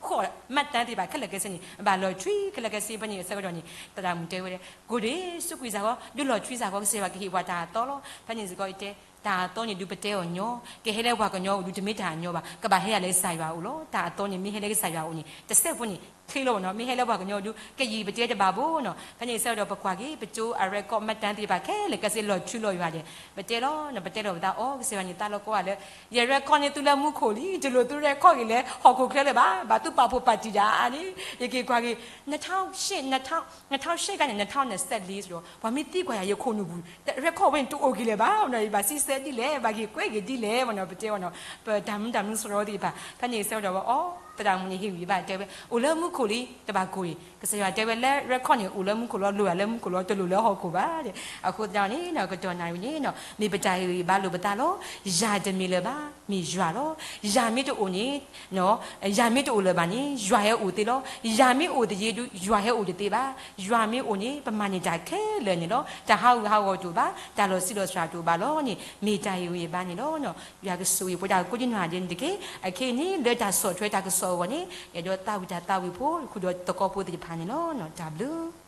ဃိး မှတ်တမ်း သ့ၣ်တဖၣ်ခဲလၢာ်ခဲဆ့န့ၣ် ဘၣ်လီၤထွံခဲလၢာ်ခဲဆ့ ဖဲန့ၣ်အဆၢကတီၢ်န့ၣ် သရၣ်မုၣ်တဲဝဲဒၣ် ကိၢ်ဒ့ စူးကွံာ်စ့ၢ်ကီး ဒုးလီၤထွံစ့ၢ်ကီး ကစၢ်ယွၤကဟ့ၣ်ပှၤတၢ်အသီလီၤ. ဖဲန့ၣ်စ့ၢ်ကီးယတဲ တၢ်အသီန့ၣ်ဒုးပတဲအီၤညီ ကဟဲလၢပှၤကညီအအိၣ်ဒုးတမ့ၢ်တၢ်ညီဘၣ် ကဘၣ်ဟဲယၤလၢကစၢ်ယွၤအအိၣ်လီၤ. တၢ်အသီန့ၣ်မ့ၢ်ဟဲလၢကစၢ်ယွၤအအိၣ်န့ၣ် တစဲးဖိန့ၣ် ချ့လီၤဘၣ်နီၤ မ့ၢ်ဟဲလၢပှၤကညီအအိၣ်ဒုး ကယံာ်ပတဲတဘၣ်ဘၣ်နီၤ. ဖဲန့ၣ်အဆၢကတီၢ် ပကွၢ်က့ၤ ပကၠိအ record မှတ်တမ်းသ့ၣ်တဖၣ်ခဲလၢာ်ခဲဆ့လီၤထွံလီၤယွၤဒဲး ပတဲလီၤနီၤ ပတဲလီၤပသးအီၤ ကစၢ်ယွၤန့ၣ်သးလီၤကီဝဲလၢ ယ record န့ၣ်သုလၢမူခိၣ်လံ တလိၣ်သု record က့ၤလၢဟီၣ်ခိၣ်ချၢလၢၤဘၣ် ဘၣ်သုပာ်ဖှိၣ်ပာ်တံၢ်ဒၣ်န့ၣ် ယက့ၤကွၢ်က့ၤ နထီၣ်ရှ့ၣ် နထီၣ် နထီၣ်ရှ့ၣ်ကါန့ၣ် နထီၣ်နစဲးလံ စ့ၢ်ကီး ပှၤမ့ၢ်သံကွၢ်ယၤ ယခိၣ်နူာ်ပူၤ record ဝဲန့ၣ်တအိၣ်က့ၤလၢၤဘၣ်နီၤ ယဘၣ်စံးဆၢဒ်လဲၣ် ဘၣ်က့ၤကွဲးက့ၤဒ်လဲၣ်နီၤ ပတဲဝဲနီၤ ပတၢ်မုာ်တၢ်မုာ်စရီသ့ၣ်တဖၣ် ဖဲန့ၣ်အဆၢကတီၢ်ဝဲအီၤ သရၣ်မုၣ်န့ၣ်ဟ့ၣ်ဂံၢ်ဘါတဲဝဲ အိၣ်လၢမူခိၣ်လံ တဘၣ်ကိၢ်အံၤ ကစၢ်ယွၤတဲဝဲလၢ record န့ၣ် အိၣ်လၢမူခိၣ်လီၤ လိၣ်ယၤလၢမူခိၣ်လီၤ တလိၣ်လၢဟီၣ်ခိၣ်ဘၣ် အဃိသတးန့ၣ် ကတီၢ်နၣ်ရံၣ်န့ၣ် မ့ၢ်ပတၢ်ဟ့ၣ်ဂံၢ်ဟ့ၣ်ဘါလိာ်ပသးလီၤ. ယၤတမ့ၢ်လၢၤဘၣ် မ့ၢ်ယွၤလီၤ. ယၤမ့ၢ်တအိၣ်န့ၣ် ယၤမ့ၢ်တအိၣ်လၢၤဘၣ်န့ၣ် ယွၤဟဲအိၣ်သ့လီၤ. ယၤမ့ၢ်အိၣ်သယ့ဒုး ယွၤဟဲအိၣ်တသ့ဘၣ်. ယွၤမ့ၢ်အိၣ်န့ၣ် ပမၤန့ၢ်တၢ်ခဲလၢာ်န့ၣ်လီၤ. တၢ်ဟးဂူာ်ဟးဂီၤတအိၣ်ဘၣ်, တၢ်လီၤဆံးလီၤစှၤတအိၣ်ဘၣ်လီၤန့ၣ် မ့ၢ်တၢ်ဟ့ၣ်ဂံၢ်ဟ့ၣ်ဘါန့ၣ်လီၤ. ယွၤကဆိၣ်ဂ့ၤပဝဲဒၣ်ကိးဒံနီၢ်ဂၤဒဲးန့ၣ်တက့ၢ်. အခဲအံၤန့ၣ် လၢတၢ်ဆီၣ်ထွဲတၢ်ကစီၣ်အဂီၢ်န့ၣ် အဲၣ်ဒိးသးဝံၣ်တၢ်သးဝံၣ်ဖိ ဃုာ်ဒီးသကိးဖိသ့ၣ်တဖၣ်န့ၣ်လီၤ. တၢ်ဘျုး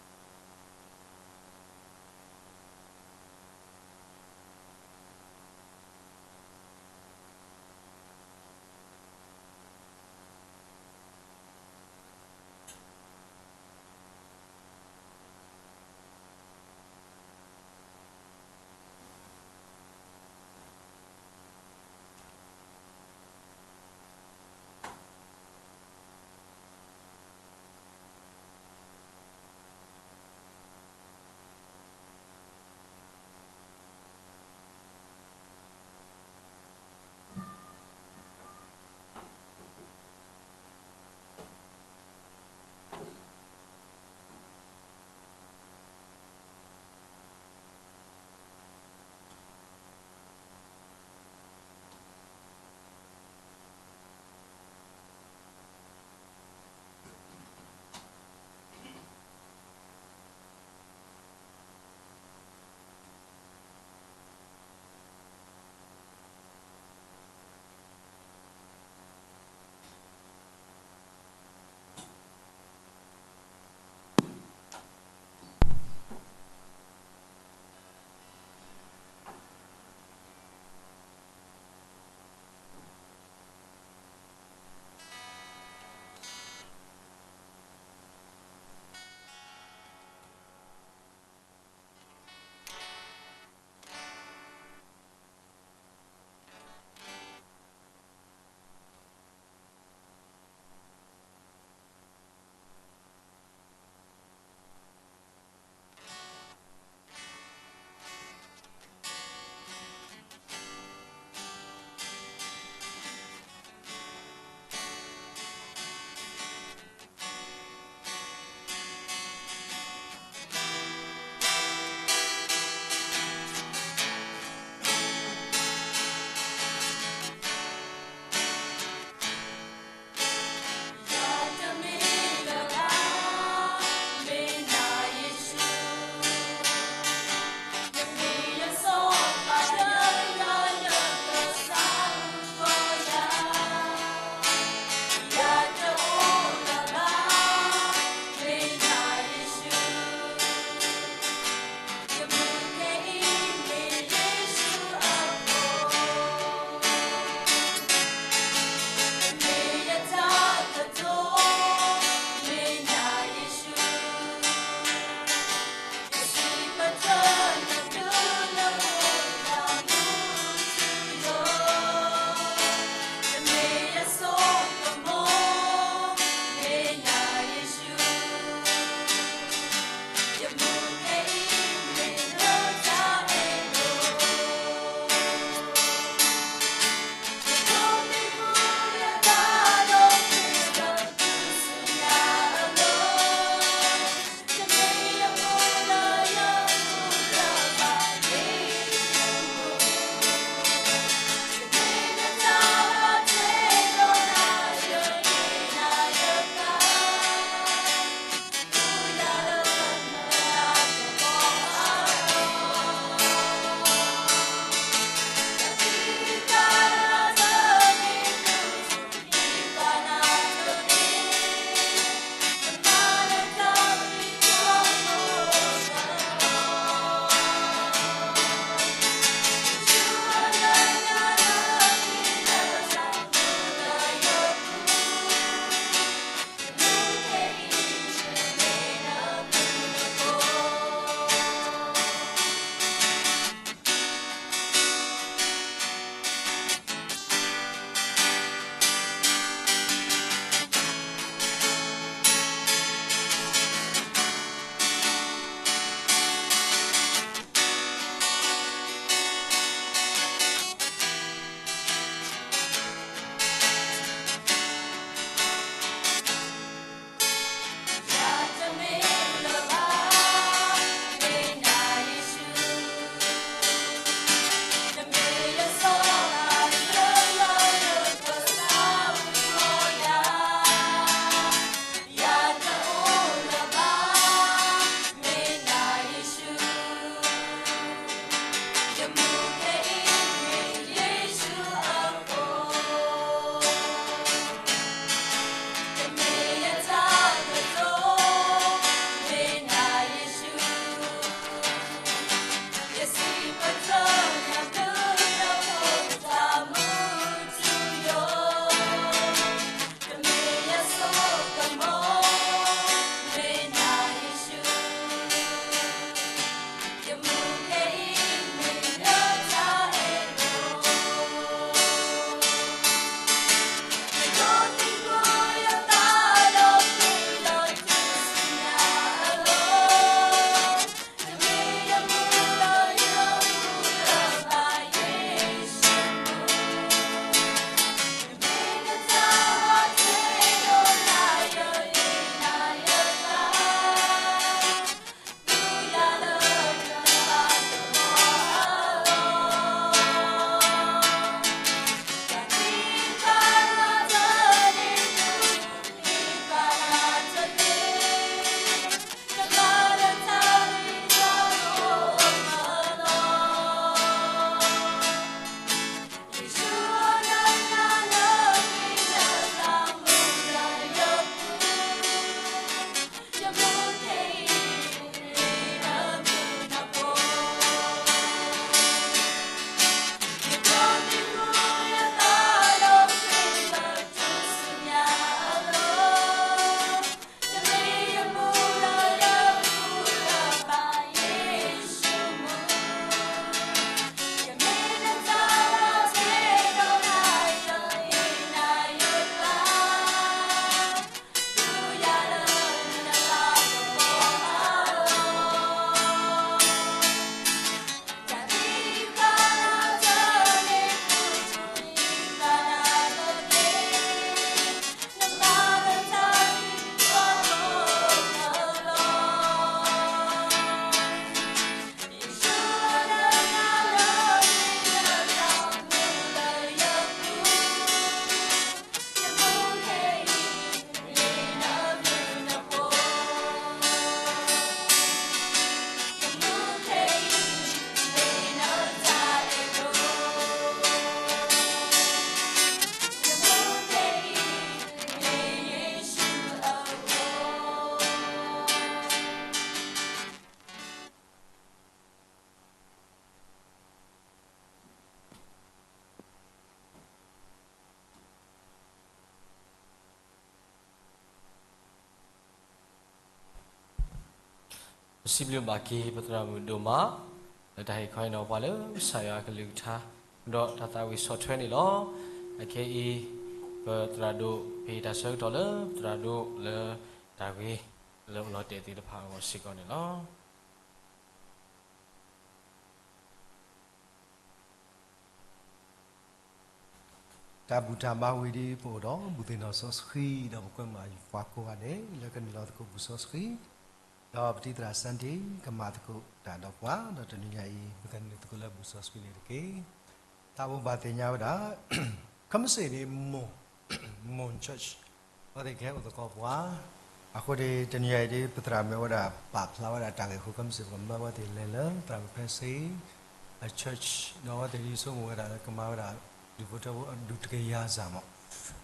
ပစံးဘျုးဘၣ်က့ၤပသရၣ်မုၣ်ဒိၣ်မး လၢတၢ်ဟ့ၣ်ခီဟ့ၣ်နီၤပှၤလၢကစၢ်ယွၤအကလုၢ်ကထါ ဒီးတၢ်သးဝံၣ်ဆီၣ်ထွဲန့ၣ်လီၤ. အခဲအံၤ ပသရၣ်ဒိၣ်ဟ့ၣ်တၢ်ဆၢကတီၢ်လၢပသရၣ်ဒိၣ်လၢတၢ်ဂ့ၢ်လၢအိၣ်လီၤတဲာ်သ့ၣ်တဖၣ်အဂီၢ်စ့ၢ်ကီးန့ၣ်လီၤ. တၢ်ဘူၣ်တၢ်ဘါဝံၤဒီး ပအိၣ်ဒီးဘူၣ်သ့ၣ်နီၣ်စီဆှံ ဒီးပကွဲမုာ်ယွၤကိးဂၤဒဲး လၢကနုာ်လီၤသကိးဘူၣ်စီဆှံ, ဒီးပတံၤသရၣ် Sunday ကမၤသကိးတၢ်ဒီးပှၤ ဒီးတနံၤညါအံၤ ပကနုာ်သကိးလၢဘူၣ်စီဆှံန့ၣ်တက့ၢ်. တၢ်အိၣ်ဘၣ်သ့ၣ်ညါဝဲဒၣ် ခဲမုၢ်ဆ့ၣ်န့ၣ် မိၢ် မိၢ် church အဝဲသ့ၣ်ကဟဲအိၣ်သကိးပှၤ, အဃိန့ၣ် တနံၤညါအံၤဒီး ပသရၣ်မုၣ်ဝဲဒၣ်ပာ်ဖျါဝဲဒၣ်တၢ်ဂ့ၢ်အဃိ ခဲမုၢ်ဆ့ၣ် ပကမၢဝဲသ့ၣ်လဲၤလၢ သရၣ်မုၣ်ဖဲစ့ၣ် အ church ဒီးအဝဲသ့ၣ်ဒ်ဆိကမိၣ်ဝဲဒၣ်လၢကမၤဝဲဒၣ် ဒူၣ်ဖိထၢဖိအဒူၣ်တကယၤစၢ်မး,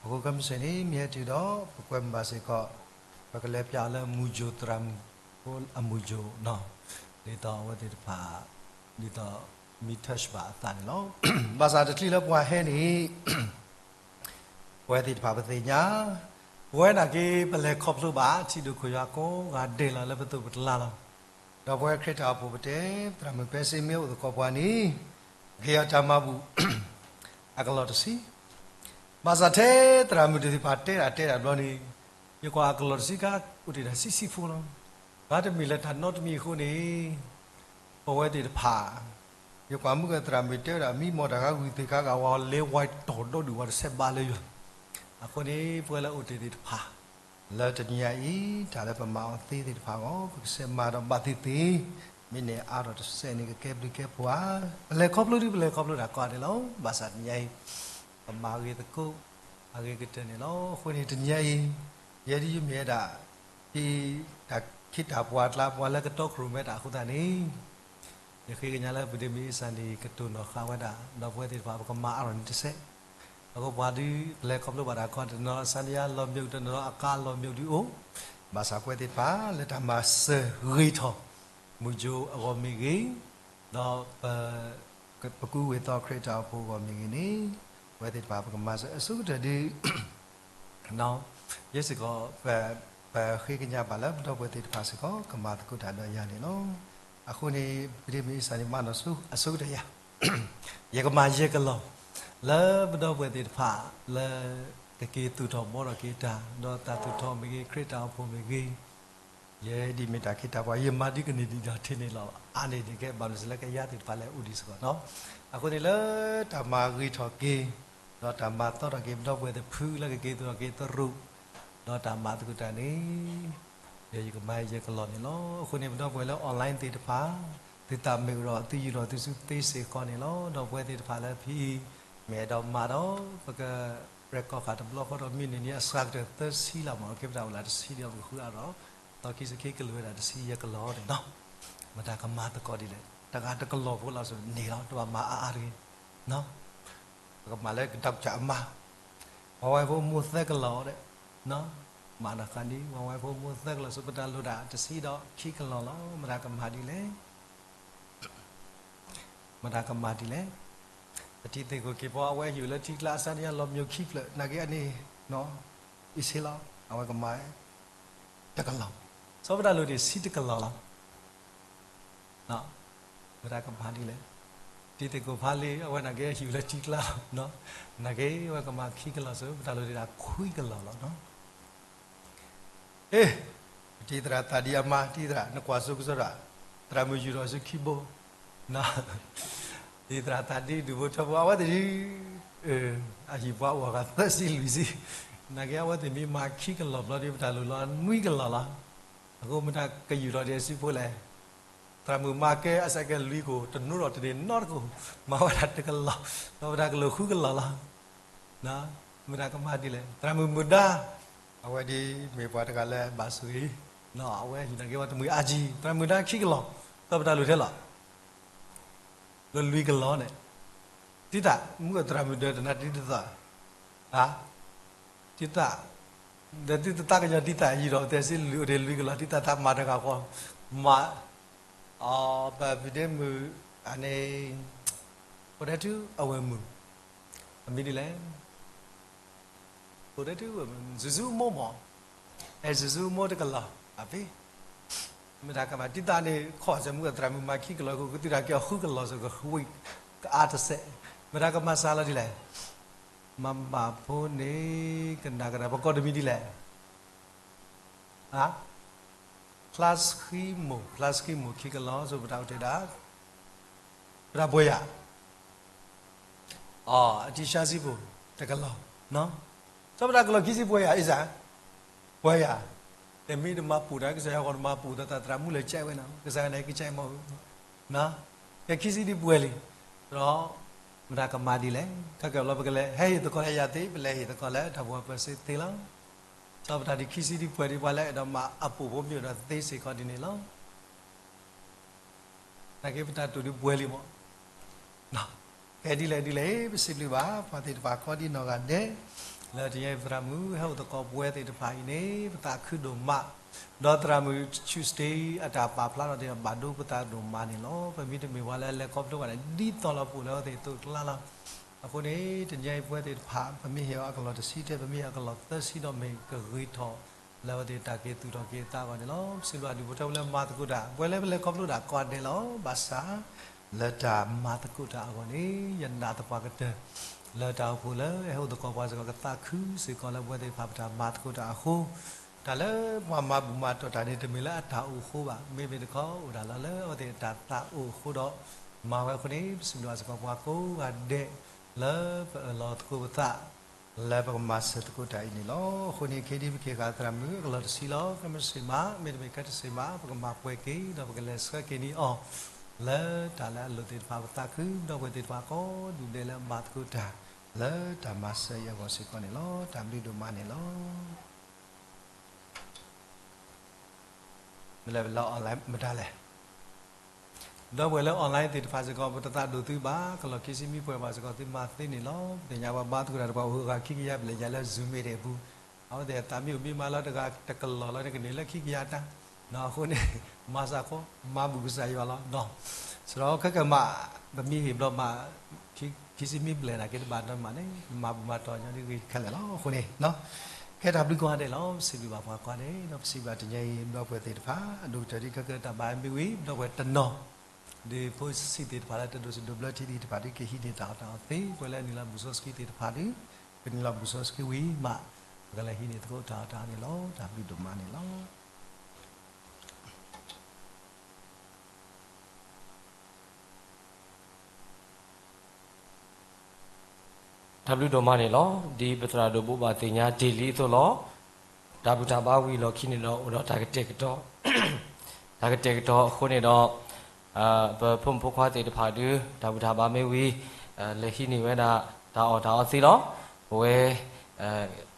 အဃိခဲမုၢ်ဆ့ၣ်န့ၣ် မ့ၢ်ဟဲတုၤဒီး ပကွဲမုာ်ဘၣ်စ့ၢ်ကီး ပကလဲၤပၠးလၢမုၢ်ယိၤသရၣ်မုၣ်ဖိအမုၢ်ယိၤနီၤ, ဒ်သိးအဝဲသ့ၣ်တဖၣ် ဒ်သိးမ့ၢ် touch ဘၣ်အသးန့ၣ်လီၤ. ဘၣ်ဆၣ်တချုးလၢပှၤဟဲန့ၣ် ပဝဲသ့ၣ်တဖၣ်ပသ့ၣ်ညါ, ပဝဲနာ်က့ ပလဲၤခီဖျိဘၣ် ထံဒိၣ်ခိၣ်ယွၤကိးဂၤဒဲးလီၤ လၢပသိးပကျါလီၤ. ဒီးပဝဲခရံာ်တၢ်အိၣ်ဖှိၣ်ပတဲ သရၣ်မုၣ်ဖဲစ့ၣ်မ့ၢ်အိၣ်သကိးပှၤန့ၣ် ကဟ့ၣ်အီၤတၢ်မၤဘူၣ် အကလီၢ်တဆံ, ဘၣ်ဆၣ်ထဲသရၣ်မုၣ်သ့ၣ်တဖၣ်တဲတၢ်တဲတၢ်ဘျီန့ၣ် ယကွၢ်အကလီၢ်တဆံခါ အိၣ်တ့ၢ်တၢ်ဆံဆံဖိလီၤ. ဘၣ်တမံၤလၢတၢ်နီတမံၤအဃိန့ၣ် ပဝဲသ့ၣ်တဖၣ် ယကွၢ်မုၢ်ကသရၣ်မုၣ်တဲဝဲဒၣ် မံမီၢ်တၢ်ခါဝံၤသ့ၣ်ခါဂၤ ဝဲလဲၤဝဲတီၢ်ဒီဒူၣ်ဝဲတဆဲးဘးလၢယွၤ, အဃိန့ၣ် ပဝဲလၢအိၣ်တ့ၢ်သ့ၣ်တဖၣ် လၢတနံၤညါအံၤ တၢ်လၢပမၤအီၤသ့သ့ၣ်တဖၣ်အဂီၢ် ပကဆဲးမၤဒီးဘၣ်သ့ၣ်သ့ၣ်, မ့ၢ်န့ၣ်အါထီၣ်တစဲးန့ၣ် ကကဲဘျုးကဲဖှိၣ်ဧါ. ပလဲၤခီဖျိဒ် ပလဲၤခီဖျိတၢ်ကိးဂၤဒဲးလီၤ. ဘၣ်ဆၣ်တနံၤညါအံၤ ပမၤဂ့ၤသကိး အဂ့ၤကတၢၢ်န့ၣ်လီၤ. အဃိန့ၣ် တနံၤညါအံၤ ယဲဒ်ယမ့ၢ်ဝဲဒၣ် ဖဲတၢ်ခ့တၢ်ပှၤအကျါ ပှၤလၢကတီခိၣ်ရိၣ်မဲတၢ်အဃိသတးန့ၣ် ယဃ့ကညးလၢ ပဒ့မုၣ်အ့စၣ်န့ၣ် ကတိၤနီၣ်ဃာ်ဝဲဒၣ် ဒီးပဝဲသ့ၣ်တဖၣ် ပကမၤအါထီၣ်န့ၣ်တစဲး, အဃိပှၤဒုး ပလဲၤခီဖျိဘၣ်တၢ်ကီ တနီၤ စါနယါလီၤမၠိး တနီၤအကါလီၤမၠိးဒုးအိၣ်, ဘၣ်ဆၣ်ပဝဲသ့ၣ်တဖၣ် လၢတၢ်မၤစၢၤဂ့ၤထီၣ် မုၢ်ယိၤအဂီၢ်မ့ၢ်ဂ့ၤ, ဒီးပ ပကူဝ့ၢ်သီခရံာ်တၢ်အိၣ်ဖှိၣ်အဂီၢ်မ့ၢ်ဂ့ၤန့ၣ် ပဝဲသ့ၣ်တဖၣ် ပကမၤစၢၤအဆိကတၢၢ်ဒုး ယဲစ့ၢ်ကီး ပဃ့ကညးဘၣ်လၢပဒီပုၢ်ဝဲၢ်သ့ၣ်တဖၣ်စ့ၢ်ကီး ကမၤသကိးတၢ်ဒီးယၤန့ၣ်လီၤ. အဃိန့ၣ် ပဒ့မုၣ်အ့စၣ်န့ၣ် မၤနီၣ်အဆိကတၢၢ်ယၤ, ယကမၤယဲၢ်ကလီၢ် လၢပဒီပုၢ်ဝဲၢ်သ့ၣ်တဖၣ် လၢကက့ၤသူၣ်ထီၣ်ဘှီထီၣ်က့ၤတၢ် ဒီးတၢ်သူၣ်ထီၣ်မ့ၢ်ဂ့ၤ ခရံာ်တၢ်အိၣ်ဖှိၣ်မ့ၢ်ဂ့ၤ ယဲဒ်မ့ၢ်တၢ်ခ့တၢ်ပှၤ ယမၤဒ်ကန့ၢ်ဒံးဒီးထံန့ၣ်လီၤ. အါန့ၢ်န့ၣ်ကဲ ဘၣ်မနုၤစ့ၢ်လၢကယၤသ့ၣ်တဖၣ်လဲၣ် အိၣ်ဒံးစ့ၢ်ကီးနီၤ. အဃိန့ၣ် လၢတၢ်မၤဂ့ၤထီၣ်က့ၤ ဒီးတၢ်မၤသီထီၣ်က့ၤ ပဒီပုၢ်ဝဲၢ်တဖုလၢကက့ၤသူၣ်ထီၣ်က့ၤသရူး ဒီးတၢ်မၤသကိးတၢ်န့ၣ် ယကမၤယဲၢ်ကလီၢ်န့ၣ်လီၤ. အဃိန့ၣ် ပဒီပုၢ်ဝဲၢ်လၢ online သ့ၣ်တဖၣ် သုသးမုာ်ဒီး သုယူၢ်ထီၣ်သုစုသ့စ့ၢ်ကီးန့ၣ်လီၤ. ဒီးပဝဲသ့ၣ်တဖၣ်လၢဖဲအံၤ မ့ၢ်အဲၣ်ဒိးမၤဒီး ပက record ဃာ်တဘျီဃီဒီး မ့ၢ်န့ၢ်န့ၣ် အစှၤကတၢၢ်သၢဆံလီၤမး, ကဲပတၢ်အိၣ်လၢတဆံဒီး ပကဃုအါဒီး သီခံဆံခံကလုာ်ဝဲဒၣ်တဆံယဲၢ်ကလီၢ်န့ၣ်နီၤ. မတၤကမၤသကိးဒ်လဲၣ်, တဂၤတကလီၢ်ဖိလီၤစ့ၢ်န့ၣ်လီၤ, တဘၣ်မၤအါအါတဂ့ၤ. ပကမၤလၢကဒီကစၢ်အမါ, ပှၤဝဲဖိမိၢ်သၢကလီၢ်ဒီး မၤနၢၤဃာ်ဒ် ပှၤဝဲဖိမိၢ်သၢကလီၢ်စ့ၢ် ပတၢ်လိၣ်ဒၣ်တဆံဒီးခံကလီၢ်လီၤ. မတၤကမၤဒ်လဲၣ် မတၤကမၤဒ်လဲၣ်. ပတံၤသကိးက့ၤပှၤ အဝဲဟံၣ်လၢထံကျါ အစါနယါလီၤမၠိးခံဖျၢၣ် နာ်က့အန့ၣ် အ့ၣ်စ့လီၤ အဝဲကမၤ တကလီၢ်, စီၤပတၢ်လိၣ်န့ၣ် ဆံတကလီၢ်လီၤ. မတၤကမၤဒ်လဲၣ်. တံၤသကိးဖးလံ အဝဲနာ်က့ဟံၣ်လၢထံကျါလီၤ, နာ်က့အဝဲကမၤခံကလီၢ်စ့ၢ် ပတၢ်လိၣ်ဒၣ်ခွံကလီၢ်လီၤ. အ့, ပတံၤသရၣ်သးဒံအမါ တံၤသရၣ် နကွၢ်စိကစီဒီး သရၣ်မုၣ်ယူၢ်ထီၣ်စုခံဘိ, တံၤသရၣ်သးဒံဒူၣ်ဖိထၢဖိ အဝဲသ့ၣ်ဒ် အဟံၣ်ပှၤအိၣ်အဂၤသၢဆံလွံၢ်ဆံ, နာ်က့အဝဲသ့ၣ်မ့ၢ်မၤခံကလီၢ်ဘျီဒီး ပတၢ်လိၣ်လီၤနွံကလီၢ်လီၤ. အဃိမတၤကယူၢ်ထီၣ်ဒံးအစုဖိလဲၣ်. သရၣ်မုၣ်မၤကဲအစဲးကဲလွံၢ်ကိၢ် တနူထီၣ်တန့ၢ်နီတကိၢ်, မၤဝဲဒၣ်တကလီၢ်, ဒီးပတၢ်ကလိၣ်ဃုကလီၢ်လီၤ. မတၤကမၤဒ်လဲၣ်. သရၣ်မုၣ်မုၢ်ဒါ, အဝဲဒ်မ့ၢ်ပှၤတဂၤလၢဘၣ်ဆိၣ်ဂ့ၤ, အဝဲဟံၣ်နာ်က့ဝဲတမှံၤအါကံ, သရၣ်မုၣ်ဒါခံကလီၢ်, ဒီးပတၢ်လိၣ်ထဲလီၤ လၢလွံၢ်ကလီၢ်န့ၣ်, တံၤသရၣ် မုၢ်သရၣ်မုၣ်ဒါတနၤတံၤသရၣ်, တံၤသရၣ်, ဒီးတံၤသရၣ်ကညီတံၤသရၣ် ယံၤဒီးတဲစ့လွံၢ်အိၣ်ဒံးလွံၢ်ကလီၢ် တံၤသရၣ်သးမၤတဂၤဃီ, မၤ, ပပဒ့မုၣ်, အန့ၣ်, အိၣ်ဒဲးထူအဝဲၢ်မုၣ်, အမံၤဒ်လဲၣ် အိၣ်ဒဲးထူအဝဲၢ်မုၣ် စုစုမိၢ်မး, အဲၣ်စုစုမိၢ်တကလီၢ်, အဖဲ မတၤကမၤ ဒ်သိးန့ၣ် ခီၣ်စဲးမူကသရၣ်မုၣ်မၤခံကလီၤ ကသုတၢ်ကဲအီၤဃုကလီၤ စ့ၢ်ကီးဝံၤကအါတစဲး, မတၤကမၤစှၤလီၤဒ်လဲၣ်. မၤဘၣ်ဖိန့ၣ် ကနၣ်ကဒီး ပကိးတမံၤဒ်လဲၣ်. ဖျါစဃံမိၢ် ဖျါစဃံမိၢ်ခံကလီၤ ဆိပတၢ်အိၣ်တ့ၢ်ဒၣ် ပတၢ်ဘှဲယၤ အတံၢ်ဆါစံပူၤ တကလီၤ, စီၤပတၢ်ကလီၤခံဆံပှဲၤယၤ အ့ၣ်စၢ်, ပှဲၤယၤ, တမ့ၢ်တမၤပူၤတၢ် ကစၢ်ယွၤဂီၢ်တမၤပူၤဒီးတၢ်သရၣ်မုၣ်လၢကဲဝဲနီၤ ကစၢ်ယွၤန့ၣ်ကဲမီၢ်, ကဲခံဆံဒ်ပှဲၤလံ, ဒီး မတၤကမၤဒ်လဲၣ် ခဲကဲဘျီပကလဲၤ ဟဲဟ့ၣ်သကိးလၢယၤသ့ ပလဲၤဟ့ၣ်သကိးလၢတၢ်ဘှဲပၢၤစ့သ့လီၤ, စီၤပတၢ်ဒ်ခံဆံဒ်ပှဲၤဒ်ပှၤလၢအဲၣ်ဒိးမၤအပိာ်ဖိမ့ၢ်အိၣ်ဒီးသ့စ့ၢ်ကီးဒ်န့ၣ်လီၤ. နာ်က့ပတၢ်တိာ်ဒ်ပှဲၤလံမး, ကဲဒ်လဲၣ်ဒ်လဲၣ် ပစံးဘျုးဘၣ် ပှၤသ့ၣ်တဖၣ်ကိးဒ်နီၢ်ဂၤဒဲး, လၢတနံၤအံၤပသရၣ်မုၣ် ဟဲအိၣ်သကိးပဝဲသ့ၣ်တဖၣ်အံၤန့ၣ် ပသးခုဒိၣ်မး, ဒီးသရၣ်မုၣ် Tuesday အတၢ်ပာ်ဖျါထီၣ်သ့ၣ်တဖၣ် ဘၣ်ဒိပသးဒိၣ်မးန့ၣ်လီၤ. ပမ့တမ့ၢ်ပှၤလၢအလဲၤခီဖျိဘၣ်န့ၣ် ဒ်သိးလီၤပအိၣ်လၢအဝဲသ့ၣ်အသိးအကျါလီၤ. အဃိန့ၣ် တနံၤအံၤပဝဲသ့ၣ်တဖၣ် ပမ့ၢ်ဟ့ၣ်အီၤအကလီၢ်တဆံတဲ ပမ့ၢ်ဟ့ၣ်အီၤအကလီၢ်သၢဆံဒီးမ့ၢ်ကဂ့ၤထီၣ် လၢအဝဲသ့ၣ်တၢ်က့ၤသူၣ်ထီၣ်က့ၤအသးအဂီၢ်န့ၣ်လီၤ. ပစံးဘျုးဒုးဖိထၢဖိလၢမၤသကိးတၢ် ပဝဲလၢပလဲၤခီဖျိတၢ်ကိးဂၤဒဲးလီၤ. ဘၣ်ဆၣ် လၢတၢ်မၤသကိးတၢ်အဂီၢ်န့ၣ် ယနာ်သပှၢ်ကတၢၢ် လၢတၢ်အိၣ်ဖှိၣ်လၢအဟဲအိၣ်သကိးပှၤစ့ၢ်ကီး ကသးခုစ့ၢ်ကီးလၢပဝဲသ့ၣ်တဖၣ်ပတၢ်မၤသကိးတၢ်အဃိ, တၢ်လၢပှၤမၤဘူၣ်မၤတီၢ်တၢ်န့ၣ် တမ့ၢ်လၢအတၢ်အိၣ်အဃိဘၣ်. မ့မ့ၢ်တခီ အိၣ်ဒၣ်လၢလၢအဝဲသ့ၣ်အတၢ်သးအိၣ်အဃိဒီး မၤဝဲအဃိန့ၣ် ပစံးဘျုးစ့ၢ်ကီးပှၤကိးဂၤဒဲး လၢပအၢၣ်လီၤသကိးပသး လၢပကမၤစၢၤသကိးတၢ်အံၤန့ၣ်လီၤ. အဃိန့ၣ် ခဲဒ်ပကဟ့ၣ်ဃာ်သရၣ်မုၣ်အကလီၢ်တဆံလီၤ. ကမ့ၢ်စ့မး မ့တမ့ၢ်ကဲတစ့မး ပကမၤပှဲၤက့ၤ ဒီးပကလဲၤဆှၢက့ၤန့ၢ်အီၤ လၢတၢ်လၢအလိၣ်သ့ၣ်တဖၣ် ပသးခု ဒီပုၢ်ဝဲၢ်သ့ၣ်တဖၣ်ကိးဒူၣ်ဒဲးလၢအမၤသကိးတၢ် လၢတၢ်မၤစၢၤအံၤအဂီၢ်စ့ၢ်ကီးန့ၣ်လီၤ. တၢ်ဘျုးဒိၣ်မးန့ၣ်လီၤ. မ့ၢ်လၢပလၢ online မတၤလဲၣ်. ဒီပုၢ်ဝဲၢ်လၢ online သ့ၣ်တဖၣ်စ့ၢ်ကီး ပတသးဒိၣ်သုဘၣ်, ကလီၢ်ခံဆံမ့ၢ်ပှဲၤဘၣ်စ့ၢ်ကီး သုမၤသ့န့ၣ်လီၤ. ပသ့ၣ်ညါဘၣ်ဘါသကိးတၢ်တဖၣ် အိၣ်ဂၤခံကယၤ ပလဲၤယၤလၢ Zoom meeting အပူၤ, အဝဲသ့ၣ်အသးမ့ၢ်အိၣ်မ့ၢ်မးလီၤ တဂၤတကလီၢ်လီၤ နကန့ၢ်လၢခံကယၤတၢ်, အဃိန့ၣ် မၤစ့ၢ်ကီး မၤဘူၣ်ကစၢ်ယွၤလီၤ. စရီခဲကမး ပမ့ၢ်ဟ့ၣ်ဘျီမး ခံဆံမ့ၢ်ပှဲၤနာ်က့တဘၣ်နီတမံၤန့ၣ် မၤဘူၣ်မၤတီၢ်ညီဒ်ဂ့ၤခဲလၢာ်လီၤ. အဃိန့ၣ် ကဲတၢ်ဘျုးကိးဂၤဒဲးလီၤ. ပစံးဘျုးဘၣ်ပှၤကိးဂၤဒဲး ဒီးပစံးဘျုးဘၣ်တနံၤအံၤ ဒီပုၢ်ဝဲၢ်သ့ၣ်တဖၣ် အဒိၣ်ကတၢၢ်ဒ်ခဲကတၢၢ်ဘၣ်မ့ၢ်ဝံၤ ဒီပုၢ်ဝဲၢ်တနီၤ ဒ်ဖိဆံးသ့ၣ်တဖၣ်လၢတဒိးစံးဒိးဘျၢထံသ့ၣ်တဖၣ်ဒ်ကဟံးန့ၢ်တၢ်အီၣ်တၢ်အီသ့ ပှၤလၢအနုာ်လီၤဘူၣ်စီဆှံသ့ၣ်တဖၣ်ဒီး ကနုာ်လီၤဘူၣ်စီဆှံဝံၤမး ပကလဲၤဟံးန့ၢ်သကိးတၢ်အီၣ်တၢ်အီန့ၣ်လီၤ. တၢ်ဘျုးဒိၣ်မးန့ၣ်လီၤ. တၢ်ဘျုးဒိၣ်မးန့ၣ်လီၤ. ဒ်ပသရၣ်ဒိၣ်ဘိးဘၣ်သ့ၣ်ညါတ့ၢ်လံအသိးလီၤ. တၢ်ဘူၣ်တၢ်ဘါဝံၤအလီၢ်ခံန့ၣ်ဒီး အိၣ်ဒီးတၢ်ကတဲာ်ကတီၤ တၢ်ကတဲာ်ကတီၤအဃိန့ၣ်ဒီး ပဖိမုၣ်ဖိခွါသ့ၣ်တဖၣ်ဒုး တၢ်ဘူၣ်တၢ်ဘါမ့ၢ်ဝံၤ လဲၤဟံးန့ၢ်ဝဲဒၣ် တၢ်အီၣ်တၢ်အီသ့လီၤ. ပဝဲ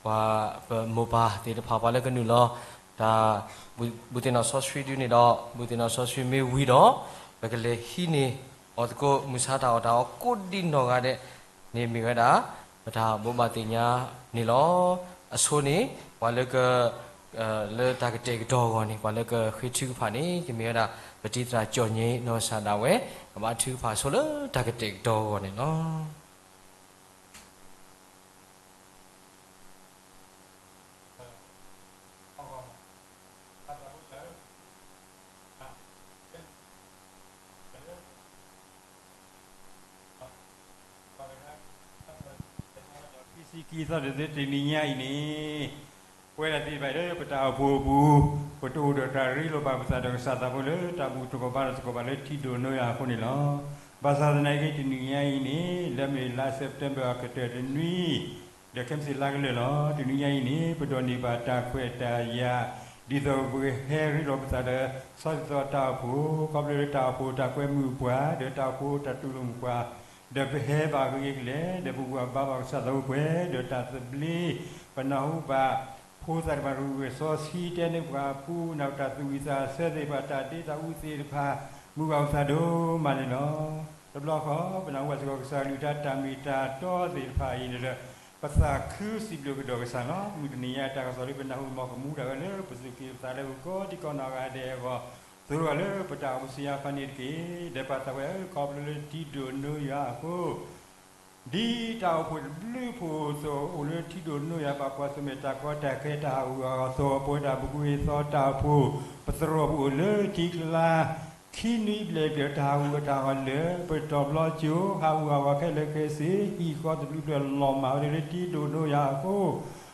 ပှၤပမိၢ်ပၢ်သ့ၣ်တဖၣ် ပှၤလၢကနုာ်လီၤ တၢ် ဘူၣ်သ့ၣ်နီၣ်စီဆှံဒုန့ၣ်ဒီး ဘူၣ်သ့ၣ်နီၣ်စီဆှံမ့ၢ်ဝံၤဒီး ပကလဲၤဟံးန့ၢ်အီၣ်သကိး မုၢ်ဆါတၢ်အီၣ်တၢ်အီကိးဒံနီၢ်ဂၤဒဲးန့ၣ် မ့ၢ်ဝဲဒၣ် ပတၢ်ဘိးဘၣ်သ့ၣ်ညါန့ၣ်လီၤ. အဆိန့ၣ် ပှၤလၢက လၢတၢ်ကတဲာ်ကတီၤအဂီၢ်န့ၣ် ပှၤလၢကဃ့ထုကဖၣ်န့ၣ် ကမ့ၢ်ဝဲဒၣ် ပတံၤသရၣ်ကၠီၣ်ညိနီၢ်ကစၢ်ဒၣ်ဝဲ ကဘၣ်ထုကဖၣ်ဆိလၢတၢ်ကတဲာ်ကတီၤအဂီၢ်န့ၣ်လီၤ. ခံဆံခံသီ တနံၤညါအံၤန့ၣ် ပဝဲဒၣ်သ့ၣ်တဖၣ်လၢပတၢ်အိၣ်ဖှိၣ်အပူၤ ပတအိၣ်ဒီးတၢ်ရ့လိာ်ဘၣ်ပသးဒီးကစၢ်သးဖိလၢတၢ်ဘူၣ်သကိးဘါသကိးဘၣ်လၢထံဒိၣ်နိယၤအဃိန့ၣ်လီၤ. ဘၣ်ဆၣ်သနာ်က့ တနံၤညါအံၤန့ၣ် လၢမ့ၢ်လါ September အကတၢၢ်တနွံ ဒီးခဲမုၢ်ဆ့ၣ်လါကလၢာ်လီၤ. တနံၤညါအံၤန့ၣ် ပဒိးန့ၢ်ဘၣ်တၢ်ခွဲးတၢ်ယာ် ဒ်သိးပကဟဲရ့လိာ်ပသးဒီး ဆီဒ်သိးတၢ်အိၣ်ဖှိၣ် ခီဖျိလၢတၢ်အိၣ်ဖှိၣ်တၢ်ကွဲမုာ်ပှၤ ဒီးတၢ်အိၣ်ဖှိၣ်တၢ်တူၢ်လိာ်မုာ်ပှၤ ဒီးပဟဲဘၣ်ဂ့ၤကလဲာ် ဒီးပဘူၣ်ဘၣ်ဘါဘၣ်ကစၢ်သးပှဲၤ ဒီးတၢ်သဘျ့ ပနၢ်ဟူဘၣ် ဖိသၣ်တဖၣ်ရူၢ်ရူၢ်စီဆှံတဲန့ၢ်ပှၤအပူၤ နၢ်တၢ်သူၣ်ဝံၣ်သးဆၢသ့ၣ်တဖၣ် တၢ်ဒ့တၢ်အူသ့ၣ်တဖၣ် မုာ်ဘၣ်ပသးဒိၣ်မးန့ၣ်လီၤ. တဘျီဃီ ပနၢ်ဟူဘၣ်စ့ၢ်ကီးကစၢ်အကလုၢ်ကထါတၢ်မ့ၢ်တၢ်တီသ့ၣ်တဖၣ်အံၤန့ၣ်ဒီး ပသးခုစံးဘျုးကဒီးကစၢ်လီၤ. မုၢ်တနံၤညါတၢ်ကစီၣ်လၢပနၢ်ဟူမ့ၢ်ကမူဒၣ်ဝဲလၢပစူၢ်က့ၤပသးလၢပကိးဒံကိးနီၢ်ဂၤဒဲးအဂီၢ် သိၣ်လိလၢပတၢ်အိၣ်ဆူၣ်အခီၣ်န့ၣ်တက့ၢ်. ဒီးပၢ်သးဝဲဧၢ ခီဖျိလၢထံဒိၣ်နိယၤအဃိ ဒ်တၢ်အိၣ်ဖှိၣ်တဘျုးဖှိၣ်အသိး အိၣ်လၢထံဒိၣ်နိယၤ ဘၣ်ကွၢ်ဆၢၣ်မဲာ်တၢ်ကီတၢ်ခဲတၢ်ဟးဂူာ်ဟးဂီၤအသိး ပဝဲဒၣ်ပူၤကွံာ်သီတၢ်အိၣ်ဖှိၣ် ပသရိာ်ပူၤအိၣ်လၢထံကျါ ခံနွံဘျဲၣ်ဘျဲၣ် တၢ်ဟးဂူာ်တၢ်ဟးဂီၤလၢာ် ပတီၢ်ဘျီကၠိ ဟးဂူာ်ဟးဂီၤခဲလၢာ်ခဲဆ့ ဟံၣ်ဃီတဘျုးဘျၢၣ်လီၤမၢ်ဝဲဒၣ်လၢထံဒိၣ်နိယၤအဃိ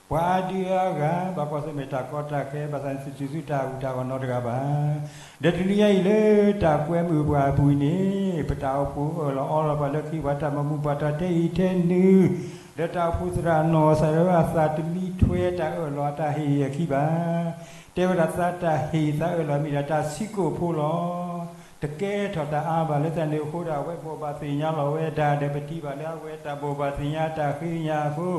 ပှၤအါဒံအါဂၤ ဘၣ်ကွၢ်ဆၢၣ်မဲာ်တၢ်ကီတၢ်ခဲ ဘၣ်ဆၣ်န့ၣ် တတုၤဆူတၢ်ဟးဂူာ်တၢ်ဟးဂီၤနီတဂၤဘၣ်. ဒီးတနံၤညါအံၤလၢတၢ်ကွဲမုာ်ပှၤအပူၤအံၤန့ၣ် ပတၢ်အိၣ်ဖှိၣ်အၢၣ်လီၤအီလီၤပှၤလၢခံ ပှၤတၢ်မၤမူပှၤတၢ်ထဲအံၤထဲနုၤ ဒီးတၢ်အိၣ်ဖှိၣ်သရၣ်နီၢ်ကစၢ်ဒၣ်ဝဲအသးတမံထွဲတၢ်အၢၣ်လီၤအတၢ်ဟ့ၣ်အခံဘၣ်. တဲဝဲဒၣ်သးတၢ်ဟ့ၣ်သးအၢၣ်လီၤမ့ၢ်ဒၣ်တၢ်ဆံးကိာ်ဖိလီၤ. တကဲထီၣ်တၢ်အါဘၣ်လၢတၢ်န့ၣ်အဃိဒီး အဝဲဘိးဘၣ်သ့ၣ်ညါလီၤဝဲဒၣ် ဒီးပထံၣ်ဘၣ်လၢအဝဲတၢ်ဘိးဘၣ်သ့ၣ်ညါတၢ်ဃ့ကညးအဃိ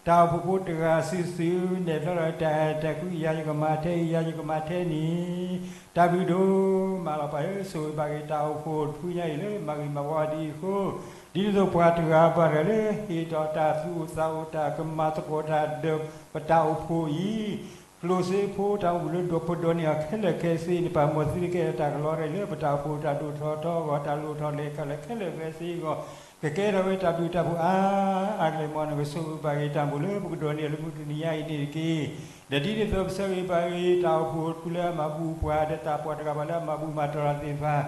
တၢ်အိၣ်ဖှိၣ်ဖိတဂၤစုာ်စုာ် နဲၣ်ဖျါလီၤတၢ်အဲၣ်တၢ်ကွံ ယၤယကမၤထဲအံၤ ယၤယကမၤထဲန့ၣ် တၢ်ဘျုးဒိၣ်မးလီၤ. ပၢ်ဧၢ ဆိၣ်ဂ့ၤဘၣ်က့ၤတၢ်အိၣ်ဖှိၣ်တဖုညါအံၤလၢမၤဂ့ၤမၤဝါဒ်အံၤအဃိ ဒ်သိးသိးပှၤတဂၤဘၣ်တဂၤလၢ ဟ့ၣ်ထီၣ်တၢ်သူၣ်အိၣ်သးအိၣ် တၢ်ကမၤသကိးတၢ်ဒီးပတၢ်အိၣ်ဖှိၣ်အံၤ ကျိၣ်စ့ဖိတၢ်အိၣ်မူလၢဒိးပဒိးန့ၢ်အီၤခဲလၢာ်ခဲဆ့န့ၣ် ပာ်မီၤသံလၢကဲထီၣ်တၢ်ကလီတၢ်အံၤလၢပတၢ်အိၣ်ဖှိၣ်တၢ်ဒိၣ်ထီၣ်ထီအဂီၢ် တၢ်လိၣ်ထီၣ်လဲၢ်ထီၣ်လၢခဲလၢာ်ခဲဆ့အဂီၢ် ကကဲထီၣ်ဝဲတၢ်ဘျုးတၢ်ဖှိၣ်အါအါကလဲာ် မ်နကဆိၣ်ဂ့ၤဘၣ်က့ၤတၢ်မိၣ်လၢပကဒိးန့ၢ်အီၤလၢမုၢ်တနံၤညါအံၤန့ၣ်တက့ၢ်. ဒီးဒ်န့ၣ်အသိး ပဆၢဂ့ၤဘၣ်က့ၤတၢ်အိၣ်ဖှိၣ်တဖုလၢအမၤဘူၣ်ပှၤ ဒီးတၢ်ပှၤတဂၤဘၣ်လၢအမၤဘူၣ်မၤတီၢ်တၢ်သ့ၣ်တဖၣ်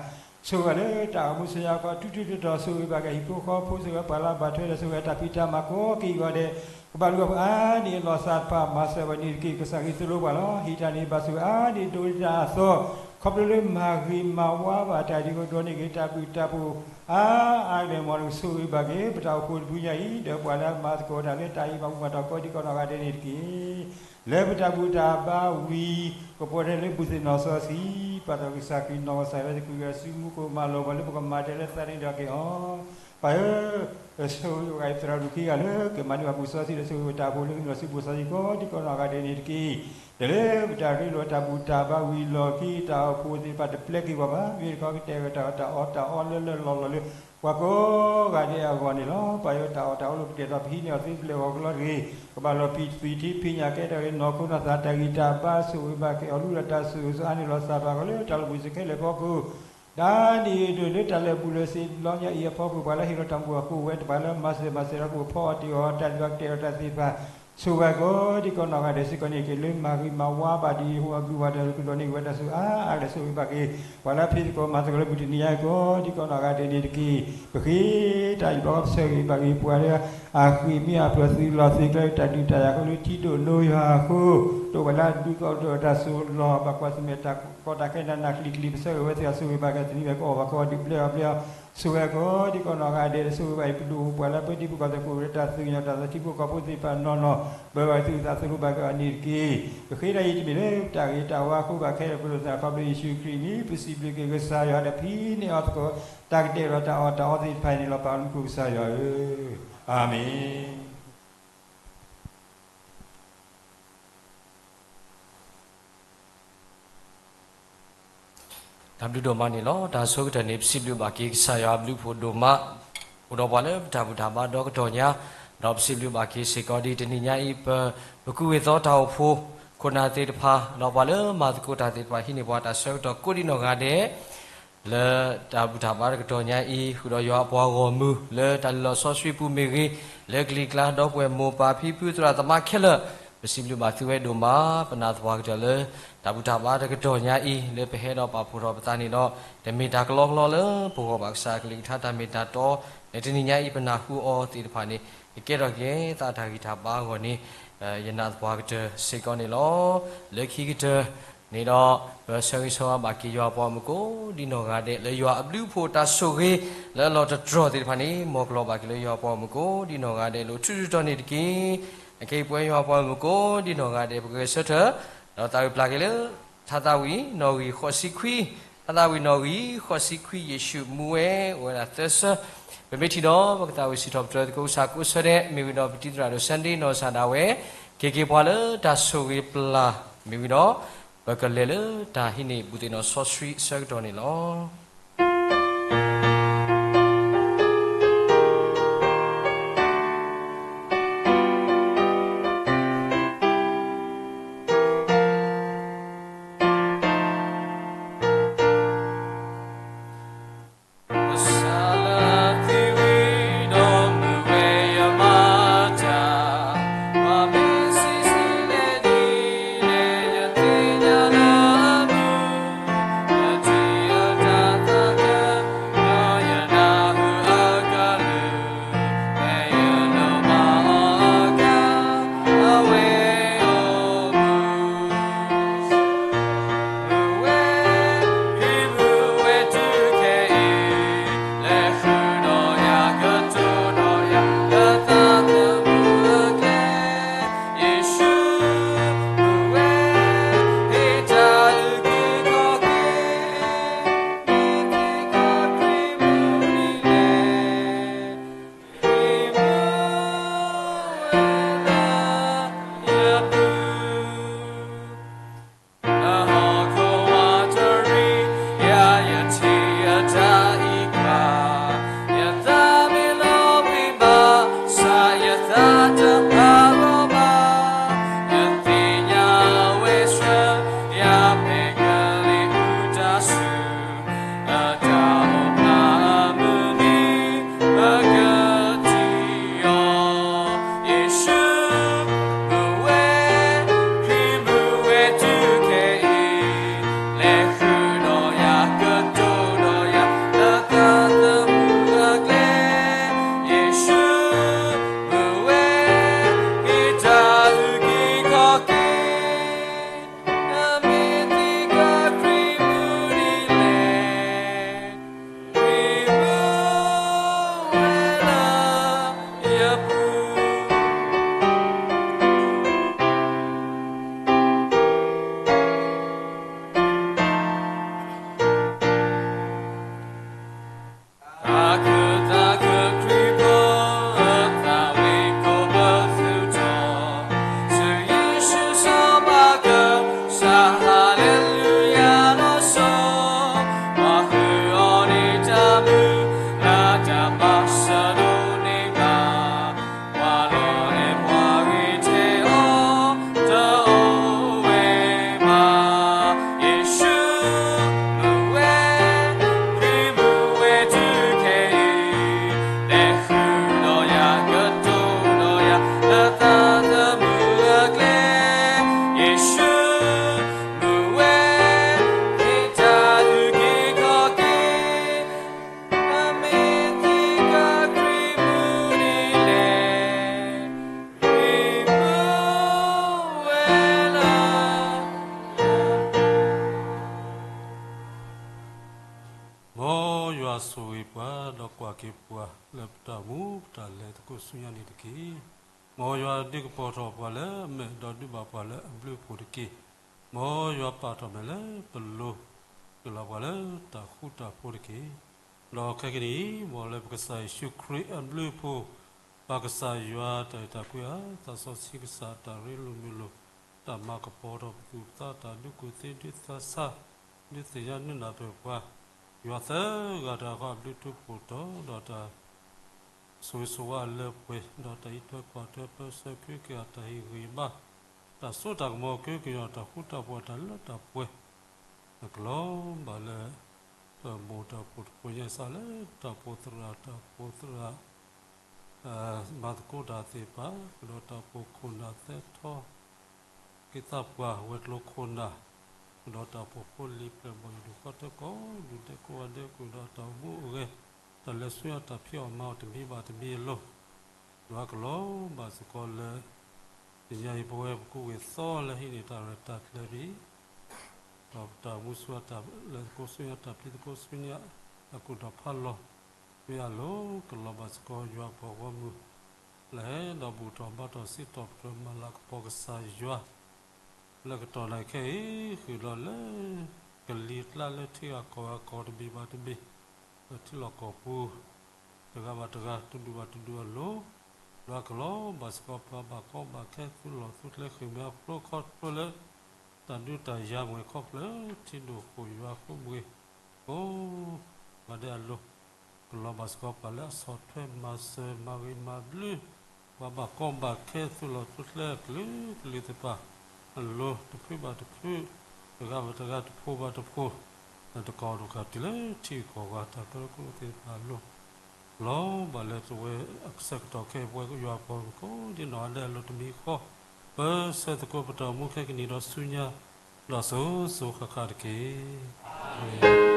ဆိၣ်ဂ့ၤလၢတၢ်အိၣ်မူဆူညါခီ ထူထူတီတီ ဆိၣ်ဂ့ၤဘၣ်က့ၤဟံၣ်ဖိဃီဖိ ဆိၣ်ဂ့ၤပှၤလၢအဘၣ်ထွဲဒီး ဆိၣ်ဂ့ၤတၢ်ဖံးတၢ်မၤကိးက့ၢ်ဂီၤဒဲး ကဘၣ်လူၤအီၣ်ပှၤအါဒံအလီၢ်သးတဖၣ် မၤစၢၤပှၤန့ၣ်တက့ၢ်. ကစၢ်ခရံာ်သိၣ်လိပှၤလီၤ. ဟ့ၣ်တၢ်န့ၣ်ဘၣ်ဆိၣ်ဂ့ၤအါဒံဒိၣ်ဒံးတၢ်အသီ ခီဖျိလၢမၤဂ့ၤမၤဝါဘၣ်တၢ်ဒ်ကဒိးန့ၢ်က့ၤတၢ်ဘျုးတၢ်ဖှိၣ်အါအါကလဲာ် မ်နကဆိၣ်ဂ့ၤဘၣ်က့ၤ ပတၢ်အိၣ်ဖှိၣ်တဖုညါအံၤ ဒီးပှၤလၢအမၤသကိးတၢ်လၢတၢ်ဟ့ၣ်မၤဘူၣ်မၤတီၢ်ကိးဒံကီးနီၢ်ဂၤဒဲးန့ၣ်တက့ၢ်. လၢပတၢ်ဘူၣ်တၢ်ဘါဝံၤ ကပီၤဒဲးလၢဘူၣ်သ့ၣ်နီၣ်စီဆှံ ပာ်ထီၣ်ကစၢ်ခရံာ်နီၢ်ကစၢ်လၢတကွံဂၤစုမူခိၣ်မၤလိာ်ပှၤလၢပကမၤတဲလၢသးန့ၣ်ဒီးက့ၤအီၤ ပၢ်ဧၢ, ဆိၣ်ဂ့ၤဝဲသရၣ်ဒိၣ်ခံဂၤလၢကမၤန့ၢ်ဘၣ်ဘူၣ်စီဆှံဒီး ဆိၣ်ဂ့ၤဝဲတၢ်အိၣ်ဖှိၣ်လၢကနုာ်လီၤဆူဘူၣ်စီဆှံကိးဒံကီးနီၢ်ဂၤဒဲးန့ၣ်တက့ၢ်. ဒီးလၢပတၢ်ရ့လိာ်တၢ်ဘူၣ်တၢ်ဘါဝံၤလီၢ်ခံ တၢ်အိၣ်ဖှိၣ်သ့ၣ်တဖၣ်တပျဲက့ၤပှၤဘၣ်. မ့ၢ်တခီကတဲာ်ကတီၤတၢ်အီၣ်တၢ်အီလၢလၢလီၢ်လီၢ်လၢ ပှၤကိးဂၤဒဲးအဂီၢ်န့ၣ်လီၤ. ပၢ်ဧၢ, တၢ်အီၣ်တၢ်အီလၢပကတဲာ်ကတီၤ ပဟံးန့ၢ်အီၤသ့ပျဲၢ်ဂီၤကလီတဂ့ၤ, ကဘၣ်လီၤဖံးသွံၣ်ထံဖံးညၣ် ကဲထီၣ်က့ၤနီၢ်ခိနီၢ်သးတၢ်ဂံၢ်တၢ်ဘါ ဆိၣ်ဂ့ၤဘၣ်က့ၤအီၤ လူလီၤတၢ်ဆိၣ်ဂ့ၤဆိၣ်ဂ့ၤအါန့ၢ်လီၤစၢ်ဘၣ်ကီးလၢတၢ်လီၢ်ဘှံးစ့ၢ်ကီးခဲလၢာ်အဖီခိၣ် ဒ်န့ၣ်အသိးလၢတၢ်လၢာ်ဘူၣ်လၢာ်စ့ၤလီညါအံၤအဖီခိၣ် ပှၤလၢဟ့ၣ်လီၤတၢ်မူအဃိ ဝဲတဖၣ်လၢမၤစၢၤမၤစၢၤဒီးကအိၣ်ဖီအီၣ်တ့ၢ်အီၤ တၢ်ဒုးတၢ်ကတဲာ်ဒီးတၢ်သ့ၣ်တဖၣ် ဆိၣ်ဂ့ၤကိးဒံကီးနီၢ်ဂၤဒဲးစ့ၢ်ကီးန့ၣ်တက့ၢ်. လၢမၤဂ့ၤမၤဝါဘၣ်ဒ်အံၤအဃိ အဘျုးအဖှိၣ်ဒီးကဒိးန့ၢ်က့ၤဝဲတၢ်ဆိၣ်ဂ့ၤအါအါကလဲာ် ဆိၣ်ဂ့ၤဘၣ်က့ၤ ပှၤလၢဖံးသကိးမၤသကိးလၢမုၢ်တနံၤညါအံၤကိးဒံကီးနီၢ်ဂၤဒဲးန့ၣ်တက့ၢ်. ပဃ့တၢ်အံၤဘၣ်ဃီ ပဆၢဂ့ၤဘၣ်က့ၤပှၤလၢ အဃ့ၢ်မှံဟးဖျိးသုးလီၢ်သုးကျဲ တၢ်ဒုးတၢ်ယၤအဃိ လၢထံဒိၣ်နိယၤအဃိ တအိၣ်ဘၣ်လၢအဒုးကီးတၢ်ဆိၣ်လီၤ ဘၣ်ကွၢ်ဆၢၣ်မဲာ်တၢ်ကီတၢ်ခဲနးနးကျံၤကျံၤ ပဆၢဂ့ၤဝဲသ့ၣ် ဆိၣ်ဂ့ၤဘၣ်က့ၤ တနံၤဘၣ်ကအီၣ်ဘၣ်ကအီဒုးဘျၢအီၤဘျၢအီၤ ဆိၣ်ဂ့ၤကိးဒံကီးနီၢ်ဂၤဒဲး ဆိၣ်ဂ့ၤဘၣ်အံၤပဒိၣ်ပှၤလၢပဒံပကီၢ်သကိးဝဲတၢ်သ့ၣ်ညါတၢ်သးထံဖိကီၢ်ဖိသ့ၣ်တဖၣ်နီၢ်နီၢ် ဘၣ်ဘၣ်သုသးသ့ၣ်ညါဘၣ်က့ၤအီၤန့ၣ်တက့ၢ်. ပဃ့တၢ်အံၤတမ့ၢ်လၢတၢ်ဂ့ၤတၢ်ဝါအဃိဘၣ် ခဲလၢာ်ပလိာ်သးခီဖျိယ့ၣ်ၡူးခရံာ်အမံၤ ပစံးဘျုးက့ၤကစၢ်ယွၤဒီးဖံးန့ၢ်အီၤသကိး တၢ်ကတဲာ်ဒီးတၢ်အီၣ်တၢ်အီသ့ၣ်တဖၣ်န့ၣ်လီၤ. ပၢ်လၢမူခိၣ်ကစၢ်ယွၤဧၢ, အၤမ့ၣ်. တၢ်ဘျုးဒိၣ်မးန့ၣ်လီၤ. တၢ်ဆိကတၢၢ်န့ၣ် ပစံးဘျုးဘၣ်က့ၤကစၢ်ယွၤအဘျုးအဖှိၣ်ဒိၣ်မး အိၣ်ဒီးပှၤလၢပတၢ်ဘူၣ်တၢ်ဘါဒီကတီၢ်ညါ, ဒီးပစံးဘျုးဘၣ်က့ၤစ့ၢ်ကီးဒ်တနံၤညါအံၤ ပ ပကူဝံသီတၢ်အိၣ်ဖှိၣ် ခိၣ်နၢ်သ့ၣ်တဖၣ် ဒီးပှၤလၢမၤသကိးတၢ်သ့ၣ်တဖၣ် ဟံးန့ၢ်ပှၤတၢ်ဆၢကတီၢ်ကိးဒံနီၢ်ဂၤဒဲး လၢတၢ်ဘူၣ်တၢ်ဘါတကတီၢ်ညါအံၤ ဃုာ်ဒီးယွၤအပှၤဂီၢ်မုၢ် လၢတၢ်လုၢ်လီၢ်စီဆှံပူၤမ့ၢ်ဂ့ၤ, လၢကလံၤကျါဒီပုၢ်ဝဲၢ်မိၢ်ပၢ်ဖံဖုသရၣ်သမါခဲလၢာ်, ပစံးဘျုးဘၣ်သုဝဲဒိၣ်မး ပနာ်သပှၢ်ကတၢၢ်လၢ တၢ်ဘူၣ်တၢ်ဘါတကတီၢ်ညါအံၤ လၢပဟဲဒီးပာ်ဖှိၣ်ထီၣ်ပသးန့ၣ်ဒီး တမ့ၢ်တၢ်ကလီကလီလၢပဂီၢ်ဘၣ် ကစၢ်အကလုၢ်ကထါတၢ်မ့ၢ်တၢ်တီ လၢတနံၤညါအံၤ ပနၢ်ဟူအီၤသ့ၣ်တဖၣ်န့ၣ် ကကဲထီၣ်က့ၤသးတၢ်ဂံၢ်တၢ်ဘါအဂီၢ်န့ၣ် ယနာ်သပှၢ်ကတၢၢ်စ့ၢ်ကီးန့ၣ်လီၤ. လၢခံကတၢၢ်န့ၣ်ဒီး ပဆၢဂ့ၤဆၢဝါဘၣ်က့ၤယွၤပှၤမုၣ်ကိးဒံနီၢ်ဂၤဒဲး လၢယွၤအဘျုးအဖှိၣ်တၢ်ဆိၣ်ဂ့ၤ လၢအလီၤတတြီၢ်သ့ၣ်တဖၣ်န့ၣ် မ်ကလီၤဘၣ်က့ၤလၢယွၤပှၤမုၣ်ကိးဒံနီၢ်ဂၤဒဲး လၢထူထူတီတီန့ၣ်တက့ၢ်. အခဲအံၤပဝဲယွၤပှၤမုၣ်ကိးဒံနီၢ်ဂၤဒဲး ပဂဲၤဆၢထၢၣ် ဒီးသးဝံၣ်ပျၢ်က့ၤလၢ ထါသးဝံၣ်နီၣ်ဂံၢ်ဃိးဆံခွံ, ထါသးဝံၣ်နီၣ်ဂံၢ်ဃိးဆံခွံ ယ့ၣ်ၡူးမူဝဲအိၣ်ဝဲဒၣ်သၢဆၢ, ပမ့ၢ်ထံၣ်ဒီး ပကသးဝံၣ်စံးထီၣ်ပတြၢၤသကိးကစၢ်ကိးဆၢဒဲး မ့ၢ်ဝံၤဒီး ပတံၤသရၣ်ဒိၣ် Sunday နီၢ်ကစၢ်ဒၣ်ဝဲ က့ၤက့ၤပှၤလၢတၢ်ဆိၣ်ဂ့ၤပျၢ် မ့ၢ်ဝံၤဒီး ပကလဲၤလၢတၢ်ဟံးန့ၢ်ဘူၣ်သ့ၣ်နီၣ်စီဆှံအဆၢကတီၢ်န့ၣ်လီၤ. ဆိၣ်ဂ့ၤပှၤ ဒီးကွၢ်က့ၤပှၤလၢပတၢ်မူပတၢ်လဲၤသကိးဆူညါန့ၣ်တက့ၢ်. မ်ယွၤဒုးကပီၤထီၣ်ပှၤလၢအမဲာ် ဒီးဒုးဘၣ်ပှၤလၢအဘျုးအဖှိၣ်တက့ၢ်. မ်ယွၤပာ်ထီၣ်မဲာ်လၢပလိၤ ကလီၤပှၤလၢတၢ်ဃူတၢ်ဖိးတက့ၢ်. ဒီးခဲကနံၣ်အံၤ မ်လၢပကစၢ်ယ့ၣ်ၡူးခရံာ်အဘျုးအဖှိၣ်, ပၢ်ကစၢ်ယွၤတၢ်အဲၣ်တၢ်ကွံအါ, သးစီဆှံကစၢ်တၢ်ရ့လိာ်မုာ်လိာ်, တၢ်မၤကပီၤထီၣ်ပသူၣ်ပသး, တၢ်ဒုးကူၣ်သ့ဒုးသးဆါ, ဒုးသ့ၣ်ညါနုာ်နၢ်ပၢၢ်ပှၤ, ယွၤသၢဂၤတဂၤဃီအဘျုးထူဖှိၣ်တီၤ, ဒီးတၢ် ဆိၣ်ဂ့ၤဆိၣ်ဝါအလၢပှဲၤ, ဒီးတၢ်အံးထွဲကွၢ်ထွဲပၢဆှၢကဟုကယာ်တၢ်ဟ့ၣ်ဂံၢ်ဘါ, တၢ်စိတၢ်ကမီၤကဟုကယာ် တၢ်ဃူတၢ်ဖိး တၢ်လၢတၢ်ပှဲၤ, အကလီၤဘၣ်လၢ တၢ်ဘိၣ်တၢ်ဖှိၣ်တဖှိၣ်ညါစးလၢတၢ်ပှိၤသရၣ် တၢ်ပှိၤသရၣ် မၤသကိးတၢ်သ့ၣ်တဖၣ်, ကဒီးတၢ်ပှိၤခိၣ်နၢ်သၢထီ က့သးပှၢ်ဝဲၤကျိၤခိၣ်နၢ်, ကဒီးတၢ်အိၣ်ဖှိၣ်ဖိလံၤပျဲၢ်ဘီၣ်ယိၣ်ဒူၣ်ဃီထၢကီၢ်ဒူၣ် ဒဲးကိးဂၤဒဲး ကဒီးတၢ်အိၣ်မူအိၣ်ဂဲၤ, တၢ်လဲၤဆူညါတၢ်ဖံးအီၣ်မၤအီၣ်တမံၤဘၣ်တမံၤအလိၤ, ယွၤကလီၤဘၣ်စ့ၢ်ကီးလၢ တနံၤအံၤပဝဲပကအိၣ်ဂ့ၤသီလၢဟံးန့ၢ်တၢ်ရဲၣ်တၢ်ကျဲၤဒ်အံၤ ဒီးပတၢ်အိၣ်မူဆူညါတၢ်လဲၤသကိးဆူညါ တၢ်ပျံၤသကိးဆူညါ အကူၣ်ဒီးဖးလီၤ မ့ၢ်အလိၤ ကလီၤဘၣ်စ့ၢ်ကီးယွၤပှၤဂီၢ်မုၢ် လၢဟဲဒီးဘူၣ်ထီၣ်ဘါထီၣ်စံးထီၣ်ပတြၢၤမၤလၤကပီၤကစၢ်ယွၤ လၢကတီၢ်နံၤခဲအံၤ ဃုာ်ဒီးလၢ ကလံၤကျါလၢထံဂၤကီၢ်ဂၤကီၢ်တဘ့ၣ်ဘၣ်တဘ့ၣ် လၢထံလီၢ်ကီၢ်ပူၤ တဂၤဘၣ်တဂၤ တဒူၣ်ဘၣ်တဒူၣ်အလိၤ, ယွၤကလီၤဘၣ်စ့ၢ်ကီးပှၤဘၣ်ကီဘၣ်ခဲ သူၣ်လီၤသူၣ်ကျဲ ဃ့ၢ်မှံဟးဖျိးခီဖျိလၢ တၢ်ဒုးတၢ်ယၤမ့ၢ်ဂ့ၤ ခီဖျိထံဒိၣ်ဃိၣ်ယွၤဃိမ့ၢ်ဂ့ၤ ကိးဂၤဒဲးအလိၤ, ကလီၤဘၣ်စ့ၢ်ကီးပှၤလၢအဆီၣ်ထွဲမၤစၢၤမၤဂ့ၤမၤဘျုး ပှၤဘၣ်ကီဘၣ်ခဲ သူၣ်လီၤသူၣ်ကျဲ အကလုာ်ကလုာ်သ့ၣ်တဖၣ် အလိၤတဖုဘၣ်တဖု, တဂၤဘၣ်တဂၤ တဖိဘၣ်တဖိ, တကီၢ်ဒိၣ်ကီၢ်တုၤလၢထံဂၤကီၢ်ဂၤ တၢ်ကရၢကရိသ့ၣ်တဖၣ်အလိၤ, လီၤဘၣ်လၢပဝဲအဆၢကတီၢ်ခဲအံၤ ပဝဲယွၤပှၤကိးဒ်နီၢ်ဂၤဒဲးအလိၤ တမံၤဃီ ပဆၢသကိးပတၢ်အိၣ်မူခဲကနံၣ်ဒီးဆူညါ ဒီးစိၤစိၤဃၣ်ဃၣ်တက့ၢ်.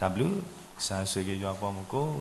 တၢ်ဘျုး, ကစၢ်ဆိၣ်ဂ့ၤယွၤပှၤမုၣ်ကိး